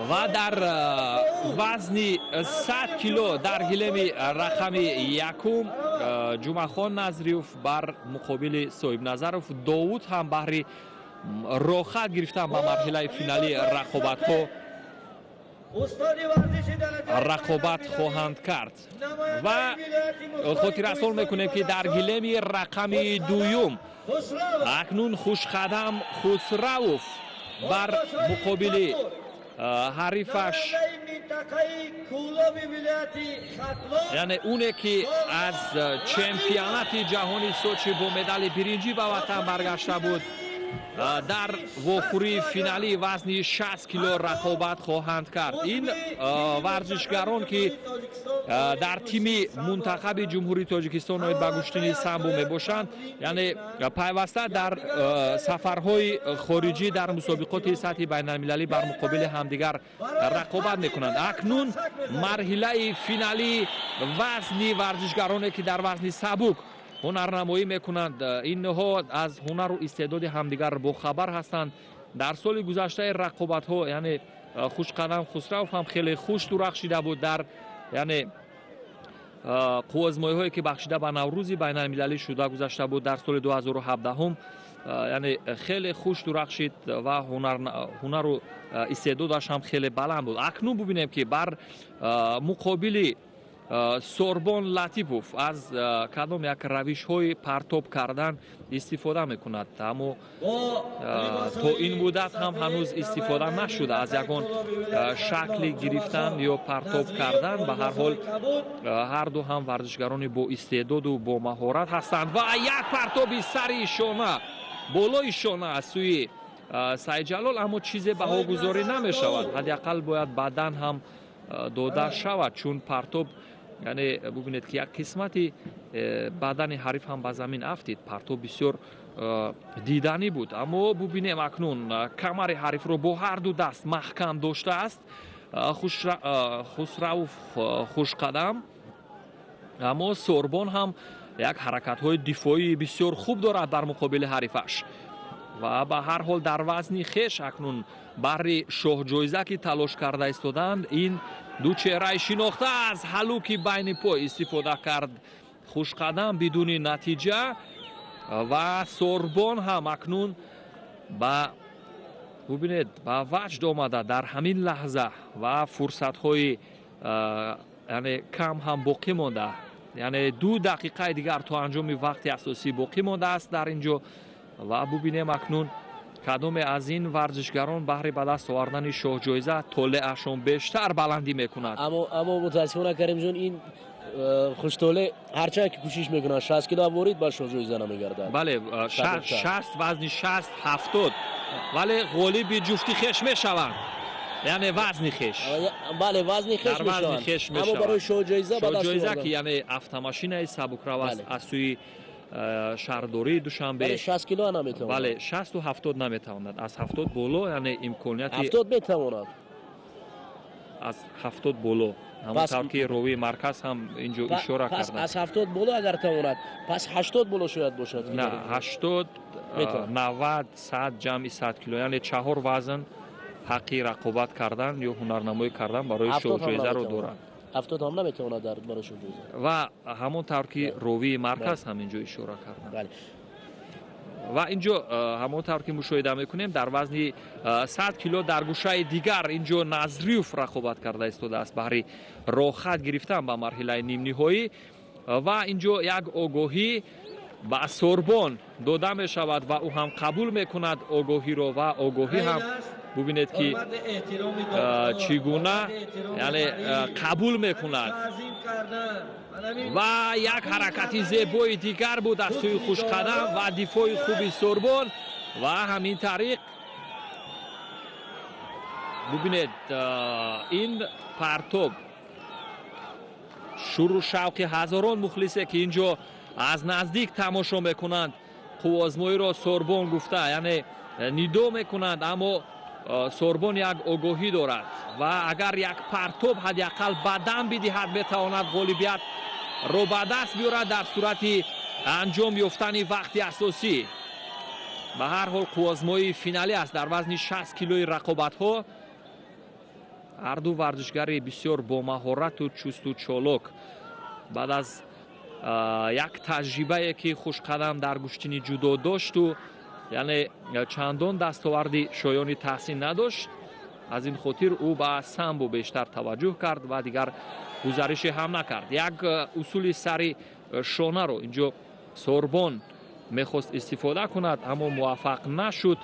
Ва дар вазни 100 кило дар гилеми рақами якум Ҷумъахон Назриёв бар муқобили Соҳибназаров Довуд ҳам баҳри роҳхат гирифтан ба марҳилаи финалии рақобатҳо рақобат хоҳанд кард. Ва хотиррасон мекунем, ки дар гилеми рақами дуюм акнун Хушқадам Хусравов бар муқобили ҳарифаш, яъне уне ки аз чемпионати ҷаҳони Сочи бо медали биринҷӣ ба ватан баргашта буд, дар вохӯрии финалии вазни 60 кило рақобат хоҳанд кард. Ин варзишгарон, ки дар тими мунтахаби Ҷумҳурии Тоҷикистон оид ба гӯштини самбо мебошанд, яъне пайваста дар сафарҳои хориҷӣ дар мусобиқоти сатҳи байналмилалӣ бар муқобили ҳамдигар рақобат мекунанд. Акнун марҳилаи финалии вазни варзишгароне, ки дар вазни сабук ҳунарнамоӣ мекунанд, инҳо аз ҳунару истеъдоди ҳамдигар бохабар ҳастанд. Дар соли гузаштаи рақобатҳо, яъне, Хушқадам Хусравов ҳам хеле хуш дурахшида буд дар, яъне, қувваозмоиҳое, ки бахшида ба Наврӯзи байналмилалӣ шуда гузашта буд дар соли 2017-ум, яъне хеле хуш дурахшид ва ҳунару истеъдодаш ҳам хеле баланд буд. Акнун бубинем, ки бар муқобили Сорбон Латипов аз кадом як равишҳои партоб кардан истифода мекунад, аммо то ин муддат ҳам ҳанӯз истифода нашуда аз ягон шакли гирифтан ё партоб кардан. Ба ҳар ҳол ҳарду ҳам варзишгарони бо истеъдоду бо маҳорат ҳастанд. Ва як партоби сари шона, болои шона аз сӯи Сайдҷалол, аммо чизе баҳогузорӣ намешавад. Ҳадди ақал бояд бадан ҳам дода шавад, чун партоб, яъне, бубинед, ки як қисмати бадани ҳариф ҳам ба замин афтид. Партоб бисёр Диданӣ буд. Аммо бубинем, акнун камари ҳарифро бо ҳар ду даст маҳкам доштааст Хусравов Хушқадам, аммо Сорбон ҳам як ҳаракатҳои дифоии бисёр хуб дорад дар муқобили ҳарифаш. Ва ба ҳар ҳол дар вазни хеш акнун барри шоҳҷоиза ки талош карда истодаанд, ин ду чеҳраи шинохта аз ҳалуки байни пой истифода кард Хушқадам бидуни натиҷа. Ва Сорбон ҳам акнун ба бубинед, ба ваҷд омада дар ҳамин лаҳза ва фурсатҳои яъне кам ҳам боқӣ монда, яъне 2 дақиқаи дигар то анҷоми вақти асосӣ боқӣ мондааст дар ин ҷо. Ва бубинем акнун кадоме аз ин варзишгарон баҳри ба даст овардани шоҳҷоиза толеашон бештар баландӣ мекунад. Аммо мутаассифона, Каримҷон, ин хуштоле ҳарчанд ки кӯшиш мекунад, 60 кило ворид ба шоҳҷоиза намегардад. Бале, 60, вазни 60, 70, вале ғолиби ҷуфти хеш мешаванд, яъне вазни хеш. Бале, вазни хеш мешаванд, аммо барои шоҳҷоиза ба даст шоҳҷоиза ки яъне автомашинаи сабукрав аст аз сӯи шаҳрдории Душанбе. 60 кило наметавонад. Бале, 60 70 наметавонад, аз 70 боло, яъне имконияти 70 метавонад, аз 70 боло, ҳамон тавр ки ровии марказ ҳам инҷо ишора кард. Аз 70 боло агар тавонад, пас 80 боло шояд бошад. На, 80, 90, 100, ҷамъи 100 кило, яъне 4 вазн ҳаққи рақобат кардан ё ҳунарнамоӣ кардан барои шоҳҷоизаро дорад. 70 ҳам наметавонад дар барои шоҳҷоиза. Ва ҳамон тавр ки ровии марказ ҳам инҷо ишора карданд. Ва инҷо ҳамон тавр ки мушоҳида мекунем, дар вазни 100 кило дар гӯшаи дигар инҷо Назриев рақобат карда истодааст баҳри роҳхат гирифтан ба марҳилаи нимниҳоӣ. Ва инҷо як огоҳӣ ба Сорбон дода мешавад ва ӯ ҳам қабул мекунад огоҳиро. Ва огоҳӣ ҳам бубинед ки чӣ гуна яъне қабул мекунад. Ва як ҳаракати зебои дигар буд аз сӯи Хушқадам ва дифои хуби Сорбон. Ва ҳамин тариқ бубинед, ин партоб шуру шавқи ҳазорон мухлисе ки инҷо аз наздик тамошо мекунанд, қуввозмоиро Сорбон гуфта яъне нидо мекунанд, аммо Сорбон як огоҳӣ дорад ва агар як партоб ҳадди ақал ба дам бидиҳад, метавонад ғолибият ро ба даст биёрад дар сурати анҷом ёфтани вақти асосӣ. Ба ҳар ҳол қуввозмоии финалӣ аст дар вазни 60 килои рақобатҳо. Ҳар ду варзишгари бисёр бомаҳорату чусту чолок баъд аз як таҷрибае ки Хушқадам дар гӯштини ҷудо дошту яъне чандон дастоварди шоёни таҳсин надошт, аз ин хотир ӯ ба самбо бештар таваҷҷӯҳ кард ва дигар гузарише ҳам накард. Як усули сари шонаро инҷо Сорбон мехост истифода кунад, аммо муваффақ нашуд.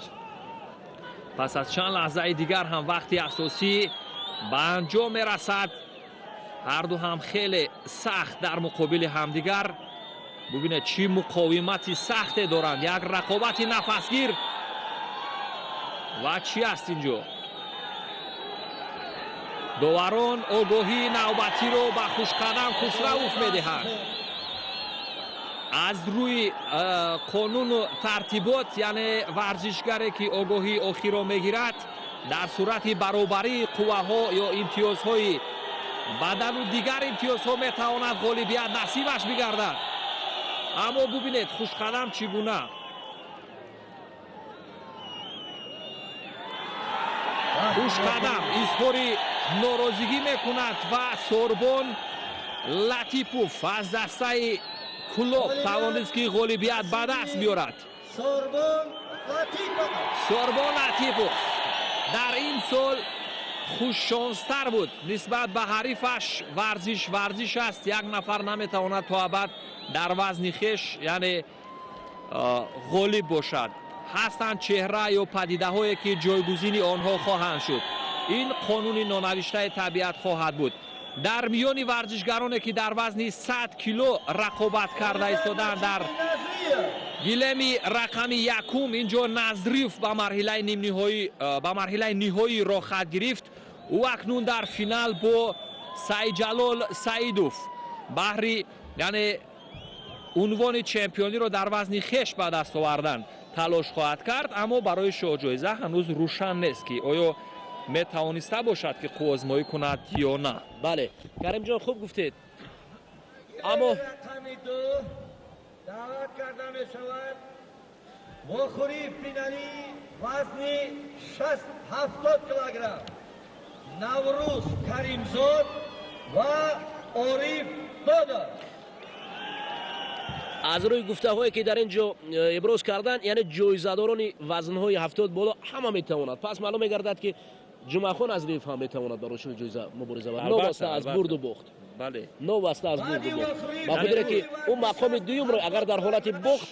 Пас аз чанд лаҳзаи дигар ҳам вақти асосӣ ба анҷом мерасад. Ҳар ду ҳам хеле сахт дар муқобили ҳамдигар. Бубинед чӣ муқовимати сахте доранд, як рақобати нафасгир. Ва чӣ аст инҷо? Доварон огоҳии навбатиро ба Хушқадам Хусравов медиҳанд. Аз рӯи қонуну тартибот, яъне варзишгаре ки огоҳии охирро мегирад, дар сурати баробарии қувваҳо ё имтиёзҳои бадану дигар имтиёзҳо метавонад ғолибият насибаш бигардад. Аммо бубинед Хушқадам чӣ гуна Хушқадам изҳори норозигӣ мекунад ва Сорбон Латипов аз дастаи Кулоб тавонист ки ғолибият ба даст биёрад. Сорбон Латипов дар ин сол хушшонстар буд нисбат ба ҳарифаш. Варзиш варзиш аст, як нафар наметавонад то абад дар вазни хеш яъне ғолиб бошад. Ҳастанд чеҳра ё падидаҳое ки ҷойгузини онҳо хоҳанд шуд. Ин қонуни нонавиштаи табиат хоҳад буд. Дар миёни варзишгароне ки дар вазни 100 кило рақобат карда истоданд дар гилеми рақами якум, инҷо Назриев ба марҳилаи нимниҳоӣ, ба марҳилаи ниҳоӣ роҳхат гирифт. Ӯ акнун дар финал бо Саидҷалол Саидов баҳри яъне Унвони чемпиониро дар вазни хеш ба даст овардан талош хоҳад кард, аммо барои шоҳҷоиза ҳанӯз рӯшан нест, ки оё метавониста бошад, ки қувваозмоӣ кунад ё на. Бале, Каримҷон, хуб гуфтед, аммо рақами 2 даъват карда мешавад вохӯрии финалии вазни 60-70 килограмм Наврӯз Каримзод ва Ориф Додов. Аз рӯи гуфтаҳое, ки дар ин ҷо иброз карданд, яъне ҷоизадорони вазнҳои 70 боло ҳама метавонад. Пас маълум мегардад, ки Ҷумъахон Азриев ҳам метавонад барои шоҳ ҷоиза мубориза барад, новобаста аз бурду бохт. Новобаста аз бурду бохт, ба хотире ки ӯ мақоми дуюмро, агар дар ҳолати бохт,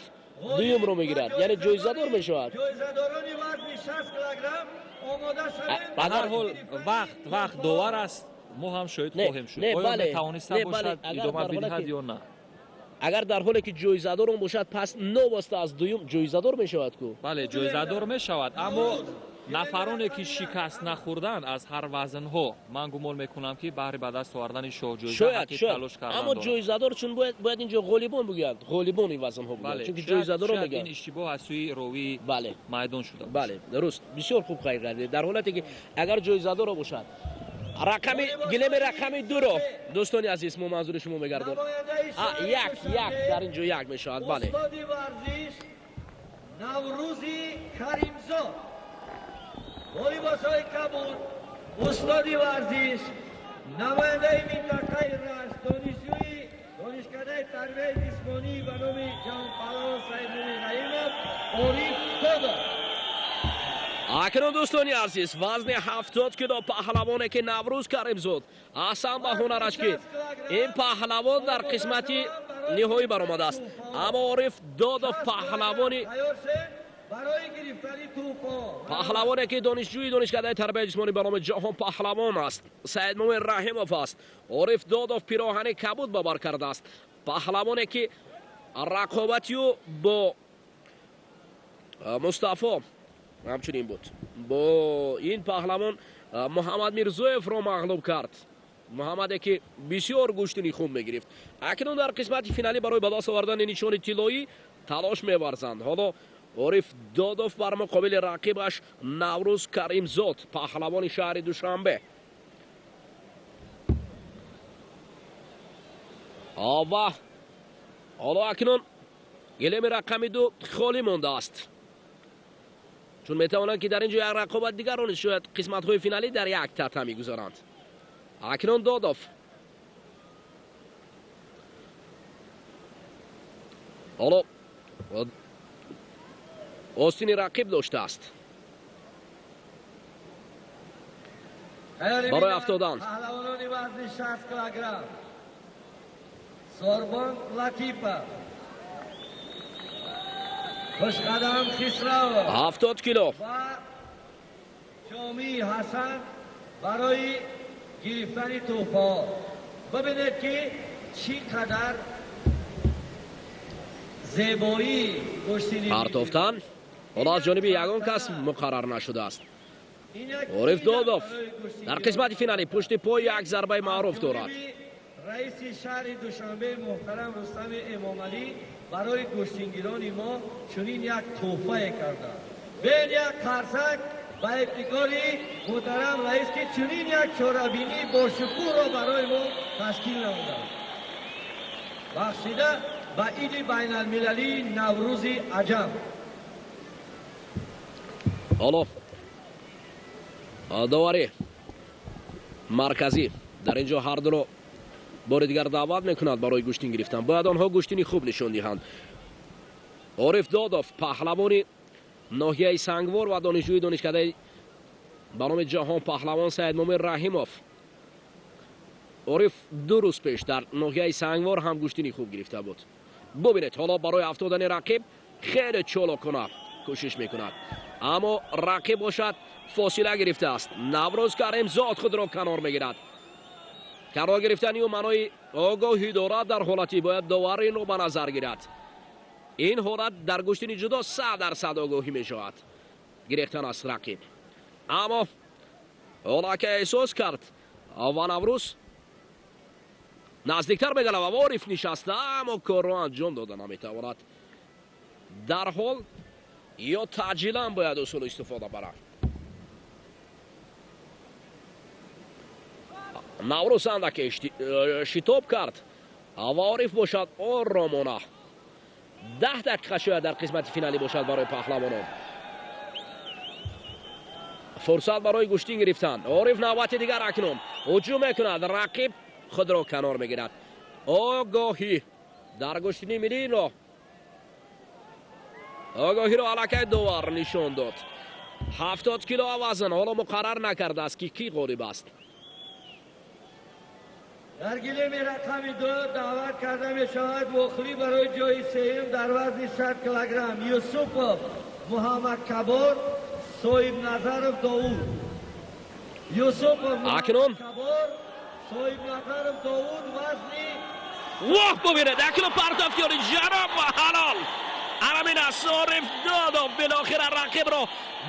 дуюмро мегирад, яъне ҷоизадор мешавад. Ҷоизадорони вазни 60 килограмм омода шаванд. Ба ҳар ҳол, вақт довар аст, мо ҳам шоҳид хоҳем шуд, оё метавониста бошад идома бидиҳад ё на. Агар дар ҳоле ки ҷоизадор он бошад, пас новобаста аз дуюм ҷоизадор мешавад ку. Бале, ҷоизадор мешавад, аммо нафароне, ки шикаст нахӯрданд аз ҳар вазнҳо, ман гумон мекунам, ки баҳри ба даст овардани шоҳҷоиза ҳаққи талош кардан. Аммо ҷоизадор чун бояд инҷо ғолибон бигӯянд, ғолибони вазнҳо бигӯянд, чунки ҷоизадорон мегӯянд. Ин иштибоҳ аз сӯи ровии майдон шуда. Бале, дуруст, бисёр хуб қайд кардед. Дар ҳолате ки агар ҷоизадоро бошад, рақами гилеми рақами 2-ро, дӯстони азиз, мо манзури шумо мегардон. Як, як, дар ин ҷо як мешавад, бале. Устоди варзиш Наврӯзи Каримзод бо либосҳои кабуд, устоди варзиш, намояндаи минтақаи Рашт, донишҷӯи донишкадаи тарбияи ҷисмонӣ ба номи Ҷаҳонпаҳлавон Саидмумин Раҳимов Ориф Додов. Акнун, дӯстони азиз, вазни 70 кило, паҳлавоне, ки Наврӯз Каримзод, аҳсан ба ҳунараш, ки ин паҳлавон дар қисмати ниҳоӣ баромадааст, аммо Ориф Додов, паҳлавоне, ки донишҷӯи донишкадаи тарбияи ҷисмонӣ ба номи Ҷаҳон Паҳлавон аст, Саидмумин Раҳимов аст. Ориф Додов пироҳани кабуд ба бар кардааст, паҳлавоне, ки рақобати ӯ бо Мустафо ҳамчунин буд. Бо ин паҳлавон Муҳаммад Мирзоевро мағлуб кард, Муҳаммаде, ки бисёр гӯштини хуб мегирифт. Акнун дар қисмати финалӣ барои ба даст овардани нишони тиллоӣ талош меварзанд. Ҳоло Ориф Додов бар муқобили рақибаш Наврӯз Каримзод, паҳлавони шаҳри Душанбе. Ва ҳоло акнун гилеми рақами 2 холӣ мондааст, чун метавонанд, ки дар ин ҷо як рақобат дигарро низ, шояд қисматҳои финалӣ дар як татами гузаранд. Акнун Додов ҳоло остини рақиб доштааст барои афтодан. Паҳлавонони вазни 60 килограмм Сорбон Латипов, Хушқадам Хисравов 70 кило ва Ҷомии Ҳасан барои гирифтани тӯҳфаҳо. Бибинед, ки чӣ қадар зебоии гӯштини. Партофтан ҳоло аз ҷониби ягон кас муқаррар нашудааст. Ориф Додов дар қисмати финалӣ пушти пой як зарбаи маъруф дорад. Раиси шаҳри Душанбе муҳтарам Рустами Эмомалӣ барои гӯштингирони мо чунин як тӯҳфае карданд. Бен як қарсак ба ибтикори муҳтарам раис, ки чунин як чорабинии бошукӯҳро барои мо ташкил намуданд, бахшида ба иди байналмилалии Наврӯзи аҷам. Ҳоло доварӣ марказӣ дар ин ҷо ҳар дуро бори дигар даъват мекунад барои гӯштин гирифтан. Бояд онҳо гӯштини хуб нишон диҳанд. Ориф Додов, паҳлавони ноҳияи Сангвор ва донишҷӯи донишкадаи ба номи Ҷаҳон Паҳлавон Саидмумин Раҳимов. Ориф 2 рӯз пеш дар ноҳияи Сангвор ҳам гӯштини хуб гирифта буд. Бубинед, ҳоло барои афтодани рақиб хеле чолокона кӯшиш мекунад, аммо рақиб бошад фосила гирифтааст. Наврӯз Каримзод худро канор мегирад. Канор гирифтани ӯ маънои огоҳӣ дорад. Дар ҳолати бояд довар инро ба назар гирад. Ин ҳолат дар гӯштини ҷудо 100% огоҳӣ мешавад, гирехтан аз рақиб. Аммо ҳоло ки эҳсос кард ва Наврӯз Наздиктар мегалава Ориф нишаста, аммо корро анҷом дода наметавонад. Дарҳол ё таъҷилан бояд усул истифода барад. Наврӯз андаке шитоб кард ва Ориф бошад оромона. 10 дақиқа шояд дар қисмати финалӣ бошад барои паҳлавонон. Фурсат барои гӯштин гирифтан. Ориф навбати дигар акнун ҳуҷум мекунад, рақиб худро канор мегирад. Огоҳӣ дар гӯштини миллиро огоҳиро аллакай довар нишон дод. 70 кило вазн ҳоло муқаррар накардааст ки кӣ ғолиб аст. Дар гилеми рақами 2 даъват карда мешавад вохӯрӣ барои ҷои сеюм дар вазни 100 килограмм Юсупов Муҳаммадкабор, Соҳибназаров Довуд. Юсупов Муҳаммадкабор, Соҳибназаров Довуд вазни воҳ бубинед, акнун партофт ёри ҷаноб ва ҳалол. Арамин аст Ориф Додов билохира рақибро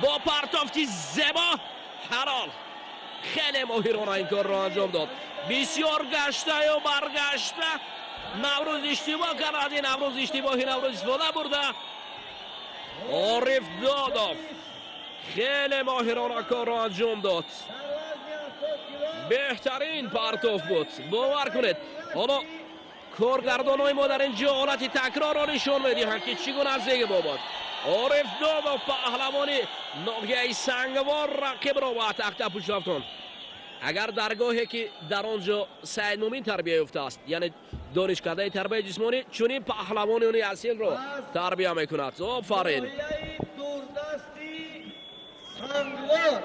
бо партофти зебо ҳалол. Хеле моҳирона ин корро анҷом дод. Бисёр гаштаю баргашта Наврӯз иштибоҳ кард. Аз ин Наврӯз иштибоҳи Наврӯз истифода бурда Ориф Додов хеле моҳирона корро анҷом дод. Беҳтарин партоф буд, бовар кунед. Ҳоло коргардонҳои мо дар ин ҷо ҳолати такрорро нишон медиҳанд ки чӣ гуна зебо буд. Ориф Додов паҳлавони ноҳияи Сангвор рақибро ба тахта пӯшафтон. Агар даргоҳе ки дар он ҷо Саидмумин тарбия ёфтааст, яъне донишкардаи тарбияи ҷисмонӣ, чунин паҳлавони асилро тарбия мекунад. Офарин! Дурдасти Сангвор,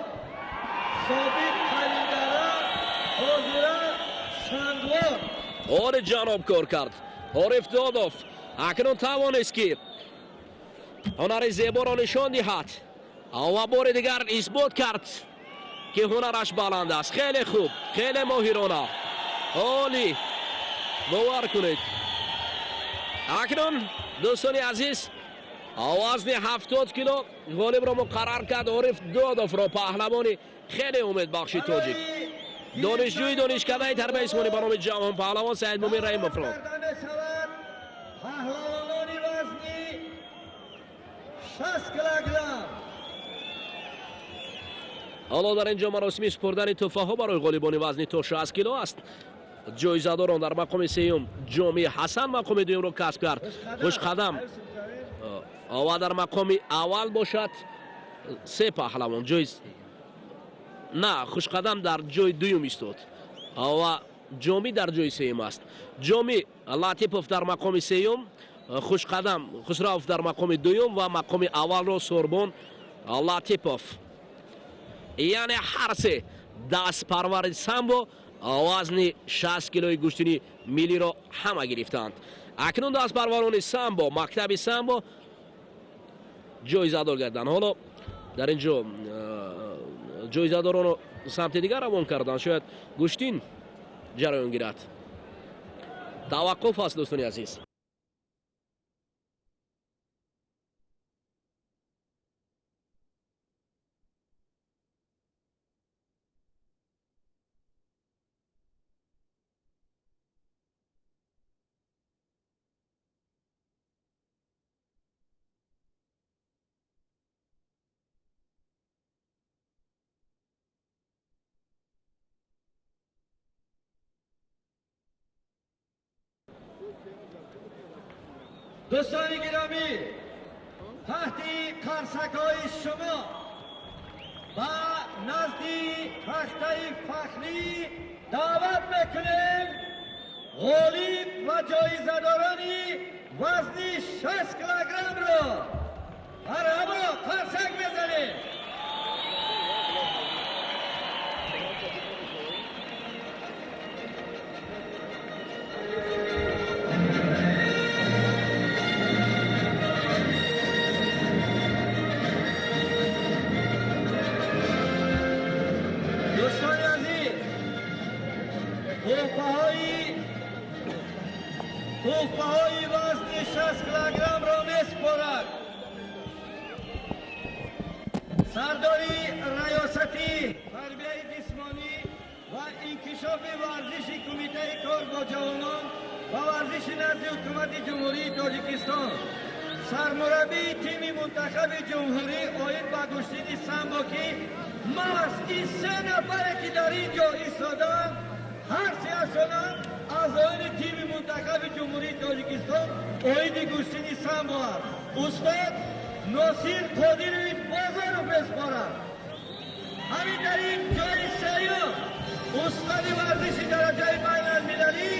собиқ Қалидара, ҳозира Сангвор. Ори ҷаноб кор кард. Ориф Додов акнун тавонист ки ҳунари зеборо нишон диҳад ва бори дигар исбот кард ки ҳунараш баланд аст. Хеле хуб, хеле моҳирона, олӣ, бовар кунед. Акнун дӯстони азиз, вазни 70 кило ғолибро муқаррар кард Ориф Додовро, паҳлавони хеле умедбахши тоҷик, донишҷӯи донишкадаи тарбияи ҷисмонӣ ба номи ҷавон паҳлавон Саидмумин Раҳимовро. Паҳлавонони вазни 60 килограмм. Ҳоло дар ин ҷо маросими супурдани тӯҳфаҳо барои ғолибони вазни то 60 кило аст. Ҷоизадорон дар мақоми сеюм Ҷомӣ Ҳасан мақоми дуюмро касб кард, Хушқадам ва дар мақоми аввал бошад се паҳлавон ҷоиз на, Хушқадам дар ҷои дуюм истод ва Ҷомӣ дар ҷои сеюм аст. Ҷомӣ Латипов дар мақоми сеюм, Хушқадам Хусравов дар мақоми дуюм ва мақоми аввалро Сорбон Латипов. Яъне ҳар се дастпарвари самбо вазни 60 килои гӯштини миллиро ҳама гирифтанд. Акнун дастпарварони самбо, мактаби самбо ҷоизадор гарданд. Ҳоло дар ин ҷо ҷоизадоронро самти дигар равон карданд, шояд гӯштин ҷараён гирад. Таваққуф аст дӯстони азиз. دوستان گرامی، تحت قرصک‌های شما با نزد تخته فخری دعوت میکنیم غالب و جایزه‌داران وزن 60 کیلوگرم را. مرحبا، قرصک بزنید. تحفه‌های وزن 60 کیلوگرم را می‌سپارد سرداری ریاستی تربیه جسمانی ва инкишофи варзиши Кумитаи кор бо ҷавонон ва варзиши назди Ҳукумати Ҷумҳурии Тоҷикистон, сармураббии тими мунтахаби ҷумҳурӣ оид ба гӯштини самбо, ки маҳз ин се нафаре ки дар ин ҷо истодаанд, ҳар сеашонанд аъзоёни тими мунтахаби Ҷумҳурии Тоҷикистон оиди гӯштини самбо аст. Устод Носир Қодирович Бозоров месупорад. Ҳамин тариқ, ҷои сеюм устоди варзиши дараҷаи байналмилалӣ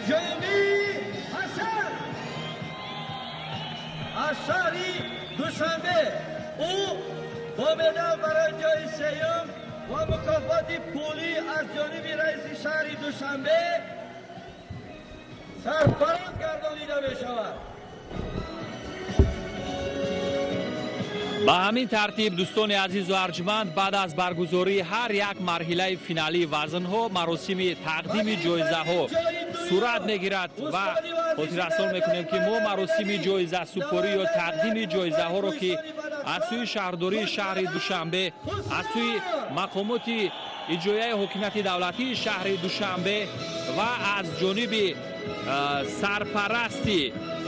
Ҷомии Ҳасан аз шаҳри Душанбе. Ӯ бо медал барои ҷои сеюм ва мукофоти пулӣ аз ҷониби раиси шаҳри Душанбе сарфароз гардонида мешавад. Ба ҳамин тартиб, дӯстони азизу арҷманд, баъд аз баргузории ҳар як марҳилаи финалии вазнҳо маросими тақдими ҷоизаҳо сурат мегирад ва хотиррасон мекунем, ки мо маросими ҷоизасупорӣ ё тақдими ҷоизаҳоро, ки аз сӯи шаҳрдории шаҳри Душанбе, аз сӯи мақомоти иҷроияи ҳокимияти давлатии шаҳри Душанбе ва аз ҷониби сарпарасти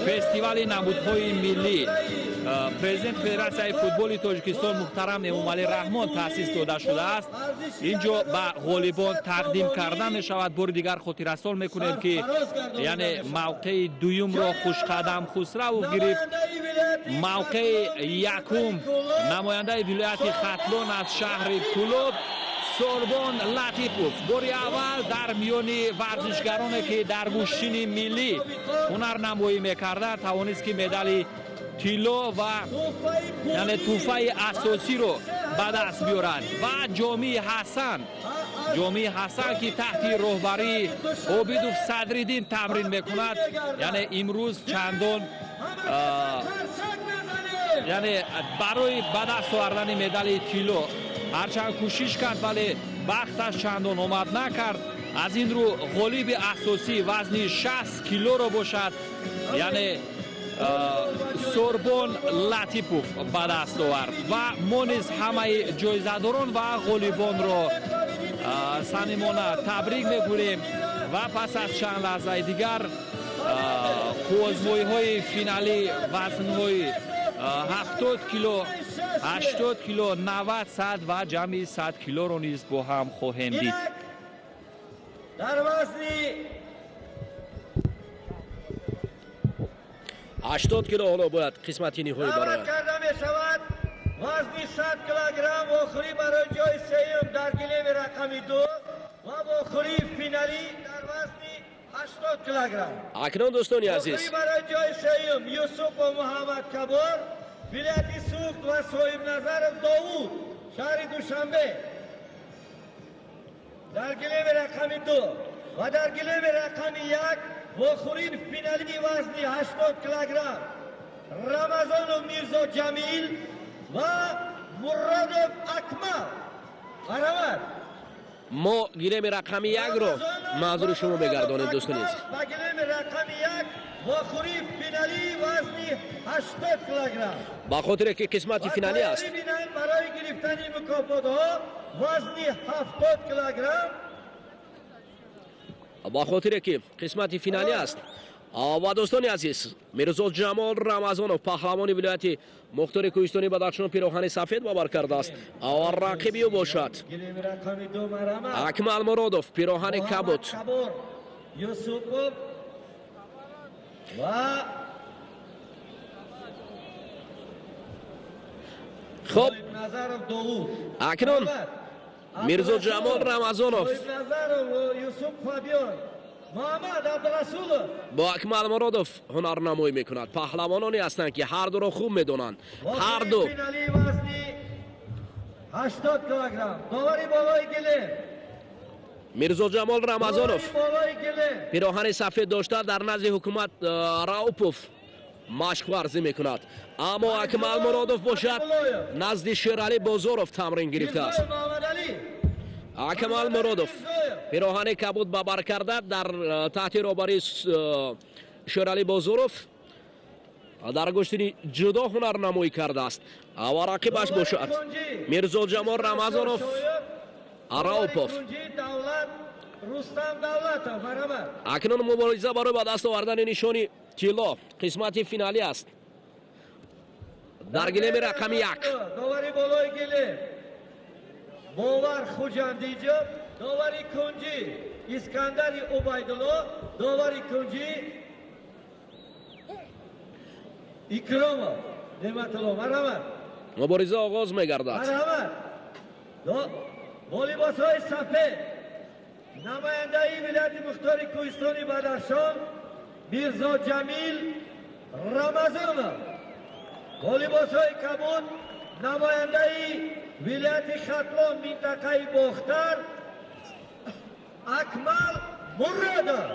фестивали намудҳои миллӣ, президент Федератсияи футболи Тоҷикистон муҳтарам Эмомалӣ Раҳмон таъсис дода шудааст, ин ҷо ба ғолибон тақдим карда мешавад. Бори дигар хотиррасон мекунем, ки яъне мавқеи дуюмро Хушқадам Хусравов гирифт, мавқеи якум намояндаи вилояти Хатлон аз шаҳри Кӯлоб Сорбон Латипов. Бори аввал дар миёни варзишгароне, ки дар гӯштини миллӣ ҳунарнамоӣ мекарданд, тавонист, ки медали тилло ва яъне тӯҳфаи асосиро ба даст биёрад. Ва Ҷомии Ҳасан, Ҷомии Ҳасан, ки таҳти роҳбарии Обидов Садриддин тамрин мекунад, яъне имрӯз чандон яъне барои ба даст овардани медали тилло ҳарчанд кӯшиш кард, вале бахташ чандон омад накард. Аз ин рӯ ғолиби асосӣ вазни 60 килоро бошад, яъне Сорбон Латипов ба даст овард. Ва мо низ ҳамаи ҷоизадорон ва ғолибонро самимона табрик мегӯем ва пас аз чанд лаҳзаи дигар қуввозмоиҳои финалӣ вазнҳои 70 кило, 80 кило, 90, 100 ва ҷамъи 100 килоро низ бо ҳам хоҳем дид. Дар вазни 80 кило ҳоло бояд қисмати ниҳоӣ барояд. Карда мешавад вазни 100 килограмм вохӯрӣ барои ҷои сеюм дар гилеми рақами 2 ва вохӯрии финалӣ дар вазни 80 килограмм. Акнун, дӯстони азиз, вохӯрӣ барои ҷои сеюм Юсупов Муҳаммад Кабор, вилояти Суғд, ва Соҳибназаров Довуд, шаҳри Душанбе, дар гилеми рақами 2 ва дар гилеми рақами 1 вохӯрии финалии вазни 80 килограмм Рамазонов Мирзо Ҷамил ва Муродов Акмал. Марҳамат. Мо гилеми рақами 1-ро манзури шумо мегардонем, дӯстони азиз. Ба гилеми рақами 1 вохӯрии финалии вазни 80 килограмм. Ба хотире ки қисмати финалӣ аст. Барои гирифтани мукофотҳо вазни 70 килограмм. Ба хотире ки қисмати финалӣ аст. Ва дӯстони азиз, Мирзо Ҷамол Рамазонов, паҳлавони вилояти мухтори кӯҳистони Бадахшон, пироҳани сафед бабар кардааст ва рақиби ӯ бошад Акмал Муродов, пироҳани кабуд. Юсупов ва Хуб, акнун Мирзо Ҷамол Рамазонов бо Акмал Муродов ҳунарнамоӣ мекунад. Паҳлавононе ҳастанд, ки ҳар дуро хуб медонанд. Ҳар ду 80 килограмм. Довари болои гилем. Мирзо Ҷамол Рамазонов пироҳани сафед дошта дар назди ҳукумат Раупов машқ варзӣ мекунад, аммо Акмал Муродов бошад назди Шералӣ Бозоров тамрин гирифтааст. Акмал Муродов пироҳани кабуд бабар карда дар таҳти роҳбарии Шералӣ Бозоров дар гӯштини ҷудо ҳунарнамоӣ кардааст ва рақибаш бошад Мирзо Ҷамол Рамазонов. Раупов. Акнун мубориза барои ба даст овардани нишони тилло қисмати финалӣ аст. Дар гилеми рақами 1. Довари болои гилем Бовар Хуҷандиҷов, довари кунҷӣ Искандари Убайдулло, довари кунҷӣ Икромов Неъматулло. Марҳамат. Мубориза оғоз мегардад. Марҳамат. Бо либосҳои сафед намояндаи вилояти мухтори кӯҳистони Бадахшон Мирзо Ҷамил Рамазонов, бо либосҳои кабуд намояндаи вилояти Хатлон минтақаи Бохтар Акмал Муродов.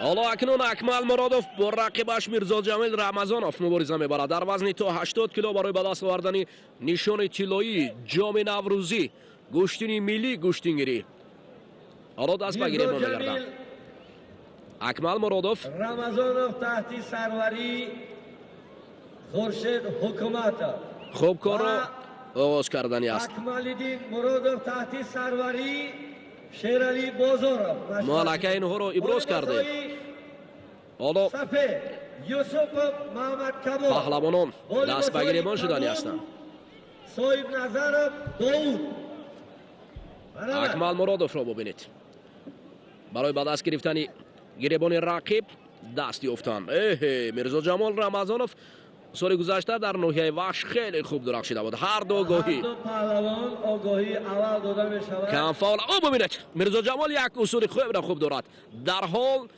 Ҳоло акнун Акмал Муродов бо рақибаш Мирзо Ҷамил Рамазонов мубориза мебарад дар вазни то 80 кило барои ба даст овардани нишони тиллоии ҷоми наврӯзӣ гӯштини миллии гӯштингирӣ. Ҳоло даст ба гиребон мегардад. Акмал Муродов Рамазонов таҳти сарварии Хуршед Ҳукуматов хуб корро оғоз кардани аст. Акмалиддин Муродов таҳти сарварии Шерали Бозоров. Мо аллакай инҳоро иброз кардем. Ҳоло сафед Юсупов Маҳмадкабор паҳлавонон даст ба гиребон шудани ҳастанд. Соҳибназаров Довуд. Акмал Муродовро бубинед. Барои ба даст гирифтани гиребони рақиб даст ёфтанд. Эҳе, Мирзо Ҷамол Рамазонов соли гузашта дар ноҳияи Вахш хеле хуб дурахшида буд. Ҳар ду огоҳӣ. Камфаол. О, бубинед, Мирзо Ҷамол як усули хеле хуб дорад. Дар ҳол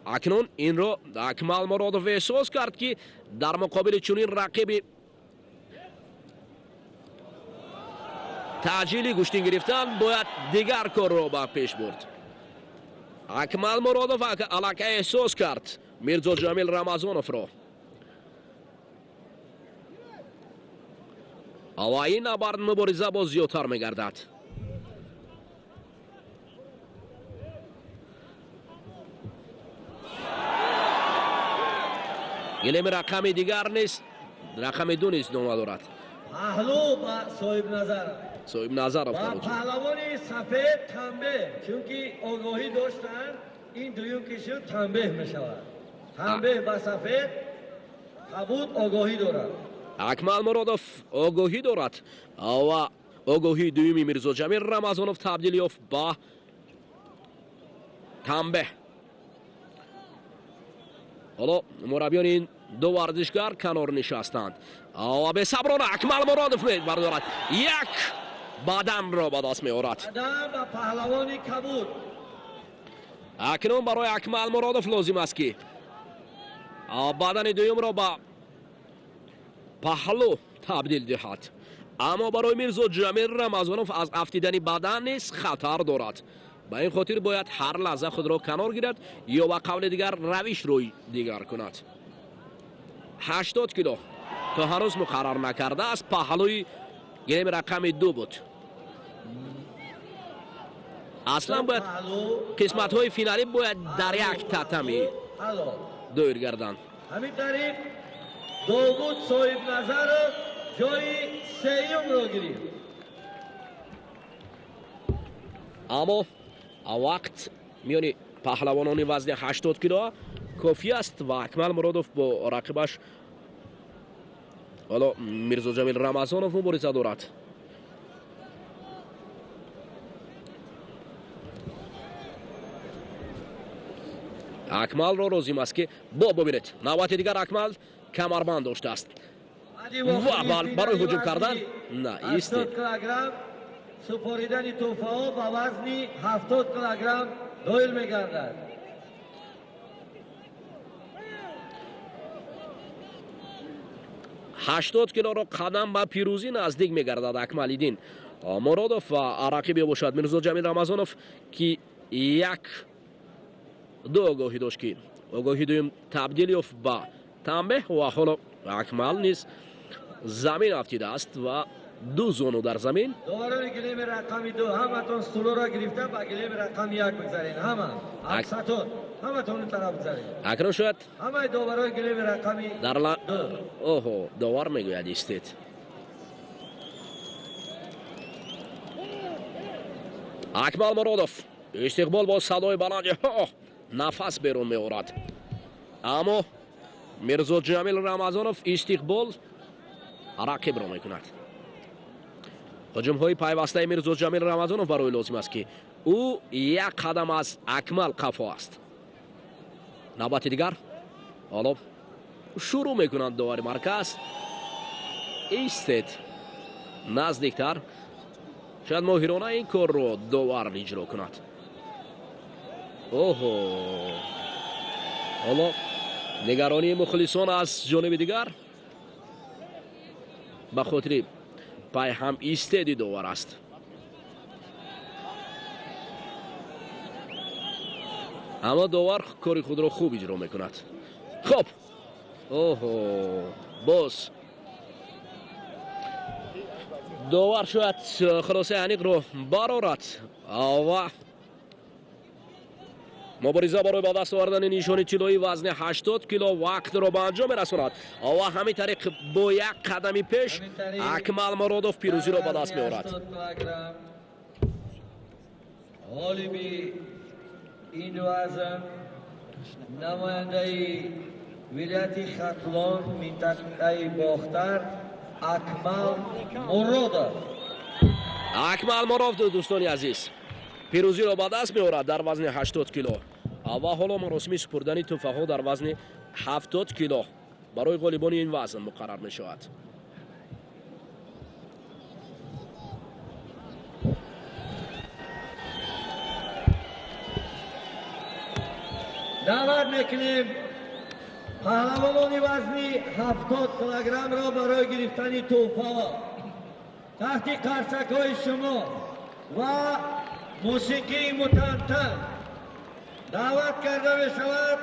акнун инро Акмал Муродов эҳсос кард, ки дар муқобили чунин рақиби таъҷили гӯштин гирифтан бояд дигар корро ба пеш бурд. Акмал Муродов аллакай эҳсос кард Мирзо Ҷамил Рамазоновро. Ва ин набард мубориза боз зиёдтар мегардад. Гилеми рақами дигар нест, рақами 2 низ нома дорад. Паҳлӯ ба Соҳибназаров. Соҳибназаров ва паҳлавони сафед танбеҳ, чунки огоҳӣ доштанд, ин дуюм ки шуд танбеҳ мешавад. Танбеҳ ба сафед кабуд огоҳӣ дорад. Акмал Муродов огоҳӣ дорад ва огоҳии дуюми Мирзо Ҷамил Рамазонов табдил ёфт ба танбеҳ. Ҳоло мураббиёни ин ду варзишгар канор нишастанд ва бесаброна Акмал Муродов мебардорад. Як баданро ба даст меорад. Бадан ба паҳлавони кабуд. Акнун барои Акмал Муродов лозим аст, ки бадани дуюмро ба паҳлӯ табдил диҳад. Аммо барои Мирзо Ҷамил Рамазонов аз афтидани бадан низ хатар дорад. Ба ин хотир бояд ҳар лаҳза худро канор гирад ё ба қавли дигар равишро дигар кунад. 80 кило то ҳанӯз муқаррар накардааст, паҳлӯи гиреми рақами 2 буд. Аслан бояд қисматҳои финалӣ бояд дар як татами доир гарданд. Ҳамин тариқ Довуд Соҳибназаров ҷои сеюмро гирифт. Аммо вақт миёни паҳлавонони вазни 80 кило кофӣ аст ва Акмал Муродов бо рақибаш ҳоло Мирзо Ҷамил Рамазонов мубориза дорад. Акмалро лозим аст, ки бо бубинед, навбати дигар Акмал камарбанд доштааст ва барои ҳуҷум кардан на истед. 80 килограмм супоридани тӯҳфаҳо ба вазни 70 килограмм доир мегардад. 80 килоро қадам ба пирӯзӣ наздик мегардад Акмалиддин Муродов ва рақибе бошад Мирзо Ҷамил Рамазонов, ки як ду огоҳӣ дошт, ки огоҳи дуюм табдил ёфт ба танбеҳ ва ҳоло Акмал низ замин афтидааст ва ду зону дар замин. Доварони гилеми рақами 2, ҳаматон стулоро гирифта ба гилеми рақами 1 бигзаред. Ҳама аксатон, ҳаматон ин тараф бигзаред. Акнун шояд ҳамаи доварони гилеми рақами дар 2. Оҳо, довар мегӯяд истед. Акмал Муродов истиқбол бо садои баланди ҳо нафас берун меорад, аммо Мирзо Ҷамил Рамазонов истиқбол рақибро мекунад. Ҳуҷумҳои пайвастаи Мирзо Ҷамил Рамазонов барои лозим аст, ки ӯ як қадам аз Акмал қафо аст. Навбати дигар ҳоло шурӯъ мекунанд довари марказ. Истед наздиктар, шояд моҳирона ин корро довар иҷро кунад. Оҳо, ҳоло нигаронии мухлисон аз ҷониби дигар ба хотири пайҳам истеди довар аст. Аммо довар кори худро хуб иҷро мекунад. Хоб, оҳо, боз довар шояд хулосаи аниқро барорад ва мубориза барои ба даст овардани нишони тиллоии вазни 80 кило вақтро ба анҷом мерасонад ва ҳамин тариқ бо як қадами пеш Акмал Муродов пирӯзиро ба даст меорад. Ғолиби ин вазн намояндаи вилояти Хатлон, минтақаи Бохтар, Акмал Муродов. Акмал Муродов, дӯстони азиз, пирӯзиро ба даст меорад дар вазни 80 кило ва ҳоло маросими супурдани тӯҳфаҳо дар вазни 70 кило барои ғолибони ин вазн муқаррар мешавад. Даъват мекунем паҳлавонони вазни 70 килограммро барои гирифтани тӯҳфаҳо таҳти қарсакҳои шумо ва мусиқии мутантан даъват карда мешавад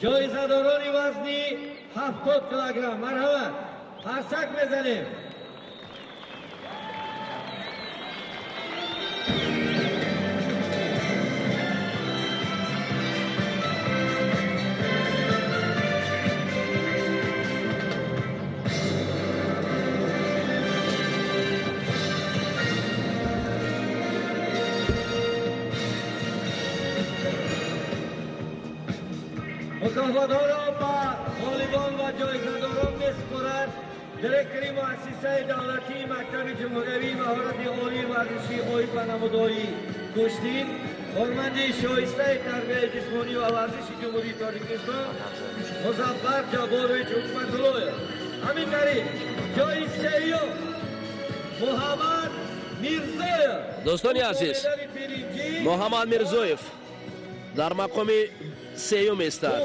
ҷоизадорони вазни 70 килограмм. Марҳамат, қарсак мезанем. Мукофотҳоро ба ғолибон ва ҷоизадорон месупорад директори муассисаи давлатии мактаби ҷумҳуриявии маҳорати олии варзишӣ оид ба намудҳои кӯштин, корманди шоистаи тарбияи ҷисмонӣ ва варзиши Ҷумҳурии Тоҷикистон Музаффар Ҷабборович Ҳукматуллоев. Ҳамин тариқ ҷои сеюм Муҳаммад Мирзоев. Дӯстони азиз, Муҳаммад Мирзоев дар мақоми сеюм истад.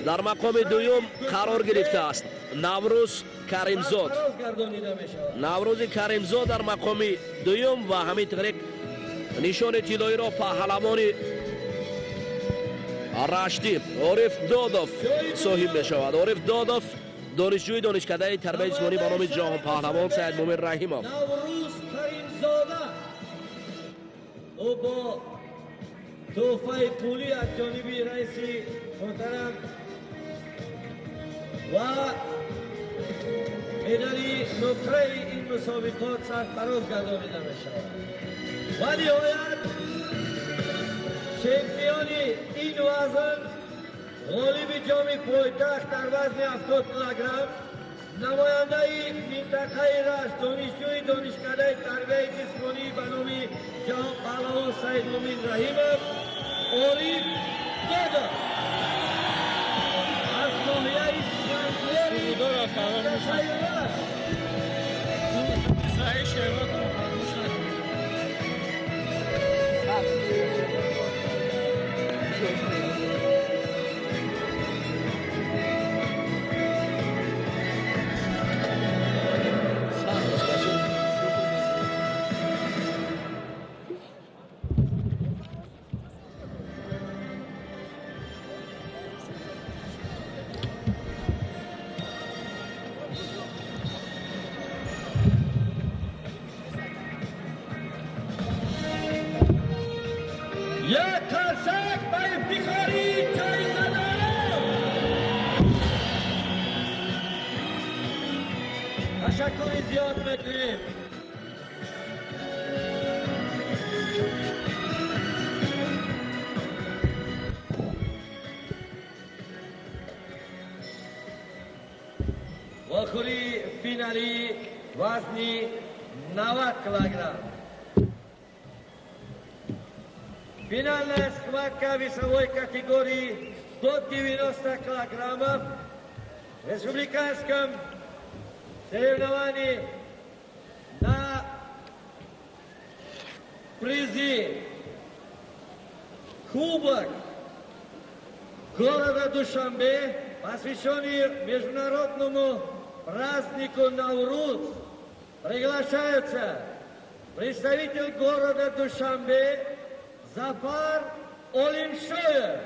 Дар мақоми дуюм қарор гирифтааст Наврӯз Каримзод. Наврӯзи Каримзод дар мақоми дуюм ва ҳамин тариқ нишони тиллоиро паҳлавони Раштӣ Ориф Додов соҳиб мешавад. Ориф Додов донишҷӯи донишкадаи тарбияи ҷисмонӣ ба номи ҷаҳонпаҳлавон Саидмумин Раҳимов. Наврӯз Каримзода ӯ бо тӯҳфаи пулӣ аз ҷониби раиси муҳтарам ва медали нуқраи ин мусобиқот сарфароз гардонида мешавад. Ва ниҳоят чемпиони ин вазн, ғолиби ҷоми пойтахт дар вазни 70 килограмм, намояндаи минтақаи Рашт, донишҷӯи донишкадаи тарбияи ҷисмонӣ ба номи ҷаҳонпаҳлавон Саидмумин Раҳимов, Ориф Додов аз ноҳияи Сангвори минтақаи Рашт. Як қарсак ба ифтихори ҷоизадорон! Ташаккури зиёд мекунем. Вохӯрии финалии вазни 90 килограмм. Финальная схватка весовой категории до 90 килограммов в республиканском соревновании на призы Кубок города Душанбе, посвященный международному празднику Навруз, приглашаются представитель города Душанбе Зафар Олимшоев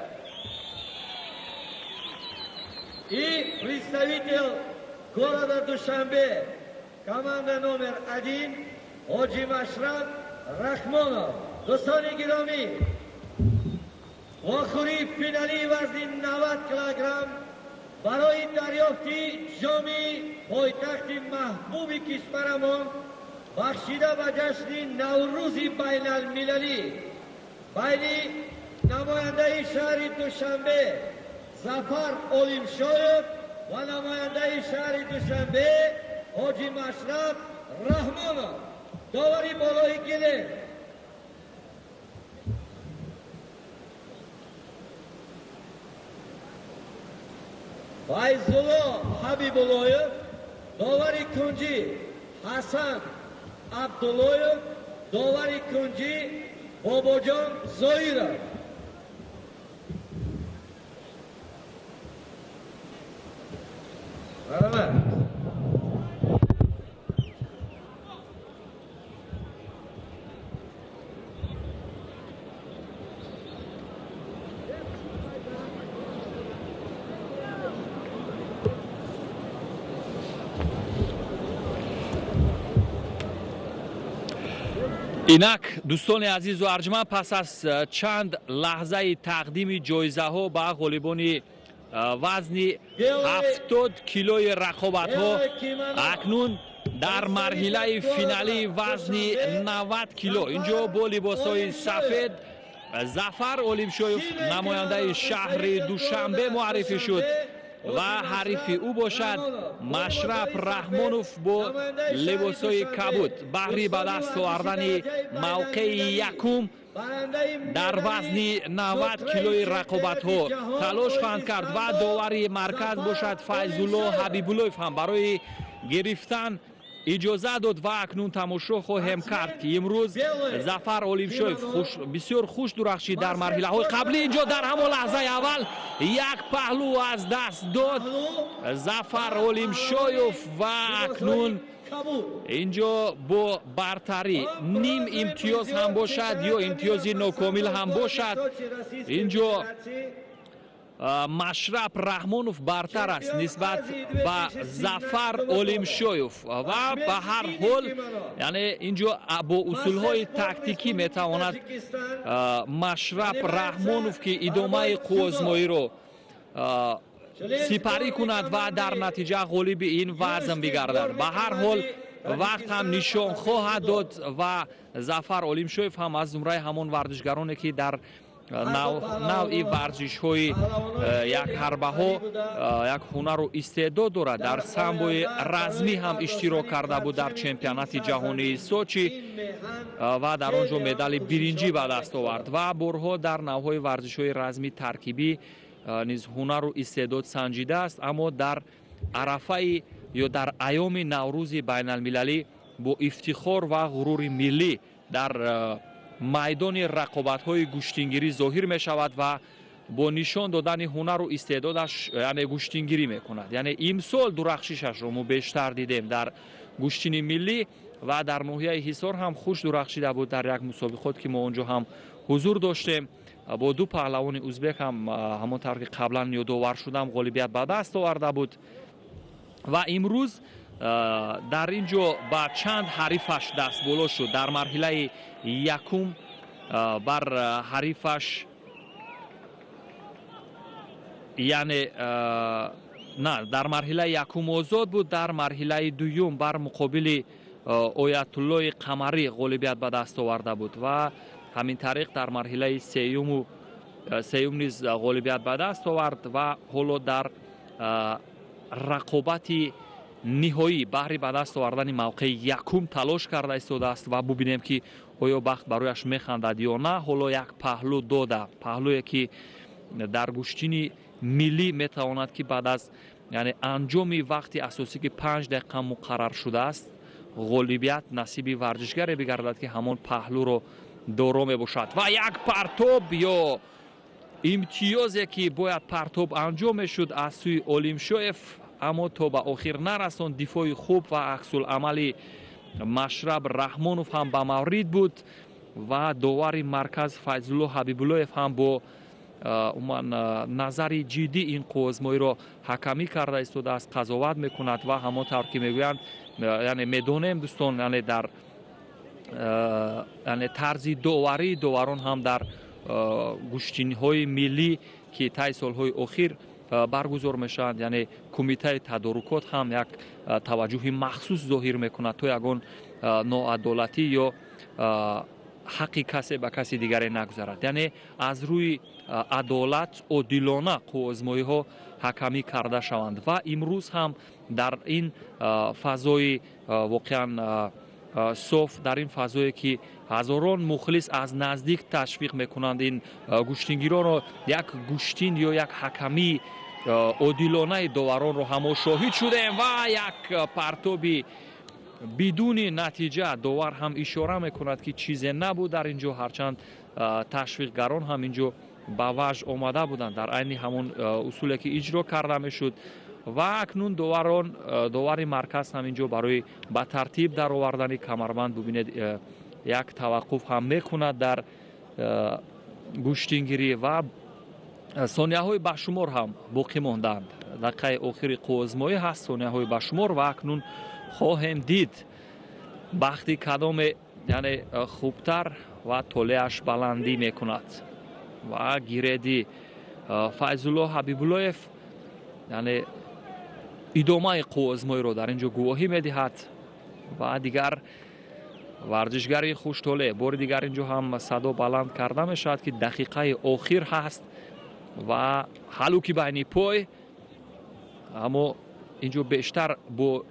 и представитель города Душанбе, команда номер 1 Ходжи Машраб Рахмонов. Дӯстони гиромӣ, вохӯрии финалии вазни 90 килограмм барои дарёфти ҷоми пойтахти маҳбуби кишварамон бахшида ба ҷашни Наврӯзи байналмилалӣ байни намояндаи шаҳри Душанбе Зафар Олимшоев ва намояндаи шаҳри Душанбе Ҳоҷи Машраб Раҳмонов. Довари болои гилем Файзулло Ҳабибуллоев, довари кунҷӣ Ҳасан Абдуллоев, довари кунҷӣ Бобоҷон Зоиров. Марҳамат. Инак, дӯстони азизу арҷманд, пас аз чанд лаҳзаи тақдими ҷоизаҳо ба ғолибони вазни 70 килои рақобатҳо, акнун дар марҳилаи финалии вазни 90 кило инҷо бо либосҳои сафед Зафар Олимшоев, намояндаи шаҳри Душанбе, муаррифӣ шуд ва ҳарифи ӯ бошад Машраб Раҳмонов бо либосҳои кабуд баҳри ба даст овардани мавқеи якум дар вазни 90 килои рақобатҳо талош хоҳанд кард ва довари марказ бошад Файзулло Ҳабибуллоев ҳам барои гирифтан иҷоза дод ва акнун тамошо хоҳем кард, ки имрӯз Зафар Олимшоев бисёр хуш дурахшид дар марҳилаҳои қаблӣ. Инҷо дар ҳамон лаҳзаи аввал як паҳлӯ аз даст дод Зафар Олимшоев ва акнун инҷо бо бартарӣ ним имтиёз ҳам бошад ё имтиёзи нокомил ҳам бошад, инҷо Машраб Раҳмонов бартар аст нисбат ба Зафар Олимшоев ва ба ҳар ҳол, яъне инҷо бо усулҳои тактикӣ метавонад Машраб Раҳмонов, ки идомаи қуввозмоиро сипарӣ кунад ва дар натиҷа ғолиби ин вазн бигардад. Ба ҳар ҳол вақт ҳам нишон хоҳад дод ва Зафар Олимшоев ҳам аз зумраи ҳамон варзишгароне, ки дар навъи варзишҳои якҳарбаҳо як ҳунару истеъдод дорад, дар самбои размӣ ҳам иштирок карда буд дар чемпионати ҷаҳонии Сочи ва дар он ҷо медали биринҷӣ ба даст овард ва борҳо дар навъҳои варзишҳои размӣ таркибӣ низ ҳунару истеъдод санҷидааст, аммо дар арафаи ё дар айёми Наврӯзи байналмилалӣ бо ифтихор ва ғурури миллӣ дар майдони рақобатҳои гӯштингирӣ зоҳир мешавад ва бо нишон додани ҳунару истеъдодаш, яъне гӯштингирӣ мекунад. Яъне имсол дурахшишашро мо бештар дидем дар гӯштини миллӣ ва дар ноҳияи Ҳисор ҳам хуш дурахшида буд дар як мусобиқот, ки мо он ҷо ҳам ҳузур доштем. Бо ду паҳлавони узбек ҳам, ҳамон тавр ки қаблан ёдовар шудам, ғолибият ба даст оварда буд ва имрӯз дар ин ҷо ба чанд ҳарифаш дастболо шуд. Дар марҳилаи якум бар ҳарифаш, яъне на, дар марҳилаи якум озод буд, дар марҳилаи дуюм бар муқобили Оятуллои Қамарӣ ғолибият ба даст оварда буд ва ҳамин тариқ дар марҳилаи сеюм низ ғолибият ба даст овард ва ҳоло дар рақобати ниҳоӣ баҳри ба даст овардани мавқеи якум талош карда истодааст ва бубинем, ки оё бахт барояш механдад ё на. Ҳоло як паҳлӯ дода, паҳлӯе ки дар гӯштини миллӣ метавонад, ки баъд аз, яъне, анҷоми вақти асосӣ, ки 5 дақиқа муқаррар шудааст, ғолибият насиби варзишгаре бигардад, ки ҳамон паҳлӯро доро мебошад. Ва як партоб ё имтиёзе, ки бояд партоб анҷом мешуд аз сӯи Олимшоев, аммо то ба охир нарасон. Дифои хуб ва аксуламали Машраб Раҳмонов ҳам ба маврид буд ва довари марказ Файзулло Ҳабибуллоев ҳам бо умуман назари ҷиддӣ ин қувваозмоиро ҳакамӣ карда истодааст, қазоват мекунад. Ва ҳамон тавр ки мегӯянд, яъне медонем, дӯстон, яъне дар, яъне тарзи доварии доварон ҳам дар гӯштинҳои миллӣ, ки таи солҳои охир баргузор мешаванд, яъне кумитаи тадорукот ҳам як таваҷҷӯҳи махсус зоҳир мекунад, то ягон ноадолатӣ ё ҳаққи касе ба каси дигаре нагузарад, яъне аз рӯи адолат, одилона қувваозмоиҳо ҳакамӣ карда шаванд. Ва имрӯз ҳам дар ин фазои воқеан соф, дар ин фазое ки ҳазорон мухлис аз наздик ташвиқ мекунанд ин гӯштингиронро, як гӯштин ё як ҳакамии одилонаи доваронро ҳамо шоҳид шудем. Ва як партоби бидуни натиҷа, довар ҳам ишора мекунад, ки чизе набуд дар ин ҷо, ҳарчанд ташвиқгарон ҳам ин ҷо ба ваҷд омада буданд дар айни ҳамон усуле ки иҷро карда мешуд. Ва акнун доварон, довари марказ ҳам ин ҷо барои ба тартиб даровардани камарбанд, бубинед, як таваққуф ҳам мекунад дар гӯштингирӣ ва сонияҳои башумор ҳам боқӣ мондаанд. Дақиқаи охири қувваозмоӣ ҳаст, сонияҳои башумор, ва акнун хоҳем дид, бахти кадоме, яъне, хубтар ва толеаш баландӣ мекунад. Ва гиреди Файзулло Ҳабибуллоев, яъне, идомаи қувваозмоиро дар ин ҷо гувоҳӣ медиҳад. Ва дигар варзишгари хуштолеъ, бори дигар ин ҷо ҳам садо баланд карда мешавад, ки дақиқаи охир ҳаст ва ҳалуки байни пой, аммо ин ҷо бештар бо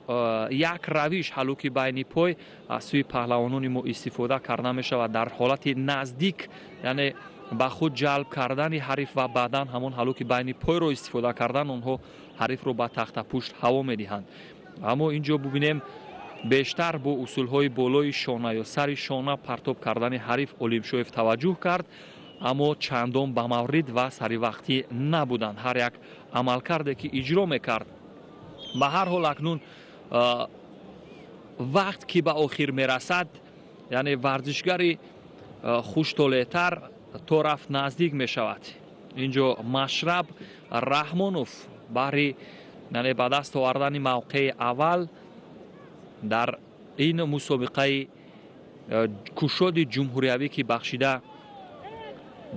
як равиш ҳалуки байни пой аз сӯи паҳлавонони мо истифода карда мешавад дар ҳолати наздик, яъне ба худ ҷалб кардани ҳариф ва баъдан ҳамон ҳалуки байни пойро истифода кардан, онҳо ҳарифро ба тахтапушт ҳаво медиҳанд. Аммо ин ҷо бубинем, бештар бо усулҳои болои шона ё сари шона партоб кардани ҳариф Олимшоев таваҷҷӯҳ кард, аммо чандон ба маврид ва саривақтӣ набуданд ҳар як амалкарде ки иҷро мекард. Ба ҳар ҳол, акнун вақт ки ба охир мерасад, яъне варзишгари хуштолеътар то рафт наздик мешавад. Ин ҷо Машраб Раҳмонов баҳри, яъне, ба даст овардани мавқеи аввал дар ин мусобиқаи кушоди ҷумҳуриявӣ, ки бахшида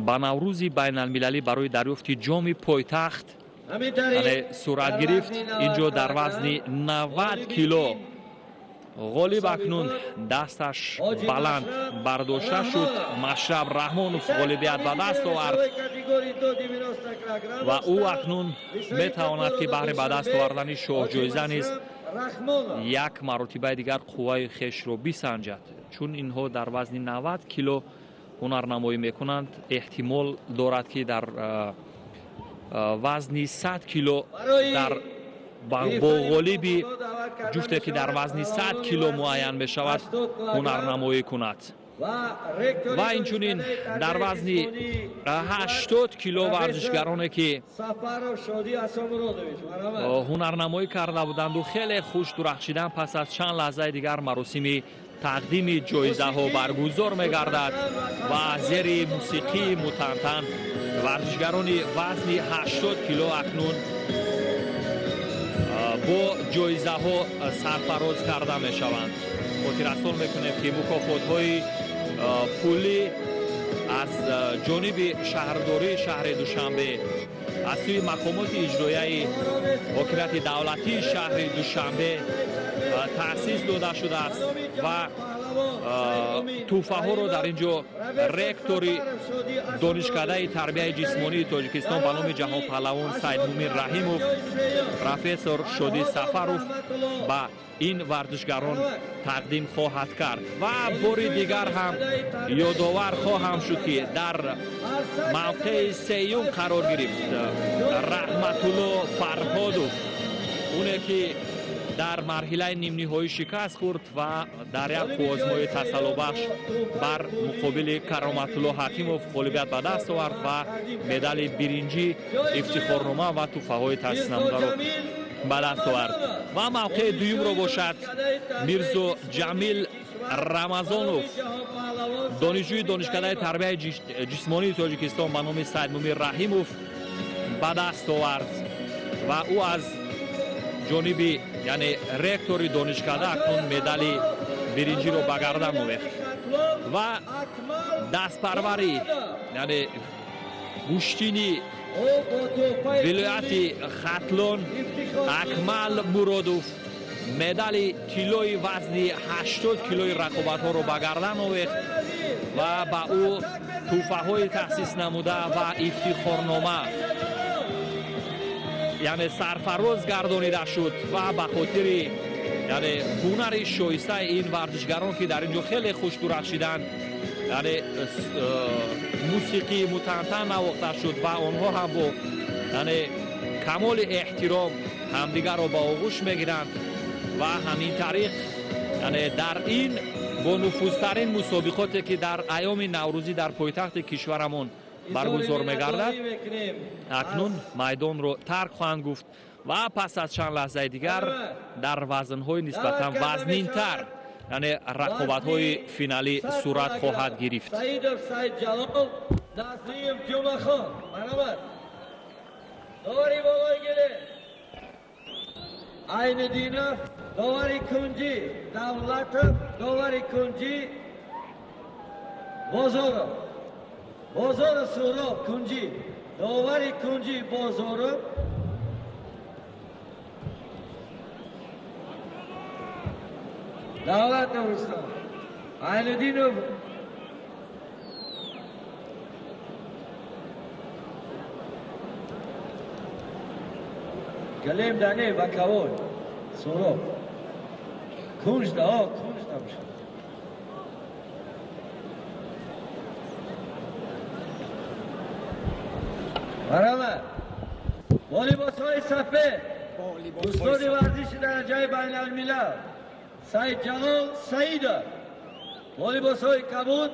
ба Наврӯзи байналмилалӣ барои дарёфти ҷоми пойтахт, яъне, сурат гирифт, ин ҷо дар вазни 90 кило ғолиб акнун дасташ баланд бардошта шуд. Машраб Раҳмонов ғолибият ба даст овард ва ӯ акнун метавонад, ки баҳри ба даст овардани шоҳҷоиза низ як маротибаи дигар қувваи хешро бисанҷад, чун инҳо дар вазни 90 кило ҳунарнамоӣ мекунанд. Эҳтимол дорад, ки дар вазни 100 кило дар бо ғолиби ҷуфте, ки дар вазни 100 кило муайян мешавад, ҳунарнамоӣ кунад. Ва инчунин дар вазни 80 кило варзишгароне, ки ҳунарнамоӣ карда буданду хеле хуш дурахшидан, пас аз чанд лаҳзаи дигар маросими тақдими ҷоизаҳо баргузор мегардад ва зери мусиқии мутантан варзишгарони вазни 80 кило акнун бо ҷоизаҳо сарфароз карда мешаванд. Хотиррасон мекунем, ки мукофотҳои пулӣ аз ҷониби шаҳрдории шаҳри Душанбе, аз сӯи мақомоти иҷроияи ҳокимияти давлатии шаҳри Душанбе таъсис дода шудааст ва Тӯҳфаҳоро дар ин ҷо ректори Донишкадаи тарбияи ҷисмонии Тоҷикистон ба номи ҷаҳонпаҳлавон Саидмумин Раҳимов, профессор Шодӣ Сафаров ба ин варзишгарон тақдим хоҳад кард. Ва бори дигар ҳам ёдовар хоҳам шуд, ки дар мавқеи сеюм қарор гирифт Раҳматулло Фарҳодов, оне ки дар марҳилаи нимниҳоӣ шикаст хӯрд ва дар як қуввозмои тасаллобахш бар муқобили Кароматулло Ҳакимов ғолибият ба даст овард ва медали биринҷӣ, ифтихорнома ва тӯҳфаҳои таъсиснамударо ба даст овард. Ва мавқеи дуюмро бошад Мирзо Ҷамил Рамазонов, донишҷӯи Донишкадаи тарбияи ҷисмонии Тоҷикистон ба номи Саидмумин Раҳимов ба даст овард ва ӯ аз ҷониби, яъне ректори донишкада, акнун медали биринҷиро ба гардан овехт. Ва дастпарвари, яъне гӯштини вилояти Хатлон Акмал Муродов медали тиллои вазни 80 килои рақобатҳоро ба гардан овехт ва ба ӯ тӯҳфаҳои таҳсис намуда ва ифтихорнома, яъне сарфароз гардонида шуд. Ва ба хотири, яъне ҳунари шоистаи ин варзишгарон, ки дар ин ҷо хеле хуш дурахшиданд, яъне мусиқии мутантан навохта шуд ва онҳо ҳам бо, яъне камоли эҳтиром ҳамдигарро ба оғӯш мегиранд. Ва ҳамин тариқ, яъне дар ин бонуфузтарин мусобиқоте, ки дар айёми наврӯзӣ дар пойтахти кишварамон баргузор мегардад, акнун майдонро тарк хоҳанд гуфт ва пас аз чанд лаҳзаи дигар дар вазнҳои нисбатан вазнинтар, яъне рақобатҳои финалӣ сурат хоҳад гирифт. Саидов Саидҷалол, Назриев Ҷумахон. Марҳамат. Довари болои гиле Айниддинов, довари кунҷӣ Давлатов, довари кунҷӣ Бозоров. Бозоров Суҳроб кунҷӣ, довари кунҷӣ Бозоров. Давлатов Рустам, Айниддинов. Галем дане ва кавой Суҳроб. Кунҷда, о, кунҷда бошад. Марҳамат. Бо либосҳои сафед устоди варзиши дараҷаи байналмилал Саидҷалол Саидов, бо либосҳои кабуд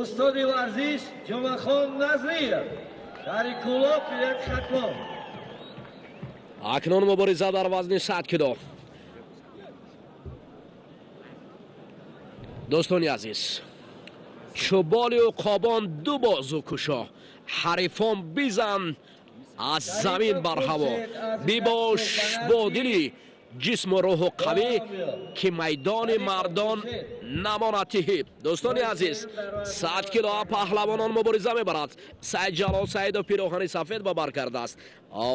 устоди варзиш Ҷумахон Назриев, шаҳри Кӯлоб, вилояти Хатлон. Акнун мубориза дар вазни 100 кило. Дӯстони азиз, чӯболи уқобон ду бозу кушо, ҳарифон бизан аз замин бар ҳаво. Бибош бо дили ҷисму рӯҳу қавӣ, ки майдони мардон намонад тиҳӣ. Дӯстони азиз, 100 кило паҳлавонон мубориза мебарад. Саидҷалол Саидов пироҳани сафед ба бар кардааст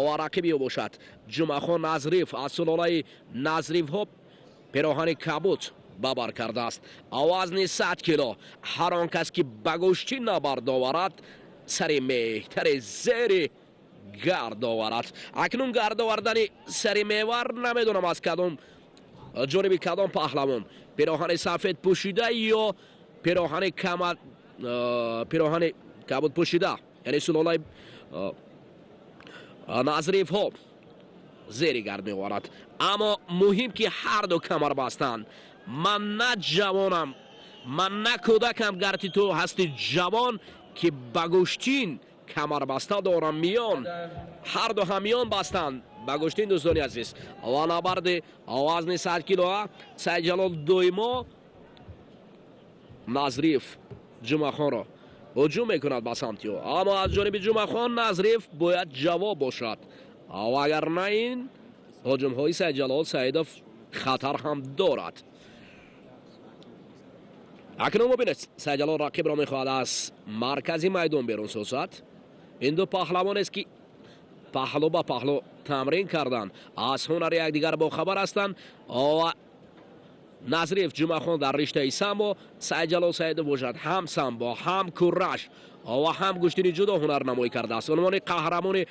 ва рақиби ӯ бошад Ҷумахон Назриев аз сулолаи Назривҳо пироҳани кабуд ба бар кардааст. Вазни 100 кило. Ҳар он кас ки ба гӯштӣ набард оварад, сари меҳтари зери гард оварад. Акнун гард овардани сари мевар намедонам аз кадом ҷониби кадом паҳлавон, пироҳани сафед пӯшида ё пироҳани камар, пироҳани кабуд пӯшида, яъне сулолаи Назривҳо зери гард меоварад. Аммо муҳим ки ҳар ду камар бастанд. Ман на ҷавонам, ман на кӯдакам, гарти ту ҳасти ҷавон, ки ба гӯштин камарбаста дорам миён. Ҳар ду ҳамиён бастанд ба гӯштин, дӯстони азиз. Ва набарди вазни 100 килоа Саидҷалол доимо Назриев Ҷумахонро ҳуҷум мекунад ба самти ӯ, аммо аз ҷониби Ҷумахон Назриев бояд ҷавоб бошад, ва агар на ин ҳуҷумҳои Саидҷалол Саидов хатар ҳам дорад. Акнун бубинед, Саидҷалол рақибро мехоҳад аз маркази майдон берун созад. Ин ду паҳлавонест, ки паҳлӯ ба паҳлӯ тамрин карданд, аз ҳунари якдигар бохабар ҳастанд ва Назриев Ҷумъахон дар риштаи самбо, Сайдҷалол Саидов бошад ҳам самбо, ҳам кураш ва ҳам гӯштини ҷудо ҳунарнамоӣ кардааст. Унвони қаҳрамони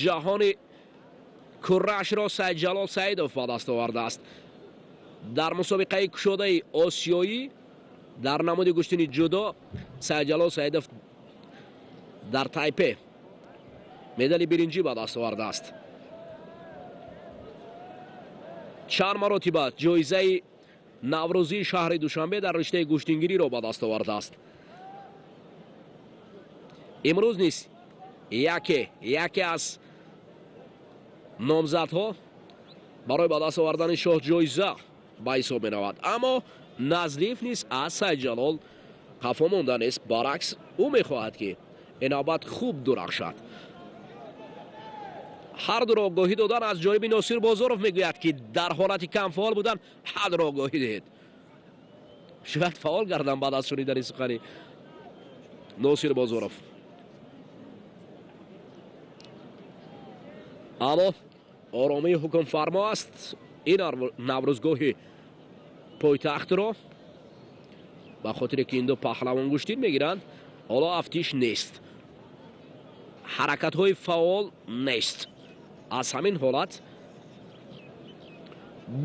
ҷаҳони курашро Сайдҷалол Саидов ба даст овардааст. Дар мусобиқаи кушодаи осиёӣ дар намуди гӯштини ҷудо Сайдҷалол Саидов дар Тайпе медали биринҷӣ ба даст овардааст. Чанд маротиба ҷоизаи наврӯзии шаҳри Душанбе дар риштаи гӯштингириро ба даст овардааст. Имрӯз низ яке аз номзадҳо барои ба даст овардани шоҳҷоиза ба ҳисоб меравад. Аммо Назриев низ аз Сайдҷалол қафо монда нест, баръакс ӯ мехоҳад ки ин навбат хуб дурахшад. Ҳар дуро огоҳӣ додан аз ҷониби Носир Бозоров мегӯяд ки дар ҳолати кам фаъол будан ҳадро огоҳӣ диҳед. Шояд фаъол гардам баъд аз шунидани сухани Носир Бозоров. Аммо оромии ҳукмфармо аст. Ин наврӯзгоҳи пойтахтро ба хотире ки ин ду паҳлавон гӯштин мегиранд, ҳоло афтиш нест, ҳаракатҳои фаъол нест. Аз ҳамин ҳолат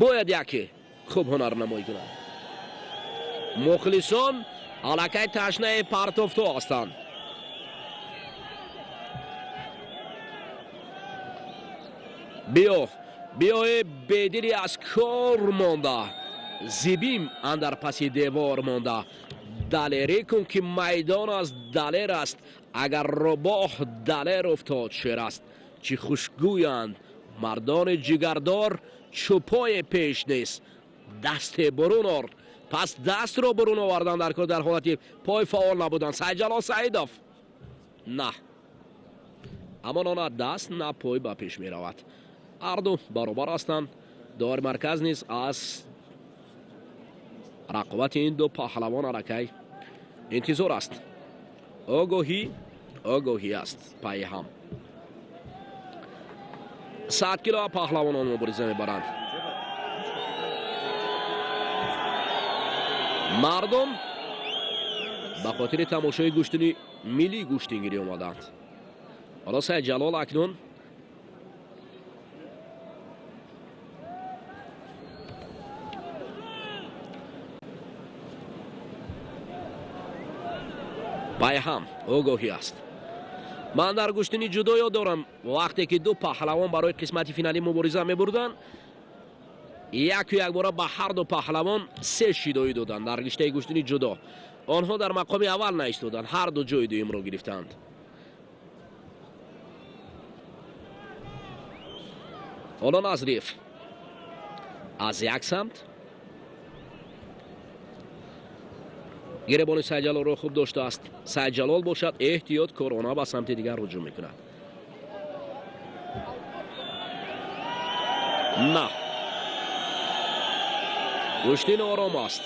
бояд яке хуб ҳунарнамоӣ кунад. Мухлисон аллакай ташнаи партофто ҳастанд. Биё, биёе бедили аз кор монда, зибим андар паси девор монда. Далерӣ кун ки майдон аз далер аст, агар рӯбоҳ далер уфтод шер аст. Чӣ хушгӯянд мардони ҷигардор, чӯпое пеш нест, дасте бурун ор. Пас дастро бурун овардан дар кор дар ҳолати пой фаъол набудан. Сайдҷалол Саидов на, аммо на даст на пой ба пеш меравад. Ҳарду баробар ҳастанд. Довари марказ низ аз рақобати ин ду паҳлавон аллакай интизор аст. Огоҳӣ аст пайи ҳам. 100 кило паҳлавонон мубориза мебаранд. Мардум ба хотири тамошои гӯштини миллии гӯштингирӣ омаданд. Ҳоло Сайдҷалол акнун пайҳам огоҳӣ аст. Ман дар гӯштини ҷудо ёд дорам вақте ки ду паҳлавон барои қисмати финалӣ мубориза мебурданд, яку якбора ба ҳар ду паҳлавон се шидоӣ доданд дар риштаи гӯштини ҷудо. Онҳо дар мақоми аввал наистоданд, ҳар ду ҷои дуюмро гирифтанд. Ҳоло Назриев аз як самт гиребони Сайдҷалолро хуб доштааст. Сайдҷалол бошад эҳтиёткорона ба самти дигар ҳуҷум мекунад. На, гӯштин ором аст,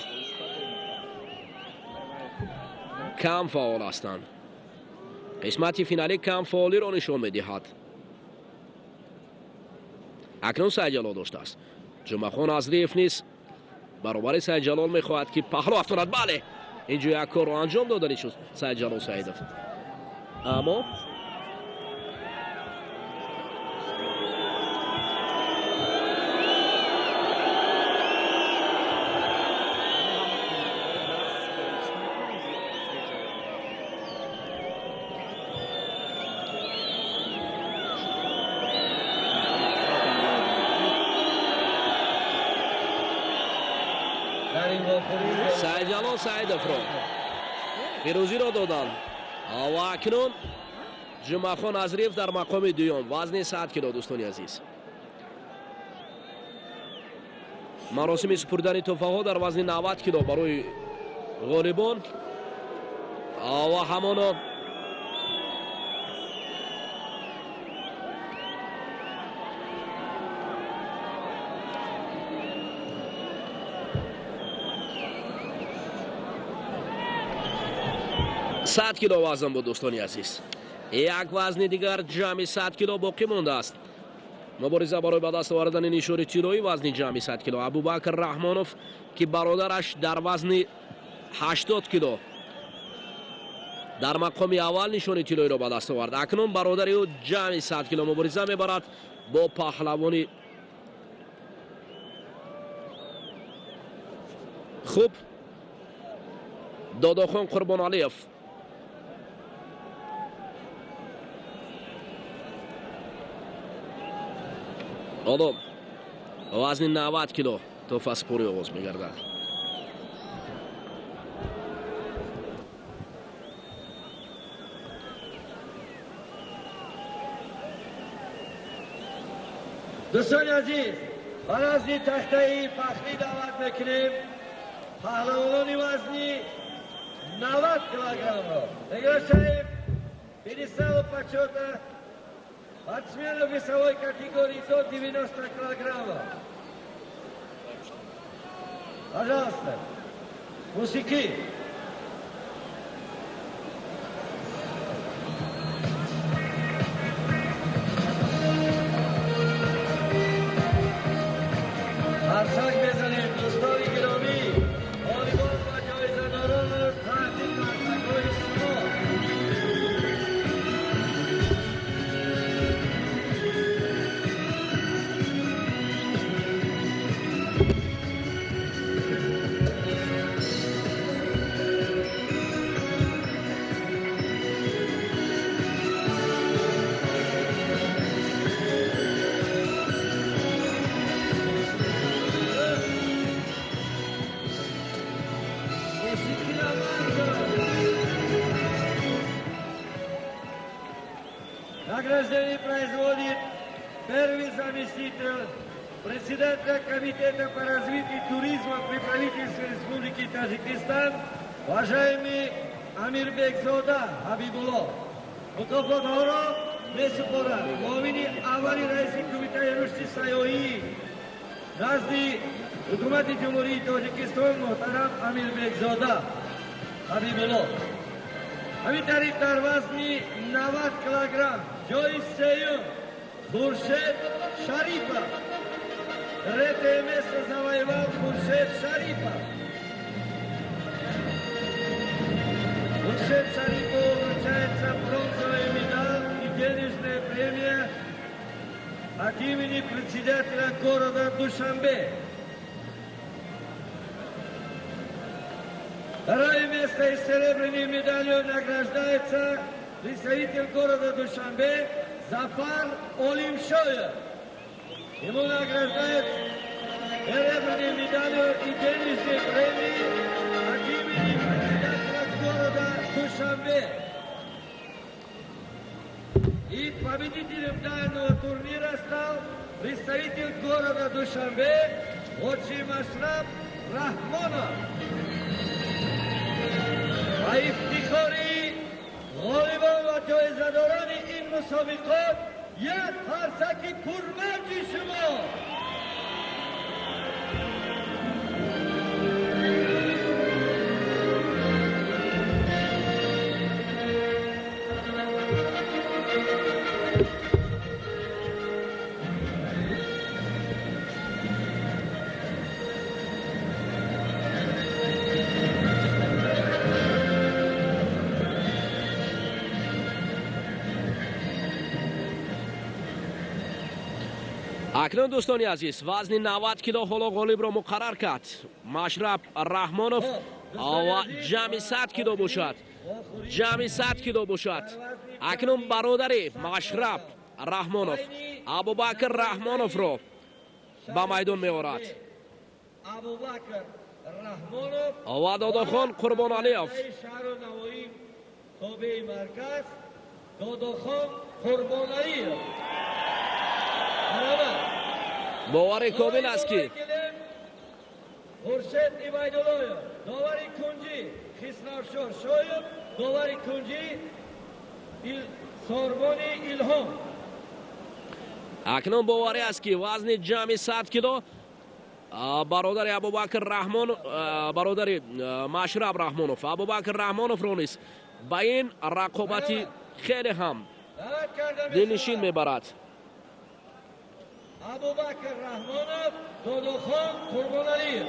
кам фаъол ҳастанд. Қисмати финалӣ кам фаъолиро нишон медиҳад. Акнун Сайдҷалол доштааст. Ҷумъахон Назриев низ баробари Сайдҷалол мехоҳад ки паҳлӯ афтонад. Бале, инҷо як корро анҷом додани шуд Сайдҷалол Саидов. Аммо Сайдҷалол Саидовро пирӯзиро доданд ва акнун Ҷумъахон Назриев дар мақоми дуюм, вазни 100 кило. Дӯстони азиз, маросими супурдани тӯҳфаҳо дар вазни 90 кило барои ғолибон ва ҳамоно 100 кило вазн буд. Дӯстони азиз, як вазни дигар ҷамъи 100 кило боқӣ мондааст. Мубориза барои ба даст овардани нишони тиллоӣ вазни ҷамъи 100 кило. Абубакр Раҳмонов, ки бародараш дар вазни 80 кило дар мақоми аввал нишони тиллоиро ба даст овард, акнун бародари ӯ ҷамъи 100 кило мубориза мебарад бо паҳлавони хуб Додохон Қурбоналиев. Ҳоло вазни 90 кило туҳфаспорӣ оғоз мегардад. Дӯстони азиз, ба назди тахтаи фахрӣ даъват мекунем паҳлавонони вазни 90 килограммро. Приглашаем пьедесталу почета спортсменов весовой категории до 90 килограммов. Пожалуйста, мусики. Қарсак мезанем, дӯстони гиромӣ, ғолибон ва ҷоизадоронро таҳти қарсакҳои шумо. Награждение производит первый заместитель председателя Комитета по развитию туризма при правительстве Республики Таджикистан, уважаемый Амирбекзода Хабибулло. Мукофотҳоро месупорад муовини аввали раиси Кумитаи рушди сайёҳӣ назди Ҳукумати Ҷумҳурии Тоҷикистон муҳтарам Амирбекзода Хабибулло. Ҳамин тариқ дар вазни 90 килограмм ҷои сеюм Хуршед Шарипов. Третье место завоевал Хуршед Шарипов. Хуршед Шарипову вручается бронзовая медаль и денежная премия от имени председателя города Душанбе. Второе место и серебряной медалью награждается представитель города Душанбе Зафар Олимшоев. Ему награждают серебряной медалью и денежной премией от имени председателя города Душанбе. И победителем данного турнира стал представитель города Душанбе Очи Машраб Рахмонов. Ба ифтихори ғолибон ва ҷоизадорони ин мусобиқот як қарсаки пурмавҷи шумо. Акнун дӯстони азиз, вазни 90 кило ҳоло ғолибро муқаррар кард Машраб Раҳмонов ва ҷамъи 100 кило бошад. Ҷамъи 100 кило бошад. Акнун бародари Машраб Раҳмонов Абубакр Раҳмоновро ба майдон меорад. Ва Додохон Қурбоналиев. Бовари комил аст ки Хуршед Ибайдуллоев, довари кунҷӣ Хисравшоҳ Шоев, довари кунҷӣ Сорбони Илҳом. Акнун боварӣ аст ки вазни ҷамъи 100 кило бародари Абубакр Раҳмон, бародари Машраб Раҳмонов Абубакр Раҳмоновро низ ба ин рақобати хеле ҳам дилнишин мебарад. Абубакр Раҳмонов, Додохон Қурбоналиев.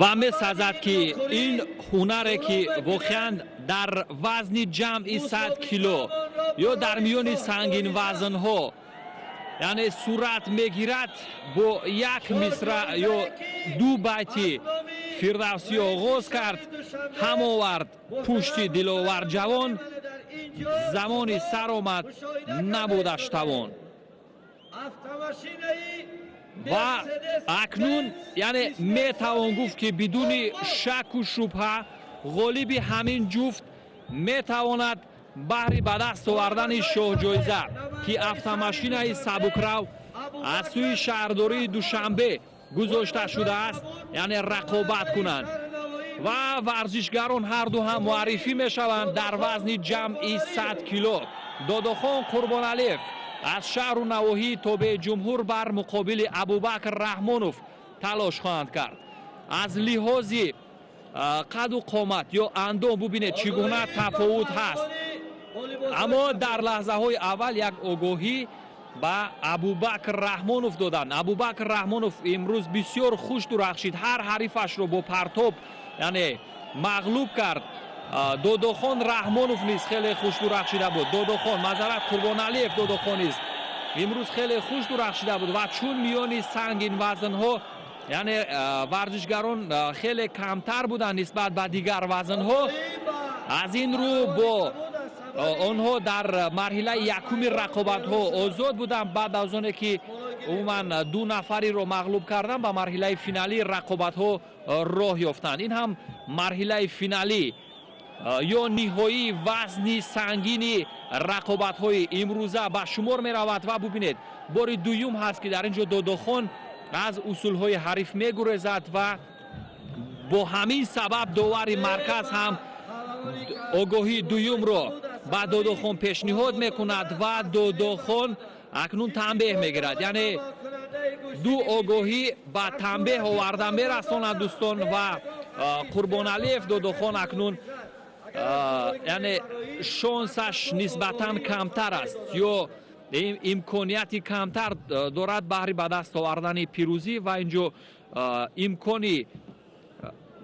Ва месазад, ки ин ҳунаре, ки воқеан дар вазни ҷамъи 100 кило ё дар миёни сангинвазнҳо, яъне, сурат мегирад, бо як мисра ё ду байти Фирдавсӣ оғоз кард. Ҳам овард пушти диловар ҷавон, замони сар омад, набудаш тавон. Ва акнун, яъне, метавон гуфт, ки бидуни шаку шубҳа ғолиби ҳамин ҷуфт метавонад баҳри ба даст овардани шоҳҷоиза, ки автомашинаи сабукрав аз сӯи шаҳрдории Душанбе гузошта шудааст, яъне, рақобат кунанд. Ва варзишгарон ҳарду ҳам муаррифӣ мешаванд. Дар вазни ҷамъи 100 кило Додохон Қурбоналиев аз шаҳру навоҳии тобеи ҷумҳур бар муқобили Абубакр Раҳмонов талош хоҳанд кард. Аз лиҳози қаду қомат ё андом бубинед, чӣ гуна тафовут ҳаст. Аммо дар лаҳзаҳои аввал як огоҳӣ ба Абубакр Раҳмонов доданд. Абубакр Раҳмонов имрӯз бисёр хуш дурахшид, ҳар ҳарифашро бо партоб, яъне, мағлуб кард. Додохон Раҳмонов низ хеле хуш дурахшида буд. Додохон, маъзарат, Қурбоналиев Додохон низ имрӯз хеле хуш дурахшида буд. Ва чун миёни сангинвазнҳо, яъне, варзишгарон хеле камтар буданд нисбат ба дигар вазнҳо, аз ин рӯ бо онҳо дар марҳилаи якуми рақобатҳо озод буданд. Баъд аз оне ки умуман ду нафариро мағлуб карданд, ба марҳилаи финалии рақобатҳо роҳ ёфтанд. Ин ҳам марҳилаи финалӣ ё ниҳоии вазни сангини рақобатҳои имрӯза ба шумор меравад. Ва бубинед, бори дуюм ҳаст, ки дар ин ҷо Додохон аз усулҳои ҳариф мегурезад ва бо ҳамин сабаб довари марказ ҳам огоҳии дуюмро ба Додохон пешниҳод мекунад ва Додохон акнун танбеҳ мегирад. Яъне, ду огоҳӣ ба танбеҳ оварда мерасонад, дӯстон. Ва Қурбоналиев Додохон акнун, яъне, шонсаш нисбатан камтар аст ё имконияти камтар дорад баҳри ба даст овардани пирӯзӣ. Ва инҷо имкони,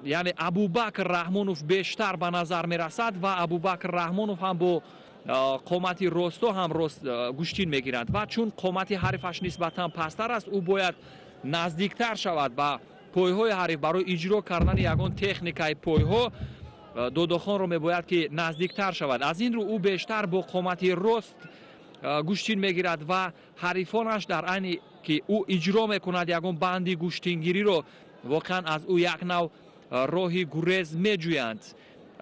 яъне, Абубакр Раҳмонов бештар ба назар мерасад. Ва Абубакр Раҳмонов ҳам бо қомати росто ҳам рост гӯштин мегиранд. Ва чун қомати ҳарифаш нисбатан пасттар аст, ӯ бояд наздиктар шавад ба пойҳои ҳариф барои иҷро кардани ягон техникаи пойҳо. Додохонро мебояд, ки наздиктар шавад. Аз ин рӯ ӯ бештар бо қомати рост гӯштин мегирад ва ҳарифонаш дар айни ки ӯ иҷро мекунад ягон банди гӯштингириро, воқеан аз ӯ як нав роҳи гурез меҷӯянд.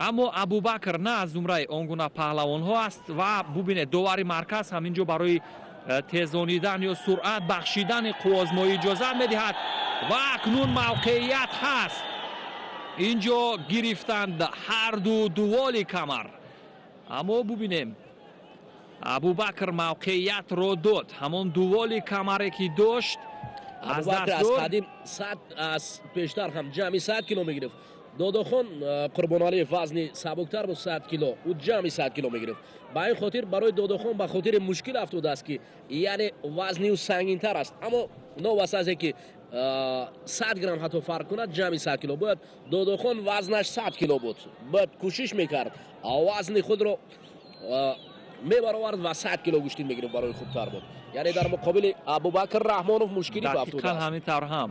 Аммо Абубакр на аз зумраи он гуна паҳлавонҳо аст. Ва бубинед, довари марказ ҳам инҷо барои тезонидан ё суръат бахшидани қуввозмоӣ иҷозат медиҳад. Ва акнун мавқеият ҳаст, инҷо гирифтанд ҳарду дуволи камар. Аммо бубинем, Абубакр мавқеиятро дод, ҳамон дуволи камаре ки дошт, аз Абубакр даст аз дод. қадим 100, аз пештар ҳам ҷамъи 100 кило мегирифт. Додохон Қурбоналиев вазни сабуктар буд, 100 кило, ӯ ҷамъи 100 кило мегирифт. Ба ин хотир барои Додохон ба хотири мушкил афтодааст, ки, яъне, вазни ӯ сангинтар аст. Аммо новобаста аз ин ки 100 грамм ҳатто фарқ кунад, ҷамъи 100 кило бояд. Додохон вазнаш 100 кило буд, бояд кӯшиш мекард, вазни худро мебаровард ва 100 кило гӯштин мегирифт, барои хубтар буд. Яъне, дар муқобили Абубакр Раҳмонов мушкилӣ Дақиқан. афтодааст. Ҳамин тавр ҳам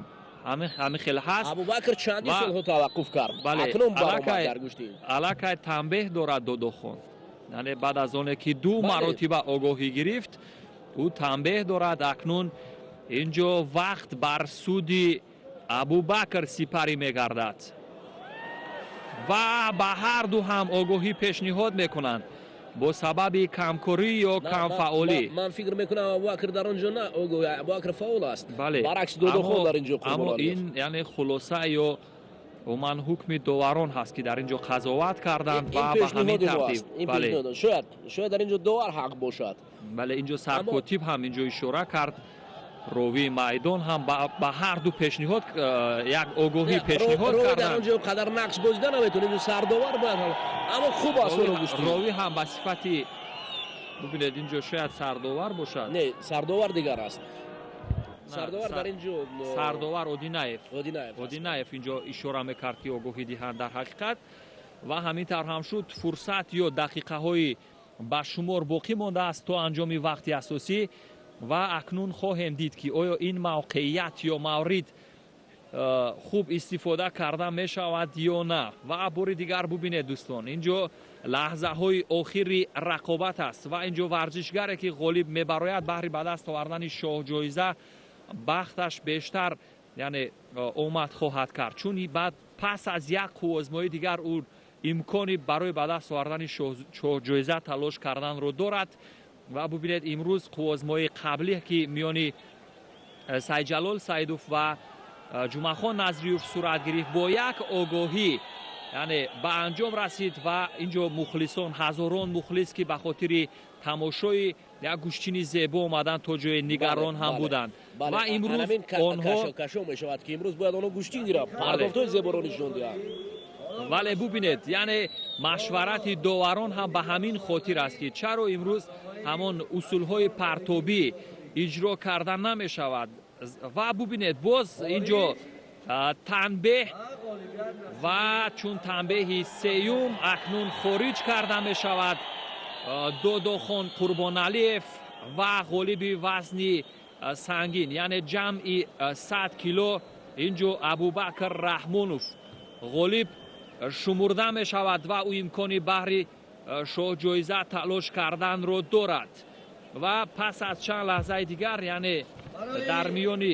ҳамин хел ҳаст. Абубакр чандин солҳо таваққуф кард, Бале, акнун баромад аллакай дар гӯштин. Аллакай танбеҳ дорад Додохон. Яъне, баъд аз оне ки ду маротиба огоҳӣ гирифт, ӯ танбеҳ дорад. Акнун инҷо вақт бар суди Абубакр сипарӣ мегардад ва ба ҳарду ҳам огоҳӣ пешниҳод мекунанд бо сабаби камкорӣ ё На, камфаъолӣ. Ман фикр мекунам, Абубакр дар он ҷо на огоҳӣ, Абубакр фаъол аст. Бале. Баръакс, Додохон дар ин ҷо аммо Қурбоналиев. Ин, яъне, хулоса ё умуман ҳукми доварон ҳаст, ки дар ин ҷо қазоват карданд Ин ва ба ҳамин пешниҳоди мо тартиб. аст. Ин Бале. пешниҳод. Шояд дар ин ҷо довар ҳақ бошад. Бале, инҷо саркотиб ҳам инҷо ишора кард. Ровии майдон ҳам ба ҳар ду пешниҳод як огоҳӣ пешниҳод карданд. Дар он ҷо қадар нақш бозида наметавонед, сардовар бояд, аммо хуб аст ӯро гӯштӣ. Ровӣ ҳам ба сифати бубинед, инҷо шояд сардовар бошад. Не, сардовар дигар аст. Сардовар дар инҷо сардовар Одинаев. Одинаев инҷо ишора мекард, ки огоҳӣ диҳанд дар ҳақиқат, ва ҳамин тавр ҳам шуд. Фурсат ё дақиқаҳои ба шумор боқӣ мондааст то анҷоми вақти асосӣ ва акнун хоҳем дид, ки оё ин мавқеият ё маврид хуб истифода карда мешавад ё на. Ва бори дигар бубинед, дӯстон, инҷо лаҳзаҳои охири рақобат аст ва инҷо варзишгаре, ки ғолиб мебарояд, баҳри ба даст овардани шоҳҷоиза бахташ бештар, яъне омад хоҳад кард, чун баъд пас аз як қуввозмоии дигар ӯ имкони барои ба даст овардани шоҳҷоиза талош карданро дорад. Ва бубинед, имрӯз қуввозмоии қаблӣ, ки миёни Сайдҷалол Саидов ва Ҷумъахон Назриев сурат гирифт, бо як огоҳӣ, яъне ба анҷом расид ва инҷо мухлисон, ҳазорон мухлис, ки ба хотири тамошои як гӯштини зебо омаданд, то ҷои нигарон ҳам буданд. Ва имрӯз онҳо кашо мешавад, ки имрӯз бояд онҳо гӯштин гиранд, пардохтҳои зеборо нишон диҳанд. Вале бубинед, яъне машварати доварон ҳам ба ҳамин хотир аст, ки чаро имрӯз ҳамон усулҳои партобӣ иҷро карда намешавад. Ва бубинед, боз инҷо танбеҳ, ва чун танбеҳи сеюм акнун хориҷ карда мешавад Додохон Қурбоналиев ва ғолиби вазни сангин, яъне ҷамъи 100 кило, инҷо Абубакр Раҳмонов ғолиб шумурда мешавад ва ӯ имкони баҳри шоҳҷоиза талош карданро дорад. Ва пас аз чанд лаҳзаи дигар, яъне дар миёни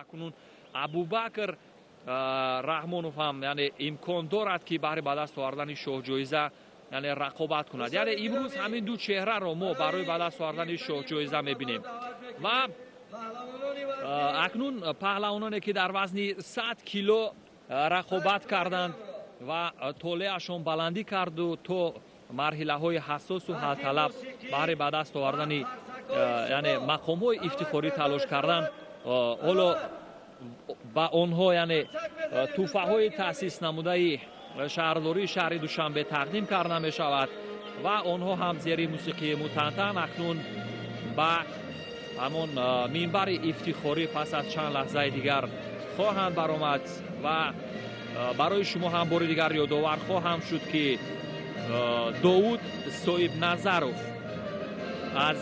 акнун Абубакр Раҳмонов ҳам, яъне имкон дорад, ки баҳри ба даст овардани шоҳҷоиза, яъне рақобат кунад. Яъне имрӯз ҳамин ду чеҳраро мо барои ба даст овардани шоҳҷоиза мебинем. Ва акнун паҳлавононе, ки дар вазни 100 кило рақобат карданд ва толеашон баландӣ карду то марҳилаҳои ҳассосу ҳалталаб баҳри ба даст овардани, яъне мақомҳои ифтихорӣ талош карданд, ҳоло ба онҳо, яъне тӯҳфаҳои таъсис намудаи шаҳрдории шаҳри Душанбе тақдим карда мешавад ва онҳо ҳам зери мусиқии мутантан акнун ба ҳамон минбари ифтихорӣ пас аз чанд лаҳзаи дигар хоҳанд баромад. Ва барои шумо ҳам бори дигар ёдовар хоҳам шуд, ки Довуд Соибназаров аз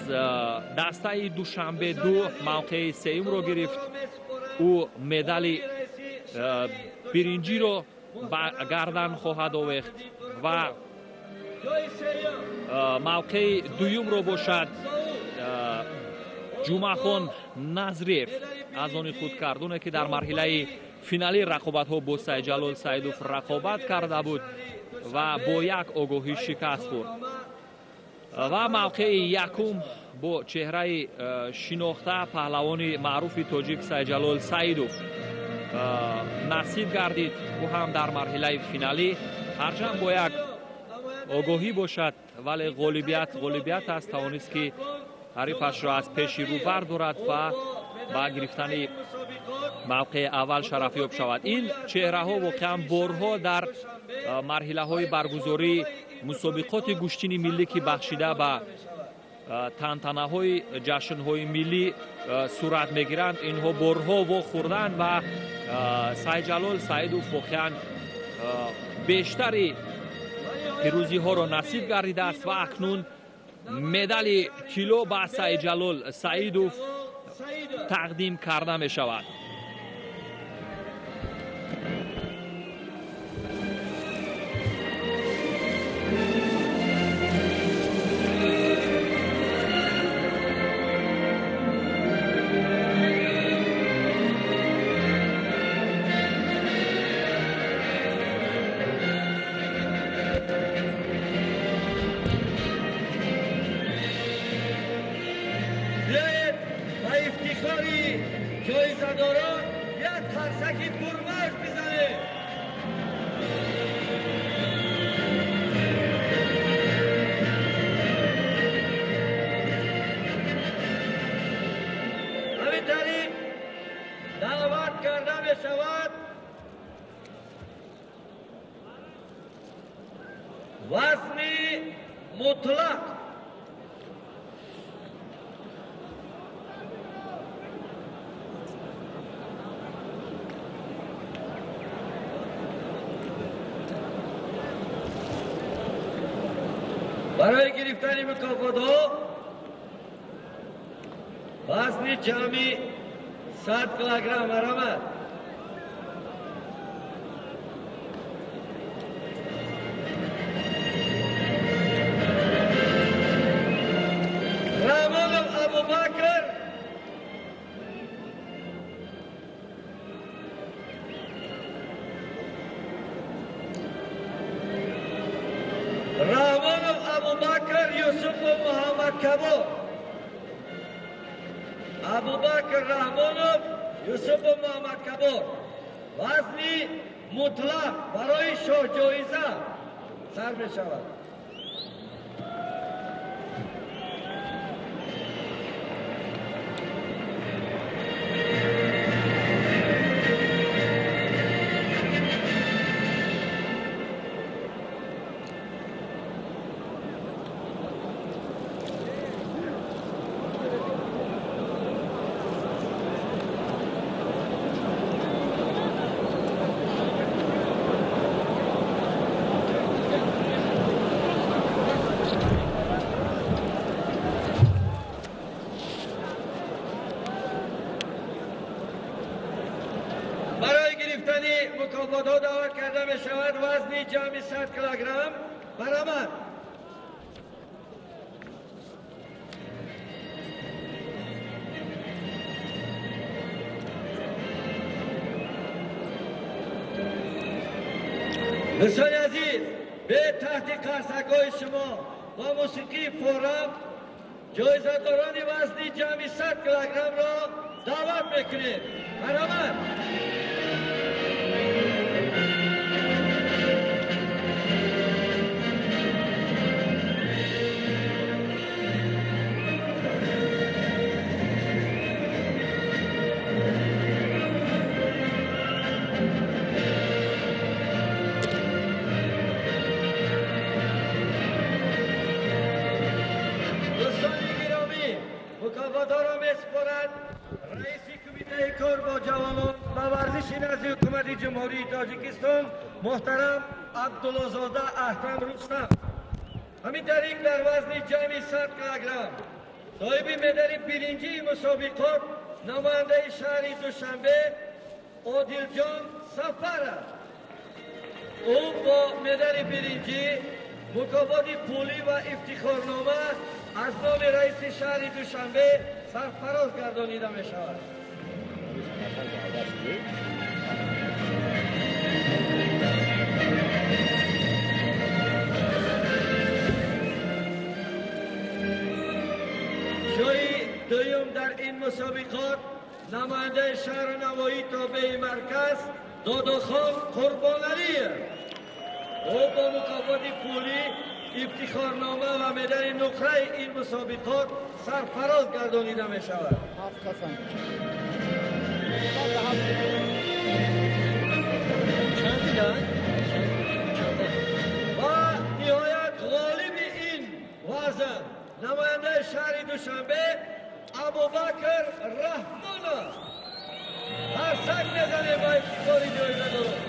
дастаи Душанбе ду мавқеи сеюмро гирифт. Ӯ медали биринҷиро ба гардан хоҳад овехт ва мавқеи дуюмро бошад Ҷумъахон Назриев аз они худ кард, оне ки дар марҳилаи финалии рақобатҳо бо Сайдҷалол Саидов рақобат карда буд ва бо як огоҳӣ шикаст хӯрд. Ва мавқеи якум бо чеҳраи шинохта паҳлавони маъруфи тоҷик Сайдҷалол Саидов насиб гардид. Ӯ ҳам дар марҳилаи финалӣ ҳарчанд бо як огоҳӣ бошад, вале ғолибият аст, тавонист, ки ҳарифашро аз пеши рӯ бардорад ва ба гирифтани мавқеи аввал шарафёб шавад. Ин чеҳраҳо воқеан борҳо дар марҳилаҳои баргузории мусобиқоти гӯштини миллӣ, ки бахшида ба тантанаҳои ҷашнҳои миллӣ сурат мегиранд, инҳо борҳо вохӯрданд ва Сайдҷалол Саидов воқеан бештари пирӯзиҳоро насиб гардидааст ва акнун медали тилло ба Сайдҷалол Саидов Тақдим карда мешавад. Ҷоизадорон як қарсаки пурмавҷ бизанед. Ҳамин тариқ даъват карда мешавад вазни мутлақ. Барои гирифтани мукофотҳо вазни ҷамъи 100 килограмм баромад. Раҳмонов Абубакр, Раҳмонов Абубакр Юсупов Муҳаммадкабор. Абубакр Раҳмонов Юсупов Муҳаммадкабор. Вазни мутлақ барои шоҳҷоиза сар мешавад. Барои гирифтани мукофотҳо даъват карда мешавад вазни ҷамъи 100 килограмм баромад. Дӯстони азиз, бе таҳти қарсакҳои шумо бо мусиқии форам ҷоизадорони вазни ҷамъи 100 килограммро даъват мекунем. Баромад. Дӯстони гиромӣ, мукофотҳоро месупорад раиси кумитаи кор бо ҷавонон ва варзиши назди ҳукумати Ҷумҳурии Тоҷикистон муҳтарам Абдуллозода Аҳтам Рустам. Ҳамин тариқ дар вазни ҷамъи 100 килограмм соҳиби медали биринҷии мусобиқот намояндаи шаҳри Душанбе Одилҷон Сафаров. Ӯ бо медали биринҷӣ, мукофоти пулӣ ва ифтихорнома аз номи раиси шаҳри Душанбе сарфароз гардонида мешавад. Ҷои дуюм дар ин мусобиқот намояндаи шаҳру навоҳии тобеи марказ Додохон Қурбоналиев. Ӯ бо мукофоти пулӣ, ифтихорнома ва медали нуқраи ин мусобиқот сарфароз гардонида мешавад. Ва ниҳоят ғолиби ин вазн намояндаи шаҳри Душанбе Абубакр Раҳмонов. Қарсак мезанем ба ифтихори ҷоизадорон.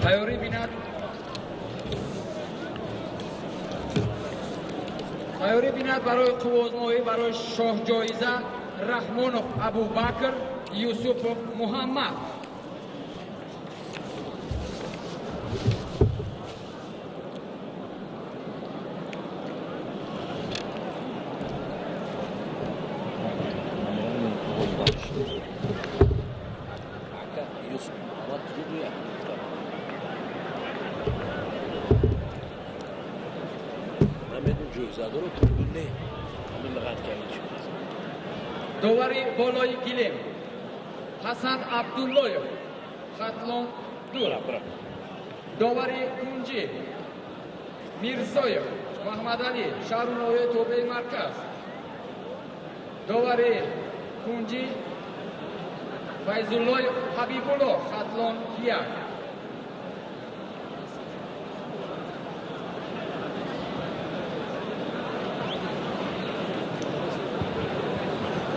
Тайёрӣ бинад. Тайёрӣ бинад барои қувваозмоӣ барои шоҳҷоиза Раҳмонов Абубакр, Юсупов Муҳаммад. Довари болои гилем Ҳасан Абдуллоев, Хатлон 2. Довари кунҷӣ Мирзоев Муҳаммадалӣ, шаҳру ноҳияи тобеи марказ. Довари кунҷӣ Файзуллоев Ҳабибулло, Хатлон 1.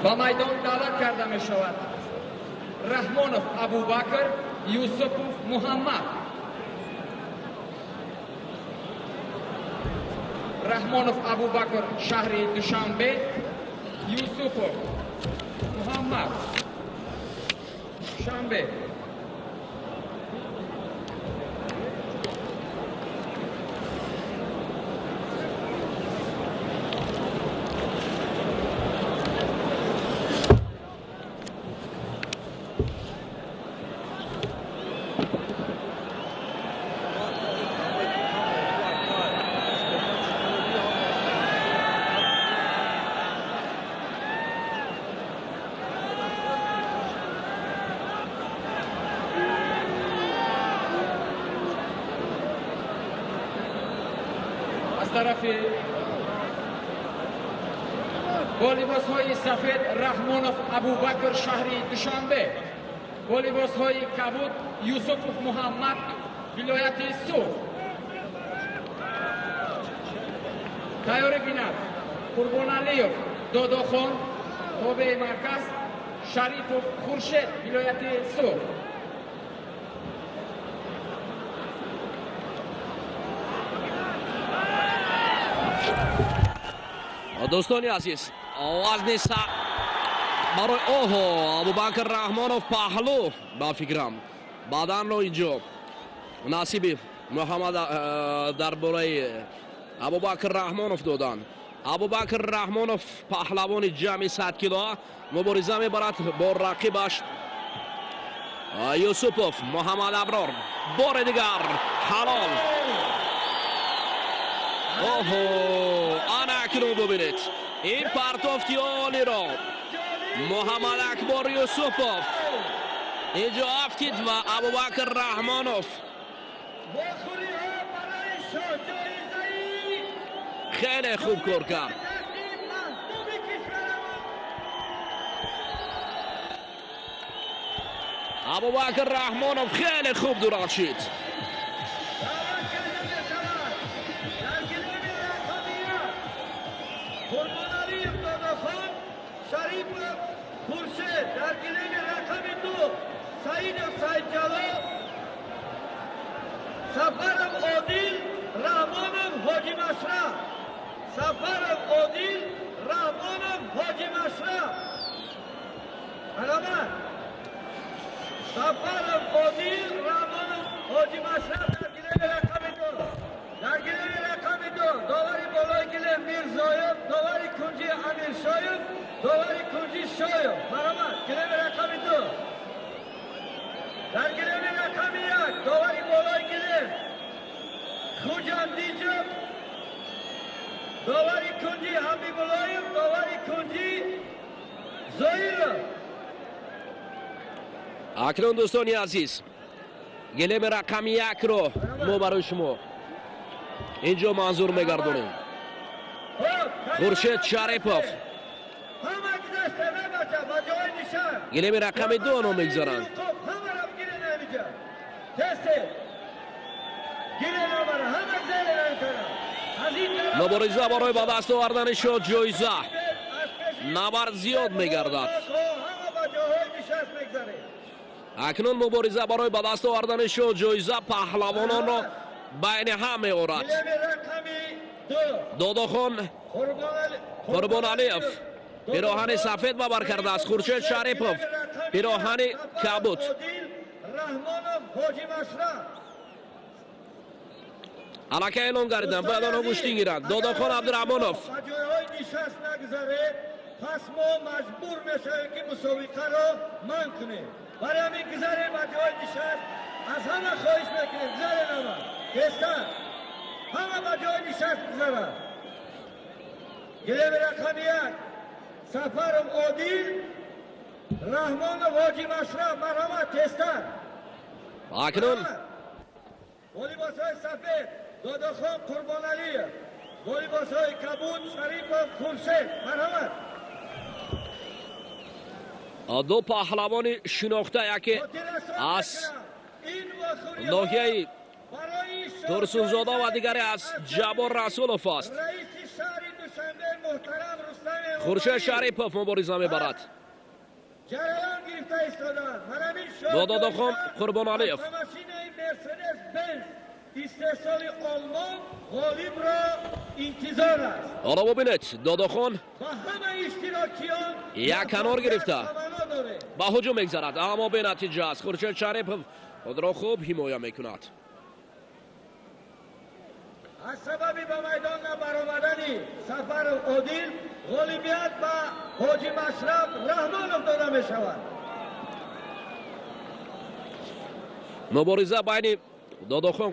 Ба майдон даъват карда мешавад Раҳмонов Абубакр, Юсупов Муҳаммад. Раҳмонов Абубакр, шаҳри Душанбе, Юсупов Муҳаммад, Душанбе. Тарафи бо либосҳои сафед Раҳмонов Абубакр, шаҳри Душанбе, бо либосҳои кабуд Юсупов Муҳаммад, вилояти Суғд. Тайёрӣ бинад Қурбоналиев Додохон, тобеи марказ, Шарипов Хуршед, вилояти Суғд. Дӯстони азиз, вазни барои оҳо Абубакр Раҳмонов паҳлӯ ба фикрам баъданро инҷо насиби Муҳаммад дар бораи Абубакр Раҳмонов доданд. Абубакр Раҳмонов паҳлавони ҷамъи 100 кило мубориза мебарад бо рақибаш Юсупов Муҳаммад Аброр. Бори дигар ҳалол. Оҳо, ана акнун бубинед ин партофти олиро Муҳаммад Акбор Юсупов инҷо афтид ва Абубакр Раҳмонов хеле хуб кор кард. Абубакр Раҳмонов хеле хуб дурахшид. Қурбоналиев Додахон, Шарипов Хуршед. Дар гилеми рақами 2 Саидов Саидҷалол, Сафаров Одил, Раҳмонов Ҳоҷи Машраф. Сафаров Одил, Раҳмонов Ҳоҷи Машраф. Марҳамат. Сафаров Одил, Раҳмонов Ҳоҷи Машраф дар гилеми рақами 2. Дар гилеми рақами 2 довари болои гилем Мирзоев, довари кунҷи Амиршоев, довари кунҷи Шоев. Марҳамат, гилеми рақами 2. Дар гилеми рақами 1 довари болои гилем Хуҷандиҷов, довари кунҷи Ҳабибуллоев, довари кунҷи Зоиров. Акнун дӯстони азиз, гилеми рақами 1-ро мо барои шумо инҷо манзур мегардонем. Хуршед Шарипов гилеми рақами 2 ном мегузаранд. Мубориза барои ба даст овардани шоҳ-ҷоиза набард зиёд мегардад. Акнун мубориза барои ба даст овардани шоҳ ҷоиза паҳлавононро байни ҳам меорад. Додохон Қурбоналиев пироҳани сафед ба бар кардааст, Хуршед Шарипов пироҳани кабуд. Аллакай эълон гардиданд, бояд онҳо гӯштин гиранд. Додохон Абдураҳмонов. Пас мо маҷбур мешавем, ки мусобиқаро манъ кунем. Барои ҳамин гузарем ба ҷои нишаст. Аз ҳама хоҳиш мекунем, гузарем, ҳама тезтар, ҳама ба ҷои нишаст гузаранд. Гилеми рақами 1 Сафаров Одил, Раҳмонов Ҳоҷи Машраб, марҳамат, тезтар. Акнун бо либосҳои сафед Додохон Қурбоналиев, бо либосҳои кабуд Шарипов Хуршед, марҳамат. Ду паҳлавони шинохта, яке аз ноҳияи Турсунзода ва дигаре аз Ҷаббор Расулов аст. Хуршед Шарипов мубориза мебарад бо Додохон Қурбоналиев. Истеҳсоли Олмон ғолибро интизор аст. Ҳоло бубинед, Додохон ба ҳама иштирокчиён як канор гирифта ба ҳуҷум мегзарад, аммо бенатиҷа аст. Хуршед Шарипов худро хуб ҳимоя мекунад. Аз сабаби ба майдон набаромадани Сафаров Одил ғолибият ба Ҳоҷи Машраб Раҳмонов дода мешавад. Мубориза байни Додохон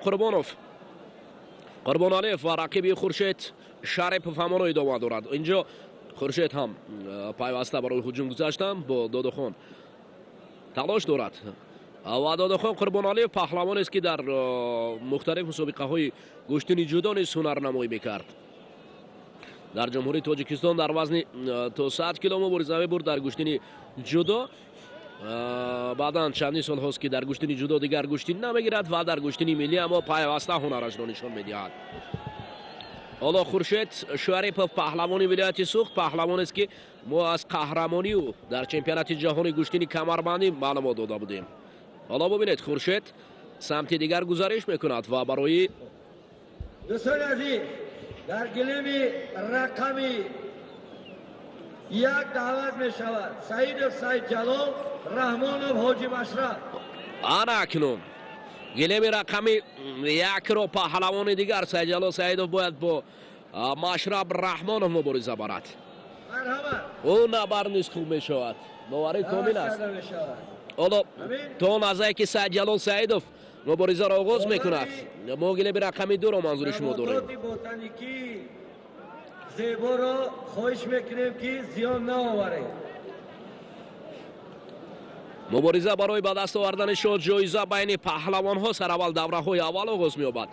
Қурбоналиев ва рақиби Хуршед Шарипов ҳамоно идома дорад. Инҷо Хуршед ҳам пайваста барои ҳуҷум гузаштан бо Додохон талош дорад ва Додохон Қурбоналиев паҳлавонест, ки дар мухталиф мусобиқаҳои гӯштини ҷудо низ ҳунарнамоӣ мекард. Дар Ҷумҳурии Тоҷикистон дар вазни то 100 кило мубориза мебурд дар гӯштини ҷудо. Баъдан чандин солҳост, ки дар гӯштини ҷудо дигар гӯштин намегирад ва дар гӯштини миллӣ аммо пайваста ҳунарашро нишон медиҳад. Ҳоло Хуршед Шарипов, паҳлавони вилояти Суғд, паҳлавонест, ки мо аз қаҳрамонӣ ӯ дар чемпионати ҷаҳони гӯштини камарбандӣ маълумот дода будем. Ҳоло бубинед, Хуршед самти дигар гузариш мекунад ва барои Дӯстони азиз, дар гилеми рақами 1 даъват мешавад Саидов Саидҷалол, Раҳмонов Ҳоҷи Машраб. Ана акнун гилеми рақами 1-ро паҳлавони дигар Саидҷалол Саидов бояд бо Машраб Раҳмонов мубориза барад. Ӯ набар низ хуб мешавад, боварӣ комил аст. Ҳоло то он лаҳзае ки Саидҷалол Саидов муборизаро оғоз мекунад, мо гилеми рақами 2-ро манзури шумо дорем. Зеборо хоҳиш мекунем, ки зиён наоваред. Мубориза барои ба даст овардани шоҳ ҷоиза байни паҳлавонҳо сараввал давраҳои аввал оғоз меёбад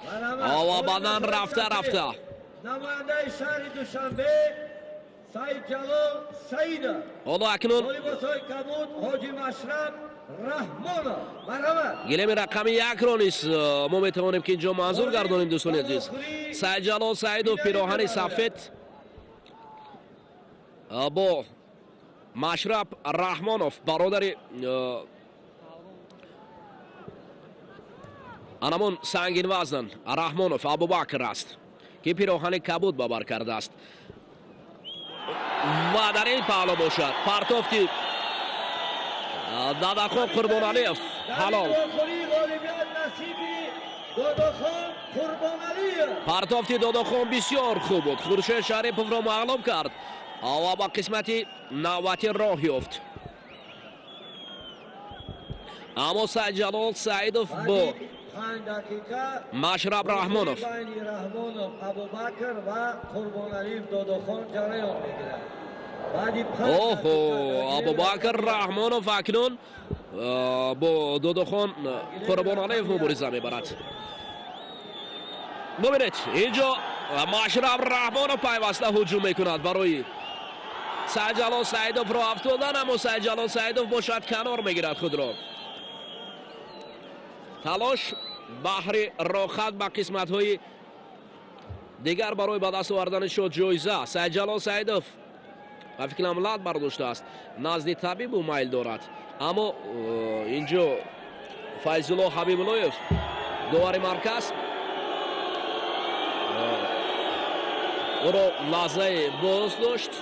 ва баъдан рафта рафта. Намояндаи шаҳри Душанбе Саидҷалол Саидов. Ҳоло акнун либосҳои кабуд Ҳоҷи Машраб Раҳмонов, марҳамат. Гилеми рақами 1-ро низ мо метавонем, ки инҷо манзур гардонем, дӯстони азиз. Саидҷалол Саидов пироҳани сафед бо Машраб Раҳмонов, бародари анамон сангинвазн Раҳмонов Абубакр аст, ки пироҳани кабуд ба бар кардааст. Ва дар ин паҳло бошад партофти Дадахон Қурбоналиев ҳалол. Партофти Додохон бисёр хуб буд, Хуршед Шариповро мағлуб кард ва ба қисмати навбатӣ роҳ ёфт. Аммо Саидҷалол Саидов бо Машраб Раҳмонов. Раҳмонов Абубакр ва Қурбоналиев Додохон ҷараён мегирад. Оҳо, Абубакр Раҳмонов акнун бо Додохон Қурбоналиев мубориза мебарад. Бубинед, инҷо Машраб Раҳмонов пайваста ҳуҷум мекунад барои Саидҷалол Саидовро афтодан, аммо Саидҷалол Саидов бошад канор мегирад худро. Талош баҳри рохат ба қисматҳои дигар барои ба даст овардани шоҳ ҷоиза. Саидҷалол Саидов Ба фикрам, лат бардоштааст, назди табиб ӯ майл дорад. Аммо инҷо Файзулло Ҳабибуллоев, довари марказ, ӯро лаҳзае боз дошт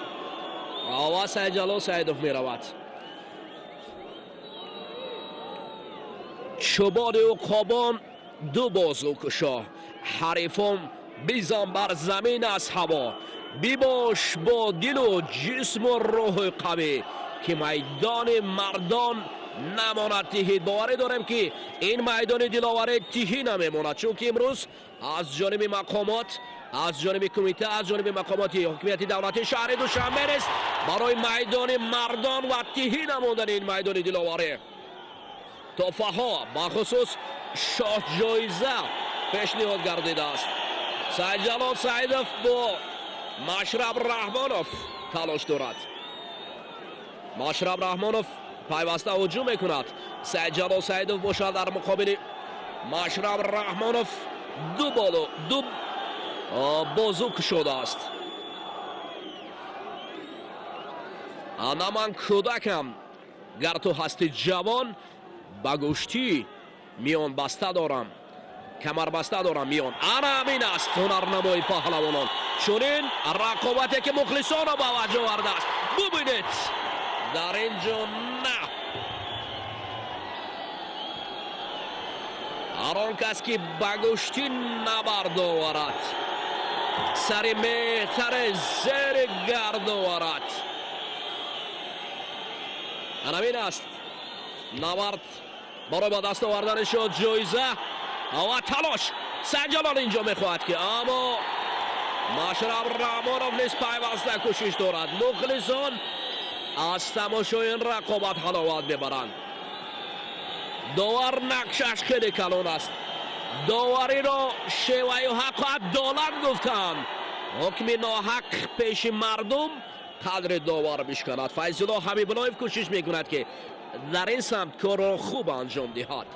ва Саидҷалол Саидов меравад. Чӯбони уқобон ду бозу кушо, ҳарифон бизан бар замин аз ҳаво, бибош бо дилу ҷисму рӯҳи қавӣ, ки майдони мардон намонад тиҳӣ. Боварӣ дорем, ки ин майдони диловарӣ тиҳӣ намемонад, чунки имрӯз аз ҷониби мақомот, аз ҷониби кумита, аз ҷониби мақомоти ҳокимияти давлатии шаҳри Душанбе нест барои майдони мардон ва тиҳӣ намондани ин майдони диловарӣ туҳфаҳо, бахусус шоҳҷоиза пешниҳод гардидааст. Саидҷалол Саидов бо Машраб Раҳмонов талош дорад. Машраб Раҳмонов пайваста ҳуҷум мекунад. Саидҷалол Саидов бошад, дар муқобили Машраб Раҳмонов ду болу ду бозу кушодааст. Ана ман кӯдакам, гар ту ҳасти ҷавон, ба гӯштӣ миён баста дорам, камарбаста дорам миён. Ана ҳамин аст ҳунарнамои паҳлавонон, чунин рақобате ки мухлисонро ба ваҷ овардааст. Бубинед, дар ин ҷо на ҳар он кас ки ба гӯштӣ набард оварад, сари меҳтаре зери гард оварад. Ҳамин аст набард барои ба даст овардани шуд ҷоиза ва талош. Саидҷалол инҷо мехоҳад ки, аммо Машраб Раҳмонов низ пайваста кӯшиш дорад. Мухлисон аз тамошои ин рақобат ҳаловат мебаранд. Довар нақшаш хеле калон аст. Довариро шеваю ҳаққу адолат гуфтанд. Ҳукми ноҳақ пеши мардум қадри довар бишканад. Файзулло Ҳабибуллоев кӯшиш мекунад, ки дар ин самт корро хуб анҷом диҳад.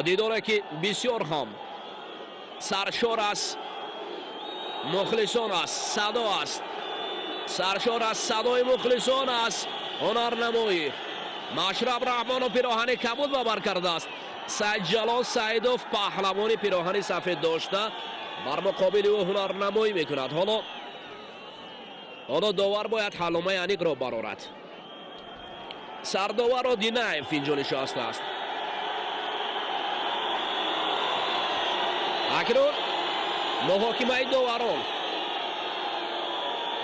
Дидоре ки бисёр ҳам саршор аз мухлисон аст, садо аст, саршор аз садои мухлисон аст ҳунарнамоӣ. Машраб Раҳмонов пироҳани кабуд ба бар кардааст. Саидҷалол Саидов паҳлавони пироҳани сафед дошта бар муқобили ӯ ҳунарнамоӣ мекунад. Ҳоло довар бояд ҳалломаи аниқро барорад. Сардоварро Динаев инҷо нишастааст. Акнун муҳокимаи доварон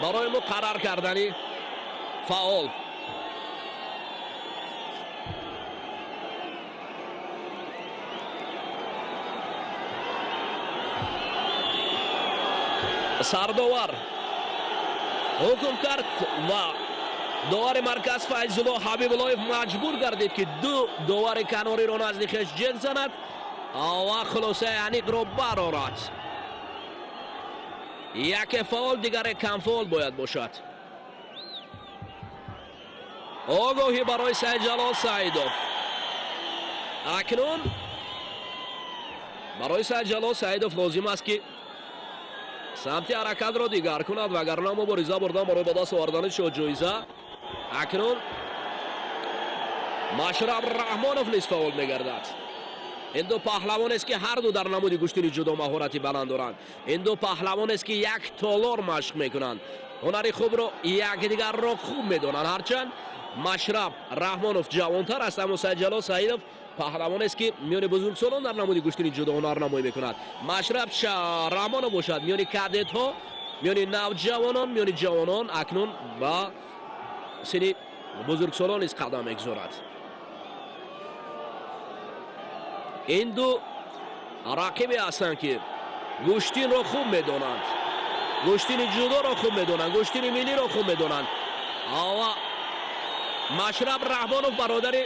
барои муқаррар кардани фаъол. Сардовар ҳукм кард ва довари марказ Файзулло Ҳабибуллоев маҷбур гардид, ки ду довари канориро назди хеш ҷеғ занад ва хулосаи аниқро барорад. Яке фаъол, дигаре камфаъол бояд бошад. Огоҳӣ барои Саидҷалол Саидов. Акнун барои Саидҷалол Саидов лозим аст, ки самти ҳаракатро дигар кунад, вагарна мубориза бурдан барои ба даст овардани шоҳҷоиза. Акнун Машраб Раҳмонов низ фаъол мегардад. Ин ду паҳлавонест, ки ҳар ду дар намуди гӯштини ҷудо маҳорати баланд доранд. Ин ду паҳлавонест, ки як толор машқ мекунанд, ҳунари хубро якдигарро хуб медонанд. Ҳарчанд Машраб Раҳмонов ҷавонтар аст, аммо Саидҷалол Саидов паҳлавонест, ки миёни бузургсолон дар намуди гӯштини ҷудо ҳунарнамоӣ мекунад. Машраб Раҳмонов бошад, миёни кадетҳо, миёни навҷавонон, миёни ҷавонон акнун ба синни бузургсолон низ қадам мегузорад. Ин ду рақибе ҳастанд, ки гӯштинро хуб медонанд, гӯштини ҷудоро хуб медонанд, гӯштини миллиро хуб медонанд. Ва Машраб Раҳмонов бародари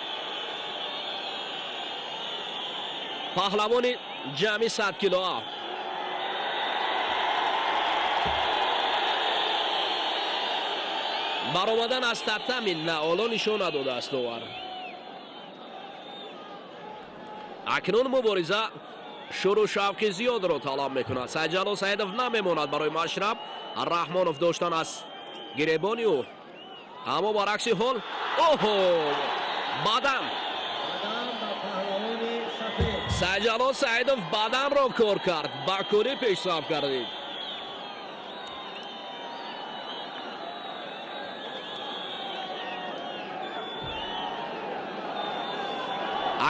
паҳлавони ҷамъи 100 килоа. Баромадан аз татами наоло нишон надодааст довар. Акнун мубориза Шуру шавқи зиёдро талаб мекунад. Сайдҷалол Саидов намемонад барои Машраб Раҳмонов доштан аз гиребони ӯ, аммо баръакси ҳол оҳо, бадан. Сайдҷалол Саидов баданро кор кард, ба кӯрӣ пешрафт кардид.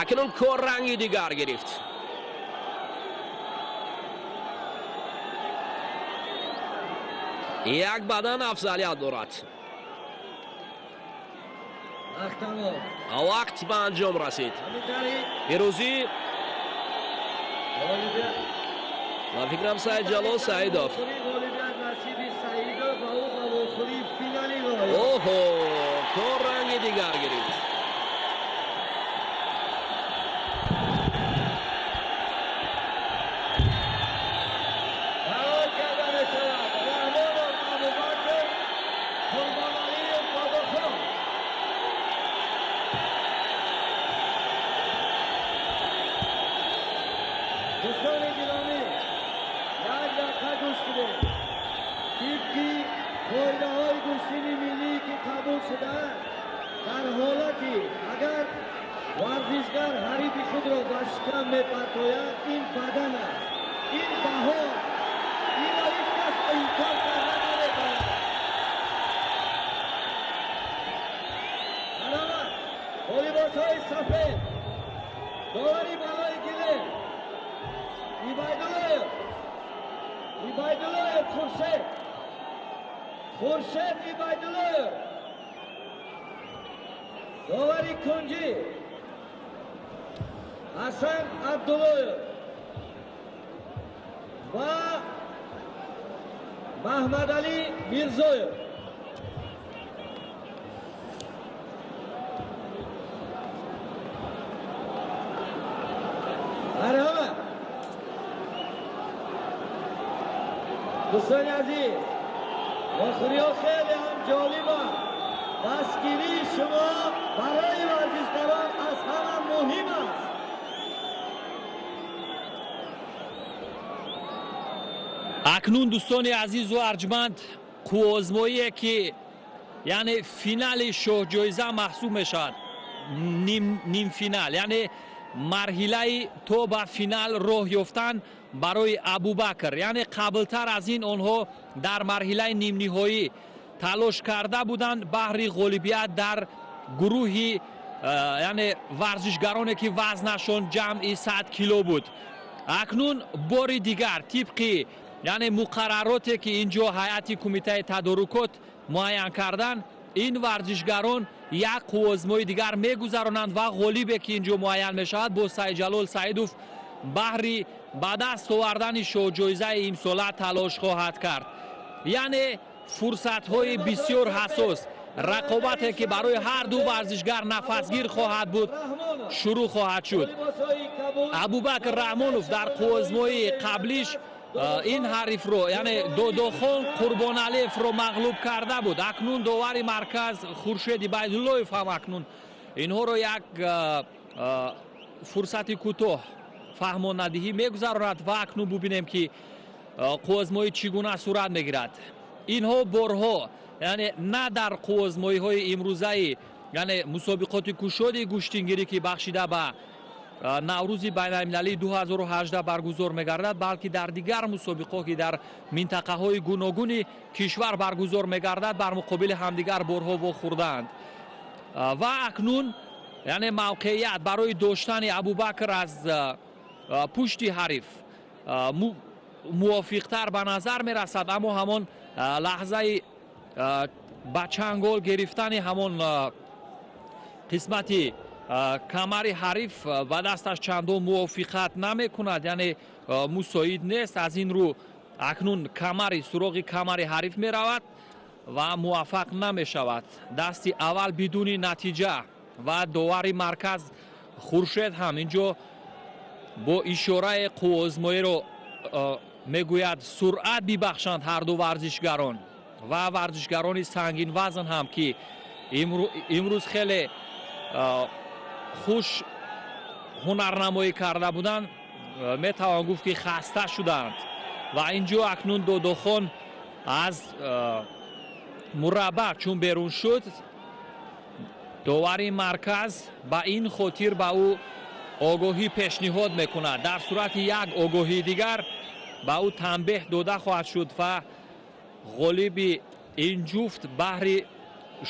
Акнун кор ранги дигар гирифт. Як бадан афзалият дорад. Вақт ба анҷом расид. Пирӯзӣ ба фикрам Сайдҷалол Саидов. Оҳо, кор ранги дигар гирифт. Тибқи қоидаҳои гӯштини миллӣ, ки қабул шудааст, дар ҳолати агар варзишгар ҳарифи худро ба шикам мепартояд, ин бадан аст, ин баҳо, инро ҳеҷ кас инкор карда наметавонад. Марҳамат, бо либосҳои сафед довари балои гилем Ибайдуллоев, Ибайдуллоев Хуршед, Хуршед Ибайдуллоев, довари кунҷӣ Ҳасан Абдуллоев ва Маҳмадалӣ Мирзоев. Марҳамат, дӯстони азиз, вохӯриҳо хеле ҳам ҷолибанд. Дастгирии шумо барои варзишгарон аз ҳама муҳим аст. Акнун, дӯстони азизу арҷманд, қувваозмоие ки яъне финали шоҳҷоиза маҳсуб мешавад, нимфинал, яъне марҳилаи то ба финал роҳ ёфтан барои Абубакр. Яъне қаблтар аз ин онҳо дар марҳилаи нимниҳоӣ талош карда буданд баҳри ғолибият дар гурӯҳи яъне варзишгароне ки вазнашон ҷамъи 100 кило буд. Акнун бори дигар тибқи яъне муқаррароте ки ин ҷо ҳайати кумитаи тадорукот муайян кардан, ин варзишгарон як қувваозмои дигар мегузаронанд ва ғолибе ки ин ҷо муайян мешавад бо Сайдҷалол Саидов баҳри ба даст овардани шоҳҷоизаи имсола талош хоҳад кард. Яъне фурсатҳои бисёр ҳассос, рақобате ки барои ҳар ду варзишгар нафасгир хоҳад буд, шурӯъ хоҳад шуд. Абубакр Раҳмонов дар қувваозмоии қаблиш ин ҳарифро, яъне Додохон Қурбоналиевро мағлуб карда буд. Акнун довари марказ Хуршед Ибайдуллоев ҳам акнун инҳоро як фурсати кӯтоҳ фаҳмонадиҳӣ мегузаронад ва акнун бубинем ки қувваозмоӣ чӣ гуна сурат мегирад. Инҳо борҳо, яъне на дар қувваозмоиҳои имрӯзаи, яъне мусобиқоти кушоди гӯштингирӣ ки бахшида ба Наврӯзи байналмилалии 2018 баргузор мегардад, балки дар дигар мусобиқо ки дар минтақаҳои гуногуни кишвар баргузор мегардад, бар муқобили ҳамдигар борҳо вохӯрдаанд. Ва акнун яъне мавқеият барои доштани Абубакр аз пушти ҳариф мувофиқтар ба назар мерасад, аммо ҳамон лаҳзаи ба чангол гирифтани ҳамон қисмати камари ҳариф ба дасташ чандон мувофиқат намекунад, яъне мусоид нест. Аз ин рӯ акнун камари суроғи камари ҳариф меравад ва муваффақ намешавад. Дасти аввал бидуни натиҷа ва довари марказ Хуршед ҳам инҷо бо ишораи қувваозмоиро мегӯяд суръат бибахшанд ҳар ду варзишгарон ва варзишгарони сангинвазн ҳам ки имрӯз хеле хуш ҳунарнамоӣ карда буданд, метавон гуфт ки хаста шуданд ва инҷо акнун Додохон аз мураббаъ чун берун шуд, довари марказ ба ин хотир ба ӯ огоҳӣ пешниҳод мекунад. Дар сурати як огоҳии дигар ба ӯ танбеҳ дода хоҳад шуд ва ғолиби ин ҷуфт баҳри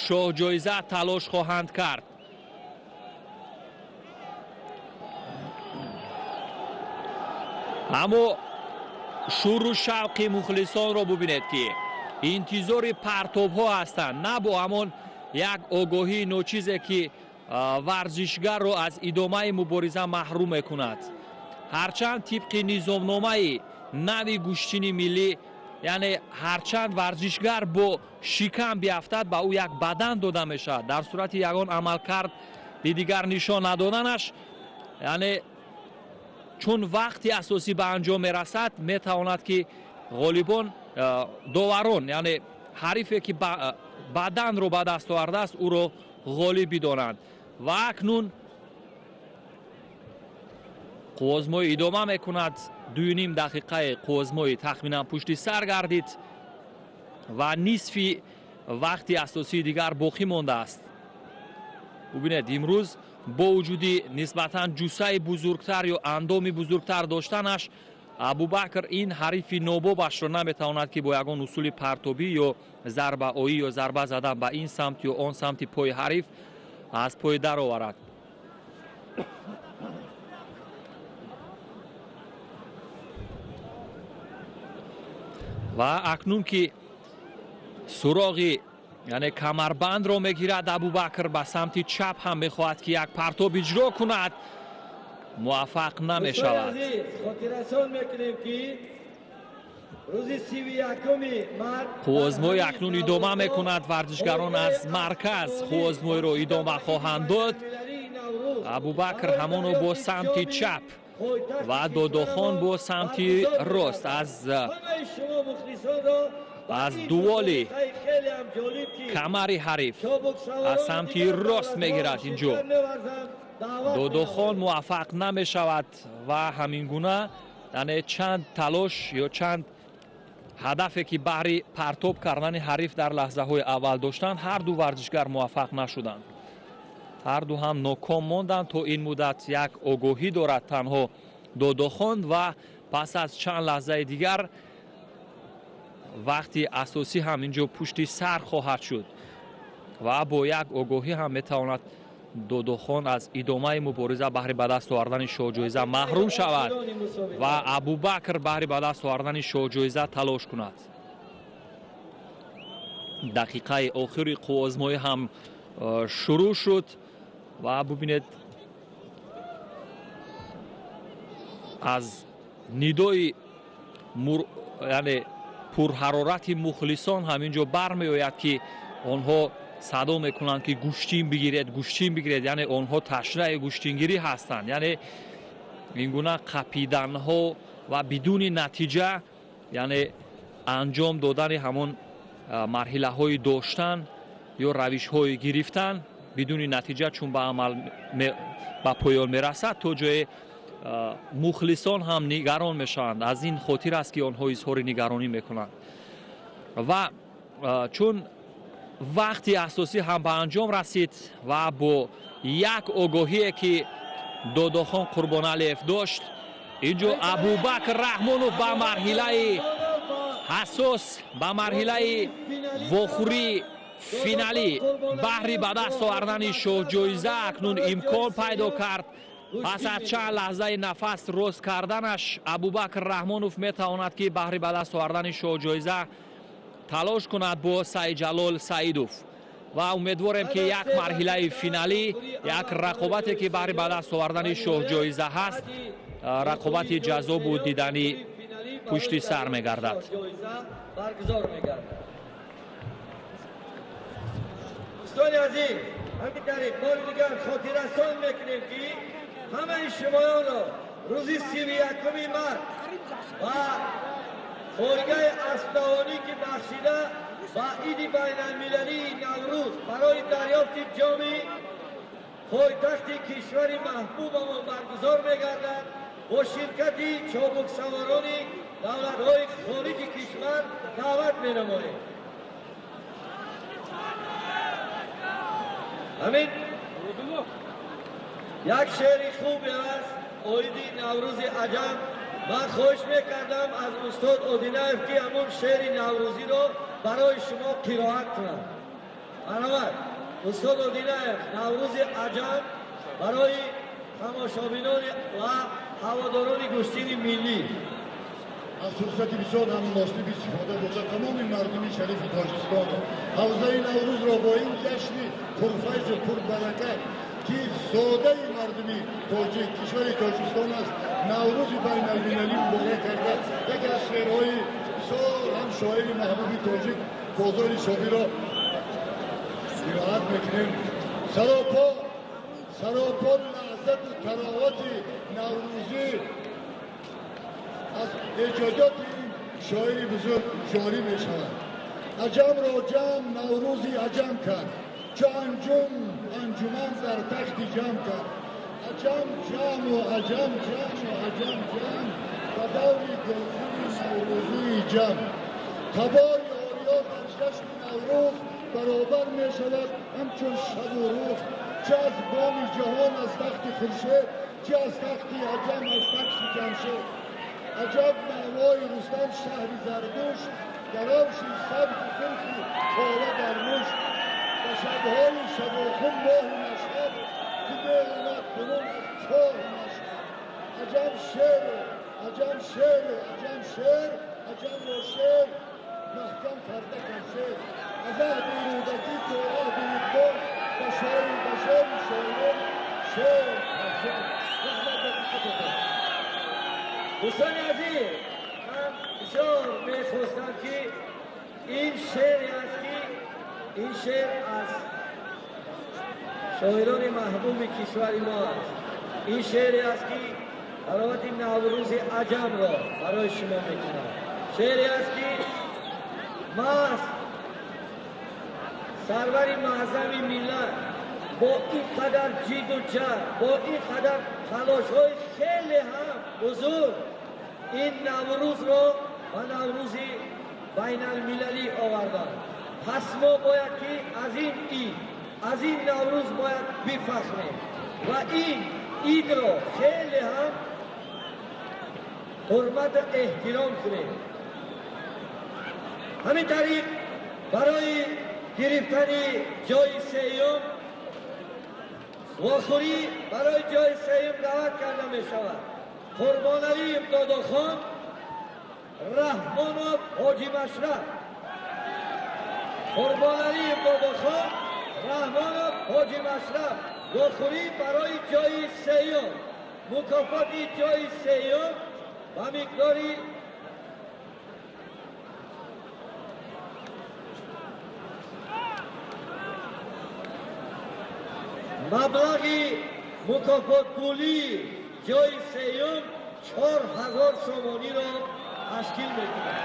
шоҳҷоиза талош хоҳанд кард. Аммо шуру шавқи мухлисонро бубинед, ки интизори партобҳо ҳастанд, на бо ҳамон як огоҳии ночизе, ки варзишгарро аз идомаи мубориза маҳрум мекунад. Ҳарчанд тибқи низомномаи нави гӯштини миллӣ, яъне ҳарчанд варзишгар бо шикам биафтад, ба ӯ як бадан дода мешавад. Дар сурати ягон амалкарди дигар нишон надоданаш, яъне чун вақти асосӣ ба анҷом мерасад, метавонад ки ғолибон, доварон, яъне ҳарифе ки баданро ба даст овардааст, ӯро ғолиб бидонанд. Ва акнун қуввозмоӣ идома мекунад. 2.5 дақиқаи қуввозмоӣ тахминан пушти сар гардид ва нисфи вақти асосии дигар боқӣ мондааст. Бубинед, имрӯз бо вуҷуди нисбатан ҷуссаи бузургтар ё андоми бузургтар доштанаш, Абубакр ин ҳарифи нобобашро наметавонад, ки бо ягон усули партобӣ ё зарбаоӣ ё зарба задан ба ин самт ё он самти пои ҳариф аз пой дароварад. Ва акнун ки суроғи, яъне камарбандро мегирад, Абубакр ба самти чап ҳам мехоҳад, ки як партоб иҷро кунад, муваффақ намешавад. Хотиррасон мекунем, ки рӯзи 31 март қуввозмоӣ акнун идома мекунад. Варзишгарон аз марказ қуввозмоиро идома хоҳанд дод. Абубакр ҳамоно бо самти чап ва Додохон бо самти рост аз дуволи камари ҳариф аз самти рост мегирад. Инҷо Додохон муваффақ намешавад ва ҳамин гуна, яъне чанд талош ё чанд ҳадафе, ки баҳри партоб кардани ҳариф дар лаҳзаҳои аввал доштанд, ҳар ду варзишгар муваффақ нашуданд. Ҳар ду ҳам ноком монданд. То ин муддат як огоҳӣ дорад танҳо Додохон ва пас аз чанд лаҳзаи дигар вақти асосӣ ҳам инҷо пушти сар хоҳад шуд ва бо як огоҳӣ ҳам метавонад Додохон аз идомаи мубориза баҳри ба даст овардани шоҳҷоиза маҳрум шавад ва Абубакр баҳри ба даст овардани шоҳҷоиза талош кунад. Дақиқаи охири қуввозмоӣ ҳам шурӯъ шуд ва бубинед, аз нидои, яъне пурҳарорати мухлисон ҳам инҷо бармеояд, ки онҳо садо мекунанд, ки гӯштин бигиред, гӯштин бигиред, яъне онҳо ташнаи гӯштингирӣ ҳастанд. Яъне ин гуна қапиданҳо ва бидуни натиҷа, яъне анҷом додани ҳамон марҳилаҳои доштан ё равишҳои гирифтан бидуни натиҷа, чун ба амал ба поён мерасад, то ҷое мухлисон ҳам нигарон мешаванд. Аз ин хотир аст, ки онҳо изҳори нигаронӣ мекунанд. Ва чун вақти асосӣ ҳам ба анҷом расид ва бо як огоҳие, ки Додохон Қурбоналиев дошт, инҷо Абубакр Раҳмонов ба марҳилаи ҳассос, ба марҳилаи вохӯрии финалӣ баҳри ба даст овардани шоҳҷоиза акнун имкон пайдо кард. Пас аз чанд лаҳзаи нафас рост карданаш, Абубакр Раҳмонов метавонад, ки баҳри ба даст овардани шоҳҷоиза талош кунад бо Саидҷалол Саидов. Ва умедворем, ки як марҳилаи финалӣ, як рақобате, ки баҳри ба даст овардани шоҳҷоиза ҳаст, рақобати ҷаззобу диданӣ пушти сар мегардад. Дӯстони азиз, ҳамин тариқ бори дигар хотиррасон мекунем, ки ҳамаи шумоёнро рӯзи 31 март ва пойгаи аспдавонӣ, ки бахшида ба иди байналмилалии Наврӯз барои дарёфти ҷоми пойтахти кишвари маҳбубамон баргузор мегардад. бо ширкати чобуксаворони давлатҳои хориҷи кишвар даъват менамоем. Ҳамин як шеъри хубе аст оиди Наврӯзи Аҷам. Ман хоҳиш мекардам аз устод Одинаев, ки ҳамон шеъри наврӯзиро барои шумо қироат кунад. Марҳамат, устод Одинаев, Наврӯзи Аҷам барои тамошобинони ва ҳаводорони гӯштини миллӣ. Аз фурсати бисёр ҳам муносиб истифода бурда, тамоми мардуми шарифи Тоҷикистонро, ҳавзаи Наврӯзро бо ин ҷашни пурфайзу пурбаракат, ки зодаи мардуми тоҷик, кишвари Тоҷикистон аст, Наврӯзи байналмилалӣ муборак карда, яке аз шеърҳои бисёр ҳам шоири маҳбуби тоҷик Бозори Собирро қироат мекунем. Саропо саропо лаҳзату таровати наврӯзӣ аз эҷодиёти ин шоири бузург ҷорӣ мешавад. Аҷамро ҷамъ Наврӯзи Аҷам кард, чо анҷум анҷуман дар тахти ҷамъ кард. Аҷам ҷамъу аҷам ҷамъу аҷам ҷамъ ба даври гулхуни наврӯзии ҷамъ. Табори ориё дар ҷашни Наврӯз баробар мешавад ҳамчун шабу рӯз. Чи аз боми ҷаҳон аз тахти Хуршед, чи аз тахти Аҷам аз тахти Ҷамшед. Аҷаб маъвои Рустам шаҳри Зардуш, даравши сабзу сурхи кола дар муш. Ба шабҳои шабохун моҳи Машҳад, ки меомад берун аз чоҳи Машҳад. Аҷам шеру аҷам шеру аҷам шер, аҷамро шер маҳкам карда камшер. Аз аҳди Рӯдакӣ то аҳди Иқбол ба шоири ба шери шоирон шер афзол. Раҳмат ба диққататон. Дӯстони азиз, ман бисёр мехостам, ки ин шеъре аст, ки ин шеър аз шоирони маҳбуби кишвари мо аст. Ин шеъре аст, ки таровати Наврӯзи Аҷамро барои шумо мекунам. Шеъре аст, ки маҳз сарвари муаззами миллат бо ин қадар ҷиду ҷаҳд, бо ин қадар талошҳои хеле ҳам бузург ин Наврӯзро ба Наврӯзи байналмилалӣ оварданд. Пас мо бояд ки аз ин ид, аз ин Наврӯз бояд бифахрем ва ин идро хеле ҳам ҳурмату эҳтиром кунем. Ҳамин тариқ, барои гирифтани ҷои сеюм вохӯрӣ, барои ҷои сеюм даъват карда мешавад Қурбоналиев Додохон, Раҳмонов Ҳоҷи Машраф. Қурбоналиев Додохон, Раҳмонов Ҳоҷи Машраф, вохӯрӣ барои ҷои сеюм. Мукофоти ҷои сеюм ба миқдори маблағи мукофотпулии ҷои сеюм 4000 сомониро ташкил мекунад.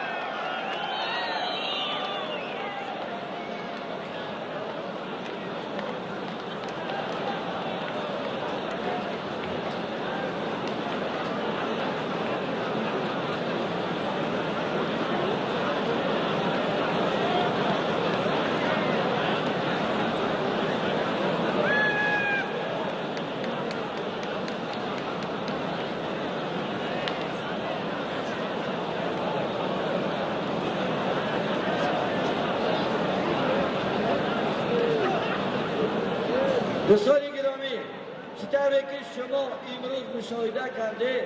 Дӯстони гиромӣ, чӣ тавре ки шумо имрӯз мушоҳида кардед,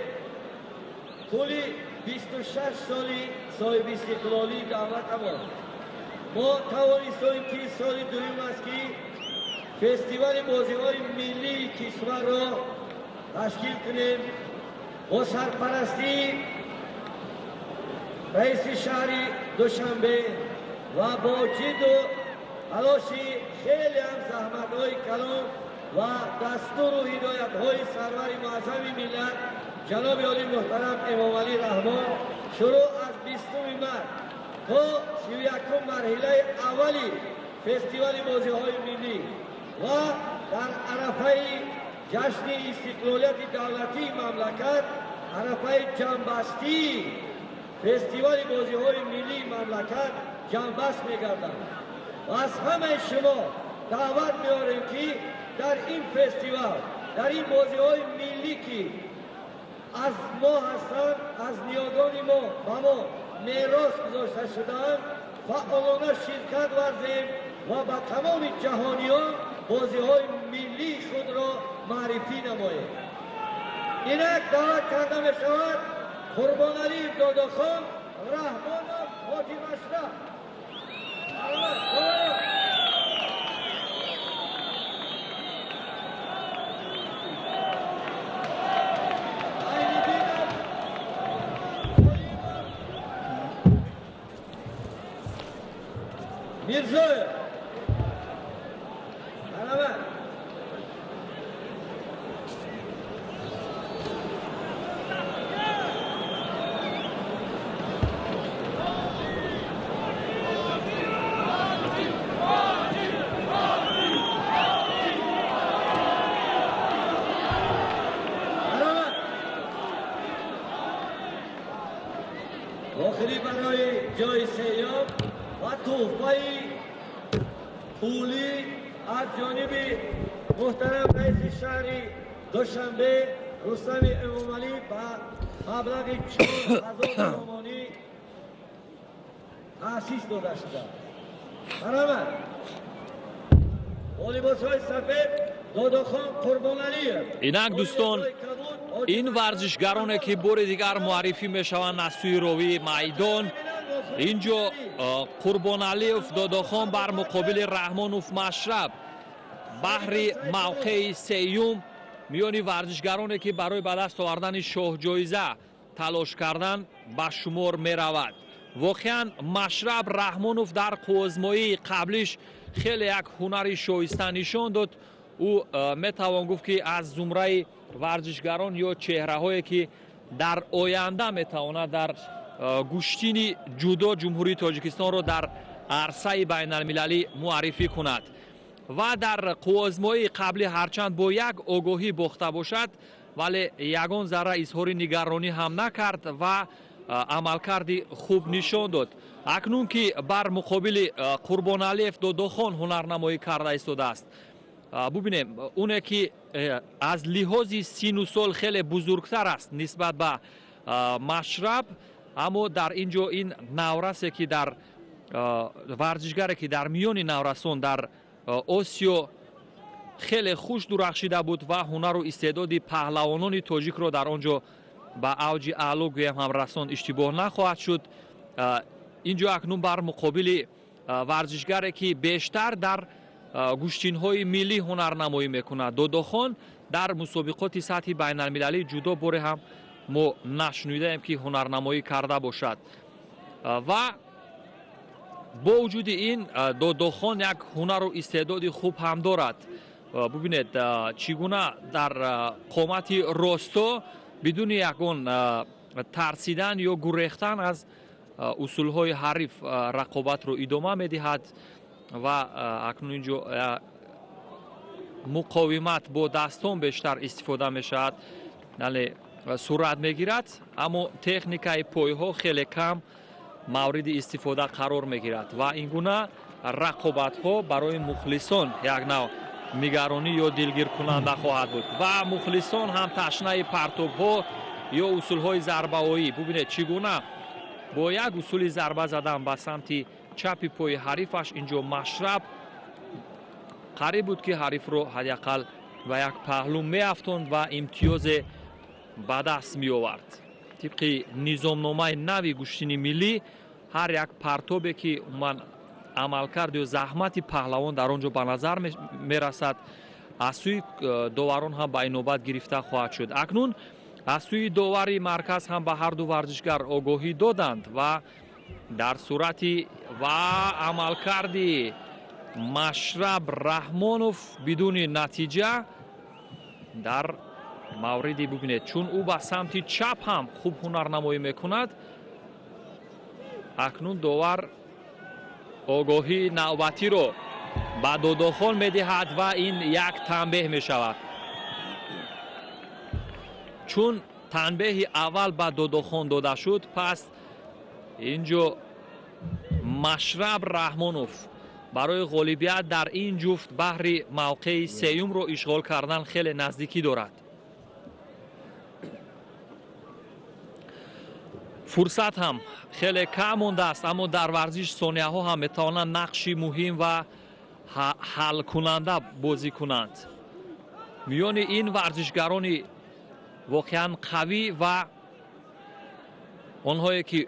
тӯли 26 соли соҳибистиқлолии давлатамон мо тавонистем, ки соли дуюм аст, ки фестивали бозиҳои миллии кишварро ташкил кунем бо сарпарастии раиси шаҳри Душанбе ва бо ҷидду талоши хеле ҳам заҳматҳои калон ва дастуру ҳидоятҳои сарвари муаззами миллат ҷаноби олӣ муҳтарам Эмомалӣ Раҳмон, шурӯъ аз 20-уми март то 31-ум марҳилаи аввали фестивали бозиҳои миллӣ ва дар арафаи ҷашни истиқлолияти давлатии мамлакат Арафаи ҷамъбастии фестивали бозиҳои миллии мамлакат ҷамъбаст мегарданд. Ва аз ҳамаи шумо даъват меорем, ки дар ин фестивал, дар ин бозиҳои миллӣ, ки аз мо ҳастанд, аз ниёгони мо ба мо мерос гузошта шудаанд, фаъолона ширкат варзем ва ба тамоми ҷаҳониён бозиҳои миллии худро маърифӣ намоем. Инак даъват карда мешавад Қурбоналиев Додохон, Раҳмонов Ҳоҷи Машраб. Мирзоев. Марҳамат. Охирӣ барои ҷои сеюм ва тӯҳфаи пулӣ аз ҷониби муҳтарам раиси шаҳри Душанбе Рустами Эмомалӣ ба маблағи 4000 сомонӣ таъсис дода шудааст. Марҳамат. Бо либосҳои сафед Додохон Қурбоналиев. Инак дӯстон, ин варзишгароне, ки бори дигар муаррифӣ мешаванд аз сӯи ровии майдон. Инҷо Қурбоналиев Додохон бар муқобили Раҳмонов Машраб баҳри мавқеи сеюм миёни варзишгароне, ки барои ба даст овардани шоҳҷоиза талош кардан ба шумор меравад. Воқеан Машраб Раҳмонов дар қувваозмоии қаблиш хеле як ҳунари шоиста нишон дод. Ӯ метавон гуфт, ки аз зумраи варзишгарон ё чеҳраҳое, ки дар оянда метавонад дар гӯштини ҷудо Ҷумҳурии Тоҷикистонро дар арсаи байналмилалӣ муаррифӣ кунад. Ва дар қувваозмоии қаблӣ ҳарчанд бо як огоҳӣ бохта бошад, вале ягон зарра изҳори нигаронӣ ҳам накард ва амалкарди хуб нишон дод. Акнун ки бар муқобили Қурбоналиев Додохон ҳунарнамоӣ карда истодааст, бубинем, оне ки аз лиҳози сину сол хеле бузургтар аст нисбат ба Машраб, аммо дар ин ҷо ин наврасе, ки дар варзишгаре, ки дар миёни наврасон дар Осиё хеле хуш дурахшида буд ва ҳунару истеъдоди паҳлавонони тоҷикро дар он ҷо ба авҷи аъло гӯям ҳам расон иштибоҳ нахоҳад шуд. Ин ҷо акнун бар муқобили варзишгаре, ки бештар дар гӯштинҳои миллӣ ҳунарнамоӣ мекунад, Додохон дар мусобиқоти сатҳи байналмилалӣ ҷудо боре ҳам мо нашунидаем, ки ҳунарнамоӣ карда бошад. Ва бо вуҷуди ин Додохон як ҳунару истеъдоди хуб ҳам дорад. Бубинед, чӣ гуна дар қомати росто бидуни ягон тарсидан ё гурехтан аз усулҳои ҳариф рақобатро идома медиҳад ва акнун инҷо муқовимат бо дастон бештар истифода мешавад, яъне сурат мегирад, аммо техникаи пойҳо хеле кам мавриди истифода қарор мегирад ва ин гуна рақобатҳо барои мухлисон як нав нигаронӣ ё дилгиркунанда хоҳад буд ва мухлисон ҳам ташнаи партобҳо ё усулҳои зарбаоӣ. Бубинед, чӣ гуна бо як усули зарба задан ба самти чапи пои ҳарифаш инҷо Машраб қариб буд, ки ҳарифро ҳадди ақал ба як паҳлӯ меафтонд ва имтиёзе ба даст меовард. Тибқи низомномаи нави гӯштини миллӣ, ҳар як партобе, ки умуман амалкард ё заҳмати паҳлавон дар он ҷо ба назар мерасад, аз сӯи доварон ҳам ба инобат гирифта хоҳад шуд. Акнун аз сӯи довари марказ ҳам ба ҳар ду варзишгар огоҳӣ доданд ва дар сурати ва амалкарди Машраб Раҳмонов бидуни натиҷа дар мавриди, бубинед, чун ӯ ба самти чап ҳам хуб ҳунарнамоӣ мекунад, акнун довар огоҳии навбатиро ба Додохон медиҳад ва ин як танбеҳ мешавад, чун Танбеҳи аввал ба Додохон дода шуд, пас инҷо Машраб Раҳмонов барои ғолибият дар ин ҷуфт баҳри мавқеи сеюмро ишғол кардан хеле наздикӣ дорад. Фурсат ҳам хеле кам мондааст, аммо дар варзиш сонияҳо ҳам метавонанд нақши муҳим ва ҳалкунанда бозӣ кунанд. Миёни ин варзишгарони воқеан қавӣ ва онҳое ки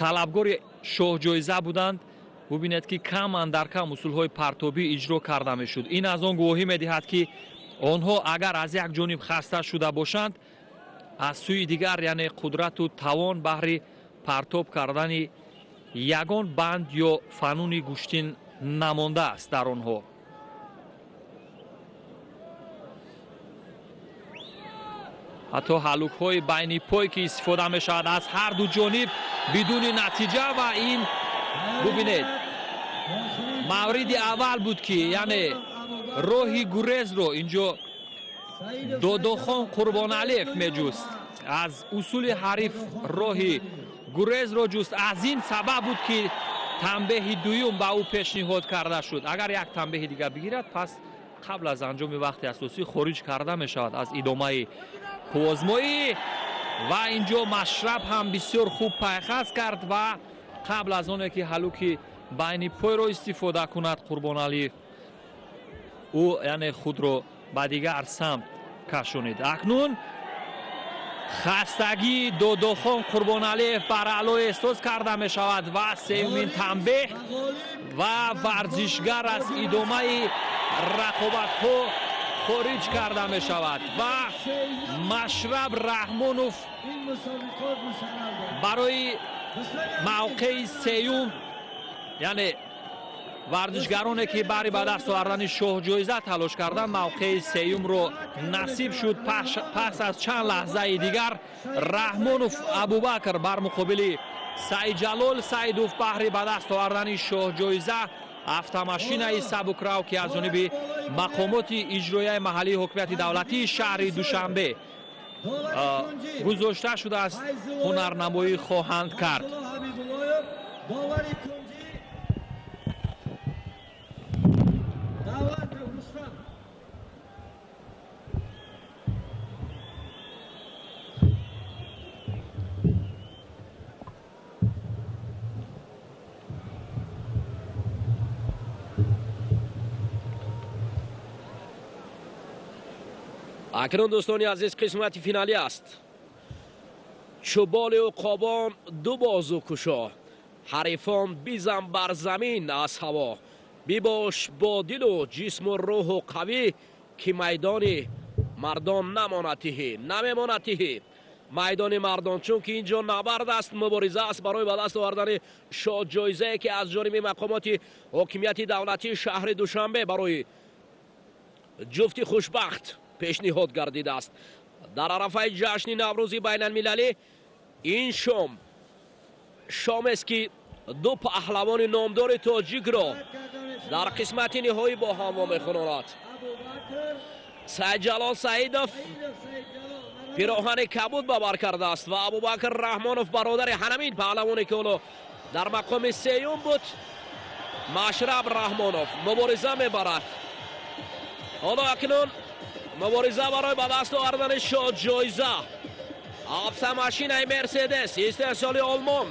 талабгори шоҳҷоиза буданд, бубинед ки кам андар кам усулҳои партобӣ иҷро карда мешуд. Ин аз он гувоҳӣ медиҳад, ки онҳо агар аз як ҷониб хаста шуда бошанд, аз сӯи дигар яъне қудрату тавон баҳри партоб кардани ягон банд ё фануни гӯштин намондааст дар онҳо. Ҳатто ҳалукҳои байни пой ки истифода мешавад аз ҳар ду ҷониб бидуни натиҷа. Ва ин бубинед, мавриди аввал буд ки яъне роҳи гурезро инҷо Додохон Қурбоналиев меҷуст. Аз усули ҳариф роҳи гурезро ҷуст. Аз ин сабаб буд ки танбеҳи дуюм ба ӯ пешниҳод карда шуд. Агар як танбеҳи дигар бигирад, пас қабл аз анҷоми вақти асосӣ хориҷ карда мешавад аз идомаи қуввозмоӣ. Ва инҷо Машраб ҳам бисёр хуб пайхас кард ва қабл аз оне ки ҳалуки байни пойро истифода кунад Қурбоналиев, ӯ яъне худро ба дигар самт кашонид. Акнун хастагии Додохон Қурбоналиев бар аъло эҳсос карда мешавад ва сеюмин танбеҳ ва варзишгар аз идомаи рақобатҳо хориҷ карда мешавад ва Машраб Раҳмонов барои мавқеи сеюм, яъне варзишгароне ки баҳри ба даст овардани шоҳҷоиза талош карданд, мавқеи сеюмро насиб шуд. Пас аз чанд лаҳзаи дигар Раҳмонов Абубакр бар муқобили Саидҷалол Саидов баҳри ба даст овардани шоҳҷоиза автомашинаи сабукрав, ки аз ҷониби мақомоти иҷроияи маҳаллии ҳокимияти давлатии шаҳри Душанбе гузошта шудааст, ҳунарнамоӣ хоҳанд кард. Акнун дӯстони азиз, қисмати финалӣ аст. Чӯболи уқобон ду бозу кушо, ҳарифон бизан бар замин аз ҳаво. Бибош бо дилу ҷисму рӯҳу қавӣ, ки майдони мардон намонад тиҳӣ, намемонад тиҳӣ майдони мардон, чунки инҷо набард аст, мубориза аст барои ба даст овардани шоҳҷоизае, ки аз ҷониби мақомоти ҳокимияти давлатии шаҳри Душанбе барои ҷуфти хушбахт пешниҳод гардидааст. Дар арафаи ҷашни Наврӯзи байналмилалӣ ин шом шомест, ки ду паҳлавони номдори тоҷикро дар қисмати ниҳоӣ бо ҳам вомехӯронад. Саидҷалол Саидов пироҳани кабуд ба бар кардааст ва Абубакр Раҳмонов, бародари ҳанамин паҳлавоне, ки ҳоло дар мақоми сеюм буд, Машраб Раҳмонов мубориза мебарад. Ҳоло акнун мубориза барои ба даст овардани шоҳҷоиза, автомашинаи Мерседес истеҳсоли Олмон.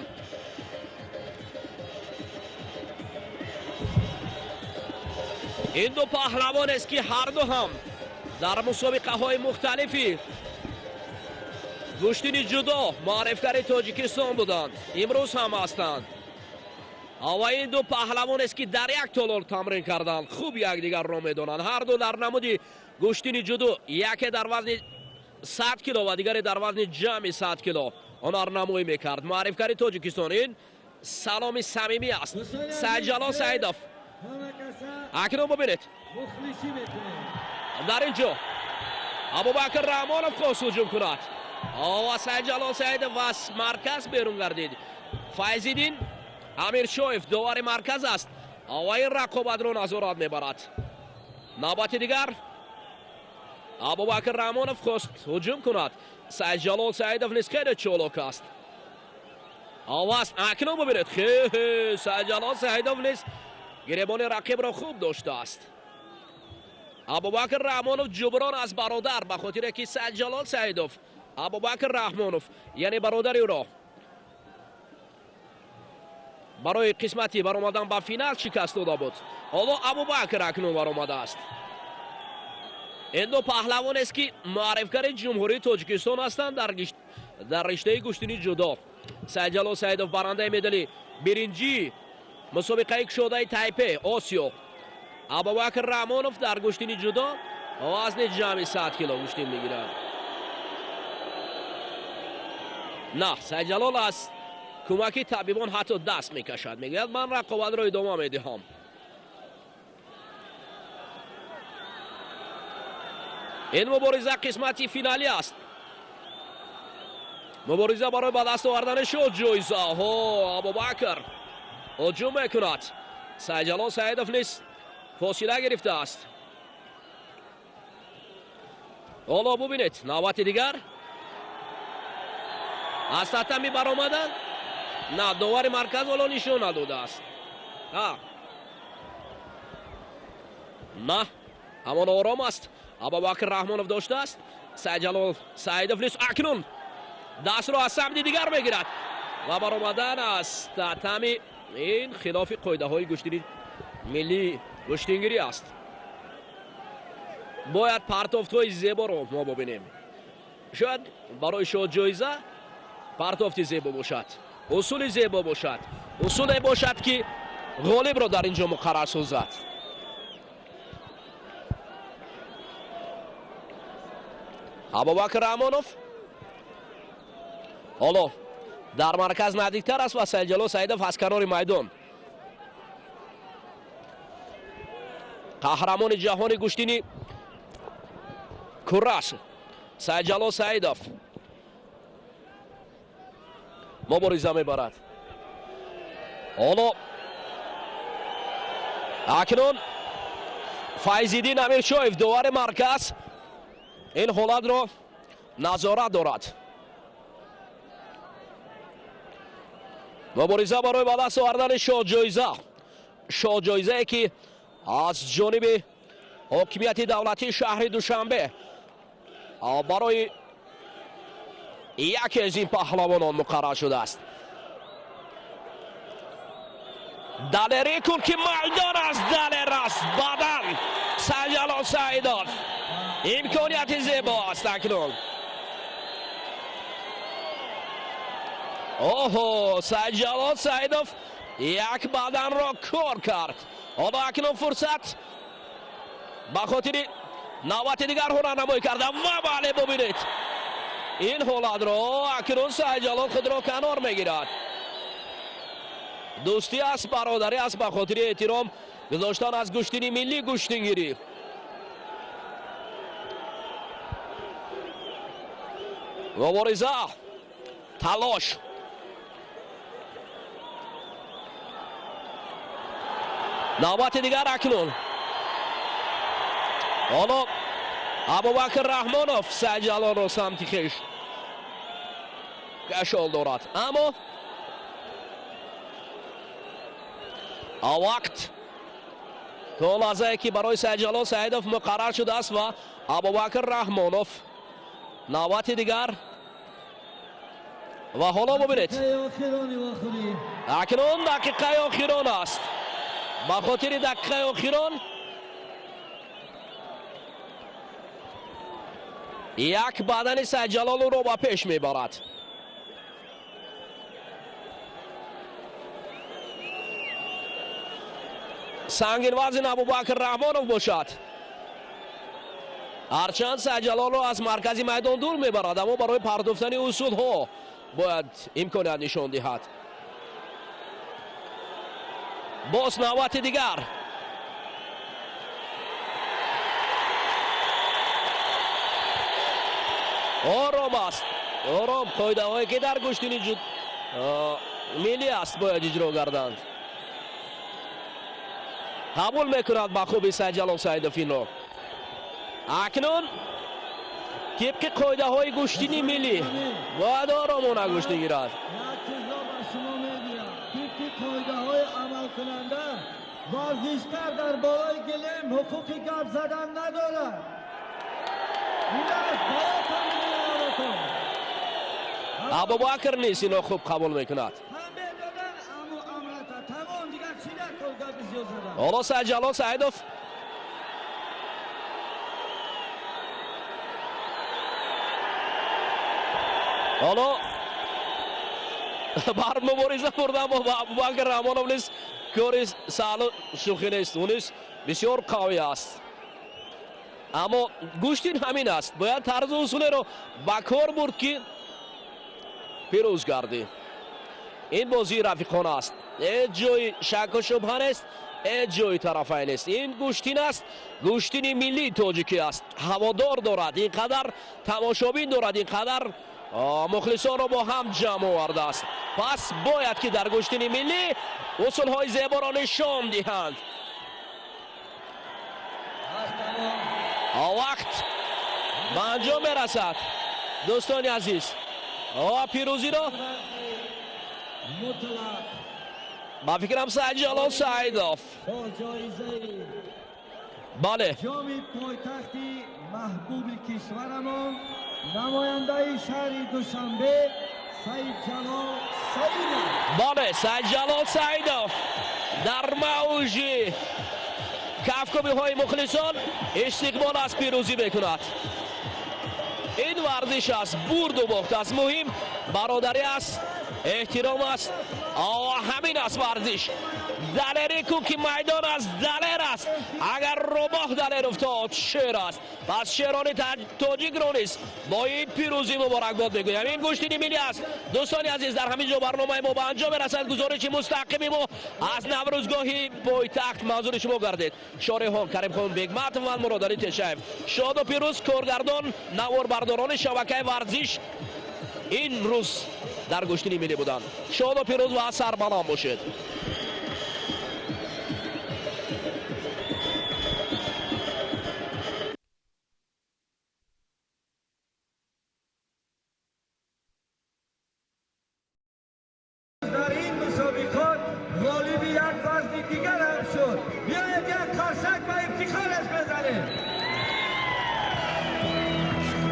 Ин ду паҳлавонест, ки ҳарду ҳам дар мусобиқаҳои мухталифи гӯштини ҷудо муаррифгари Тоҷикистон буданд, имрӯз ҳам ҳастанд. Ва ин ду паҳлавонест, ки дар як толор тамрин карданд, хуб якдигарро медонанд. Ҳарду дар намуди гӯштини ҷудо, яке дар вазни 100 кило ва дигаре дар вазни ҷамъи 100 кило ҳунарнамоӣ мекард. Муаррифгари Тоҷикистон ин саломи самимӣ аст. Саидҷалол Саидов. Акнун бубинед, дар ин ҷо Абубакр Раҳмонов хост ҳуҷум кунад ва Саидҷалол Саидов аз марказ берун гардид. Файзиддин Амиршоев довари марказ аст ва ин рақобатро назорат мебарад. Навбати дигар Абубакр Раҳмонов хост ҳуҷум кунад. Сайдҷалол Саидов низ хеле чолок аст. Оваз акнун бубинед, Сайдҷалол Саидов низ гиребони рақибро хуб доштааст. Абубакр Раҳмонов ҷуброн аз бародар, ба хотире ки Сайдҷалол Саидов Абубакр Раҳмонов, яъне бародари ӯро барои қисмати баромадан ба финал шикаст дода буд. Ҳоло Абубакр акнун баромадааст. Ин ду паҳлавонест, ки муаррифгари Ҷумҳурии Тоҷикистон ҳастанд дар риштаи гӯштини ҷудо. Сайдҷалол Саидов барандаи медали биринҷии мусобиқаи кушодаи Тайпе Осиё. Абубакр Раҳмонов дар гӯштини ҷудо вазни ҷамъи 100 кило гӯштин мегирад. На, Сайдҷалол аз кӯмаки табибон ҳатто даст мекашад, мегӯяд: ман рақобатро идома медиҳам. Ин мубориза қисмати финалӣ аст. Мубориза барои ба даст овардани шуд ҷоизаҳо. Абубакр ҳуҷум мекунад. Сайдҷалол Саидов низ фосила гирифтааст. Ҳоло бубинед, навбати дигар аз татами баромадан. На, довари марказ ҳоло нишон надодааст. На, ҳамон ором аст. Абубакр Раҳмонов доштааст. Сайдҷалол Саидов низ акнун дастро аз самти дигар мегирад ва баромадан аз татами ин хилофи қоидаҳои гӯштини миллии гӯштингирӣ аст. Бояд партофтҳои зеборо мо бубинем. Шояд барои шоҳ ҷоиза партофти зебо бошад, усули зебо бошад, усуле бошад, ки ғолибро дар ин ҷо муқаррар созад. Абубакр Раҳмонов ҳоло дар марказ наздиктар аст ва Сайдҷалол Саидов аз канори майдон. Қаҳрамони ҷаҳони гӯштини кураш Сайдҷалол Саидов мубориза мебарад. Ҳоло акнун Файзиддин Амиршоев, довари марказ, ин ҳолатро назорат дорад. Мубориза барои ба даст овардани шоҳҷоиза, шоҳҷоизае, ки аз ҷониби ҳокимияти давлатии шаҳри Душанбе барои яке аз ин паҳлавонон муқаррар шудааст. Далерӣ кун, ки майдон аст, далер аст бадан. Сайдҷалол Саидов, имконияти зебо аст акнун. Оҳо, Сайдҷалол Саидов як баданро кор кард. Ҳоло акнун фурсат ба хотири навбати дигар ҳунарнамоӣ карда ва бале, бубинед ин ҳолатро. Акнун Сайдҷалол худро канор мегирад. Дӯстӣ аст, бародарӣ аст, ба хотири эҳтиром гузоштан аз гӯштини миллӣ гӯштингирӣ. Мубориза, талош. Навбати дигар акнун. Ҳоло Абубакр Раҳмонов Сайдҷалолро самти хеш кашол дорад, аммо вақт то лаҳзае, ки барои Сайдҷалол Саидов муқаррар шудааст, ва Абубакр Раҳмонов навбати дигар. Ва ҳоло бубинед, акнун дақиқаи охирон аст. Ба хотири дақиқаи охирон як бадани Сайдҷалол ӯро ба пеш мебарад. Сангинвазн Абубакр Раҳмонов бошад, ҳарчанд Сайдҷалолро аз маркази майдон дур мебарад, аммо барои партофтани усулҳо бояд имконият нишон диҳад. Боз навбати дигар. Ором аст, ором. Қоидаҳое, ки дар гӯштини миллӣ аст, бояд иҷро гарданд. Қабул мекунад ба хуби Сайдҷалол Саидов инро. Акнун Тибқи қоидаҳои гӯштини миллӣ бояд оромона гӯштӣ гирад. Як чизро ба шумо мегӯям: тибқи қоидаҳои амалкунанда варзишкар дар болои гилем ҳуқуқи гап задан надорад. Ин аст балотон меоратон. Абубакр низ ино хуб қабул мекунад. Ҳоло Сайдҷалол Саидов ҳоло бар мубориза бурдан бо Абубакр Раҳмонов низ кори саҳлу шӯхӣ нест. Ӯ низ бисёр қавӣ аст, аммо гӯштин ҳамин аст, бояд тарзу усулеро ба кор бурд, ки пирӯз гардӣ. Ин бозии рафиқона аст, ҳеҷ ҷои шакку шубҳа нест, ҳеҷ ҷои тарафай нест. Ин гӯштин аст, гӯштини миллии тоҷикӣ аст. Ҳаводор дорад, ин қадар тамошобин дорад, ин қадар мухлисонро бо ҳам ҷамъ овардааст. Пас бояд ки дар гӯштини миллӣ усулҳои зеборо нишон диҳанд. Вақт ба анҷом мерасад, дӯстони азиз, ва пирӯзиро ба фикрам Сайдҷалол Саидов, бале, ҷоми пойтахти маҳбуби кишварамон, намояндаи шаҳри Душанбе Сайдҷалол Саидов. Бале, Сайдҷалол Саидов дар мавҷи кафкӯбиҳои мухлисон истиқбол аз пирӯзӣ мекунад. Ин варзиш аст, бурду бохт аст, муҳим бародарӣ аст, эҳтиром аст, ҳамин аст варзиш. Далерӣ кун, ки майдон аст, далер аст. Агар рӯбоҳ далер уфтод, шер аст. Пас шерони тоҷикро низ бо ин пирӯзӣ муборакбод мегӯям. Ин гӯштини миллӣ аст. Дӯстони азиз, дар ҳамин ҷо барномаи мо ба анҷом мерасад. Гузориши мустақими мо аз Наврӯзгоҳи пойтахт манзури шумо гардид. Шореҳон Каримхон Бегматов ва Муродалӣ Тешаев. Шоду пирӯз коргардон, наворбардорони шабакаи варзиш ин рӯз дар гӯштини миллӣ буданд. Шоду пирӯз ва сарбаланд бошед. Дар ин мусобиқот ғолиби як вазни дигар ҳам шуд. Биёед як қарсак ба ифтихораш бизанем.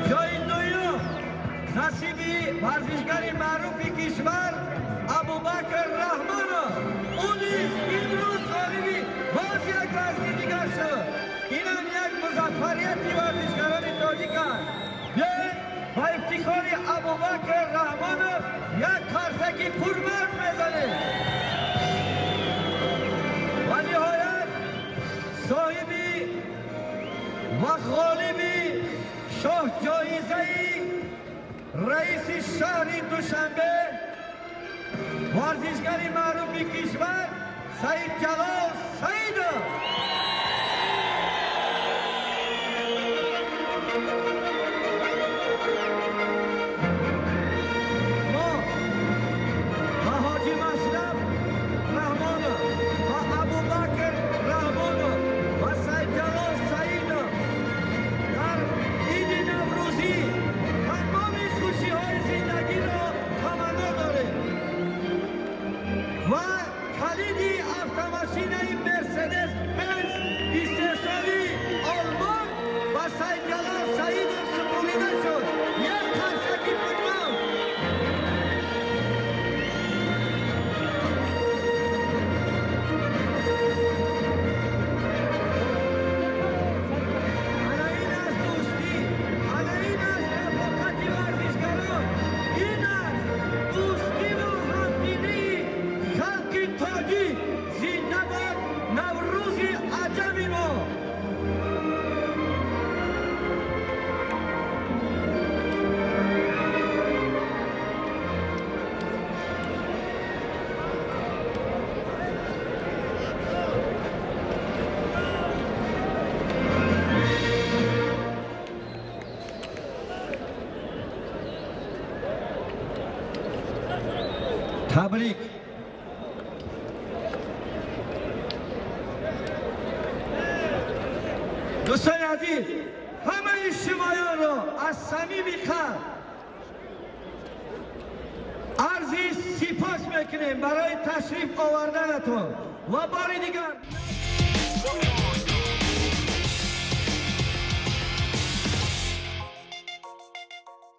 Ҷои дуюм насиби варзишгари маъруфи кишвар Абубакр Раҳмонов. Ӯ низ имрӯз ғолиби боз як вазни дигар шуд. Инам як музаффарияти варзишгарони тоҷик аст. Биёед ба ифтихори Абубакр Раҳмонов як қарсаки пурмард мезанем. Ва ниҳоят соҳиби ва ғолиби шоҳҷоизаи раиси шаҳри Душанбе, варзишгари маъруфи кишвар Сайдҷалол Саидов. Мо ба Ҳоҷи Машраб Раҳмонов ва Абубакр Раҳмонов ва Сайдҷалол Саидов дар иди Наврӯзӣ тамоми хушиҳои зиндагиро таманно дорем ва калиди автомошинаи Мерседес Бенз истеҳсоли Олмон ба Сайдҷалол Саидов супорида шуд. Як қарсаки пурмавҷ. Ана ин аст дӯстӣ, ана ин аст рафоқати варзишгарон, ин аст дӯстиву ҳамдилии халқи тоҷик. Зинда бод Наврӯзи аҷаби мо. Табрик. Дӯстони азиз, ҳамаи шумоёнро аз Самими қалб арзи сипос мекунем барои ташриф оварданатон ва бори дигар.